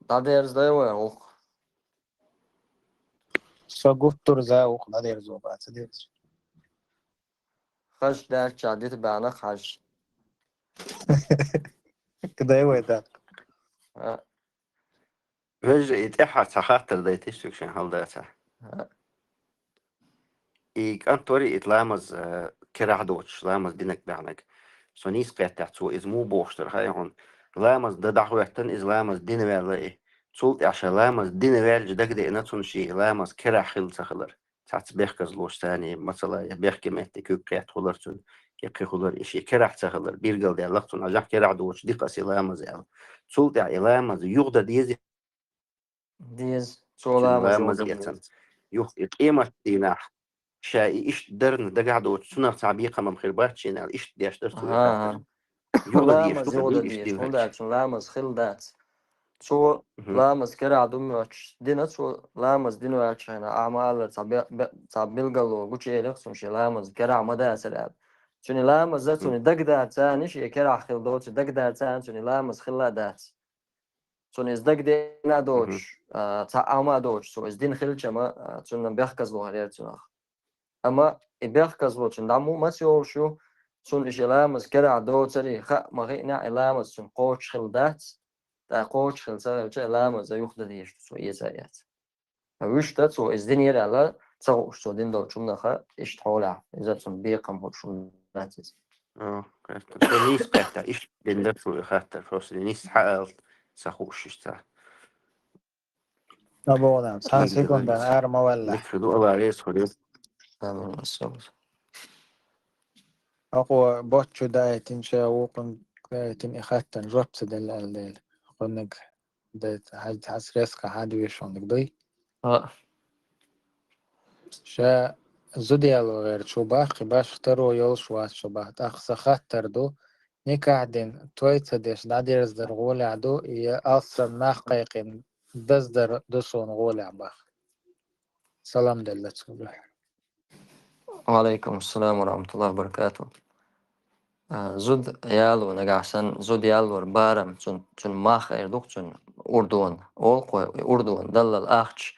дӀадерзадай вай гӀуллакх? Со гуттар а за гӀуллакх дӀадерзо бац, дерза. Хаза даьлча дита баьнах хьажа. Кадай вай даккха? А. Вежа, и тӀаьхьа цхьа хаттар дайташ, шуьга шайн хьал дацахь. А. И кӀант вари и ламаз, э, керахь доцуш, ламаз динарг баьхнарг. Цо нийса кхеттехь, цо иза муха бохуш дара, хаьий хьуна? Ламаз дан дӀахӀоьттина, иза ламаз дина ваьлла и. Цул тӀаьхьа ша ламаз дина ваьлча дагадеана цунна шен ламаз керахь хилла ца хилар. Цхьацца бехказлош царний, масала, я бехке метте куьг кхетта хилар цуьнан, я кхин хилар, и шен керахь ца хилар, билгалдаьлла-кх цунна, хьажахь, керахь доцуш ди-кх аса и ламаз аьлла. Цул тӀаьхьа и ламаз юхадан дезий? Деза. Цо цуьнан ламаз ламаз юхадан эцна деза. Юха и къематдийнахь ша и иштта дарна дагахь доцуш, цунах цхьа бекхам хир бац шена аьлла, иштта деш дара цо и хаттар. Ага. Юхадан дезаш ду-кх, ламаз юхадан дезаш, иштта хӀунда аьлча ламаз хилла дац. Цо ламаз керахь ду моьттуш дина, цо ламаз дина ваьлча хьайна, ахьа ма-аллара, цхьа бе-, бе-, цхьа билгало гучуелира цунна шен ламаз керахь ма дацара аьлла. Цуьнан ламаза цунна дагадацарца, шен керахь хилла доцург дагадацарца, цуьнан ламаз хилла а дац. Цунна иза дагадеана а доцуш, а, цхьа Ӏама а доцуш, цо иза дина хилча-м, а, цунна бехказло хир яра цунах. Амма и бехказло цуьнан дӀа муха маца йолуш ю, цунна и шен ламаз керахь доцург хаа ма-хиънехь, и ламаз цуьнан кхочуш хилла дац, тӀаккха кхочуш хилла ца хилча, и ламаз юхадан дезаш ду цо, эца а эцна. Вуьшта цо иза динера аьлла ца хууш, цо дина долчу хӀуманах иштта хьолехь, иза цунна бекхам хуьлуш хӀума дац иза. О, кхетта. Со нийса кхетта, иштта дина дара цо и хаттар, просто нийса хьаалла ца хууш иштта. Аболам, цхьана секундан ара ма валла. Дика ду, Алла реза хуьлда. Амин, ас-салам. Хьо боцчу даийтина, ша вукхун даийтина и хаттарна жоп ца делла аьлла дела. Хьуьнниг даийтина, хьаьж-, хьаьж резко хьан дуьйш хьуьнниг дуй? А. Ша зуда яло гӀерташ ву боху, кхин башха таро йолуш вац шу боху. ТӀаккха сан хаттар ду, никахь дина, той ца деш, дӀадерзадар гӀолехь ду, я алссам нах кхайкхина даздар ду суна гӀолехь боху? Салам делла цо дуьхьа. Ва алейкум ассалам ва рахматуллахи ва баракатух. А, зуда яло нагахь санна, зуда ялор барам, цун, цун мах эр ду-кх цун, урдон, олу-кх вай, урдон, даллал ахча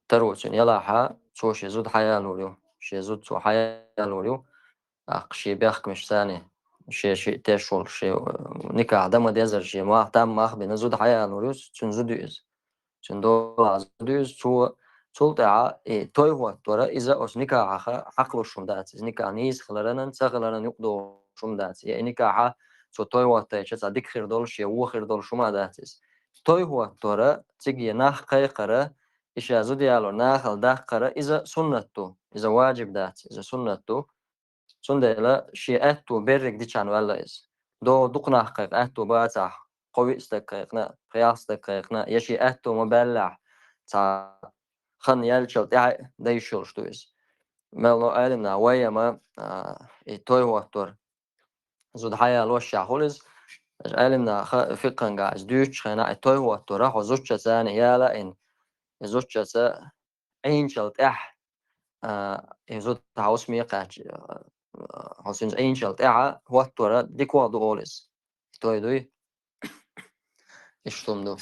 таро цуьнан ялахь, цо шен зуда хьаялор ю, шен зуда цо хьаялор ю, тӀаккха шен бехкамаш санна, шен шиъ теш волу, шен, э, никахь дан ма дезара, шен мах, там мах бина зуда хьаялор ю, цуьнан зуда ю иза. Цуьнан долахь зуда ю иза, цо, цул тӀаьхьа и той хӀоттор, иза оцу никахьах хьакхалуш хӀума дац. Иза никахь нийса хиларан, ца хиларан юкъадогӀуш хӀума дац. Я и никахь цо той хӀоттийча цхьа дика хир долуш, я вон хир долуш хӀума дац иза. Той хӀоттор, цига я нах кхайкхар, и ша зуда ялор нахала даккхар, иза суннат ду, иза ваджиб дац, иза суннат ду. Цундела шен аьтто берриг дичахьана ваьлла иза. ДогӀу дукха нах кхайкха аьтто бацахь, кхо-виъ стаг кхайкхина, пхи-ялх стаг кхайкхина, я шен аьтто ма баьллехь, цхьа хан яьллачул тӀаьхьа а дан йиш йолуш ду иза. Мел ло Ӏелам наха, вай-м, а, и той хӀоттор зуда хьаялошехь хуьлу иза. Ӏелам наха фикъхангахь иза дуьйцучу хенахь, и той хӀоттор хьо зудчуьнца яла а йина, и зудчуьнца Ӏийначул тӀаьхьа, а, и зуда хьовса мекхаьчча, а, хьо цуьнца Ӏийначул тӀаьхьа хӀоттор дикох ду олу иза. Той дуй? Иштта хӀума ду.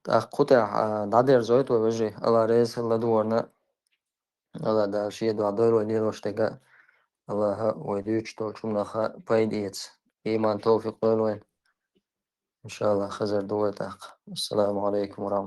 ТӀаккха кху тӀехь, а, дӀадерзойту вай, вежарий, Алла реза хила ладугӀарна. Алла Дала шен дуьхьа дойла вай лелош дерг а. Аллаха вай дуьйцуш долчу хӀуманах пайда эца. Ийман, товфикъ лойла вайна. Иншалла, хезар ду вай тӀаккха. Ассаламу алейкум ва рахматуллахи.